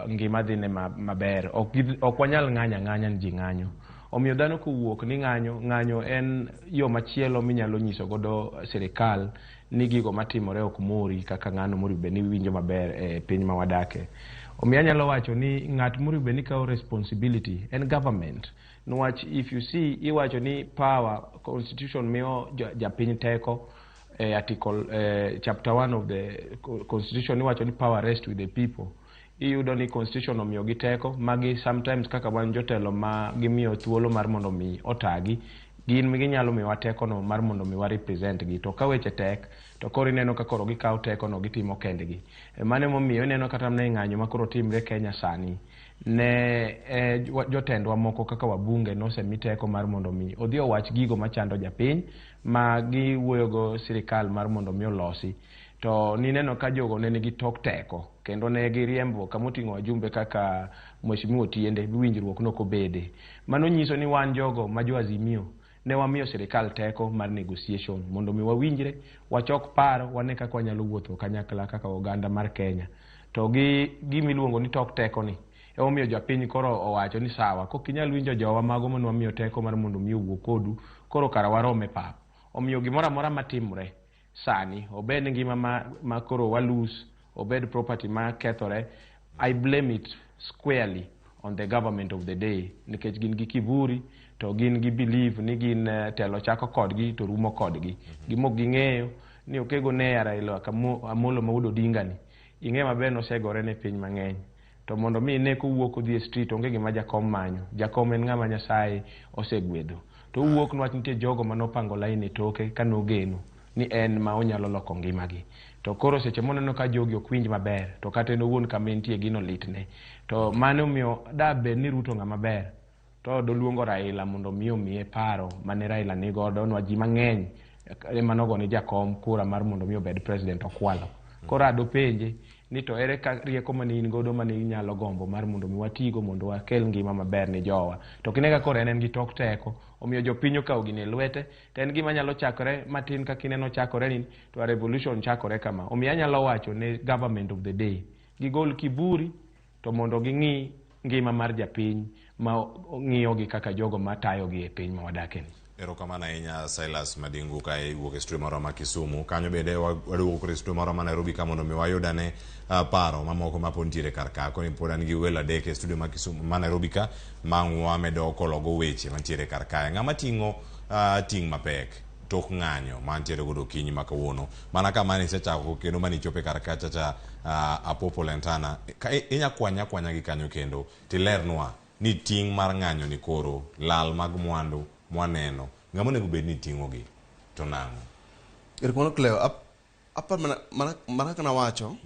ngima dhine maber. Ok wanyal ng'anyo ang'anya ni ji ng'anyo. Omiyo dhano kowuok ni ng'anyo, ng'anyo en yo machielo minyalo nyiso godo sirikal ni gigo matimore ok mori kaka ng'ano monego bed ni winjo maber e piny ma wadake. Omiyo anyalo wacho ni ng'at monego bed ni kawo responsibility en government. Niwach if you see iwacho ni power constitution miyo japiny teko e article chapter 1 of the constitution iwacho ni power rest with the people. Iyudo ni constitution omiyogi teko magi sometimes kaka wan jotelo ma gimiyo thuolo mar mondo mi otagi, gin ginyalo miyowa tekono mar mondo mi wa represent gi. To ka weche tek to koro ineno ka koro gikawo tekono gitimo kendgi. Mano emomiyo ineno kata mana e ng'anyo ma koro timre Kenya sani ne jotendwa moko kaka wabunge nosemi teko mar mondo mi odhi owach gigo machando japiny ma giwuoyogo sirikal mar mondo mi olosi. To nineno ka jogo ne nigi tok teko kendo ne giriembo kamoting'o wajumbe kaka Mheshimiwa Otiende winjruok nokobede. Mano nyiso ni wan jogo ma jo Azimio ne wamiyo sirikal teko mar negotiation mondo mi wawinjre, wachok paro, wane kaka wanyalo wuotho kanyakla kaka oganda mar Kenya. To gi gimiluongo ni tok teko ni emomiyo japiny koro owacho ni sawa, kok inyal winjo jowa mago mane wamiyo teko mar mondo mi owuo kodu, koro kara warom e pap. Omiyo gimoro amora matimre sani, obed ngima ma koro walus, obed property ma kethore, I blame it squarely on the government of the day, nikech gin gi kiburi to gin gi believe ni gin telo chako kodgi to rumo kodgi. Gimok ging'eyo ni okego ne Raila Amolo ma wuod Odinga ni, ing'e maber nosegore ne piny mang'eny. To mondo mi ne kowuok odhi e street onge gima jakom manyo. Jakom en ng'ama Nyasaye osegwedho. To owuok niwach nitie jogo manopango lain e toke kanogeno ni en ma onyalo loko ngimagi. To koro seche moneno ka jogi ok winj maber, to kata en owuon kama entie gino litne. To mano omiyo da bed ni Ruto ng'ama ber, to doluongo Raila mondo mi omiye paro mane Raila nigodo niwach ji mang'eny ema nogone jakom kura mar mondo mi obed president okwalo. Koro adopenje ni to ere ka rieko mane in godo mane inyalo gombo mar mondo mi watigo mondo wakel ngima maber ne jowa. To kinega koro en gi tok teko, omiyo jopiny okawo gini e lwete, to en gima nyalo chakore matin kaka ineno chakore ni to a revolution chakore kama. Omiyo anyalo wacho ne government of the day, gigol kiburi to mondo ging'i ngima mar japiny ma ng'iyogi kaka jogo matayogi e piny ma wadakeni. Erokamano ahinya Silas Madingu ka iwuok e studio marwa ma Kisumu. Kanyo bende waduogo koro e studio marwa ma Nairobi ka mondo mi wayudane paro mamoko ma pod nitiere kar ka. Koni pod an gi welo adek e studio ma Kisumu ma Nairobi ka ma ang' wamedo kologo weche mantiere kar kae. Ng'ama ting'o ting' mapek tok ng'anyo mantiere godo okinyi ma kawuono. Mana ka mane isechako kendo mane ichope kar kacha cha Apopo Lentana, inya kwanya kwanya gi kanyo kendo tilernwa ni ting' mar ng'anyo ni koro lal mag mwandu mwaneno ng'ama onego bed ni ting'ogi to nang'o? Erokamano Cleo, apar mana kaka nawacho,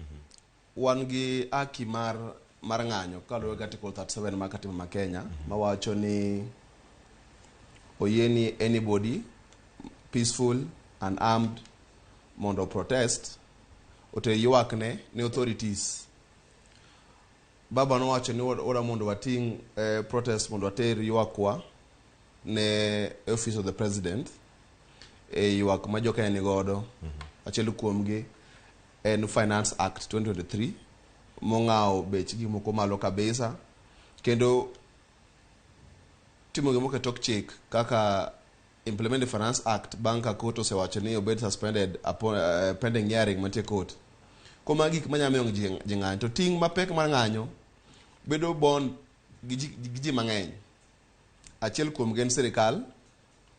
wan gi haki mar ng'anyo kaluwore gi Article 37 mar Katiba ma Kenya mawacho ni oyie ni anybody peaceful and armed mondo protest oter ywakne ne authorities. Baba nowacho ni ora mondo wating' protest mondo water ywakwa ne office of the president e ywak ma jo Kenya ni godo. Achiel kuomgi en Finance Act 2023 mong'awo bech gik moko malo kabisa kendo timo gimoko e tok chik kaka implement the Finance Act bang' ka court osewacho ni obed suspended upon pending hearing mantie court. Kuom magi gik manyalo miyo ji ng'anyo. To ting' mapek mar ng'anyo bedo bond gi ji mang'eny. Achiel kuom gi en sirikal,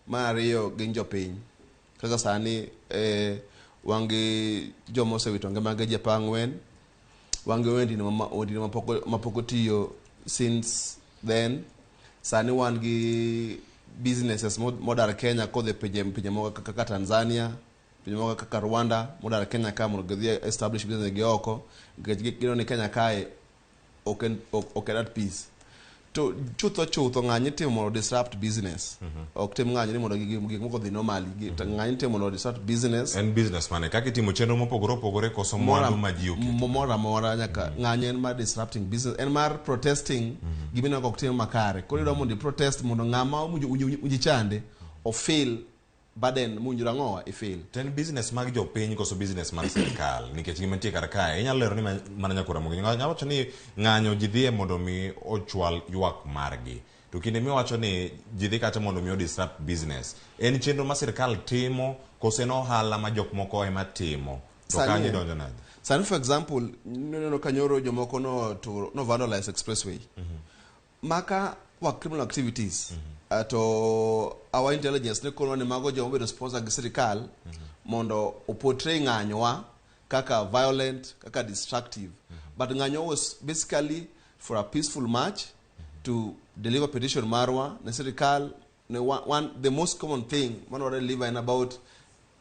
mar ariyo gin jopiny. Kaka sani wan gi joma osewito ngimagi ji 14, wan gi wendni mapok otiyo since then. Sani wan gi businesses modar Kenya kodhi pinje moko kaka Tanzania, pinje moko kaka Rwanda modar Kenya ka mondo gidhi establish business gi oko nikech gineno ni Kenya kae Ok en at peace. To chutho chutho ng'anyo itimo mondo disrupt business. Ok tim ng'anyo ni mondo gik moko odhi normally. Ng'anyo itimo mondo disrupt business. En business mane kaka itimo chenro mopogore opogore koso mwandu ma ji oketo? Moro amora nyaka ng'anyo en mar disrupting business, en mar protesting gima ineno ka ok tim makare. Koro idwa mondo i protest mondo ng'ama owinjo chande o feel burden mowinjore ang'owa i feel. To en business mag jopiny koso business mar sirikal? Nikech gima nitie kar kae inyalo lero ni mana nyakwar Ramogi nyalo wacho ni ng'anyo ji dhiye mondo mi ochwal ywak margi. To kinde miwacho ni ji dhi kacha mondo mi o disrupt business, en chenro ma sirikal timo koso en ohala ma jok moko ema timo? To kanyo idonjo nade? Sani for example, neno ka nyoro jomoko no to no vandalize expressway. Maka wa criminal activities. To our intelligence ne kono ni mago joma obedo sponsor gi sirikal mondo o portray ng'anyowa kaka violent, kaka destructive. But ng'anyo was basically for a peaceful march to deliver petition marwa ne sirikal. Ne one, the most common thing mano wadwa deliver en about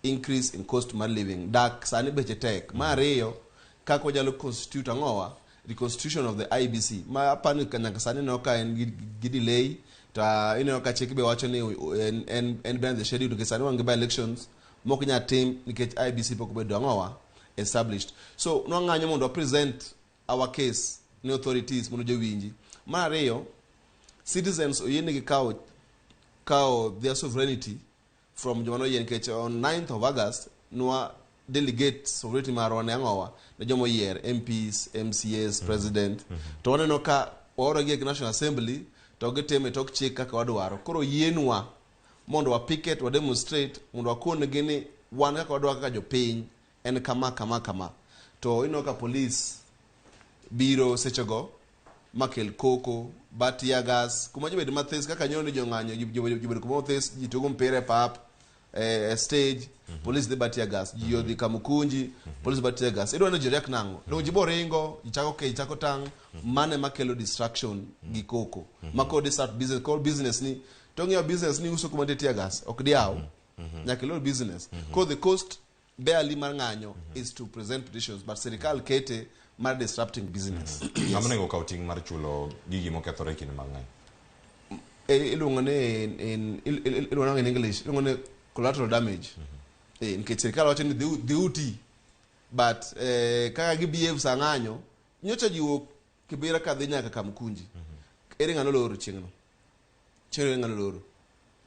increase in cost mar living. Dak sani beche tek. Mar ariyo, kaka wanyalo constitute ang'owa, reconstitution of the IEBC. Ma apani nyaka sani ineno ka en gi delay, to ineno ka chik be wacho ni en behind the schedule, nikech sani wan gi by elections mok nyal tim nikech IEBC pok obedo ang'owa established. So nwang'anyo mondo wa present our case ne authorities mondo jowinji. Mar ariyo, citizens oyienegi kawo their sovereignty from joma noyie, nikech on 9th of August nwa delegate sovereignty marwa ne ang'owa ne joma oyier MPs, MCAs, president. To waneno ka waorogi e National Assembly to gitime tok chik kaka wadwaro. Koro yienwa mondo wa picket, wa demonstrate mondo wakon-gi ni wan kaka wadwaro kaka jopiny en kama kama kama. To ineno ka police biro sechego makel koko, ba tear gas, kuma ji obed mathis kaka nyoro ni jong'anyo ji obedo kuma othis, ji tugo mpira e pap, e stage, police dhi ba tear gas, ji odhi Kamukunji, police ba tear gas. Idwa ni ji react nang'o? Dong ji bo ringo, ji chako kech, chako tang', mano ema kelo distraction gi koko. Ma koro disrupt business, koro business ni, to ng'iyo business ni uso kuma nitie tear gas, ok diyaw. Nyaka ilor business. Koro the cost barely mar ng'anyo is to present petitions, but sirikal kete mar disrupting business. Ng'ama onego okaw ting' mar chulo gigi mokethore e kinde mag ng'anyo? Iluongo ni iluongo in English, iluongo ni collateral damage. Nikech sirikal wacho ni dhi uti, but kaka gi behave sa ng'anyo, nyocha ji wuok Kibera kadhi nyaka Kamkunji. Ere ng'ano loro chieng'no? Chieng'no ere ng'ano loro?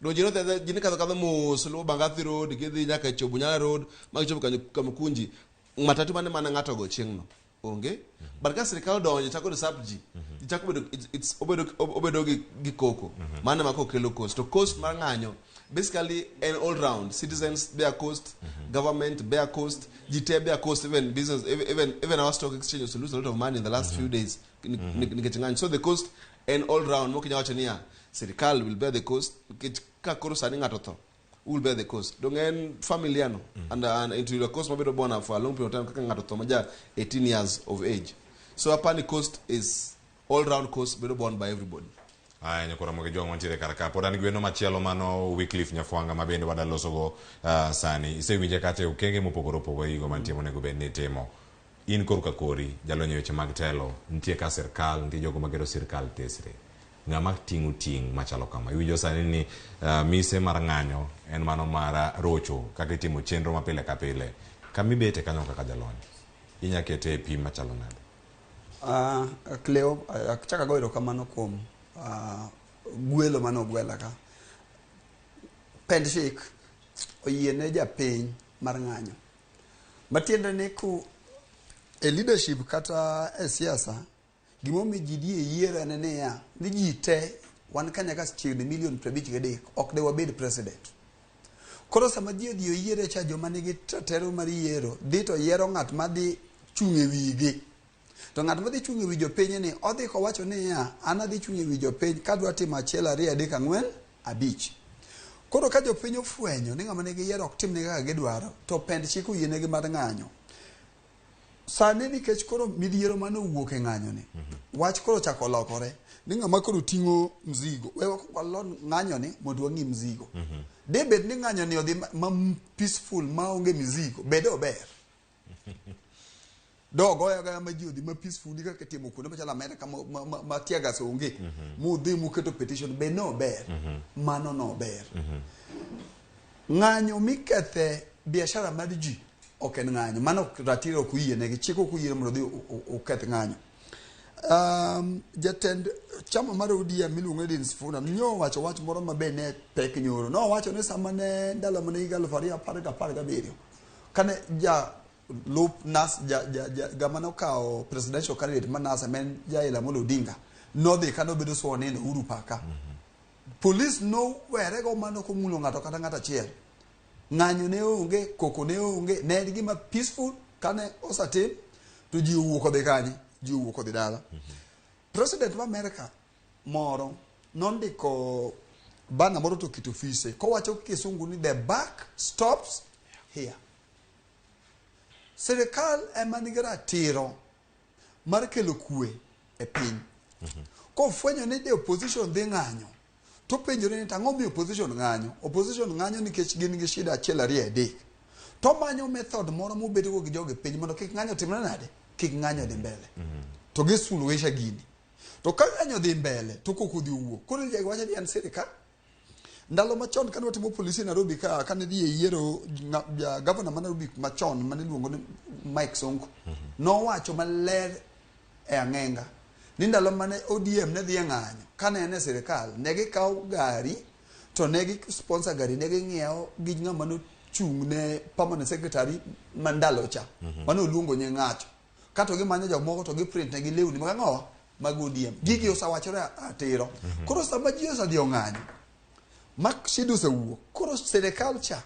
Do ji nodhi ji ne kadho kadho mos luwo Bangathi Road gidhi nyaka chopo Bunyala Road ma gichopo kanyo Kamkunji. Matatu mane mana ng'ato go chieng'no onge. But ka sirikal odonjo chako disrupt ji, ji chako bedo it's obedo gi koko. Mano ema kelo cost. To cost mar ng'anyo basically en all round. Citizens bear cost, government bear cost, ji te bear cost, even business, even our stock exchange also lose a lot of money in the last few days nikech ng'anyo. So the cost en all round. Mok inyal wacho niya sirikal will bear the cost nikech ka koro sani ng'ato tho, will bear the cost. Dong en familia no and into the cost mabedo bona for a long period of time kaka ng'ato tho maja 18 years of age. So apani cost is all round cost bedo borne by everybody. Aya, nyakora Ramogi Jwang' wantiere kar ka. Pod an gi wendo machielo mano Wycliffe Nyafwanga ma bende wadalosogo sani. Isewinje kata e okenge mopogore opogore gigo mantie monego bed ni itimo. In korka kori, jalony e weche mag telo, nitie ka sirkal, nitie jogo magero sirkal tesre. Ng'ama ting'o ting' machalo kama. Iwinjo sani ni mise mar ng'anyo en mano mar rocho kaka itimo chenro ma pile ka pile. Kama ibete kanyo kaka jalony, inya kete e pim machalo nade? Cleo, achako ago erokamano kuom gwelo mane ogwela ka. Pend chik oyiene japiny mar ng'anyo. Matiende ni ku e leadership kata e siasa, gimomiyo ji dhi e yiero en niya, ni ji te wan ka nyaka chiegni milion 53 ok de wabed president. Koro sama ji odhi oyiero cha, joma nigi ratiro mar yiero dhi to yiero ng'at madhi chung' e wigi. To ng'at madhi chung' e wi jopiny ni odhi kowacho niya, an adhi chung' e wi jopiny kadwa timo 1 2 3 4 5. Koro ka jopiny ofwenyo ni ng'ama nigi yiero ok timne kaka gidwaro, to pend chik oyienegi mar ng'anyo. Sani nikech koro midhiero mane owuok e ng'anyo ni, wach koro ochako lokore ni ng'ama koro ting'o mzigo, we walon ng'anyo ni mondo wang'i mzigo. De bed ni ng'anyo ni odhi ma peaceful maonge mzigo, bede ober. Dogo ya gaya ma ji odhi ma peacefully kaka itimo kuonde machalo Amerika ma tear gas onge. Mudhi muketo petition be no ber. Mano no ber. Ng'anyo mikethe biashara mar ji ok en ng'anyo. Mano ratiro ok oyienegi. Chik ok oyiene mondo odhi oketh ng'anyo. Jatend chama mar ODM miluongo ni Edwin Sifuna nyowacho wach moro ma be ne pek nyoro. Nowacho ni sama ne ndalo mane higa 2017 kane ja lup nas ja, ja, ja, gama nokawo presidential candidate ma NASA ma en Raila Amolo Odinga nodhi kane obedo sworn in Uhuru Park. Police nowerego mano komulo ng'ato kata ng'ato achiel. Ng'anyo ne onge, koko ne onge, ne en gima peaceful kane osetim to ji owuok odhi kanye? Ji owuok odhi dala. President ma America moro nondiko bana moro to oketo ofise kowacho kisungu ni the buck stops here. Sirikal ema nigi ratiro mar kelo kwe e piny. Kofwenyo ni the opposition dhi ng'anyo, to penjore ni tang'o miyo opposition ng'anyo? Opposition ng'anyo nikech gin gi shida achiel ariyo adek. To manyo method moro mobedgo gi jogi piny mondo kik ng'anyo timre nade? Kik ng'anyo dhi mbele. To gisuluhisha gini. To ka ng'anyo dhi mbele, to koko dhi owuok. Koro jogi wacho ni en sirikal. Ndalo machon kane watimo polisi e Nairobi ka kane dhi e yiero gavana ma Nairobi machon mane iluongo ni Mike Sonko nowacho maler e ang'enga ni ndalo mane ODM ne dhi e ng'anyo kane en e sirikal ne gikawo gari to ne gi sponsor gari ne ging'iewo gi ng'ama nochung' ne permanent secretary ma ndalo cha mane oluongo nying ng'ato kato gimanyo jomoko to giprint negi lewni mag ang'owa mag ODM. Gigi osewachore atiro. Koro sama ji osedhi ong'anyo ma shida osewuok, koro sirikal cha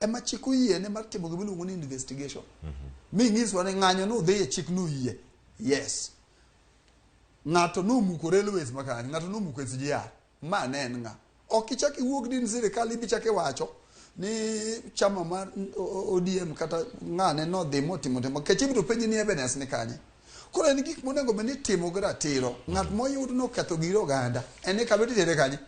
ema chik oyiene mar timo gima iluongo ni investigation. Mi nyiswa ni ng'anyo nodhi e chik noyie. Yes. Ng'ato nomuko railways ma kanyo, ng'ato nomuko SGR. Ma ne en ng'a? Ok ichak iwuog ni sirikal ibi chak iwacho ni chama mar ODM kata ng'ane nodhi motimo timo nikech ibiro penji ni evidence ni kanye. Koro en gik monego bed ni itimo gi ratiro. Ng'at moyud noketho gir oganda en ni kabe titere kanye?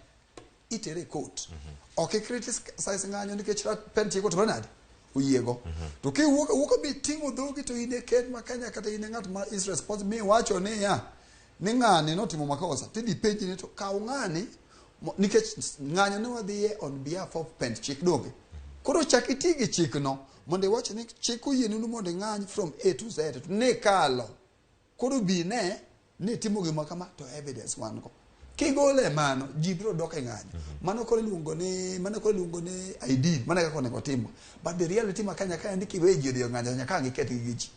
Itere e court. Ok i criticize ng'anyo nikech pen chik otimore nade? Oyiego. To kiwuok awuoka miting'o dhogi to in e ker ma Kenya kata in e ng'at ma is responsible miwacho niya ni ng'ani notimo makosa tidhi penji ni to kaw ng'ani nikech ng'anyo ne wadhiye on behalf of pend chik donge koro chak iti gi chikno mondo iwach ni chik oyienu mondo ing'any from A to Z to ne kalo koro bi ne ni itimo gima kama to evidence wan go kigole mano ji biro dok e ng'anyo mano koro iluongo ni mano koro iluongo ni ID mano e kaka onego tim but the reality ma Kenya ka en ni kiwe ji odhi e ng'anyo nyaka ang' iketgi gi ji.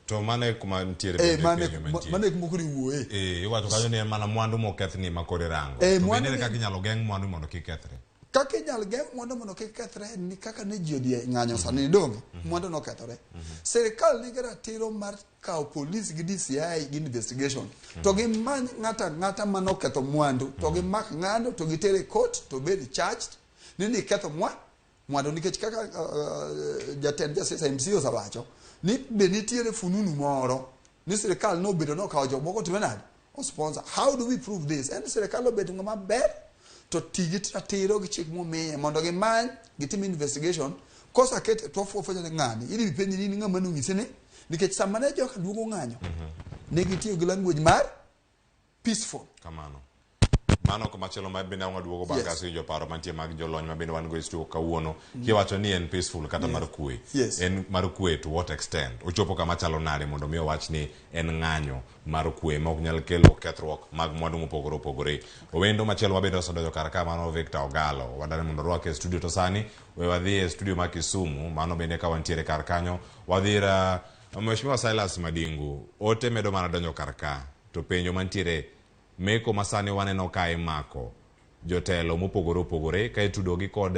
To mano e kuma nitiere Eh, bende penjo mantie. Mano e kuma koro iwuoye. Eh, iwacho kanyo ni en mana mwandu mokethni ma koro irango. Eh, To mwandu bende ere kaka inyalo geng' mwandu mondo kik kethre? Kaka inyalo geng' mwandu mondo kik kethre en ni kaka ne ji odhi e ng'anyo sani ni donge mwandu nokethore. Sirikal nigi ratiro mar kawo polis gi DCI gi investigation to gimany ng'ato ang'ata manoketho mwandu to gimak ng'ano to gitere e court to bed charged ni niketho mwandu nikech kaka jatend jasiasa MC osewacho ni be nitiere fununu moro ni sirikal nobedo nokawo jomoko time nade osponsor. How do we prove this? En sirikal obedo ng'ama ber to ti gi ratiro gi chik momiye mondo gimany gitim investigation koseket to wafwenyo ni ng'ani idhi penji ni in ng'ama nonyisi ni nikech sama ne joka duogo ng'anyo ne gitiyo gi language mar peaceful. Kamano. Mano komachielo ma bende ang' waduogo bang' ka asewinjo paro mantie mag jolony ma bende wan go e studio kawuono. Kiwacho ni en peaceful kata mar kwe. En mar kwe to what extent? Ochopo kama chalo nade mondo mi owach ni en ng'anyo mar kwe ma ok nyal kelo kethruok mag mwandu mopogore opogore. Owendo machielo ma bende osedonjo kar ka mano Victor Ogalo. Wadwaro ni mondo orwake e studio to sani we wadhi e studio ma Kisumu mano bende ka wantiere kar kanyo wadhi ir Mheshimiwa Silas Madingu. Ote medo mana donjo kar ka to penjo mantiere meko masani waneno ka imako jotelo mopogore opogore ka itudogi kod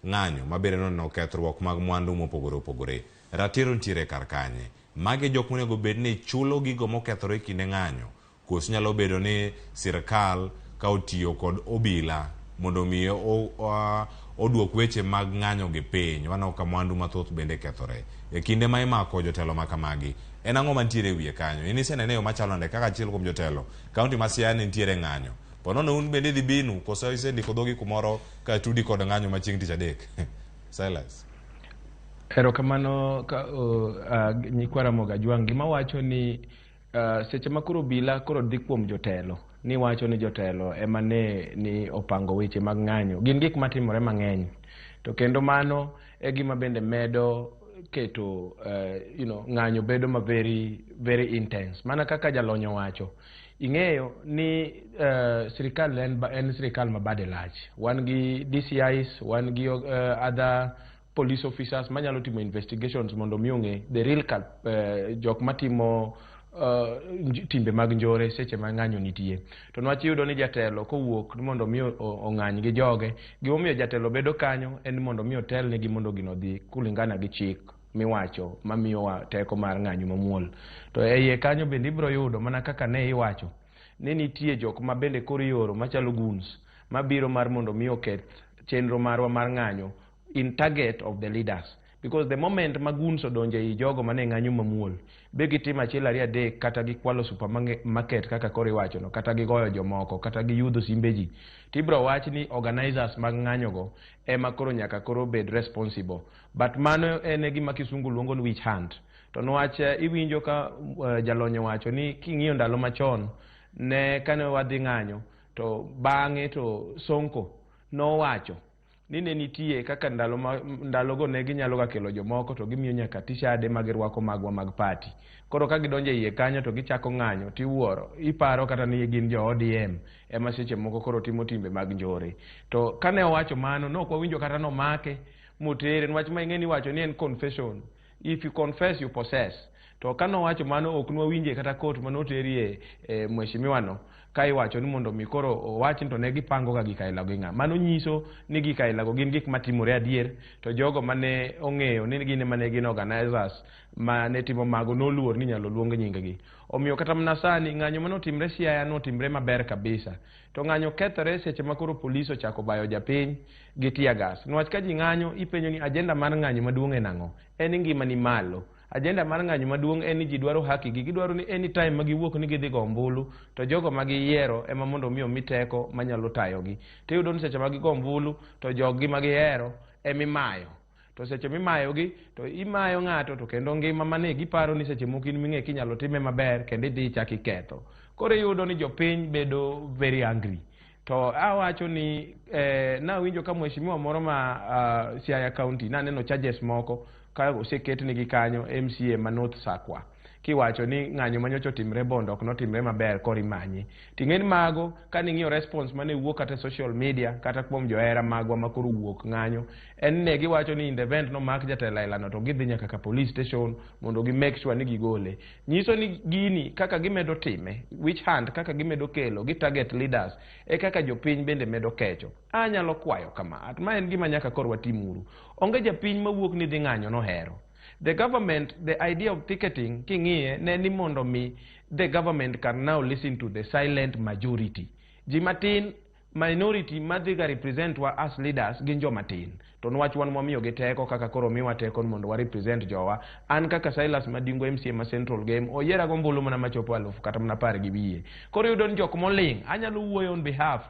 ng'anyo mabende noneno kethruok mag mwandu mopogore opogore. Ratiro nitiere kar kanye? Magi jok monego bed ni chulo gigo mokethore e kinde ng'anyo koso nyalo bedo ni sirkal ka otiyo kod obila mondo mi oduok weche mag ng'anyo gi piny waneno ka mwandu mathoth bende kethore e kinde ma imako jotelo ma kamagi en ang'o mantiere e wiye kanyo in isenene e yo machalo nade kaka achiel kuom jotelo kaunti ma Siaya ne nitiere ng'anyo po nono un bende idhi binu koso isendiko dhogi kumoro ka tudi kod ng'anyo ma chieng' tich adek Silas. Erokamano ka nyikwa Ramogi Ajwang'. Gima wacho ni seche ma koro obila koro dhi kuom jotelo ni wacho ni jotelo ema ne ni opango weche mag ng'anyo. Gin gik matimore mang'eny. To kendo mano e gima bende medo keto ng'anyo bedo ma very, very intense. Mana kaka jalony owacho, ing'eyo ni sirikal en sirikal ma bade lach. Wan gi DCIs, wan gi other police officers manyalo timo investigations mondo mi ong'e the real jok matimo timbe mag njore seche ma ng'anyo nitie. To nwach iyudo ni jatelo kowuok ni mondo mi ong'any gi joge, gimomiyo jatelo bedo kanyo en ni mondo mi otelnegi mondo gino odhi kulingana gi chik miwacho mamiyowa teko mar ng'anyo mamuol. To e iye kanyo bende ibiro yudo mana kaka ne iwacho ni nitie jok ma bende koro ioro machalo goons mabiro mar mondo mi oketh chenro marwa mar ng'anyo in target of the leaders. Because the moment ma goons odonjo ei jogo mane ng'anyo mamuol, be gitimo achiel ariyo adek kata gikwalo supermarket kaka koro iwachono, kata gigoyo jomoko, kata giyudho simbe ji, tibiro wach ni organizers mag ng'anyogo ema koro nyaka koro bed responsible. But mano en e gima kisungu luongo ni witch hunt. To niwach iwinjo ka jalony owacho ni king'iyo ndalo machon ne kane wadhi ng'anyo to bang'e to Sonko nowacho ni ne nitie kaka ndalogo ne ginyalo ga kelo jomoko to gimiyo nyaka tishade ma girwako magwa mag party. Koro ka gidonjo e iye kanyo to gichako ng'anyo tiwuoro, iparo kata ni gin jo ODM ema seche moko koro timo timbe mag njore. To kane owacho mano ne ok wawinjo kata nomake motere, niwach ma ing'e ni iwacho ni en confession. If you confess you possess. To kane owacho mano ok nwawinje kata court manoterie mheshimiwa no ka iwacho ni mondo mi koro owach ni to ne gipango ga gik aila gi ng'a. Mano nyiso ni gik aila go gin gik matimore adier, to jogo mane ong'eyo ni gin ema ne gin organizers mane timo mago noluor ni inyalo luong nying gi. Omiyo kata mana sani ng'anyo manotimre Siaya notimre maber kabisa. To ng'anyo kethore seche ma koro polis ochako bayo japiny gi tear gas. Niwach ka ji ng'anyo ipenjo ni agenda mar ng'anyo maduong' en ang'o? En ngima ni malo. Agenda mar ng'anyo maduong' en ni ji dwaro haki gi, gidwaro ni anytime ma giwuok ni gidhi go ombulu to jogo ma giyiero ema mondo mi omi teko manyalo tayogi. Tiyudo ni seche ma gigo ombulu to joggi ma gihero emimayo. To seche mimayogi to imayo ng'ato to kendo ngima mane giparo ni seche moko in ming'e kinyalo time maber kendo idhi ichak iketho. Koro iyudo ni jopiny bedo very angry. To awacho ni nawinjo ka mheshimiwa moro ma Siaya County naneno charges moko ka oseketnegi kanyo MCA ma North Sakwa kiwacho ni ng'anyo manyocha otimre Bondo ok notimre maber koro imanye. Ting'e ni mago kaning'iyo response mane wuok kata e social media kata kuom johera magwa ma koro wuok ng'anyo en ne giwacho ni in the event nomak jatelo ailano to gidhi nyaka ka police station mondo gi make sure ni gigole. Nyiso ni gini kaka gimedo time witch hunt kaka gimedo kelo gi target leaders e kaka jopiny bende medo kecho. Anyalo kwayo kama, ma en gima nyaka koro watimuru. Onge japiny mawuok ni dhi ng'anyo nohero. The government, the idea of ticketing, king'iye, ne ni mondo mi the government can now listen to the silent majority. Ji matin, minority madhi ga represent wa as leaders gin joma tin. To niwach wan mwamiyo gi teko kaka koro miwa teko mondo wa represent jowa. An kaka Silas Madingo MCA ma Central Game, oyiera gombulu mana machopo 1000 kata mana 10 gi wiye. Koro iyudo ni jok moling', anyalo wuoyo on behalf,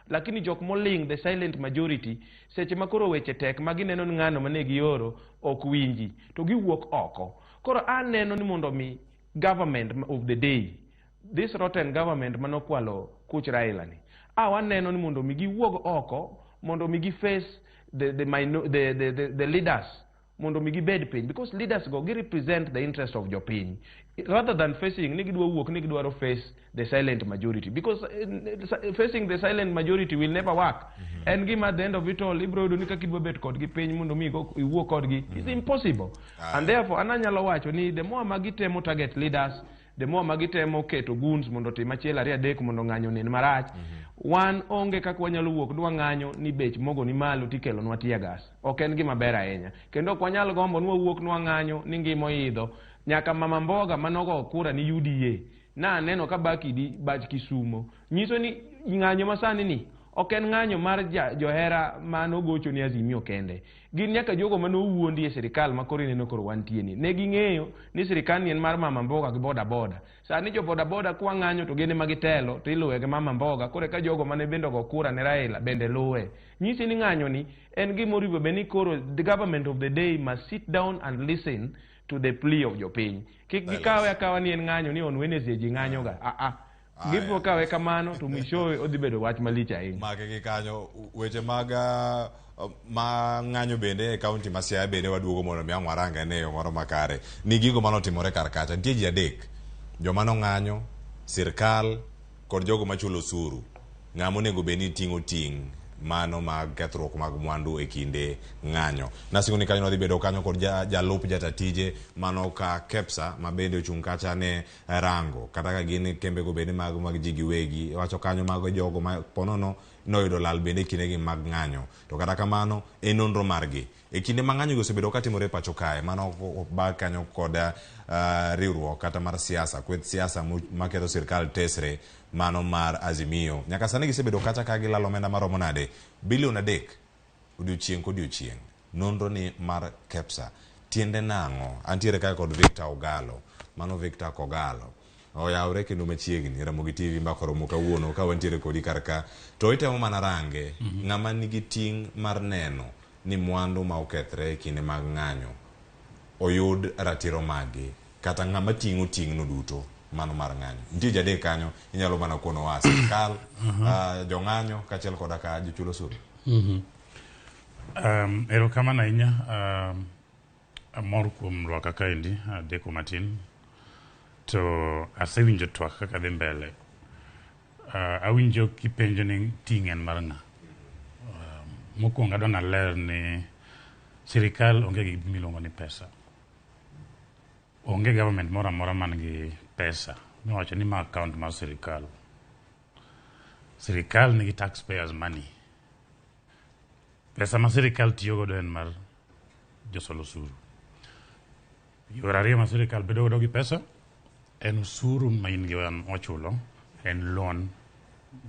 lakini jok moling', the silent majority, seche ma koro weche tek ma gineno ni ng'ano mane gioro ok winji, to giwuok oko. Koro aneno ni mondo mi government of the day, this rotten government manokwalo kuch Raila ni, waneno ni mondo mi giwuog oko, mondo mi gi face the leaders, mondo mi gibed piny, because leaders go gi represent the interest of jopiny, rather than facing ni gidwa wuok ni gidwaro face the silent majority, because facing the silent majority will never work. En gima at the end of it all ibro yudo ni kaka idwa bet kodgi piny mondo mi iwuo kodgi it's impossible. And therefore an anyalo wacho ni the more ma gitemo target leaders, the more ma gitemo keto goons mondo otim achiel ariyo adek mondo ng'anyo onen marach, wan onge kaka wanyalo wuok dwa ng'anyo ni bech mogo ni malo tikelonwa tear gas. Ok en gima ber ahinya. Kendo ok wanyal gombo ni wawuok nwa ng'anyo ni ngima oidho. Nyaka mama mboga manogo kura ni UDA na aneno ka baki di bach Kisumo nyiso ni ng'anyo masani ni Ok en ng'anyo mar johera manogocho ni Azimio kende. Gin nyaka jogo manowuondi e sirikal ma koro ineno koro wantie ni. Ne ging'eyo ni sirikal ni en mar mama mboga gi boda boda. Sani jo boda boda kwa ng'anyo to gin ema gitelo to iluwe gi mama mboga koro eka jogo mane bende ogo kura ne Raila bende luwe. Nyisi ni ng'anyo ni en gima oriwo bed ni koro the government of the day must sit down and listen to the plea of jopiny. Kik gikawe akawa ni en ng'anyo ni on Wednesday ji ng'anyo ga. Ah ah. Gibiro kawe kamano to mwishowe odhi bedo wach malich ahinya. Make gi kanyo weche mag ma ng'anyo bende e kaunti ma Siaya bende waduogo mondo mi ang' warang ane e yo moro makare ni gigo mane otimore kar kacha. Nitie ji adek, joma nong'anyo, sirkal kod jogo machulo osuru. Ng'ama onego bed ni ting'o ting' mano mag kethruok mag mwandu e kinde ng'anyo. Nasingo ni kanyo wadhi bedo kanyo kod jalup jata tije mano ka KEPSA ma bende ochung' kacha ne rango kata ka gin kembego bende mag mag ji giwegi. Iwacho kanyo mago jogo ma ponono noyudo lal bende e kindegi mag ng'anyo. To kata kamano e nonro margi e kinde ma ng'anyogi osebedo katimore e pacho kae, mano bag kanyo kod riwruok kata mar siasa, kweth siasa maketho sirkal tesre mano mar Azimio. Nyaka sani gisebedo kacha ka gilalo omenda maromo nade? Bilion 3 odiochieng' kodiochieng'. Nonro ni mar KEPSA tiende nang'o? Antiere kae kod Victor Ogalo. Mano Victor Kogalo. Oyawre kendo machiegni, Ramogi TV mbaka oromo kawuono ka wantiere kodi kar ka. To itemo mana range ng'ama nigi ting' mar neno ni mwandu ma okethre e kinde mag ng'anyo oyud ratiro maggi kata ng'ama ting'o ting'no duto mano mar ng'anyo. Nitie ji adek kanyo, inyalo mana konowa sirkal, jong'anyo kaachiel koda ka jochul osuru. Erokamano ahinya. Amor kuom rwaka kaendi, adeko matin. To asewinjo twak kaka dhi mbele. Awinjo kipenjo ni ting' en mar ng'a. Mokwongo adwa naler ni sirikal onge gi gima iluongo ni pesa. Onge government moro amora man gi pesa miwacho ni ma account mar sirikal. Sirikal nigi taxpayers money. Pesa ma sirikal tiyo godo en mar josol osuru. Yore ariyo ma sirikal bedo godo gi pesa en osuru ma in gi wan wachulo, en loan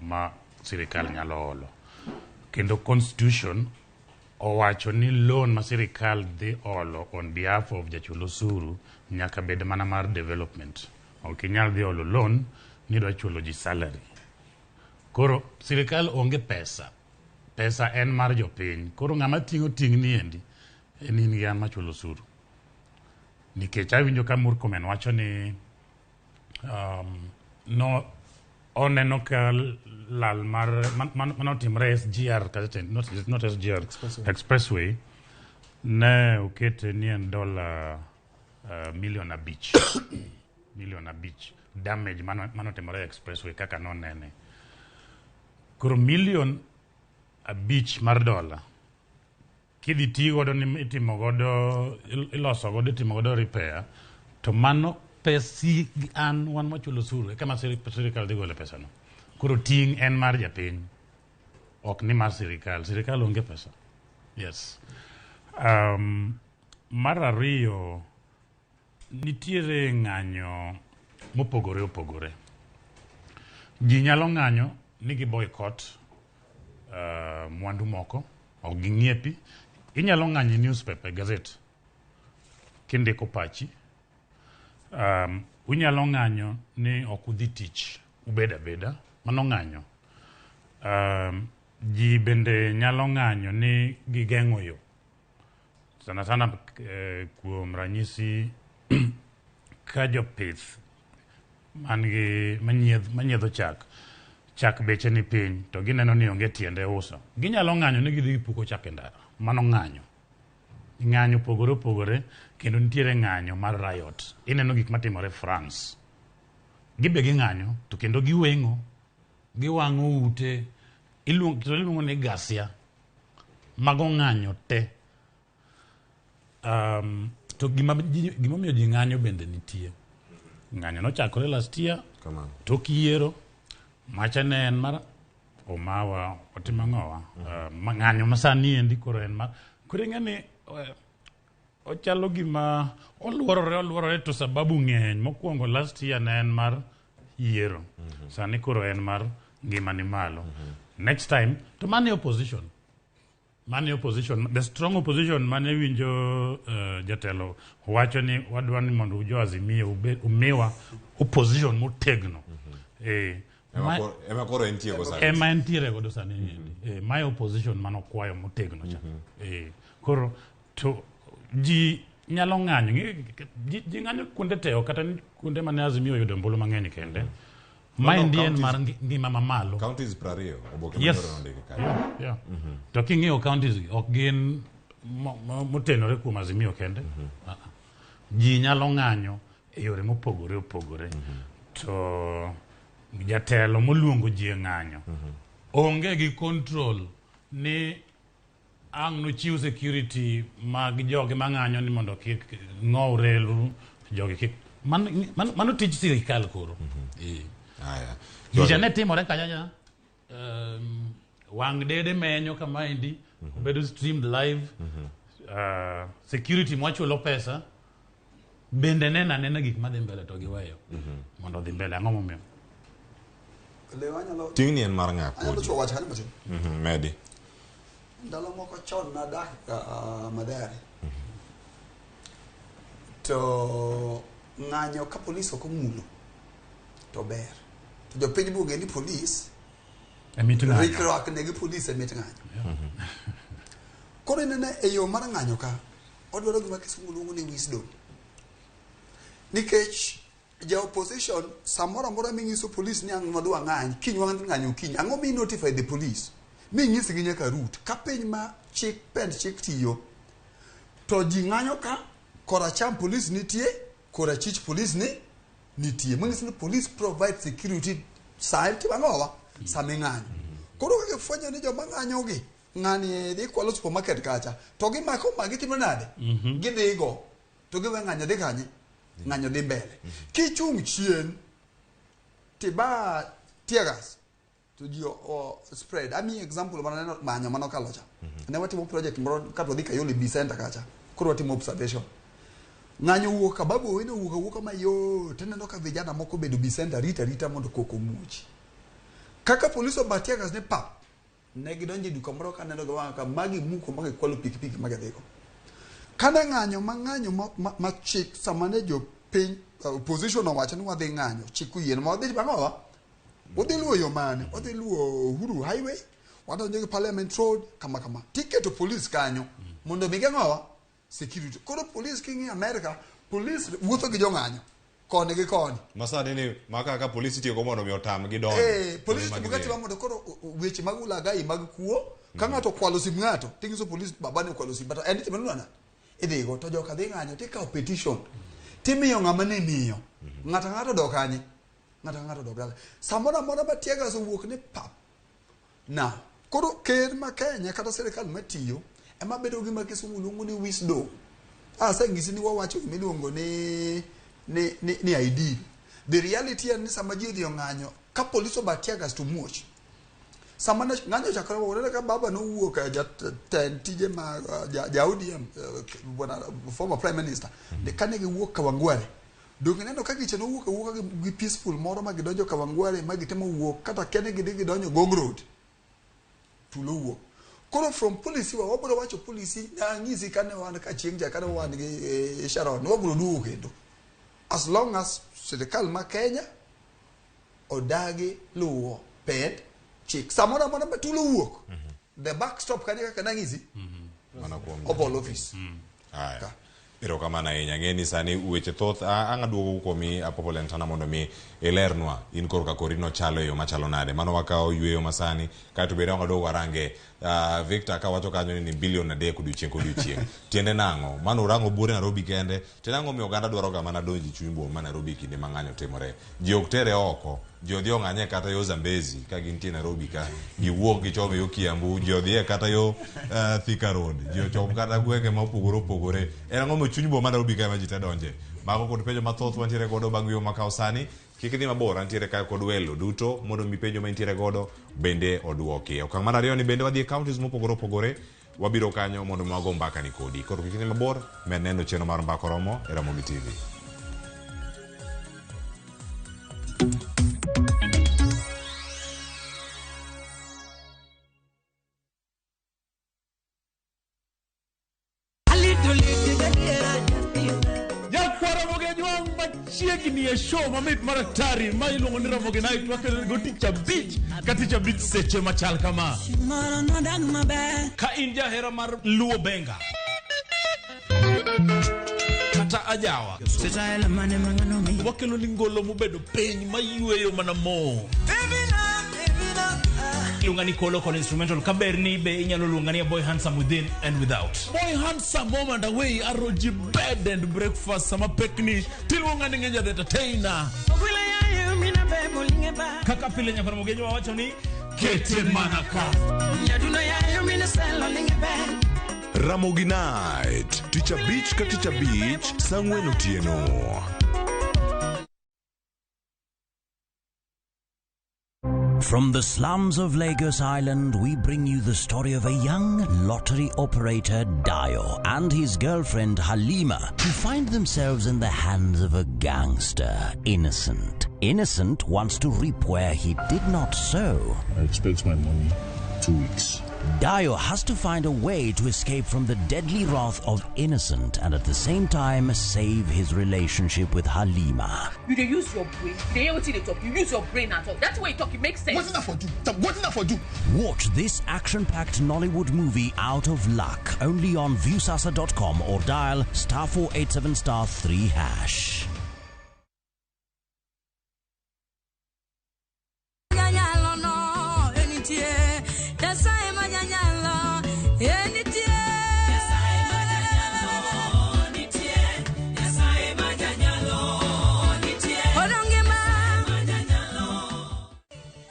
ma sirikal nyalo holo. Kendo constitution owacho ni loan ma sirikal dhi holo on behalf of jachul osuru nyaka bed mana mar development. Ok inyal dhi holo loan ni idwa chulo ji salary. Koro sirikal onge pesa. Pesa en mar jopiny. Koro ng'ama ting'o ting' ni endi en in gi an machulo osuru. Nikech awinjo ka Murkomen wacho ni no oneno ka lal mar manotimore SGR kacha, not SGR, Expressway. Expressway ne okete ni en dola milion 5 milion 5 damage manotimore Expressway kaka nonene. Koro milion 5 mar dola kidhi ti godo ni itimo godo iloso godo itimo godo repair to mano pesi an wan machulo osuru e kama sirikal dhi gole pesano. Koro ting' en mar japiny, ok ni mar sirikal. Sirikal onge pesa. Yes. Mar ariyo, nitiere ng'anyo mopogore opogore. Ji nyalo ng'anyo ni gi boycott mwandu moko, ok ging'iepi. Inyalo ng'anyo e newspaper, e gazette, kindiko pachi. Unyalo ng'anyo ni ok udhi tich, ubed abeda, mano ng'anyo. Ji bende nyalo ng'anyo ni gigeng'o yo. Sana sana kuom ranyisi ka jopith man gi manyiedho chak, chak beche ni piny to gineno ni onge tiende uso. Ginyalo ng'anyo ni gidhi gipuko chak e ndara. Mano ng'anyo. Ng'anyo opogore opogore kendo nitiere ng'anyo mar riot. Ineno gik matimore France. Gibe ging'anyo to kendo giweng'o, giwang'o ute, iluongo ni ghasia. Mago ng'anyo te. To gimomiyo ji ng'anyo bende nitie. Ng'anyo nochakore last year, tok yiero, macha ne en mar omawa, otimo ang'owa. Ng'anyo masani endi koro en mar... Koro ing'e ni ochalo gima oluorore to sababu ng'eny. Mokwongo last year ne en mar yiero. Sani koro en mar ngima ni malo. Next time to mane opposition. Mane opposition, the strong opposition mane winjo jatelo wacho ni wadwa ni mondo jo Azimio umiwa opposition motegno. Ema koro entie go sani. Ema entiere godo sani niendi. My opposition mano kwayo motegno cha. Koro to ji nyalo ng'anyo, ji ng'anyo kuonde te, ok kata kuonde mane Azimio oyudo ombulu mang'eny kende. Maendi en mar ngima mamalo. Counties 20 oboke manyoro nondiki kanyo. Yeah. To king'iyo counties gi, ok gin motenore kuom Azimio kende. Ji nyalo ng'anyo e yore mopogore opogore. To jatelo moluongo ji e ng'anyo onge gi control ni ang' nochiw security mag joge mang'anyo ni mondo kik ng'ow relu jogi kik mano tij sirikal koro. Gija ne timore kanyo wang' dede menyo kamaendi obedo streamed live. Security mwachulo pesa bende nena anena gik madhi mbele to giweyo mondo odhi mbele. Ang'o momiyo? Ting'ni en mar ng'a kodi? Medi. Ndalo moko chon nadak Mathare. To ng'anyo ka polis ok omulo to ber. To jopiny bong'e ni polis rikruok negi polis e mit ng'anyo. Koro inene e yo mar ng'anyo ka odwaro gima kisungu luongo ni wisdom. Nikech ja opposition samoro amora minyiso polis ni ang' wadwa ng'any, kiny wadhi ng'anyo kiny, ang'o mi notify the police? Minyisgi nyaka route. Ka piny ma chik pend chik tiyo to ji ng'anyo ka koracham polis nitie, korachich polis ni nitie. Manyiso ni police provide security sa timo ang'owa sama ing'anyo. Koro kaka ifwenyo ni joma ng'anyo gi ng'ani dhi kwalo supermarket kacha to gimako ma gitimo nade? Gidhigo to giwe ng'anyo dhi kanye? Ng'anyo dhi mbele. Kichung' chien tiba tear gas to ji spread. Ami example maneno manyo manokalo cha. Ne watimo project moro kato dhi Kayole B Center kacha. Koro watimo observation. Ng'anyo wuok ka Babu Owino wuok awuoka mayot. Tineno ka vijana moko bedo B Center rita mondo koko muoch. Kaka polis oba tear gas ne pap. Ne gidonjo e duka moro kaneno gi wang'a ka magi muko ma gikwalo pikipiki ma gidhigo. Kane ng'anyo ma ng'anyo ma chik sama ne jopiny opposition owacho ni wadhi ng'anyo, chik oyie ma wadhi bang'owa. Wadhi luwo yo mane? Wadhi luwo Uhuru Highway, wadonjo gi Parliament Road, kama kama. Tiketo polis kanyo mondo mi geng'owa security. Koro polis king'iyo America, polis wuotho gi jong'anyo koni gi koni. Masani ni maka ka polis itiyo go mondo mi otam gi donjo. Polis timo gati mondo koro weche mag ulaghai mag kuo, ka ng'ato okwalo sim ng'ato, tingiso polis babane okwalo sim, but en itimo nade? Idhigo to joka dhi ng'anyo tikawo petition. Timiyo ng'ama ne miyo. Ng'ato ng'ato dok kanye? Ng'ato ng'ato dok dala. Samoro amora ma tear gas owuok ni pap. Now, koro ker ma Kenya kata sirikal matiyo ema bedo gi ma kisungu luongo ni wisdom. Aseng'isi ni wawacho gima iluongo ni ideal. The reality en ni sama ji odhi ong'anyo, ka polis oba tear gas to muoch. Sama ng'anyo ochakore, waneno ka baba nowuok jatend tije ma ja ODM, former prime minister, kane giwuok Kawangware. Donge ineno ka gicha nowuok awuoka gi peaceful moro ma gidonjo Kawangware ma gitemo wuok kata kene gidhi gidonjo Ngong Road. Tulo wuok. Koro from policy wa wabiro wacho policy nang'isi kane wan ka chieng' cha kane wan gi Sharon wabiro duogo kendo. As long as sirikal ma Kenya odagi luwo pend chik. Samoro amora ma tulo wuok, the backstop kanyo kaka nang'isi Oval Office. Aya. Erokamano ahinya. Ng'e ni sani weche thoth ang' aduogo kuomi Apopo Lentana mondo mi ilernwa in korka kori nochalo e yo machalo nade. Mano wakawo yueyo masani kaeto bende ang' waduogo warange. Victor ka wacho kanyo ni bilion 3 odiochieng' kodiochieng'. Tiende nang'o? Mano urango buore Nairobi kende. Tiende ang'o miyo oganda dwaro ga mana donjo e chuny boma ma Nairobi kinde ma ng'anyo timore. Ji ok tere oko. Ji odhi ong'anye kata yo Zambezi ka gintie Nairobi ka. Giwuok gichome yo Kiambu, ji odhiye kata yo Thika Road, ji ochom kata gwenge ma opogore opogore. En ang'o miyo chuny boma ma Nairobi ka ema ji te donje? Mago kod penjo mathoth wantiere godo bang' yueyo makawo sani. Kik idhi mabor, antiere kae kod welo duto mondo mi penjo ma intiere godo bende oduoki. Okang' mar ariyo ni bende wadhi e counties mopogore opogore, wabiro kanyo mondo mi wago mbaka ni kodi. Koro kik idhi mabor, med neno chenro mar Mbaka Oromo e Ramogi TV. machiegni e show mamit mar atari ma iluongo ni Ramogi Night wakelo go tich abich ka tich abich seche machal kama. Ka in jahera mar Luo Benga kata ajawa wakelo ni ngolo mobedo piny mayweyo mana mo. Iluonga ni Kolo kod instrumental kaber ni be inyalo luonga ni a boy handsome within and without. Boy handsome home and away aroji bed and breakfast sama pekni tiluonga ni ng'enya the entertainer. Kaka pile nyaka Ramogi wawacho ni kete mana ka. Ramogi Night, tich abich ka tich abich, saa ang'wen otieno. From the slums of Lagos Island, we bring you the story of a young lottery operator, Dio, and his girlfriend, Halima, who find themselves in the hands of a gangster, Innocent. Innocent wants to reap where he did not sow. I expect my money 2 weeks. Dio has to find a way to escape from the deadly wrath of Innocent and at the same time save his relationship with Halima. You dey use your brain. You dey hear wetin dey talk. You use your brain at all. That's way you talk. It makes sense. Wetin I for do? Wetin I for do? Watch this action-packed Nollywood movie Out of Luck only on Viusasa.com or dial *487*3#.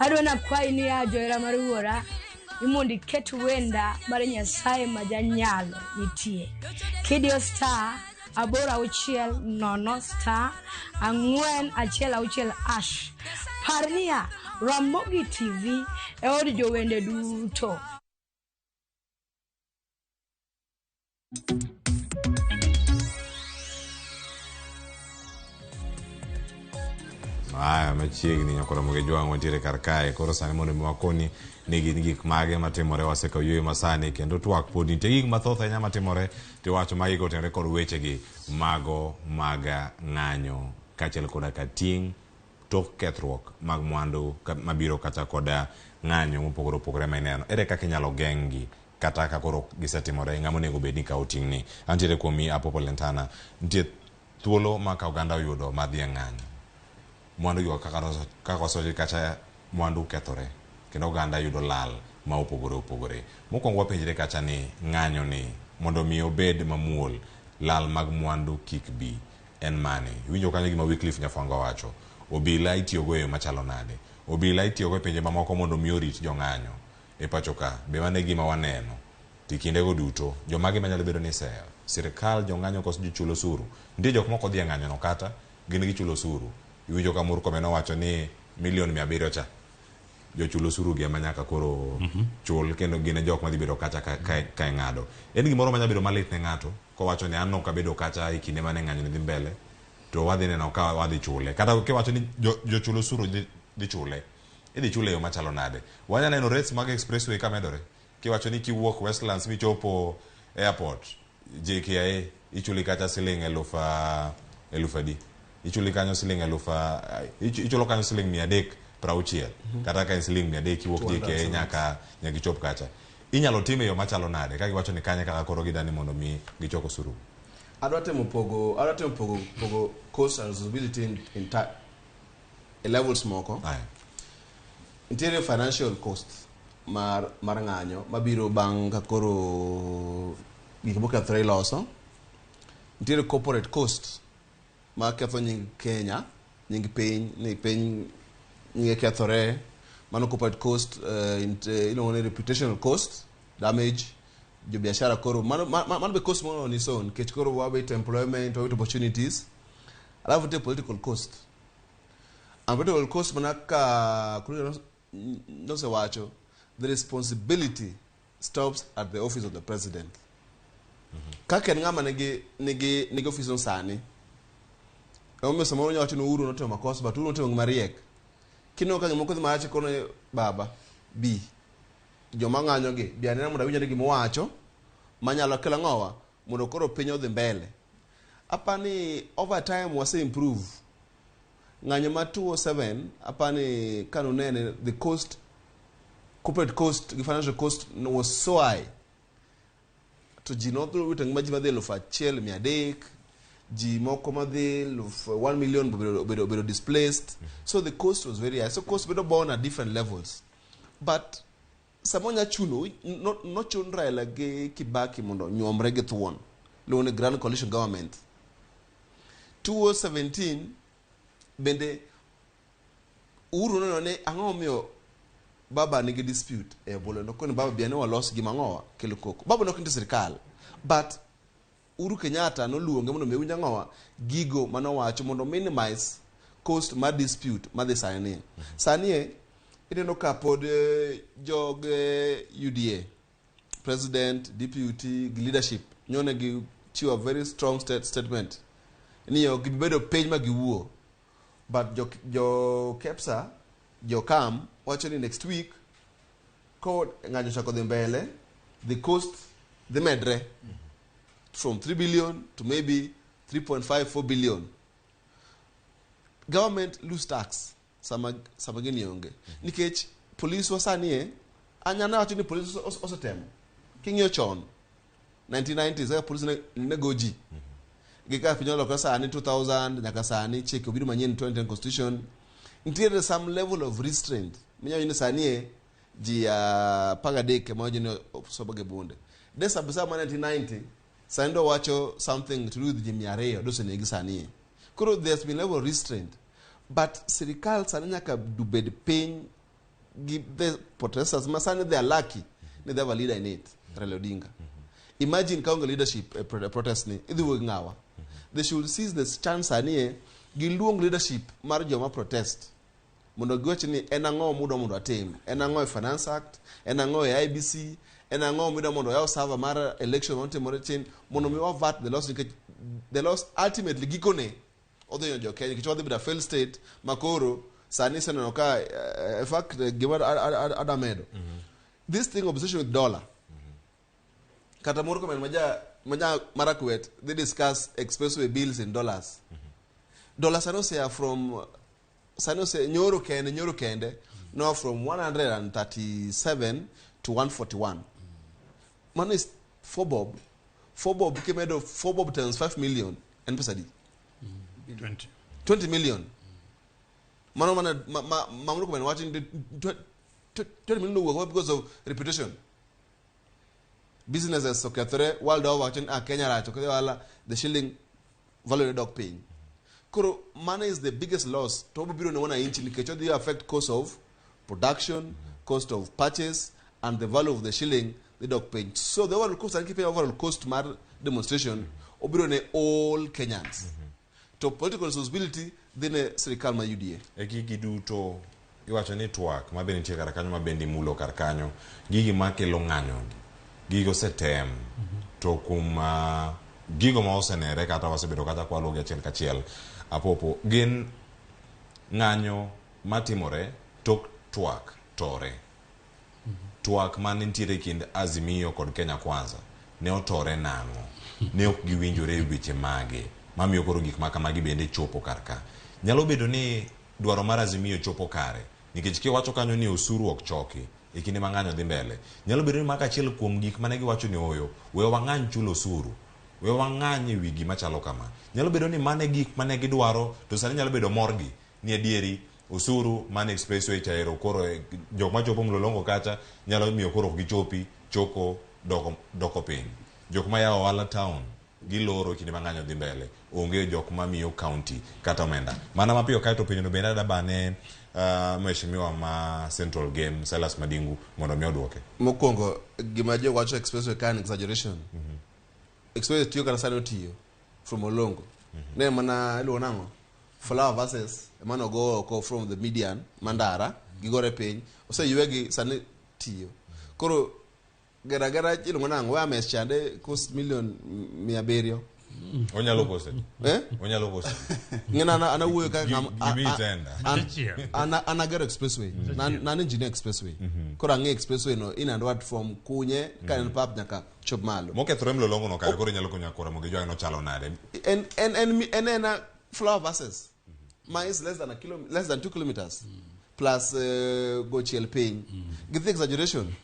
Adwa nakwayi ni ya johera mar wuora ni mondo iket wenda mar Nyasaye ma janyalo nitie. Kidiyo *860 *416# Par niya, Ramogi TV e od jowende duto. Aya, machiegni nyaka Ramogi Jwang' wantiere kar kae. Koro sani mondo mi wakoni ni gin gik mage matimore wasekawo yueyo masani kendo twak pod nitie gik mathoth ahinya matimore tiwacho magi kotenore kod wechegi mago mag ng'anyo kaachiel koda ka ting' tok kethruok mag mwandu mabiro kata koda ng'anyo mopogore opogore ma ineno. Ere kaka inyalo geng'gi kata ka koro gisetimore, ng'ama onego bed ni kawo ting'ni? Antiere kuomi Apopo Lentana, nitie thuolo ma ka oganda oyudo mar dhi e ng'anyo, mwandu go kaka wasewacho kacha mwandu kethore kendo oganda yudo lal ma opogore opogore. Mokwongo wapenjre kacha ni ng'anyo ni mondo mi obed mamuol, lal mag mwandu kik bi en mane? Iwinjo kanyo gima Wycliffe Nyafwango owacho. Obila itiyogo e yo machalo nade? Obila itiyogo e pinje mamoko mondo mi orit jong'anyo e pacho ka. Be mano e gima waneno? To kindego duto, jomage manyalo bedo ni iseyo? Sirikal, jong'anyo koso jochul osuru? Nitie jok moko dhi e ng'anyo no kata gin gichulo osuru. Iwinjo ka Murkomen owacho ni milion 700 cha jochul osuru gi ema nyaka koro chul kendo gin e jok madhi bedo kacha ka ing'ado. En gimoro manyalo bedo malit ne ng'ato kowacho ni an ok abedo kacha e kinde mane ng'anyo ni dhi mbele to wadhi neno ka wadhi chule. Kata kiwacho ni jochul osuru dhi chule, idhi chule e yo machalo nade? Wanyalo neno rates mag expressway ka medore. Kiwacho ni kiwuok Westlands michopo airport JKIA ichuli kacha siling eluf adi? Ichuli kanyo siling ichulo kanyo siling 360. Kata ka en siling 300 kiwuok JKIA nyaka ichop kacha. Inyalo time e yo machalo nade ka giwacho ni kanye kaka koro gidani mondo mi gichok osuru? Adwa temo pogo cost and responsibility in levels moko. Nitiere financial cost mar ng'anyo mabiro bang' ka koro gik mokethore iloso. Nitiere corporate cost ma ketho nying Kenya, nying piny, ni piny nyinge kethore. Mano corporate cost, iluongo ni reputational cost, damage, jobiashara koro. Mano be cost mono on its own, nikech koro wawito employment, wawito opportunities. Alafu nitie political cost. And political cost mana ka nosewacho, the responsibility stops at the office of the president. Kaka en ng'ama nigi office no sani, emomiyo samoro inyalo wacho ni Uhuru notimo makosa, but Uhuru notimo gima riek. Kineno ka gimoko dhi marach kono baba, bi joma ng'anyo gi, bi anena mondo awinj ane gima owacho manyalo kelo ang'owa mondo koro piny odhi mbele. Apani over time wase improve. Ng'anyo ma 207 apani kanunene the cost, corporate cost gi financial cost was so high. To ji nodhi wito ngima ji madhi 1,300, ji moko madhi 1 million obedo displaced. So the cost was very high. So cost bedo born at different levels. But sama onya chuno, nochun Raila gi Kibaki mondo nyuomre gi thuon. Luongo ni Grand Coalition Government. 2017 bende Uhuru noneno ni ang'o momiyo baba nigi dispute e Obolo nokoni baba bi ane walos gima ang'owa kelo koko. Baba nok nitie sirikal but Uhuru Kenyatta noluonge mondo mi owinj ang'owa gigo manowacho mondo minimize cost mar dispute madhi sani ni. Sani e ineno ka pod jog UDA president, deputy gi leadership nyone gi chiwo a very strong statement ni ok gibedo piny ma giwuo, but jo KEPSA jo KAM wacho ni next week ko ng'anyo chako dhi mbele, the cost dhi medre from 3 billion to maybe 3.5 4 billion. Government lose tax sama gini onge nikech police wa sani e anyana wacho ni police osetemo. King'iyo chon 1990s kaka police ne go ji gi kaka piny olokore sani 2000 nyaka sani chike obiro manyien 2010 constitution, nitiere some level of restraint minyalo ni sani e ji 13 ema wacho ni osomo gi bunde de sabasaba ma 1990. Sani do wacho something to do with ji 200 dosenegi sani e. Koro there's been level of restraint, but sirikal sani nyaka bed piny gi the protesters ma sani they are lucky ni they have a leader in it, Raila Odinga. Imagine ka onge leadership e protest ni idhi wuok ng'awa. They should seize the chance sani e giluong leadership mar joma protest mondo giwach ni en ang'o mudwa mondo atim, en ang'o e Finance Act, en ang'o e IEBC, en ang'o midwa mondo oyaw server mar election matimore chien mondo mi wavert the loss, nikech the loss ultimately gikone odhi hinyo jo Kenya nikech wadhi bedo a failed state. Makoro sani iseneno ka in fact gima adwa medo, this thing, obsession with dollar, kata Murkomen maja Marakwet, they discuss expressway bills in dollars. Dollar sani osea from sani ose nyoro kende no from 137 to 141. Mano is 4 bob, 4 bob. Kimedo 4 bob times 5 million en pesa di? 20. 20 million. Mano mana ma Murkomen wacho ni 20 million owuok because of reputation, businesses okethore world over, wacho ni ah, Kenya rach oketho ohala, the shilling value ne dok piny. Koro mano is the biggest loss to obiro ne wananchi nikech odhi affect cost of production, cost of purchase, and the value of the shilling dhi dok piny. So the overall cost, and keeping overall cost mar demonstration obiro ne all Kenyans, to political responsibility dhi ne sirikal ma UDA. E gigi duto iwacho ni twak ma be nitie kar kanyo ma bende imulo kar kanyo, gigi makelo ng'anyo gigo osetem to kuom gigo ma osenere kata wasebedo kata kwaluwogi achiel kachiel apopo gin ng'anyo matimore tok twak tore. Twak mane nitiere e kind Azimio kod Kenya Kwanza ne otore nang'o? Ne ok giwinjore e weche mage mamiyo koro gik ma kamagi bende chopo kar ka? Nyalo bedo ni dwaro mar Azimio chopo kare nikech kiwacho kanyo ni osuru ok choki e kinde ma ng'anyo dhi mbele, nyalo bedo ni maka achiel kuom gik mane giwacho ni oyo we wang'any chulo osuru, we wang'any e wi gima chalo kama. Nyalo bedo ni mane gik mane gidwaro to sani nyalo bedo morgi ni adieri osuru mane expressway chaero koro jok machopo Mlolongo kacha nyalo miyo koro ok gichopi choko doko piny, jok ma yawo ohala town giloro kinde ma ng'anyo dhi mbele, onge jok mamiyo county kata omenda mana mapiyo. Kaeto penjono bende adabane mheshimiwa ma Central Game Silas Madingu mondo mi oduoke. Mokwongo gima jo wacho expressway ka en exaggeration. Expressway tiyo kata sani, otiyo from Olongo. Ne mana iluongo nang'o, flower vases ema nogo oko from the median mandara gigore piny oseywegi sani tiyo. Koro geragera iluongo nang'o, Wames chande cost million 700. Onyalo koso. Eh? Onyalo koso. Ng'ena ana wuoyo kaka Gimi tender. An agero expressway. Na an engineer expressway. Koro ang'e expressway no in and out from Kunye ka en pap nyaka chop malo. Mokethore Mlolongo no kare koro inyalo konyo akora mondo ijwang' nochalo nade. En a flower vases. Ma is less than less than 2 kilometers. Plus gochiel piny. Gi the exaggeration.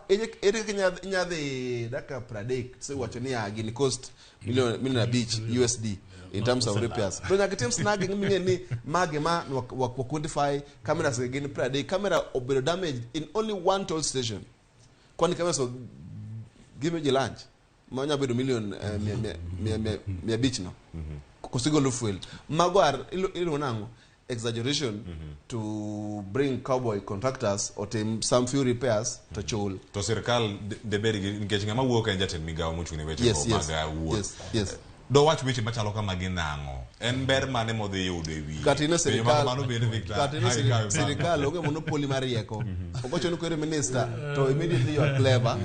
Ere kaka inyadhi dakika 30 tisewacho ni gini cost million 5 USD in terms of repairs. To nyaka itim snagging ming'e ni mage ma wa quantify cameras gin 30. Camera obedo damaged in only one toll station. Kwani cameras gimiyo ji lunch ma nya bedo million 500 no. Kosigolo fuel. Mago are iluongo nang'o? Exaggeration to bring cowboy contractors or to some few repairs to chul. To sirkal debed gi nikech ng'ama wuok en jatend migawo mochung' ne weche go mag wuoth. Yes. Do wach weche machalo kama gin nang'o? En ber mane modhi yudo e wiye? Kata ine sirkal, mano bende Victor. Kata ine sirkal onge monopoly mar rieko. Ogocho ni kwere minister to immediately you are clever.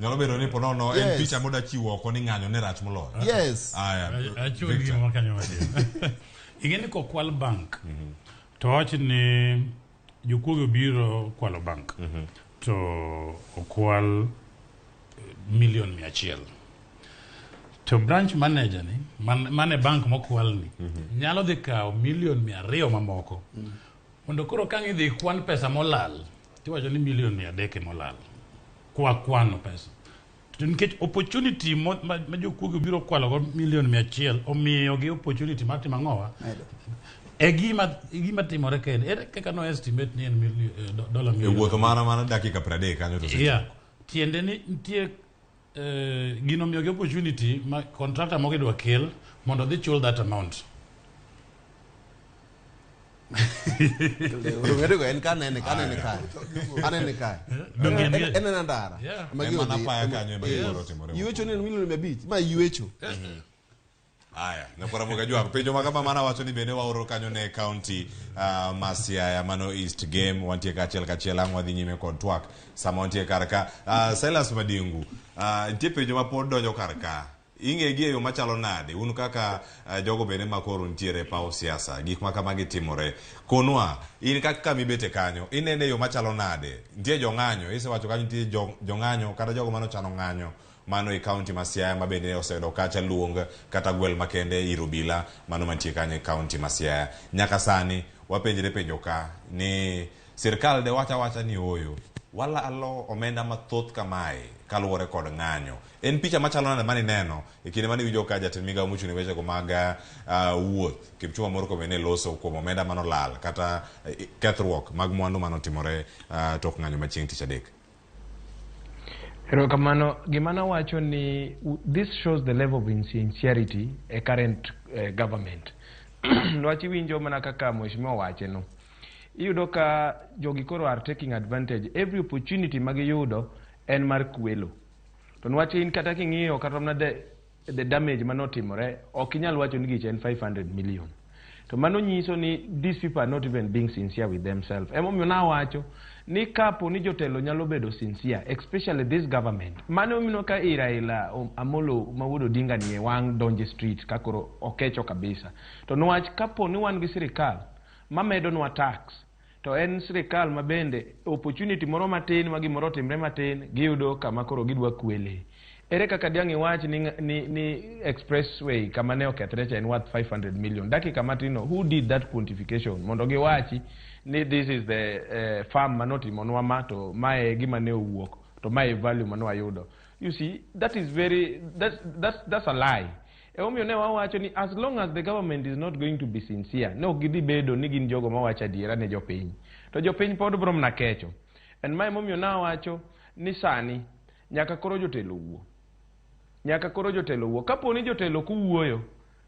Nyalo bedo ni ponono en picha moda chiwo oko ni ng'anyo ne rach moloyo. Yes. Aya. Achiwo gima kanyo matin. Ing'e ni kokwal bank to wach ni jokuoge obiro kwalo bank to okwal million 100. To branch manager ni mane bank mokwal ni nyalo dhi kawo million 200 mamoko mondo koro ka idhi kwan pesa molal tiwacho ni million 300 molal kwa kwano pesa. To nikech opportunity ma jokuoge obiro kwalo go million 100 omiyo gi opportunity mar timo ang'owa e gima timore kende. Ere kaka no estimate ni en dollar million e wuotho mana dakika 30 kanyo to yeah. Tiende ni nitie gino miyo gi opportunity ma contractor moko idwa kel mondo dhi chul that amount. Ong'edo en ka nene ka nene ka. Anene ka. En en ndara. Magi odhi. Yuecho ni en million 500 ma yuecho. Aya, nakora mogajwa penjo makama mana wacho ni bende waoro kanyo ne county ma Siaya mano East Game wantie kachiel kachiel ang' wadhi nyime kod twak sama wantie kar ka. Silas Madingu, nitie penjo ma pod donjo kar ka. Ing'e gi e yo machalo nade un kaka jogo bende ma koro nitiere e paw siasa gik ma kamagi timore konwa in kaka mibete kanyo inene yo machalo nade nitie jong'anyo isewacho kanyo nitie jong'anyo kata jogo manochano ng'anyo mano e county ma Siaya ma bende oseyudo kacha luong kata gwel makende ir obila mano mantie kanyo e county ma Siaya. Nyaka sani wapenjre penjo ka ni sirkal de wacha wacha ni oyo walalo omenda mathoth kamae kaluwore kod ng'anyo. En picha machalo nade mane ineno e kinde mane iwinjo ka jatend migawo mochung' ne wechego mag wuoth Kipchumba Murkomen ne loso kuom omenda manolal kata kethruok mag mwandu manotimore tok ng'anyo ma chieng' tich adek? Erokamano. Gima nawacho ni this shows the level of insincerity e current government. Nwach iwinjo mana kaka mheshimiwa wache no. Iyudo ka jogi koro are taking advantage. Every opportunity magiyudo en mar kwelo. To nwach in kata king'iyo kata mana the damage manotimore, ok inyal wacho ni gicha en 500 million. To mano nyiso ni these people are not even being sincere with themselves. Emomiyo nawacho ni kapo ni jotelo nyalo bedo sincere, especially this government. Mano mino ka Raila Amolo ma wuod Odinga ni e wang' donje street ka koro okecho kabisa. To nwach kapo ni wan gi sirikal mamedonwa tax, to en sirikal ma bende opportunity moro matin ma gimoro otimre matin giyudo kama koro gidwa kwele. Ere kaka diang' iwach ni expressway kama ne okethre cha en worth 500 million. Dakika matin no, who did that quantification? Mondo giwachi ni this is the farm manotimonwa ma to mae gima ne owuok to mae value mane wayudo. You see, that is very that's a lie. Emomiyo ne wawacho ni as long as the government is not going to be sincere, ne ok gidhi bedo ni gin jogo mawacho adiera ne jopiny. To jopiny pod biro mana kecho. En mae emomiyo nawacho ni sani nyaka koro jotelo wuo. Nyaka koro jotelo wuo. Kapo ni jotelo kuwuoyo,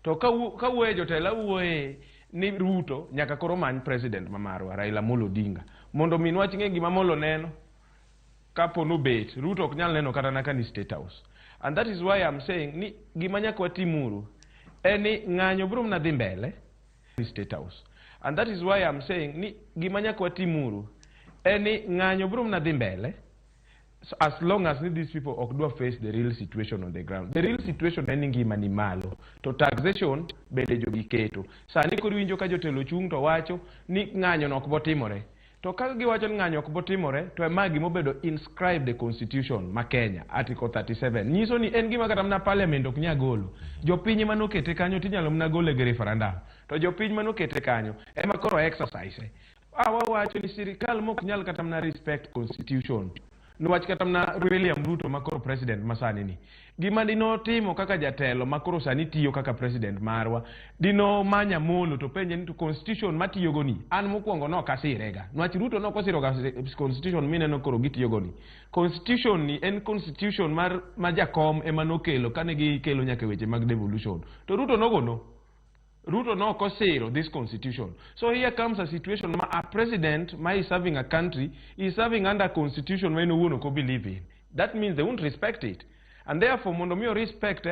to kawuoye jotelo awuoye ni Ruto nyaka koro many president ma marwa Raila Amolo Odinga mondo min wach ng'e gima Amolo neno. Kapo nobet Ruto ok nyal neno kata naka ni State House. And that is why I'm saying ni gima nyaka watimuru en ni ng'anyo biro mana dhi mbele ni State House. And that is why I'm saying ni gima nyaka watimuru en ni ng'anyo biro mana dhi mbele. So as long as ni these people ok dwa face the real situation on the ground. The real situation en ni ngima ni malo to taxation bende jogi keto. Sani koro iwinjo ka jotelo chung' to wacho ni ng'anyo no ok botimore. To ka giwacho ni ng'anyo ok botimore to ma gimobedo inscribed e constitution ma Kenya article 37 nyiso ni en gima kata mana parliament ok nyal golo. Jopiny ema nokete kanyo tinyalo mana gole gi referendum. To jopiny manokete kanyo ema koro exercise. Wawacho ni sirikal mok nyal kata mana respect constitution. Niwach kata mana William Ruto ma koro president ma sani ni. Gima dinotimo kaka jatelo ma koro sani tiyo kaka president marwa, dino manya Amolo to penje ni to constitution matiyogo ni, an mokwongo nok asirega. Niwach Ruto nok osiroga constitution mineno koro gitiyogo ni. Constitution ni en constitution mar ma jakom ema nokelo kane gikelo nyaka weche mag devolution. To Ruto nogono. Ruto no kosiro this constitution. So here comes a situation ma a president ma is serving a country is serving under constitution ma en owuon ok believe in. That means they won't respect it. And therefore mondo mi respect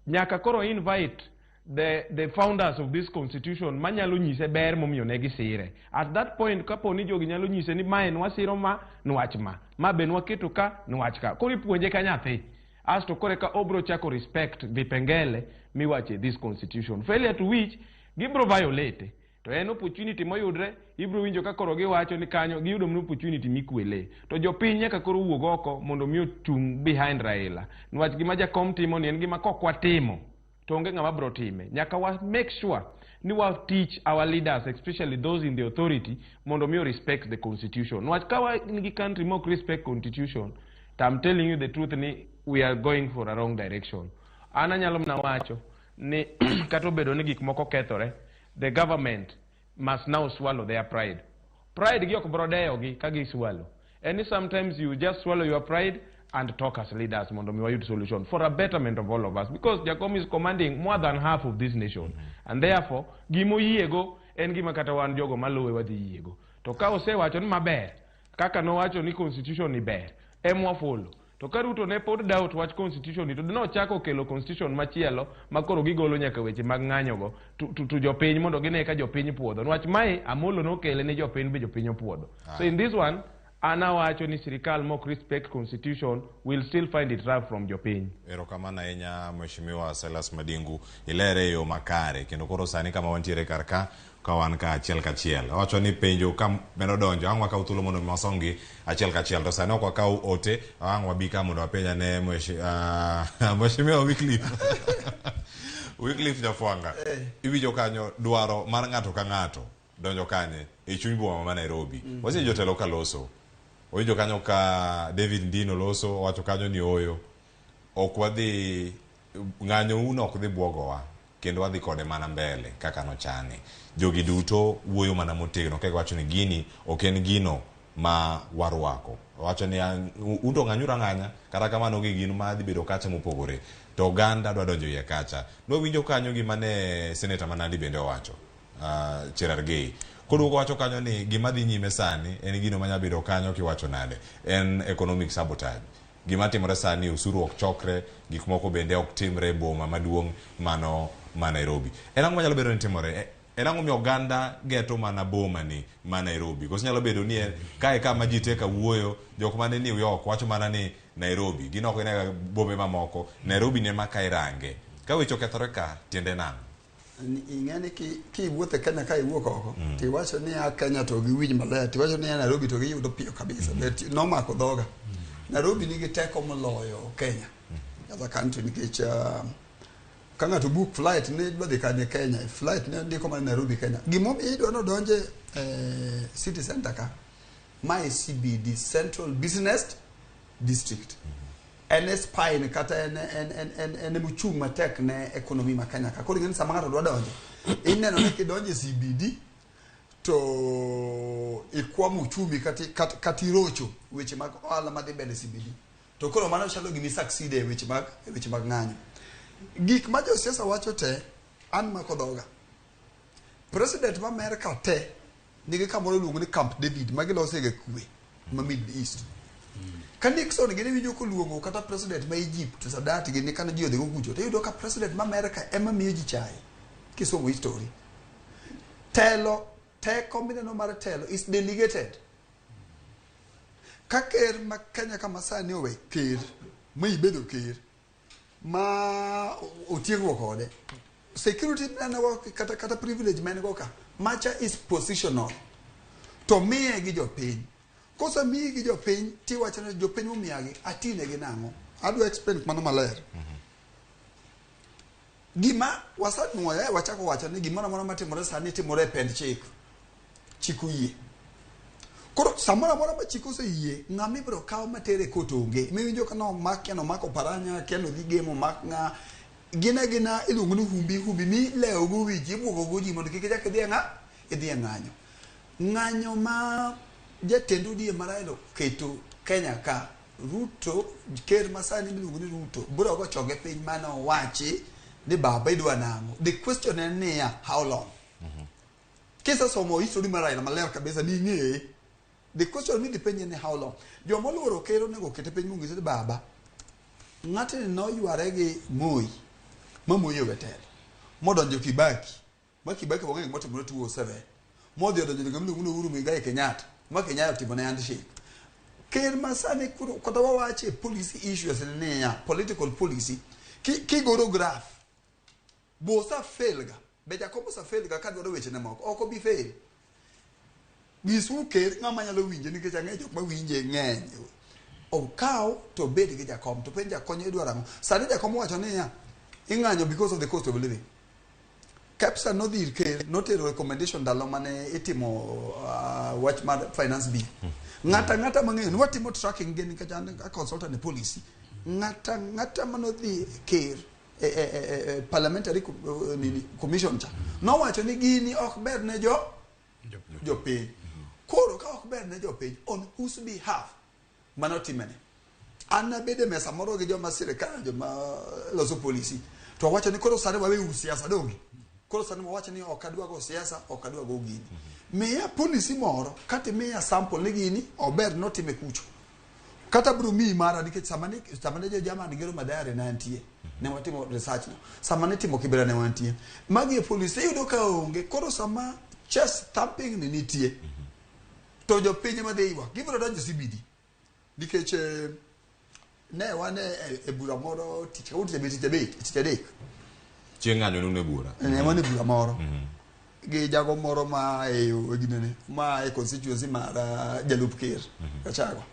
nyaka koro invite the founders of this constitution manyalo nyise ber momiyo ne gisire. At that point kapo ni jogi nyalo nyise ni mae nwasiro ma nwach ma be nwaketo ka nwach ka. Koro ipuonje ka nyathi. Asto kore ka obro chako respect vipengele miwache this constitution. Failure to which gibro violate. To en opportunity moyudre ibro winjo ka koro giwacho ni kanyo giyudo mana opportunity mikwele. To jopiny nyaka koro wuog oko mondo mi ochung' behind Raila. Niwach gima jakom timo ni en gima kok watimo to onge ng'ama bro time. Nyaka wa make sure ni wa teach our leaders, especially those in the authority, mondo mi respect the constitution. Niwach ka wan gi country mok respect constitution, to I'm telling you the truth ni we are going for a wrong direction. An anyalo mana wacho ni kata obedo ni gik moko kethore, the government must now swallow their pride. Pride gi ok bro deyogi ka gi swallow. And sometimes you just swallow your pride and talk as leaders mondo mi wayud solution for a betterment of all of us, because Jakom is commanding more than half of this nation. And therefore gimoyiego en gima kata wan jogo maluwe wadhi yiego. To ka osewacho ni maber kaka nowacho ni constitution ni ber emwa follow. To ka Ruto ne pod doubt wach constitution ni to nochako kelo constitution machielo ma koro gigolo nyaka weche mag ng'anyogo to jopiny mondo gine ka jopiny puodho. Niwach mae Amolo nokele ne jopiny be jopiny opuodho. So in this one an awacho ni sirikal mok respect constitution will still find it rough from jopiny. Erokamano ahinya Mheshimiwa Silas Madingu, ilere e yo makare kendo koro sani kama wantiere kar ka wan ka achiel kachiel. Awacho ni penjo ka medo donjo ang' wakaw thuolo mondo mi wasomgi achiel kachiel, to sani ok wakaw ote, ang' wabi ka mondo wapenj ane Mheshimiwa Wycliffe. Wycliffe Nyafwanga, iwinjo kanyo dwaro mar ng'ato ka ng'ato donjo kanye e chuny boma ma Nairobi. Wasewinjo jotelo ka loso. Owinjo kanyo ka David Ndino loso, owacho kanyo ni oyo ok wadhi ng'anyo uno ok dhi buogowa kendo wadhi kode mana mbele kaka nochane. Jogi duto wuoyo mana motegno ka giwacho ni gini ok en gino ma warwako. Owacho ni un to ng'anyuru ang'anya, kata kamano onge gino ma dhi bedo kacha mopogore. To oganda dwa donjo iye kacha. Nwawinjo kanyo gima ne seneta ma Nandi bende owacho, Cherargei. Koduogo wacho kanyo ni gima dhi nyime sani en gino manya bedo kanyo kiwacho nade, en economic sabotage. Gima timore sani osuru ok chokre, gik moko bende ok timre e boma maduong' mano ma Nairobi. En ang'o manyalo bedo ni timore? En ang'o miyo oganda geto mana boma ni ma Nairobi? Koso nyalo bedo ni kae kama ji te ka wuoyo, jok mane New York wacho mana ni Nairobi, gin ok gine bombe mamoko, Nairobi ne ma ka irange. Ka weche okethore ka, tiende nang'o? Ing'e ni kiwuotho e Kenya ka iwuok oko, tiwacho ni a Kenya to giwinj maler, tiwacho ni a Nairobi to giyudo piyo kabisa. But nomako dhoga. Nairobi nigi teko moloyo Kenya as a country nikech ka ng'ato book flight ni idwa dhi kanye Kenya, flight ne ndiko mana Nairobi Kenya. Gimomiyo idwa nodonje city center ka, mae CBD, Central Business District. En e spine kata en emochung' matek ne economy ma Kenya ka. Koro ing'e ni sama ng'ato dwa donjo, ineno ni kidonjo e CBD to ikwamo uchumi kata irocho weche mag ohala madhi mbele CBD. To koro mano chalo gima succeed e weche mag ng'anyo. Gik ma josiasa wacho te, an mako dhoga. President ma Amerka te nigi kamoro iluongo ni Camp David ma gilose ga kwe ma Middle East. Ka Nixon gini winjo koluongo kata president ma Egypt Sadat gini kane ji odhi go kucho, to iyudo ka president ma Amerka ema miyo ji chae kisomo history. Telo, teko mineno mar telo is delegated. Ka ker ma Kenya kama sani owe ker, ma ibedo ker, ma otiegruok kode, security mane kata privilege ma en go ka, macha is positional. To miye gi jopiny. Kosemiyi gi jopiny, tiwacho ni jopiny momiyagi, atinegi nang'o? Adwa explain mano maler. Gima wasenuoyo wachako wacho ni gimoro amora matimore sani timore e pend chik. Chik oyie. Koro samoro amora ma chik oseyie, ng'ama ibiro kaw matere e kot onge. Miwinjo ka nomak kia nomako Paranya, kia nodhi Gemo omak ng'a. Gin agina iluongo ni humbi humbi milewo go wi ji, ibuogo go ji mondo kik ichak idhi e ng'a? Idhi e ng'anyo. Ng'anyo ma jatend ODM ma Raila oketo Kenya ka, Ruto, ker masani miluongo ni Ruto, biro go chonge piny mane owachi ni baba idwa nang'o. The question en niya, how long? Kisesomo history mar Raila maler kabisa ming'eye, the question midhi penje ni how long? Joma oluoro ker onego okete piny mong'ise ni baba, ng'atni noyware gi Moi, ma Moi owe telo, modonjo Kibaki, ma Kibaki wang'eyo gima otimore 2007, modhi odonjo e gima iluongo ni Uhuru Muigai Kenyatta, ma Kenyatta otimone handshake. Ker masani koro kata wawache policy issues ni niya, political policy, kigoro graph, bosa fail ga, be Jakom osa fail ga kadwaro wechene moko, ok obi fail. Nyisuru ker ng'ama nyalo winje nikech ang'eyo jok mawinje ng'eny. Okaw to obed gi Jakom, to penj Jakom idwaro ang'o. Sani Jakom owacho niya, ing'anyo because of the cost of living. Kepsa nodhi ir ker, notero recommendation ndalo mane itimo wach mar finance bill. Ng'ata ng'ata mang'eyo ni watimo tracking gi nikech an a consultant e policy. Ng'ata ng'ata manodhi ker e parliamentary nini, commission cha nowacho ni gini ok ber ne jopiny. Koro ka ok ber ne jopiny, on whose behalf mano timene? An nabedo e mesa moro gi joma sirikal, joma loso policy, to wawacho ni koro sani waweuru siasa donge. Koro sani wawacho ni ok adwa go siasa, ok adwa go gini. Miya policy moro, kata imiya sample ni gini ober notime kucho. Kata biro miyi mara nikech sama ne jo German gero Mathare ne antie, ne watimo research no. Sama ne timo Kibera ne wantie. Magi e policy iyudo ka onge. Koro sama chest thumping ni nitie, to jopiny ema dhi ywak. Gibiro donjo CBD. Nikech ne wan e bura moro tich tich adek. Chieng' ng'anyo ne un e bura. Ne wan e bura moro. Gi jago moro ma e ginene, ma e constituency mar jalup ker Gachagua.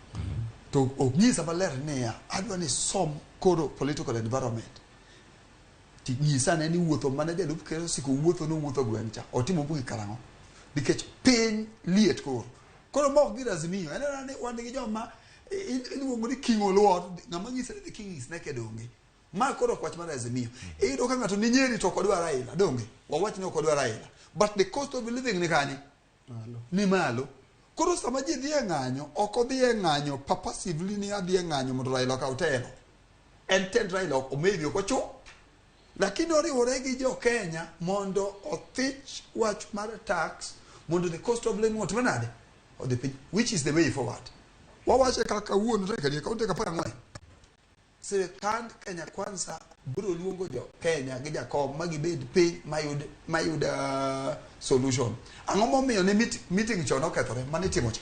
To onyisa maler niya, adwa ni som koro political environment. Nyisa ne ni wuotho mane jalup ker osiko wuotho nowuotho gweng' cha, otimo bugi karang'o? Nikech piny liet koro. Koro mok gir Azimio, en ni wan gi joma iluongo ni King Oluor, ng'ama nyisa ni the king is naked onge. Ma koro ok wach mar Azimio. Iyudo ka ng'ato ni Nyeri to ok odwar Raila, donge? Wawach ni ok odwar Raila. But the cost of living ni kanye? Ni malo. Koro sama ji dhi e ng'anyo, ok odhi e ng'anyo purposively ni adhi e ng'anyo mondo Raila okaw telo. En tend Raila ok maybe ok ochuno. Lakini oriwore gi jo Kenya mondo othich wach mar tax mondo the cost of living otimre nade? Odhi piny, which is the way forward. Wawache kaka kawuono tarik adi? Kawuono tarik 14. Sirikand Kenya Kwanza biro luongo jo Kenya gi Jakom ma gibed piny mayud solution. Ang'o momiyo ne meeting chon okethore mane itimo cha?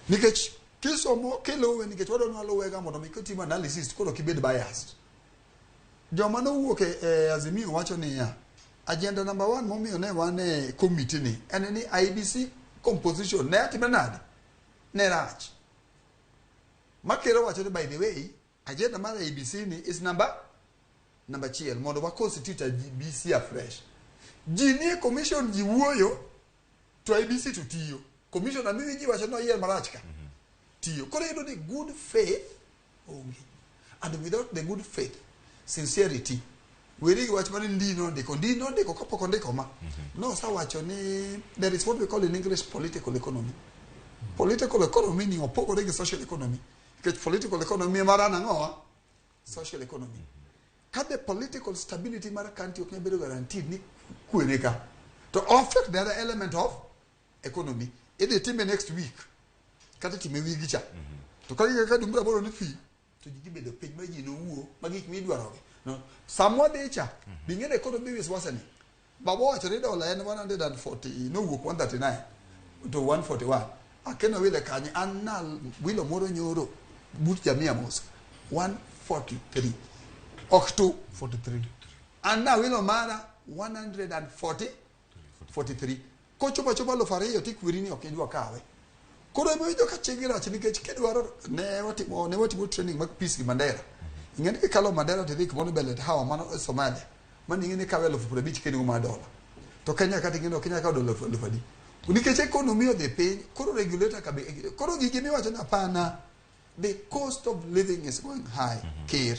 Nikech kisomo kiluwe nikech wadwa ni waluwe ga mondo mi kitimo analysis koro kibed biased. Joma nowuok e Azimio wacho niya, agenda number 1 momiyo ne wan e committee ni en ni IEBC composition ne atimre nade? Ne rach. Makero wacho ni by the way, agenda mar IEBC ni is number 1 mondo wa constitute IEBC afresh. Ji nie commission ji wuoyo to IEBC to tiyo. Commission amiwi ji wacho ni oyier marach ka. Tiyo. Koro iyudo ni good faith onge. And without the good faith, sincerity, weri gi wach mar ndi nondiko kapok ondiko ma. Nosewacho ni there is what we call in English political economy. Political economy ni opogore gi social economy. Nikech political economy mar an ang'owa? Social economy. Ka the political stability mar country ok nyal bedo guaranteed ni kwene ka, to affect the other element of economy. Idhi time next week, kata time wigi cha. To ka dumbe aboro ni fi, to ji dhi bedo piny ma ji nowuo, ma gik midwarogi. No. Samwa dhi cha, bing'e ni economy is worsening. Baba owacho ni dola en 140, nowuok 139 to 141. Akeno wile kanye an na wilo moro nyoro but Jamia Mosque 143 ok 2 43 an na wilo mara 140 43 kochopo achopa 2000 tikwiri ni ok idwa kawe. Koro ema iwinjo ka chikgi rach nikech kidwaro ne watimo training mag peace gi Mandera. Ing'e ni kikalo Mandera tidhi kumoro Belet Hawa mano e Somalia. Mano ing'e ni kawe 50,000 kengo mar dola. To Kenya kata ing'e ni ok inyal kawo dola 4,000. Nikech economy odhi piny, koro regulator ka be koro gigi miwacho ni hapana, the cost of living is going high. Ker.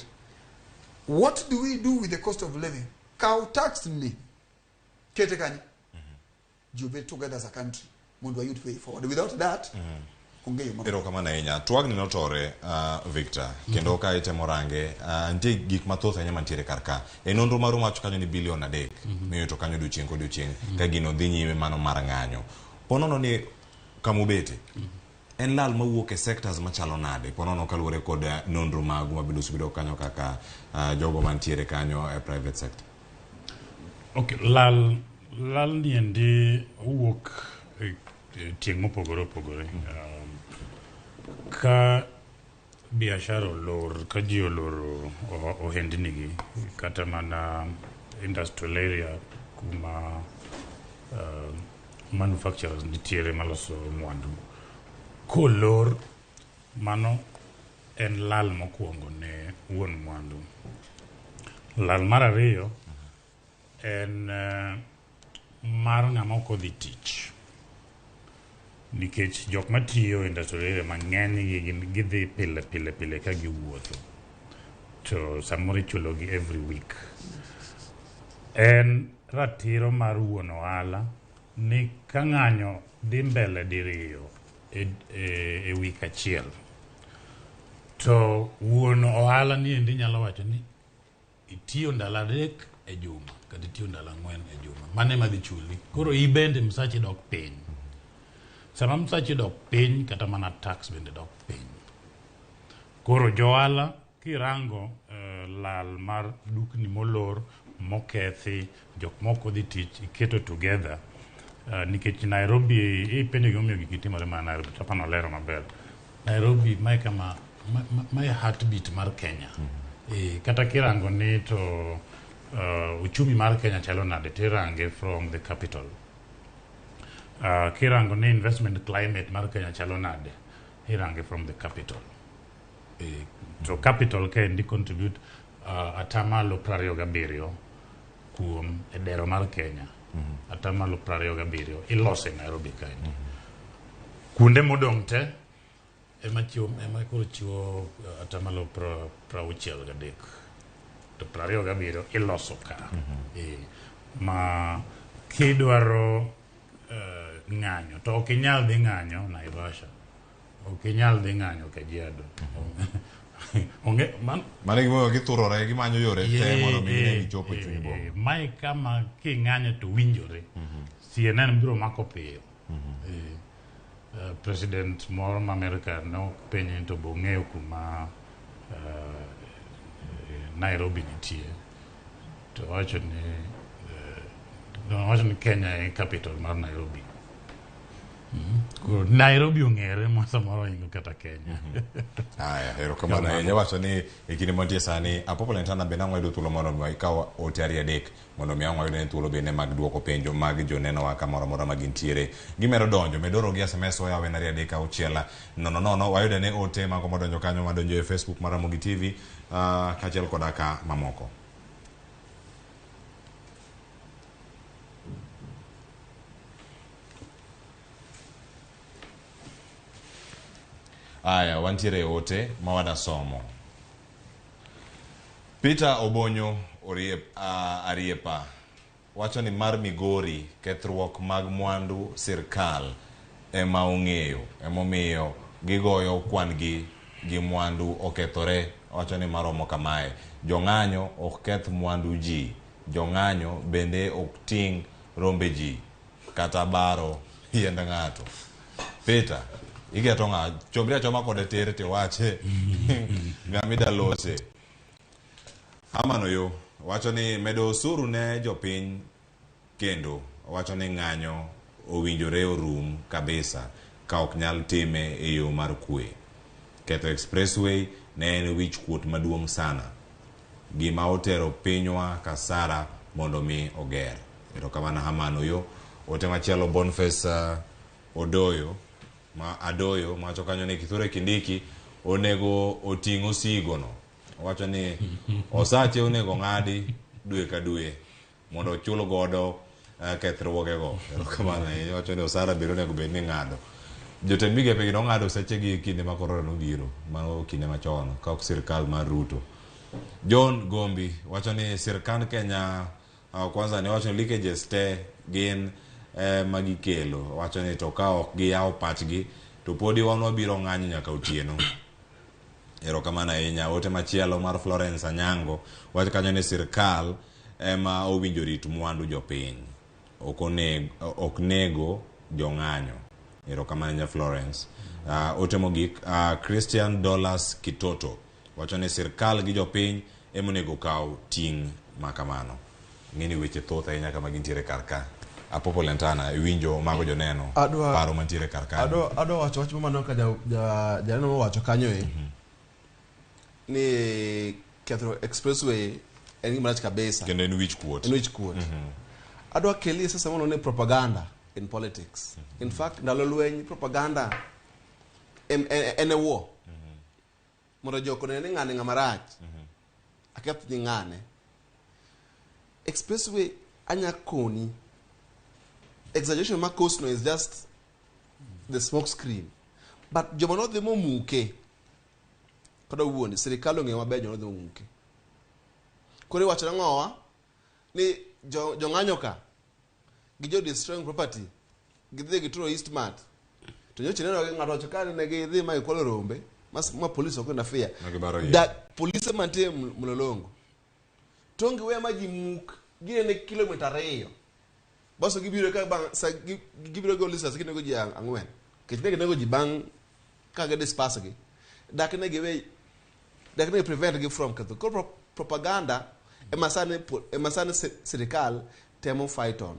What do we do with the cost of living? Kaw tax ni kete kanye? Ji obed together as a country mondo wayud way forward. Without that, onge yo maber. Erokamano ahinya. Twagni notore, Victor, kendo ka itemo range, nitie gik mathoth ahinya mantiere kar ka. E nonro maru wacho kanyo ni bilion 3 miyuto kanyo odiochieng' kodiochieng' ka gino dhi nyime mano mar ng'anyo. Ponono ni kamubete, en lal mawuok e sectors machalo nade? Ponono kaluwore kod nonro magu mabende osebedo kanyo kaka jogo mantiere kanyo e private sector. Okay, lal niendi owuok tieng' mopogore opogore. Ka biashara olor, ka ji oloro ohendnigi, kata mana industrial area kuma manufacturers nitiere maloso mwandu, kolor mano en lal mokwongo ne wuon mwandu. Lal mar ariyo en mar ng'ama ok odhi tich. Nikech jok matiyo industrial area mang'eny gidhi pile pile pile ka giwuotho. To samoro ichulogi every week. En ratiro mar wuon ohala ni ka ng'anyo dhi mbele diriyo e wik achiel. To wuon ohala ni endi nyalo wacho ni itiyo ndalo 3 e juma kata itiyo ndalo 4 e juma. Mano ema dhi chuli. Koro ibende msachi dok piny. Sama msachi dok piny kata mana tax bende dok piny. Koro johala kirango lal mar dukni molor mokethi jok moko dhi tich iketo together nikech Nairobi ipenjo gimomiyo gigi timore mana Nairobi to apani olero maber. Nairobi mae kama mae heartbeat mar Kenya. Kata kirango ni to uchumi mar Kenya chalo nade tirange from the capital. Kirango ni investment climate mar Kenya chalo nade irange from the capital. To capital kendi contribute 27% kuom e dero mar Kenya. 27% ilose Nairobi kaendi. Kuonde modong' te ema koro chiwo 63% to 27 iloso ka. Ma kidwaro ng'anyo to ok inyal dhi ng'anyo Naivasha, ok inyal dhi ng'anyo Kajiado. Onge mano gimomiyo githurore gimanyo yore te mondo mi gine gichop e chuny boma. Mae kama king'anyo to winjore. CNN biro mako piyo. President moro ma Amerika ne openje to bong'eyo kuma Nairobi nitie to owacho ni Kenya e capital mar Nairobi. Koro Nairobi ong'ere ma samoro ohingo kata Kenya. Aya, erokamano ahinya. Wacho ni e kinde mantie sani Apopo Lentana bende ang' wayudo thuolo mondo mi ikaw ote 2-3 mondo mi ang' wayud ne thuolo bende mag duoko penjo mag jonenowa kamoro amora ma gintiere. Gimedo donjo, medoro gi SMS oyawe en 2 3 6 0 0. Wayudo ne ote mago modonjo kanyo madonjo e Facebook mar Ramogi TV kaachiel koda ka mamoko. Aya, wantiere ote ma wadasomo. Peter Obonyo Ariepa wacho ni mar Migori kethruok mag mwandu sirkal ema ong'eyo, emomiyo gigoyo kwan-gi gi mwandu okethore. Wacho ni maromo kamae, jong'anyo ok keth mwandu ji, jong'anyo bende ok ting' rombe ji kata baro yiend ng'ato. Peter, iketo ng'a? Chomri achoma kode tir tiwache ng'ama ida lose. Amano yo wacho ni medo osuru ne jopiny kendo wacho ni ng'anyo owinjore orum kabisa. ka ok nyal time e yo mar kwe. Ketho expressway ne en wich kuot maduong' sana. Gima otero pinywa kasara mondo mi oger. Erokamano Haman Oyo. Ote machielo Boniface Odoyo ma Adoyo mawacho kanyo ni Kithure Kindiki onego oting' osigo no. Owacho ni osache onego ng'adi dwe ka dwe mondo ochul godo kethruoge go. Erokamano ahinya. Owacho ni osara bende onego bed ni ng'ado. Jotend migepe gi nong'ado osechegi e kinde ma korona nobiro, mano kinde machon ka ok sirkal mar Ruto. John Gombi wacho ni sirkand Kenya kwanza ne wacho ni leakages te gin magikelo. Wacho ni to ka ok giyawo pachgi to podi wan wabiro ng'anyo nyaka otieno. Erokamano ahinya. Ote machielo mar Florence Anyango wacho kanyo ni sirkal ema owinjo rit mwandu jopiny. Ok nego jong'anyo. Erokamano ahinya Florence. Ote mogik Christian Dollars Kitoto wacho ni sirkal gi jopiny ema onego kaw ting' makamano. Ng'eni weche thoth ahinya kama gintiere kar ka. Apopo Lentana iwinjo mago joneno paro mantiere kar ka. Adwa wacho wach mano ka janeno mowacho kanyo ni ketho expressway en gima rach kabisa. Kendo en wich kuot. En wich kuot. Adwa kelie sasa mondo ne propaganda in politics. In fact, ndalo lweny propaganda en e war. Mondo joko ne ni ng'ane ng'ama rach. Aketh ni ng'ane. Expressway anya koni. Exaggeration mar cost no is just the smoke screen. But joma nodhi momuke kada wuondi sirikal ong'eyo maber joma nodhi momuke. Koro iwacho nang'owa ni jong'anyo ka gi jo destroying property gidhi gituro Eastmart to nyocha neno gi ng'ato wacho ka ne gidhi ma gikwalo rombe ma police ok interfere. Da police mantie Mlolongo to onge weya ma ji muk ginene kilomita 2 baso gibiro ka bang' sa gibiro go lisas ginego ji 4 nikech ne ginego ji bang' ka gi disperse gi dak ne giwe dak ne prevent gi from ketho. Koro propaganda ema sani sirikal temo fight on.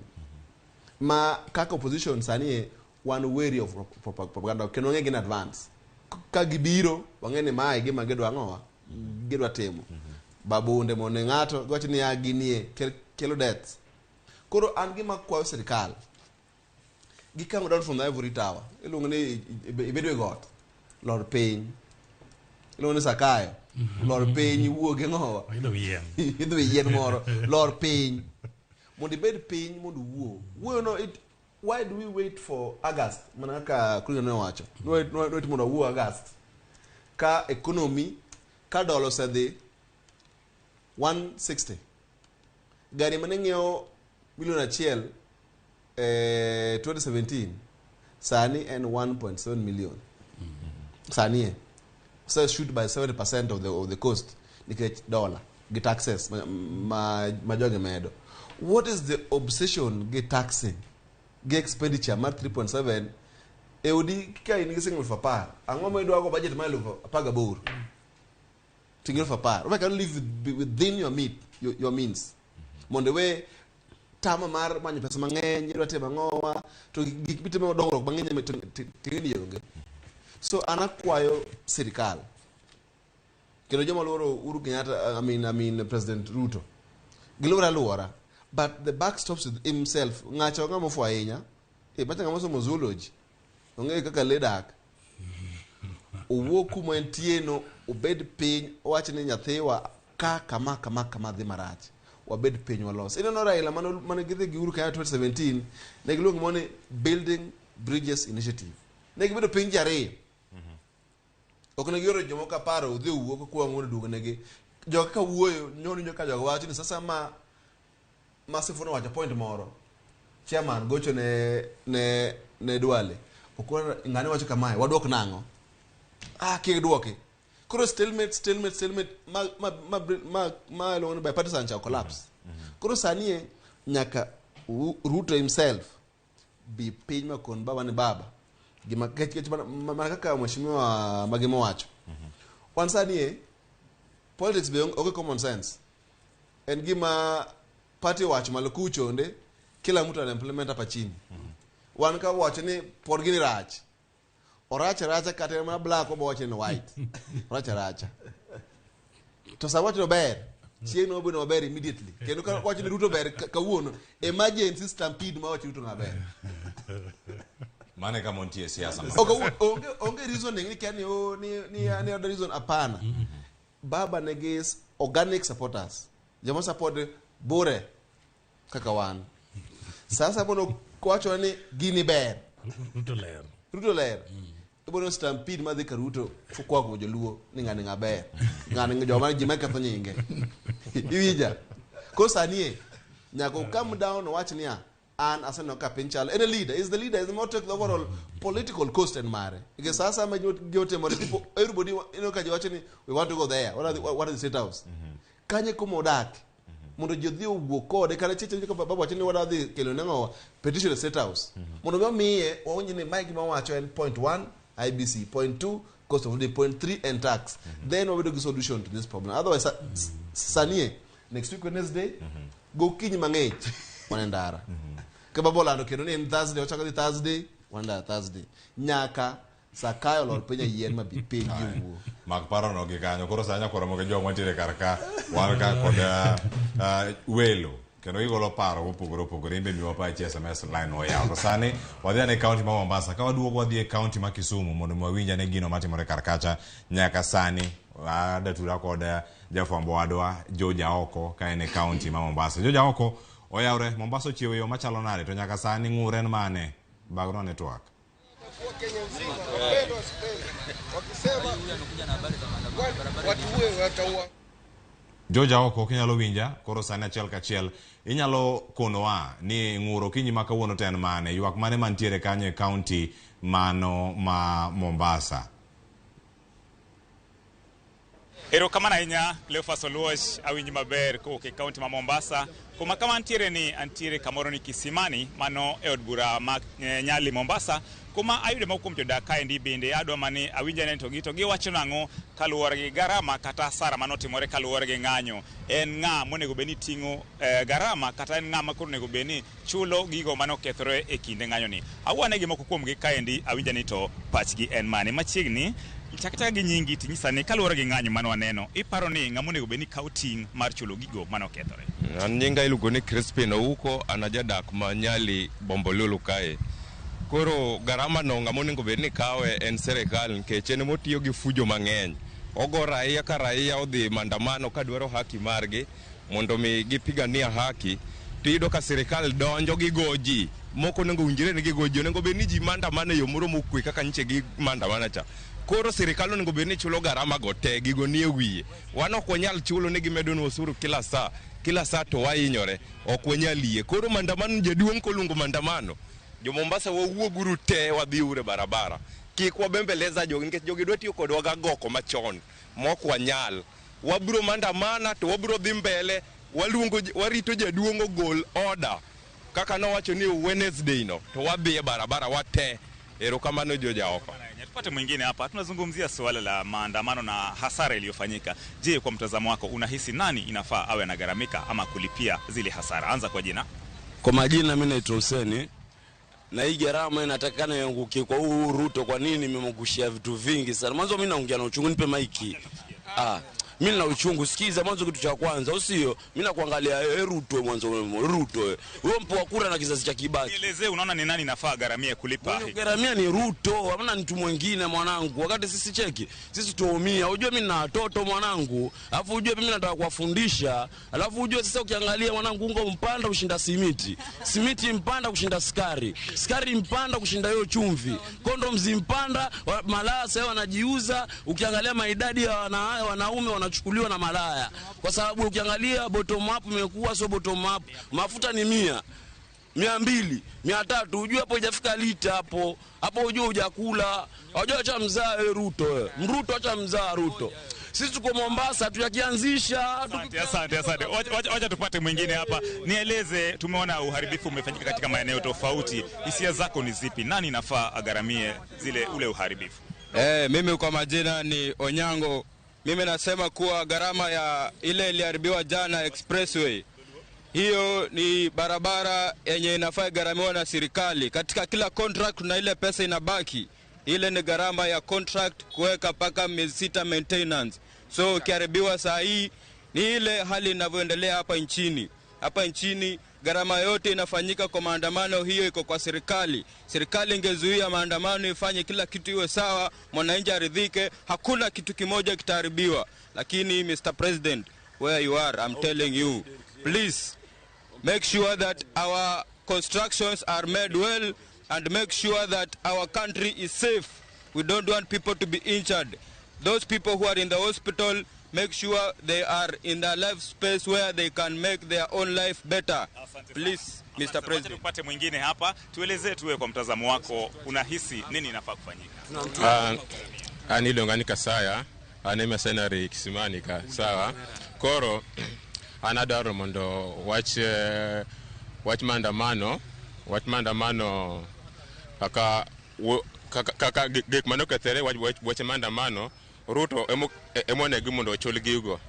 Ma kaka opposition sani wan wary of propaganda kendo wang'e gi in advance. Ka gibiro wang'e ni mae gima gidwa ang'owa gidwa timo. Babunde mondo ng'ato giwacho ni ya ginie kelo deaths. Koro an gima kwayo sirikal gikang down from the ivory tower iluongo ni ibedo e got lor piny iluongo ni Sakayo lor piny iwuog e ng'owa idho yien moro lor piny mondo ibed piny mondo uwuo wuoyo no. Why do we wait for August? Mana kaka Kuria ne owacho nwait mondo wawuo August ka economy ka dola osedhi 160 gari mane ng'iewo milion 1 2017 sani en 1.7 million sani so shoot by 70% of the cost nikech dollar gi taxes ma jogi medo. What is the obsession gi taxing gi expenditure mar 3.7 e odi ka in gi siling 10,000 ang'o ma idwa go budget mar 18,000 ting'o 10,000 we can live within your your means mondo we tama mar manyo pesa mang'eny idwa timo ang'owa to gik mitimo dongruok mang'eny ting'eni onge. So an akwayo sirikal kendo joma luoro Uhuru Kenyatta, I mean President Ruto giluoro aluora, but the buck stops with himself. Ng'acho ng'ama ofuwo ahinya pacha ng'ama osomo zoology ong'eyo kaka lee dak owuo kuma entie no obed piny owach ni nyathiwa ka kama kama kama dhi marach wabed piny walos. Ineno Raila mane gidhi gi Uhuru Kenyatta 2017 ne giluongo gimoro ni Building Bridges Initiative. Ne gibedo piny ji ariyo. Ok ne gioro jomoko aparo odhi owuo kokwa mondo oduognegi. Jogo kaka wuoyo nyowinjo ka jogo wacho ni sasa ma Sifuna owacho point moro chairman gocho ne Duale okwa ng'ane wacho kamae waduok nang'o kik duoki. Koro stalemate ma iluongo ni bipartisan cha collapse. Koro sani nyaka Ruto himself bi piny makon baba ni baba gima kech mana kaka mheshimiwa Magemo wacho. Wan sani politics be onge common sense. En gima party wacho malo kucho nde kila mtu ana implement hapa chini. Wan ka wacho ni pod gini rach. Oracha racha kata mana black obo wacho ni white. Oracha racha. To sa wacho ber. Chieng' no obedo maber immediately. Kendo ka wacho ni Ruto ber kawuono, emergency stampede ma wacho Ruto maber. Mane kama nitie siasa. Ok onge reasoning ni kani o ni other reason hapana. Baba nigi organic supporters. Joma support bure kaka wan. Sasa bono kwacho ni gini ber. Ruto ler. Ruto ler. Ibono stampede madhi ka Ruto kwa kuom joluo ni ng'ani ng'a ber. Ng'ani joma ji ma ketho nyinge. Iwinja. Ko sani nyaka come down wach niya an aseneno ka piny chalo. En a leader, is the leader, is the more take the overall political cost and mare. Because sasa ma jotimore people everybody you know ka ji wacho ni we want to go there. What is the state house? Kanye kuma odak. Mondo ji odhi owuo kode kata chiche ka baba wacho ni wadhi kelo nang'o petition e state house. Mondo mi omiye wawinj ni mae gima wacho en point 1 IBC, point 2 cost of living, point 3 and tax. Then wabedo gi solution to this problem. Otherwise sanie next week Wednesday gokinyi mang'ich wan e ndara. Ka baba olando kendo ni en Thursday ochako dhi Thursday wan e ndara Thursday. Nyaka Sakayo olor piny e yien ma bi piny ji wuo. Mak paro no gi kanyo. Koro sani nyakoro moke joma nitiere kar ka wan ka kod welo kendo gigolo paro mopogore opogore. Imbe miwa pachi SMS line oyaw. To sani wadhi ane kaunti ma Mombasa. Ka waduogo wadhi e kaunti ma Kisumu mondo mi wawinj ane gino matimore kar kacha nyaka sani. Adatura kod jafwambo wadwa Joe Jaoko ka en e kaunti ma Mombasa. Joe Jaoko oyawre Mombasa ochiewo e yo machalo nade to nyaka sani ng'ur en mane? Bagno network. Kenya nzima wapende wasipende, wakisema watuue wataua. Joe Jaoko kinyalo winja koro sani achiel kachiel inyalo konowa ni ng'uro kinyi ma kawuono to en mane, ywak mane mantiere kanyo e kaunti mano ma Mombasa. Erokamano ahinya Cleophas Oluoch, awinji maber kowuok e kaunti ma Mombasa. Kuma kama antiere ni antiere kamoro ni Kisimani, mano e od bura ma Nyali Mombasa, kuma ayude moko kuom jodak kaendi bende adwa mani awinj ane to giwacho nang'o kaluwore gi garama kata hasara manotimore kaluwore gi ng'anyo. En ng'a monego bed ni ting'o garama kata en ng'a ma koro onego bed ni chulo gigo manokethore e kinde ng'anyo ni. Awuo gi moko kuomgi kaendi awinj ni to pachgi en mane. Machiegni chak gi nyingi tinyisa ni kaluwore gi ng'anyo mane waneno, iparo ni ng'ama onego bed ni kawo ting' mar chulo gigo manokethore? An nyinga iluongo ni Crispin Ouko, an ajadak ma Nyali Bombolulu kae. Koro garama no ng'ama onego bed ni kawe en serikal nikech en motiyo gi fujo mang'eny. Ogo raia ka raia odhi maandamano kadwaro haki margi mondo mi gipigania haki, tiyudo ka sirikal donjo gi goji. Moko onego winjre ni gigo ji, onego bed ni ji maandamano e yo moro mokwe kaka nyiche gi maandamano cha. Koro sirikal onego bed ni chulo garama go te, gigo nie wiye. Wan ok wanyal chulo ni gimedonwa osuru kila saa. Kila saa to wahinyore, ok wanyal yie. Koro maandamano, jaduong' koluongo maandamano, jo Mombasa wawuoguru te wadhi ure barabara. Kik wabembeleza jogi nikech jogi dwa tiyo kodwa gagoko machon mok wanyal. Wabiro maandamana to wabiro dhi mbele, waluongo warito jaduong' ogol order kaka nowacho ni Wednesday no to wadhi e barabara wate. Erokamano jo Jaoko. Tupate mwingine hapa. Tunazungumzia suala la maandamano na hasara iliyofanyika. Je, kwa mtazamo wako unahisi nani inafaa awe anagharamika ama kulipia zile hasara? Anza kwa jina. Kwa majina mimi naitwa Huseni. Na hii gharama inatakikana iangukie kwa huu Ruto. Kwa nini nimemgushia vitu vingi sana? Mwanzo mimi naongea na uchungu, nipe maiki. Mimi nina uchungu, sikiza mwanzo kitu cha kwanza, usio mimi nakuangalia wewe Ruto mwanzo Ruto. Wewe mpo kura na kizazi cha Kibaki. Nielezee unaona ni nani nafaa gharamia kulipa? Gharamia ni Ruto, hamna mtu mwingine mwanangu. Wakati sisi cheki, sisi tuumia. Unajua mimi nina watoto mwanangu, alafu unajua mimi nataka kuwafundisha, alafu unajua sasa ukiangalia mwanangu unga mpanda kushinda simiti. Simiti mpanda kushinda sukari. Sukari mpanda kushinda hiyo chumvi. Kondoms mpanda, malaya sasa wanajiuza. Ukiangalia maidadi ya wanaume wanachukuliwa na malaya. Kwa sababu ukiangalia bottom up imekuwa sio bottom up. Mafuta ni 100, 200, 300, unajua hapo hujafika lita hapo. Hapo unajua hujakula. Unajua acha mzaa wewe Ruto wewe. Mruto acha mzaa Ruto. Sisi tuko Mombasa tuyakianzisha. Asante, asante. Wacha tupate mwingine hapa. Nieleze, tumeona uharibifu umefanyika katika maeneo tofauti. Hisia zako ni zipi? Nani nafaa agharamie zile ule uharibifu? Mimi kwa majina ni Onyango. Mimi nasema kuwa gharama ya ile iliharibiwa jana expressway, hiyo ni barabara yenye inafaa gharamiwa na serikali. Katika kila contract kuna ile pesa inabaki. Ile ni gharama ya contract kuweka mpaka miezi 6 maintenance. So ukiharibiwa saa hii ni ile hali inavyoendelea hapa nchini. Hapa nchini gharama yote inafanyika kwa maandamano, hiyo iko kwa serikali. Serikali ingezuia maandamano, ifanye kila kitu iwe sawa, mwananchi aridhike, hakuna kitu kimoja kitaharibiwa. Lakini Mr. President, where you are, I'm telling you, please make sure that our constructions are made well and make sure that our country is safe. We don't want people to be injured. Those people who are in the hospital, make sure they are in their life space where they can make their own life better. Please, Mr. President. Tupate mwingine hapa, tuelezee tuwe kwa mtazamo wako, unahisi nini inafaa kufanyika? An iluonga ni Kasaya, an e mercenary Kisimani ka, sawa. Koro an adwaro mondo wach maandamano, kaka gik manokethore weche maandamano, Ruto emonego mondo ochul gigo.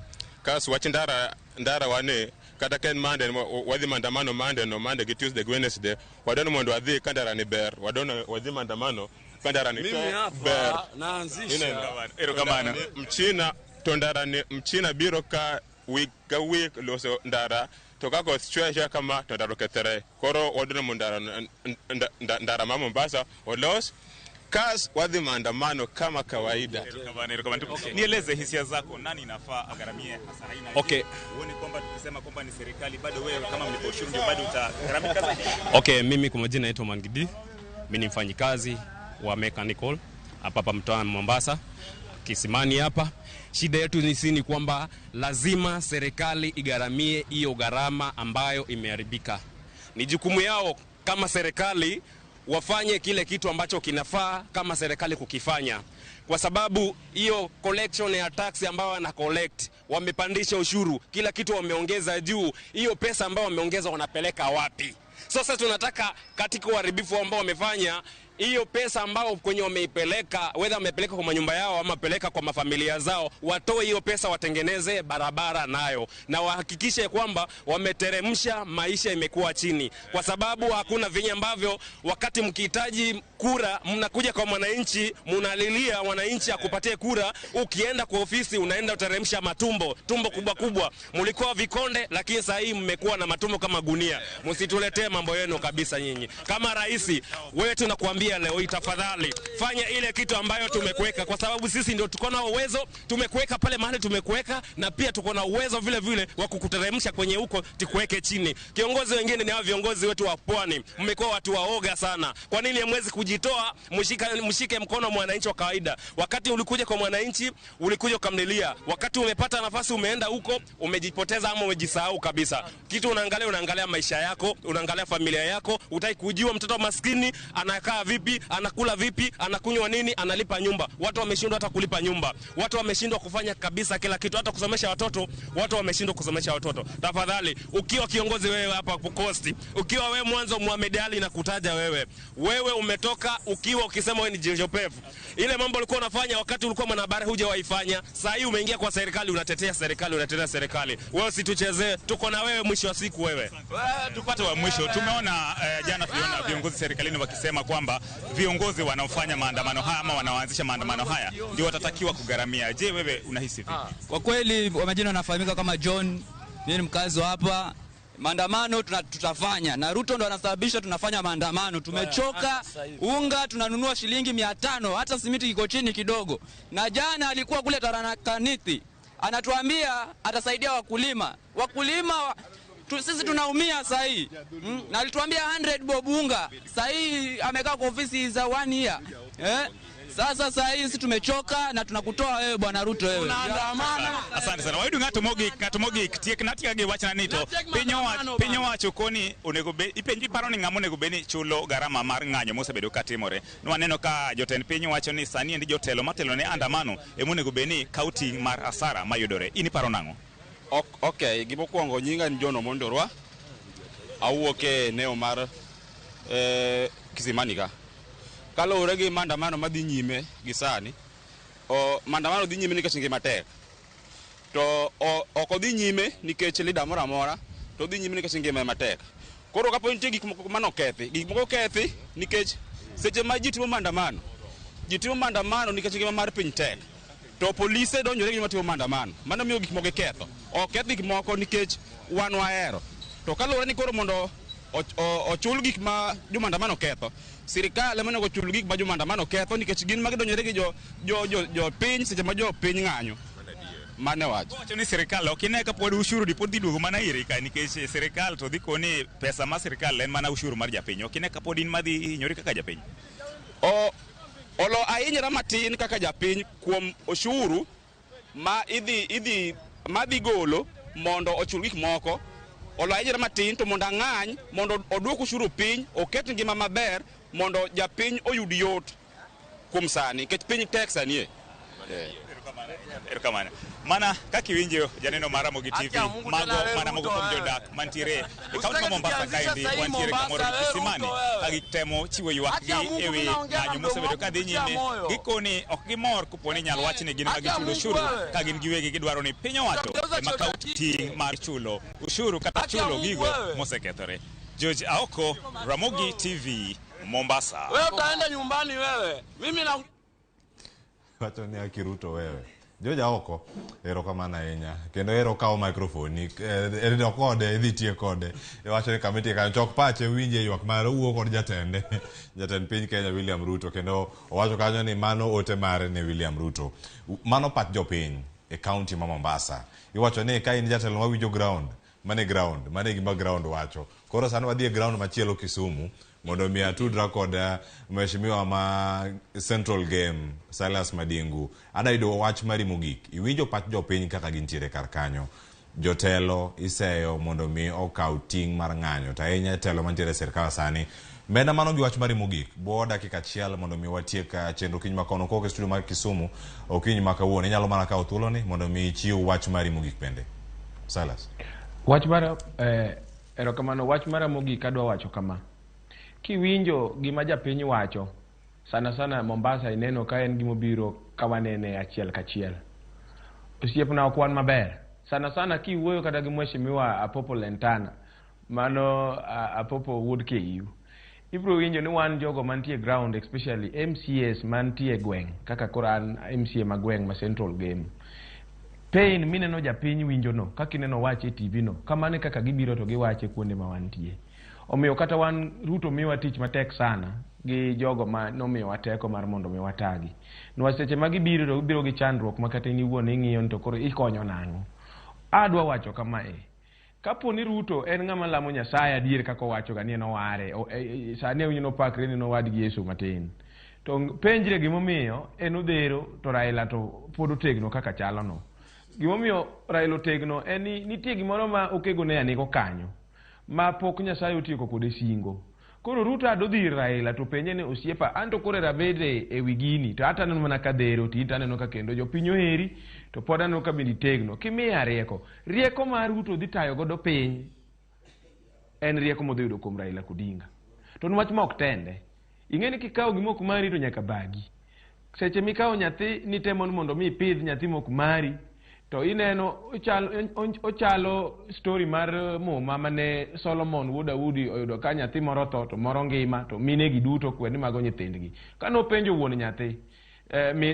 Kas wach ndara wane, kata ka en Monday, wadhi maandamano Monday no, Monday gi Tuesday gi Wednesday, wadwaro mondo wadhi ka ndara ni ber, wadwaro wadhi maandamano ka ndara ni ber. Erokamano. Mchina to ndara ni Mchina biro ka week ka week loso ndara, to ka koth chwe achweya kama to ndara okethore. Koro wadwaro mondo ndara ma Mombasa olos. Kas wadhi maandamano kama kawaida. Okay. Nieleze hisia zako, nani inafaa agharamie hasara hii? Okay. Uone kwamba tukisema kwamba ni serikali bado wewe kama mlipa ushuru ndio bado utagharamika zaidi? Okay, mimi kwa majina naitwa Mangidi. Mimi ni mfanyikazi wa mechanical hapa mtaani Mombasa, Kisimani hapa. Shida yetu ni kwamba lazima serikali igharamie hiyo gharama ambayo imeharibika. Ni jukumu yao kama serikali wafanye kile kitu ambacho kinafaa kama serikali kukifanya, kwa sababu hiyo collection ya tax ambayo wana collect, wamepandisha ushuru, kila kitu wameongeza juu. Hiyo pesa ambayo wameongeza wanapeleka wapi? Sasa tunataka katika uharibifu ambao wamefanya, hiyo pesa ambao kwenye wameipeleka, whether wamepeleka kwa manyumba yao ama peleka kwa mafamilia zao, watoe hiyo pesa watengeneze barabara nayo, na wahakikishe kwamba wameteremsha maisha imekuwa chini, kwa sababu hakuna vinyi ambavyo wakati mkihitaji kura mnakuja kwa mwananchi, mnalilia wananchi akupatie kura. Ukienda kwa ofisi unaenda uteremsha matumbo, tumbo kubwa kubwa. Mlikuwa vikonde, lakini sasa hii mmekuwa na matumbo kama gunia. Msituletee mambo yenu kabisa nyinyi. Kama rais wewe tunakuambia leo hii, tafadhali fanya ile kitu ambayo tumekuweka, kwa sababu sisi ndio tuko na uwezo, tumekuweka pale mahali tumekuweka, na pia tuko na uwezo vile vile wa kukuteremsha kwenye huko tukuweke chini. Kiongozi wengine ni hao viongozi wetu wa pwani, mmekuwa watu waoga sana. Kwa nini hamwezi kujitoa, mshike mkono mwananchi wa kawaida? Wakati ulikuja kwa mwananchi, ulikuja ukamlilia. Wakati umepata nafasi umeenda huko, umejipoteza ama umejisahau kabisa. Kitu unaangalia maisha yako, unaangalia familia yako, utaki kujua mtoto maskini anakaa vipi, anakula vipi, anakunywa nini, analipa nyumba. Watu wameshindwa hata kulipa nyumba. Watu wameshindwa kufanya kabisa kila kitu, hata kusomesha watoto, watu wameshindwa kusomesha watoto. Tafadhali, ukiwa kiongozi wewe hapa Coast, ukiwa wewe mwanzo Mohamed Ali na kutaja wewe. Wewe umetoka ukiwa ukisema wewe ni Jopevu. Ile mambo ulikuwa unafanya wakati ulikuwa mwanahabari hujawaifanya. Sasa hii umeingia kwa serikali, unatetea serikali, unatetea serikali. Wewe usituchezee, tuko na wewe mwisho wa siku wewe. Tupate wa mwisho. Tumeona jana tuliona viongozi serikalini wakisema kwamba viongozi wanaofanya maandamano haya ama wanaoanzisha maandamano haya ndio watatakiwa kugharamia. Je, wewe unahisi vipi? Kwa kweli kwa majina nafahamika kama John, mimi ni mkazi wa hapa. Maandamano tutafanya, na Ruto ndo anasababisha tunafanya maandamano. Tumechoka, unga tunanunua shilingi 500, hata simiti iko chini kidogo. Na jana alikuwa kule Tarakaniti anatuambia atasaidia wakulima. Wakulima sisi tunaumia sasa hii. Na alituambia 100 bob unga. Sasa hii amekaa kwa ofisi za 1 year. Sasa hii sisi tumechoka na tunakutoa wewe bwana Ruto wewe. Asante sana. Wayudu ng'ato mogik tiek natika gi wachna ni to piny owacho koni onego be ipenji paro ni ng'ama onego bed ni chulo garama mar ng'anyo mosebedo katimore. Nwaneno ka jotend piny wacho ni sani endi jotelo matelo ne andamano ema onego bed ni kawo ting' mar hasara mayudore. In iparo nang'o? Okay, gimokwongo nyinga ni John Omondorwa. Awuok e eneo mar Kisimani ka. Kaluwore gi maandamano madhi nyime gi sani, maandamano dhi nyime nikech ngima tek. To ok odhi nyime nikech leader moro amora, to odhi nyime nikech ngima ema tek. Koro kapo nitie gik moko manokethi, gik moko okethi nikech seche ma ji timo maandamano, Ji timo maandamano nikech ngima mar piny tek. To polise donjore gi joma timo maandamano. Mano miyo gik moko iketho. Ok keth gik moko nikech wan wahero. To kaluwore ni koro mondo ochul gik ma jo maandamano ketho, sirikal ema onego ochul gik ma jo maandamano ketho nikech gin ma gidonjore gi jo piny seche ma jo piny ng'anyo. Mano e wach. Wacho ni sirikal ok ine ka pod ushuru di pod dhi duogo mana iri ka nikech sirikal to dhi koni pesa ma sirikal en mana ushuru mar japiny. Ok ine ka pod in madhi hinyori kaka japiny. Olo ahinyra matin kaka japiny kuom ushuru ma idhi ma dhi golo mondo ochul gik moko. Olo ahinyra matin to mondo ang'any mondo oduok ushuru piny, oket ngima maber mondo japiny oyud yot kuom sani nikech piny tek sani e. Erokamano. Mana kaka iwinjo janeno mar Ramogi TV, mago mana moko kuom jodak mantiere e kaunti ma Mombasa kaendi, wantiere kamoro gi Kisimani ka gitemo chiwo ywakgi e wi ng'anyo mosebedo ka dhi nyime. Gikoni ok gimor kopo ni inyalo wach ni gin ema gichulo ushuru ka gin giwegi gidwaro ni piny owacho ema kaw ting' mar chulo ushuru kata chulo gigo mosekethore. George Aoko, Ramogi TV, Mombasa. Wewe utaenda nyumbani wewe. Mimi na Wacho ni Aki Ruto wewe. George Aoko, erokamano ahinya. Kendo ero kawo microphone, rido kode, idhi tie kode. Iwacho ni kama itie kanyo, chok pache, winje ywak mare, owuo kod jatende, jatend piny Kenya William Ruto. Kendo owacho kanyo ni mano ote mare ne William Ruto. Mano pach jopiny e kaunti ma Mombasa. Iwacho ni ka in jatelo mawinjo ground, mane ground, mane gima ground wacho. Koro sani wadhi e ground machielo Kisumu, mondo mi atudra kod mheshimiwa ma Central Game Silas Madingu. Ada yudo wach mari mogik. Iwinjo pach jopiny kaka gintiere kar kanyo. Jotelo iseyo mondo mi okaw ting' mar ng'anyo, to ahinya telo mantiere e sirkal sani. Meda mano gi wach mari mogik. Bwo dakika achiel mondo mi watiek chenro okinyi ma kono kowuok e studio mar Kisumu okinyi ma kawuono. Inyalo mana kawo thuoloni mondo mi ichiw wach mari mogik bende. Silas. Wach mar erokamano, wach mara mogik adwa wacho kama. Kiwinjo gima japiny wacho, sana sana Mombasa ineno ka en gimobiro ka wanene achiel kachiel. Osiepna ok wan maber. Sana sana kiwuoyo kata gi mheshimiwa Apopo Lentana, mano Apopo wuod KU. Ibiro winjo ni wan jogo mantie ground, especially MCAs mantie gweng', kaka koro an MCA ma gweng' ma Central Game. Pain mineno japiny winjo no, kaka ineno wache e TV no, kamano e kaka gibiro to giwache kuonde ma wantie. Omiyo kata wan Ruto miwa tich matek sana gi jogo ma nomiyowa teko mar mondo mi watagi. Niwach seche ma gibiro to gibiro gi chandruok ma kata in iwuon ing'iyo ni to koro ikonyo nang'o. Adwa wacho kamae, kapo ni Ruto en ng'ama lamo Nyasaye adier kaka owacho ga ni en oware, sani awinjo nopakre ni nowadgi Yesu matin. To penjre gimomiyo en odhero to Raila to pod otegno kaka chalo no. Gimomiyo Raila otegno en ni nitie gimoro ma okego ne anigo kanyo ma pok Nyasaye otieko kode singo. Koro Ruto adodhi ir Raila to penje ni osiepa an to koro rabede e wi gini to ata aneno mana ka dhero to in to aneno ka kendo jopiny oheri to pod aneno ka bende itegno. Kimiya rieko, rieko ma Ruto dhi tayo godo piny en rieko modhi yudo kuom Raila Odinga. To niwach ma ok tende. Ing'e ni kikawo gima ok mari to nyaka bagi. Seche mikawo nyathi nitemo ni mondo mi ipidh nyathi mok mari to ineno ochalo story mar muma mane Solomon wuod Daudi oyudo ka nyathi moro tho to moro ngima to minegi duto kwe ni mago nyithindgi. Kane openjo wuon nyathi,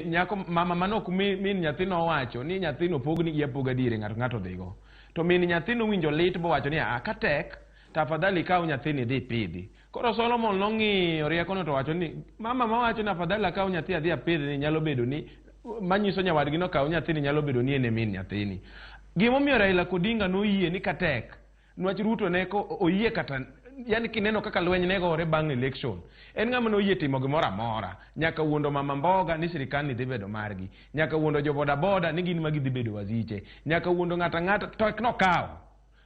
nyako mama mane ok min nyathi nowacho ni nyathino pognigi apoga diere ng'ato ng'ato dhigo. To min nyathi nowinjo lit bowacho ni a ka tek to afadhali ikaw nyathini idhi ipidhi. Koro Solomon nong'iyo riekono to owacho ni mama mawacho ni afadhali akaw nyathi adhi apidhi nyalo bedo ni manyiso nyawadgi no kaw nyathini nyalo bedo ni en e min nyathini. Gimomiyo Raila Odinga noyie ni katek niwach Ruto ne ko oyie kata yani kineno kaka lweny ne gore bang' election en ng'ama noyie timo gimoro amora nyaka wuondo mama mboga ni sirikal ni dhi bedo margi, nyaka wuondo jo boda boda ni gin ma gidhi bedo waziche, nyaka wuondo ng'ato ang'ata to ok nokawo.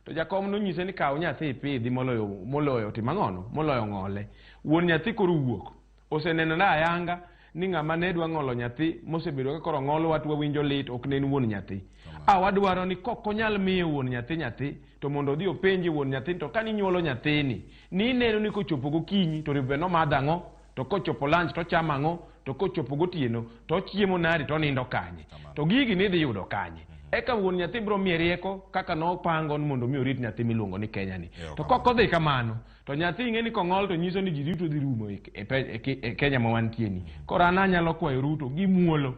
To jakom nonyise ni kaw nyathi ipidhi moloyo timo ang'ono, moloyo ng'ole. Wuon nyathi koro wuok. Osenenore ayanga ni ng'ama ne dwa ng'olo nyathi mosebedo ka koro ng'olowa to wawinjo lit ok ne en wuon nyathi. A wadwaro ni kok onyal miyo wuon nyathi nyathi to mondo odhi openje wuon nyathi to kane inyuolo nyathini ni ineno ni kochopo gokinyi to onego bed ni omadho ang'o, to kochopo lunch to ochamo ang'o, to kochopo gotieno to ochiemo nadi to onindo kanye. To gigi nidhi yudo kanye. Eka wuon nyathi biro miye rieko kaka nopango ni mondo mi orit nyathi miluongo ni Kenya ni. To kok odhi kamano, to nyathi ing'e ni kong'ol to nyiso ni ji duto dhi rumo e Kenya ma wantie ni. Koro an anyalo kwayo Ruto gi muolo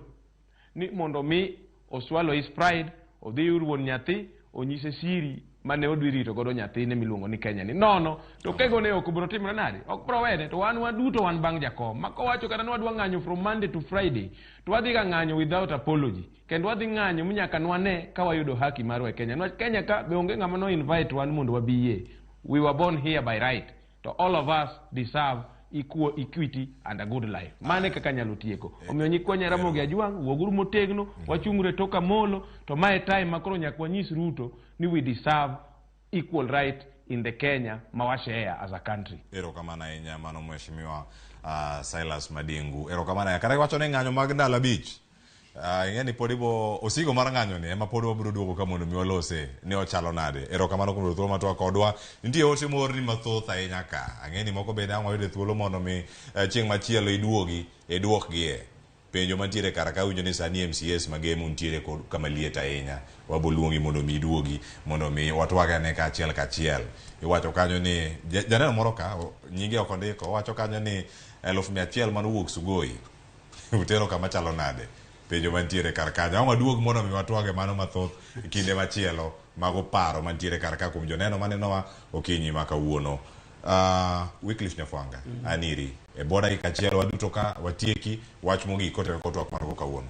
ni mondo mi oswallow his pride, odhi ir wuon nyathi, onyise siri mane odhi rito godo nyathine miluongo ni Kenya ni. Nono, to kegone ok biro timore nade? Ok biro wene, to wan waduto wan bang' jakom. Ma kowacho kata ni wadwa ng'anyo from Monday to Friday, to wadhi ga ng'anyo without apology. Kendo wadhi ng'anyo mi nyaka nwane ka wayudo haki marwa e Kenya. Niwach Kenya ka be onge ng'ama no invite wan mondo wabiyie. We were born here by right. To all of us deserve equal equity and a good life. Mane kaka nyalo tieko. Omiyo nyikwa Jaramogi Ajwang', wuoguru motegno, wachung're tok Amolo, to mae time ma koro nyaka wanyis Ruto ni we deserve equal right in the Kenya ma wa share as a country. Erokamano ahinya mano mheshimiwa Silas Madingu. Erokamano ahinya. Kata iwacho ni ng'anyo mag ndalo 5. Ing'e ni pod ibo osigo mar ng'anyo ni ema pod wabiro duogo ka mondo mi walose ni ochalo nade. Erokamano kuom yudo thuolo matwak kodwa. Nitie ote moorni mathoth ahinya ka. Ang'e ni moko bende ang' wayude thuolo mondo mi chieng' machielo iduogi iduokgie. Penjo mantiere kar ka awinjo ni sani MCAs magemo nitiere kod kama liet ahinya. Wabo luongi mondo mi iduogi mondo mi watwag ane kaachiel kachiel. Iwacho kanyo ni janeno moro ka nyinge ok ondiko owacho kanyo ni 100,000 manowuok Sugoi utero kama chalo nade? Penjo mantiere kar kanyo. Ang' waduog mondo mi watwage mano mathoth e kinde machielo mago paro mantiere kar ka kuom joneno manenowa okinyi ma kawuono. Wycliffe Nyafwanga, aniri e bwo dakika achiel waduto ka watieki wach mogik kotenore kod twak marwa kawuono.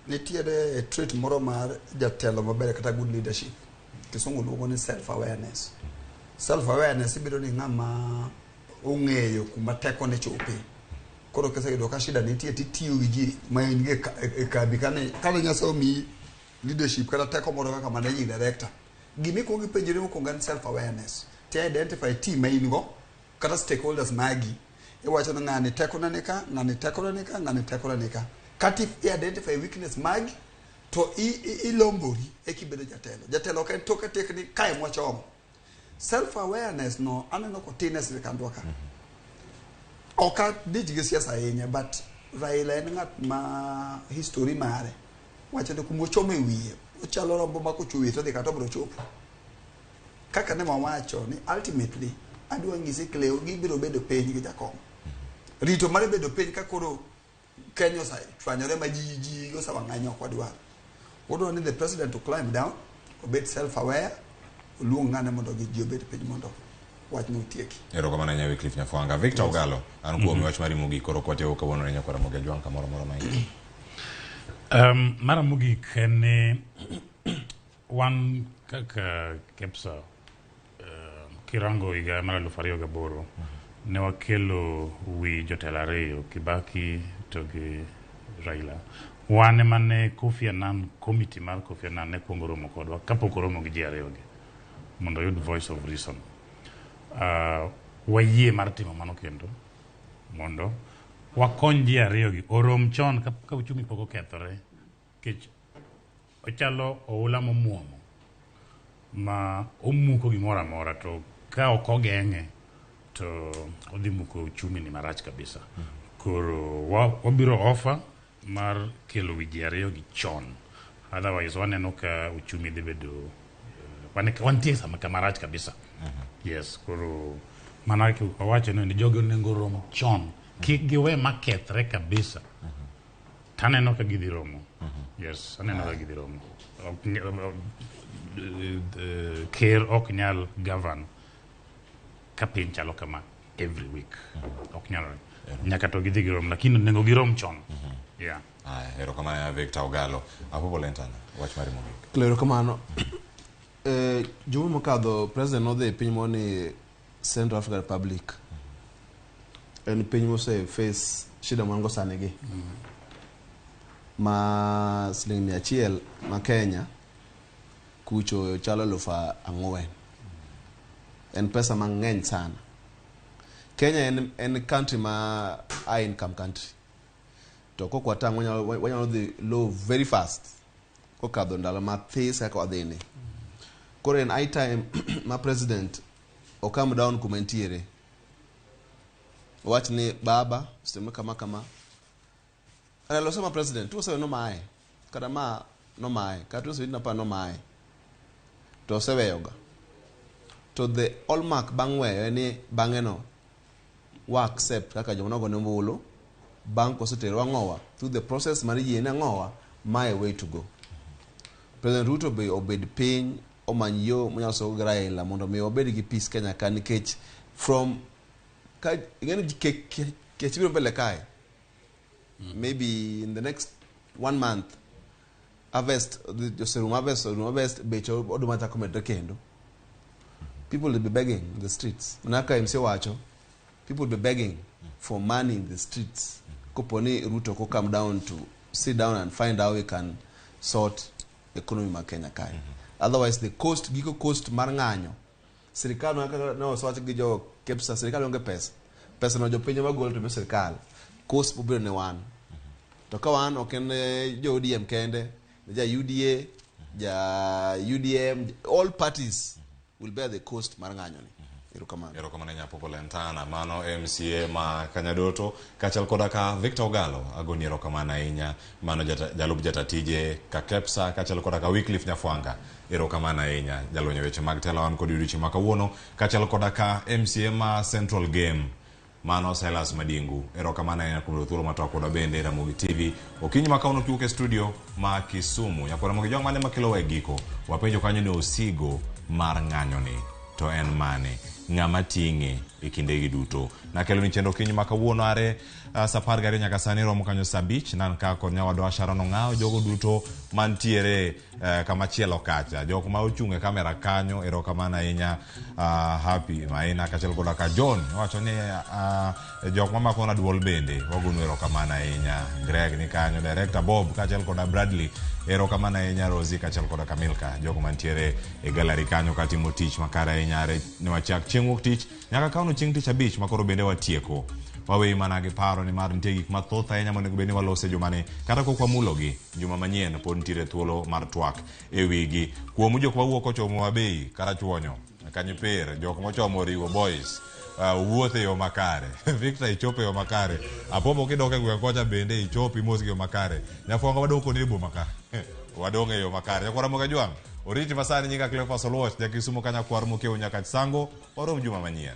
Nitiere trait moro mar jatelo maber kata good leadership. Kisungu luongo ni self awareness. Self awareness ibedo ni ng'ama ong'eyo kuma tekone chope. Koro kiseyudo ka shida nitie titiyo gi ji ma in go e kambi kane Nyasaye omiyi leadership kata teko moro kaka managing director. Gima ikuongo ipenjori mokwongo en self awareness. Ti identify team ma in go kata stakeholders magi. Iwacho ni ng'ani tekone ni ka, ng'ani tekone ni ka, ng'ani tekone ni ka. Kata i identify weakness magi to ilombori eka ibedo jatelo. Jatelo ok en tok tek ni kae mwachomo. Self awareness no aneno kotin e sirikandwa ka. Ok adich gi siasa ahinya but Raila en ng'at ma history mare wacho ni kumochomo e wiye ochalo rombo ma kochwo wiye to odhi kata obiro chopo. Kaka ne wawacho ni ultimately adwa nyisi Cleo gibiro bedo piny gi jakom. Rito mar bedo piny ka koro Kenya osechwanyore ma ji osewang'anyo ok wadwar. Wadwaro ni the president to climb down, obed self aware, oluong ng'ane mondo ji obed piny mondo wachno otieki. Erokamano ahinya Wycliffe Nyafwanga. Victor Ogalo, an kuomi wach mari mogik koro kwatieko kawuono ne nyakwara Ramogi Ajwang' kamoro amora ma intie. Mara mogik en ni wan kaka KEPSA kirango higa mar 2008 ne wakelo wi jotelo ariyo Kibaki to gi Raila. Wan ema ne Kofi Annan committee mar Kofi Annan ne kuongo romo kodwa kapok oromo gi ji ariyo gi mondo oyud voice of reason. Wayie mar timo mano kendo mondo wakony ji ariyo gi orom chon ka uchumi pok okethore nikech ochalo oula momuomo ma omuko gimoro amora to ka ok ogeng'e to odhi muko uchumi ni marach kabisa. Koro wabiro offer mar kelo wi ji ariyo gi chon. Otherwise waneno ka uchumi dhi bedo wantie sama kama rach kabisa. Yes, koro mana wawacho ni jogi onego rom chon. Kik giwe makethre kabisa. Taneno ka gidhi romo. Yes, aneno ka gidhi romo. Ker ok nyal govern ka piny chalo kama every week. Ok nyalore. Nyaka to gidhi girom, lakini onego girom chon. Yeah. Aya, erokamano ahinya Victor Ogalo. Apopo Lentana, wach mari mogik. Cleo, erokamano. Juma mokadho president nodhi e piny moro ni Central African Republic. En piny mose face shida mwan go sani gi. Ma siling 100 ma Kenya kucho chalo 4,000. En pesa mang'eny sana. Kenya en country ma high income country. To kok watang' wanyalo dhi low very fast kokadho ndalo mathis kaka wadhi ni. Koro en high time ma president okam down kuma entiere. Owach ni baba osetimo kama kama. Raila osema president tuo oseweno mae. Kata ma nomaye kata 2017 napar nomaye to oseweyoga to the hallmark bang' weyo en ni bang'e no wa accept kaka joma nogone ombulu bang' kosetero ang'owa through the process mar yie ni ang'owa mae way to go. President Ruto be obed piny omany yo monyalo sogo gi Raila mondo mi wabed gi peace Kenya ka nikech from ka ing'eni kech biro mbele kae maybe in the next one month harvest oserumo harvest orumo harvest bech oduma chako medre kendo people will be begging in the streets mana kaka MC owacho people will be begging for money in the streets kopo ni Ruto ko come down to sit down and find how we can sort economy ma Kenya kae otherwise the cost giko cost mar ng'anyo sirikal mana kaka ne osewach gi jo KEPSA sirikal onge pesa pesa no jopiny ema golo to miyo sirikal cost biro ne wan to ka wan ok en jo ODM kende ja UDA ja UDM all parties will bear the cost mar ng'anyo ni erokamano. Erokamano Nyapoko Lentana, mano MCA ma Kanyadoto kaachiel koda ka Victor Ogalo agoni erokamano ahinya mano jalup jatatije ka KEPSA kaachiel koda ka Wycliffe Nyafwanga erokamano ahinya jalony e weche mag telo wan kod odiochieng' ma kawuono kaachiel koda ka MCA ma Central Game mano Silas Madingu erokamano ahinya kuom yudo thuolo mar twak kodwa bende Ramogi TV okinyi ma kawuono kiwuok e studio ma Kisumu. Nyakwar Ramogi Jwang' mane makelo e giko wapenjo kanyo ni osigo mar ng'anyoni to en mane ng'ama ting'e e kindegi duto nakelo ni chenro okinyi ma kawuono are saa 12 nyaka sani romo kanyo saa 5 nan ka kod nyawadwa Sharon Ong'awo jogo duto mantiere kama chielo kacha jok ma ochung' e kamera kanyo erokamano ahinya Happy Maina kaachiel koda ka John owacho ni jok mamako na duol bende wagonu erokamano ahinya Greg ni kanyo director Bob kaachiel koda Bradley erokamano ahinya Rosie kaachiel koda Kamilka jogo mantiere e gallery kanyo katimo tich makare ahinya are ne wachak chieng' wuok tich nyaka kawno chieng' tich abich makoro bende watieko waweyi mana gi paro ni mar nitie gik mathoth ahinya monego bed ni walose jumani kata kok wamulogi juma manyien pod nitiere thuolo mar twak e wigi kuomu jok mawuok ochomo Wabei Karachuonyo Kanyiper jok mochomo Riwo Boys wuotho e yo makare Victor ichopo e yo makare Apombo kidok e gweng' kocha bende ichopo imos gi yo makare Nyafwanga wadong' koni e boma ka wadong' e yo makare Nyakwar Ramogi Ajwang' oriti masani nyinga Cleophas Oluoch ja Kisumo ka nyakwar Mokeu Nyakach Sango warom juma manyien.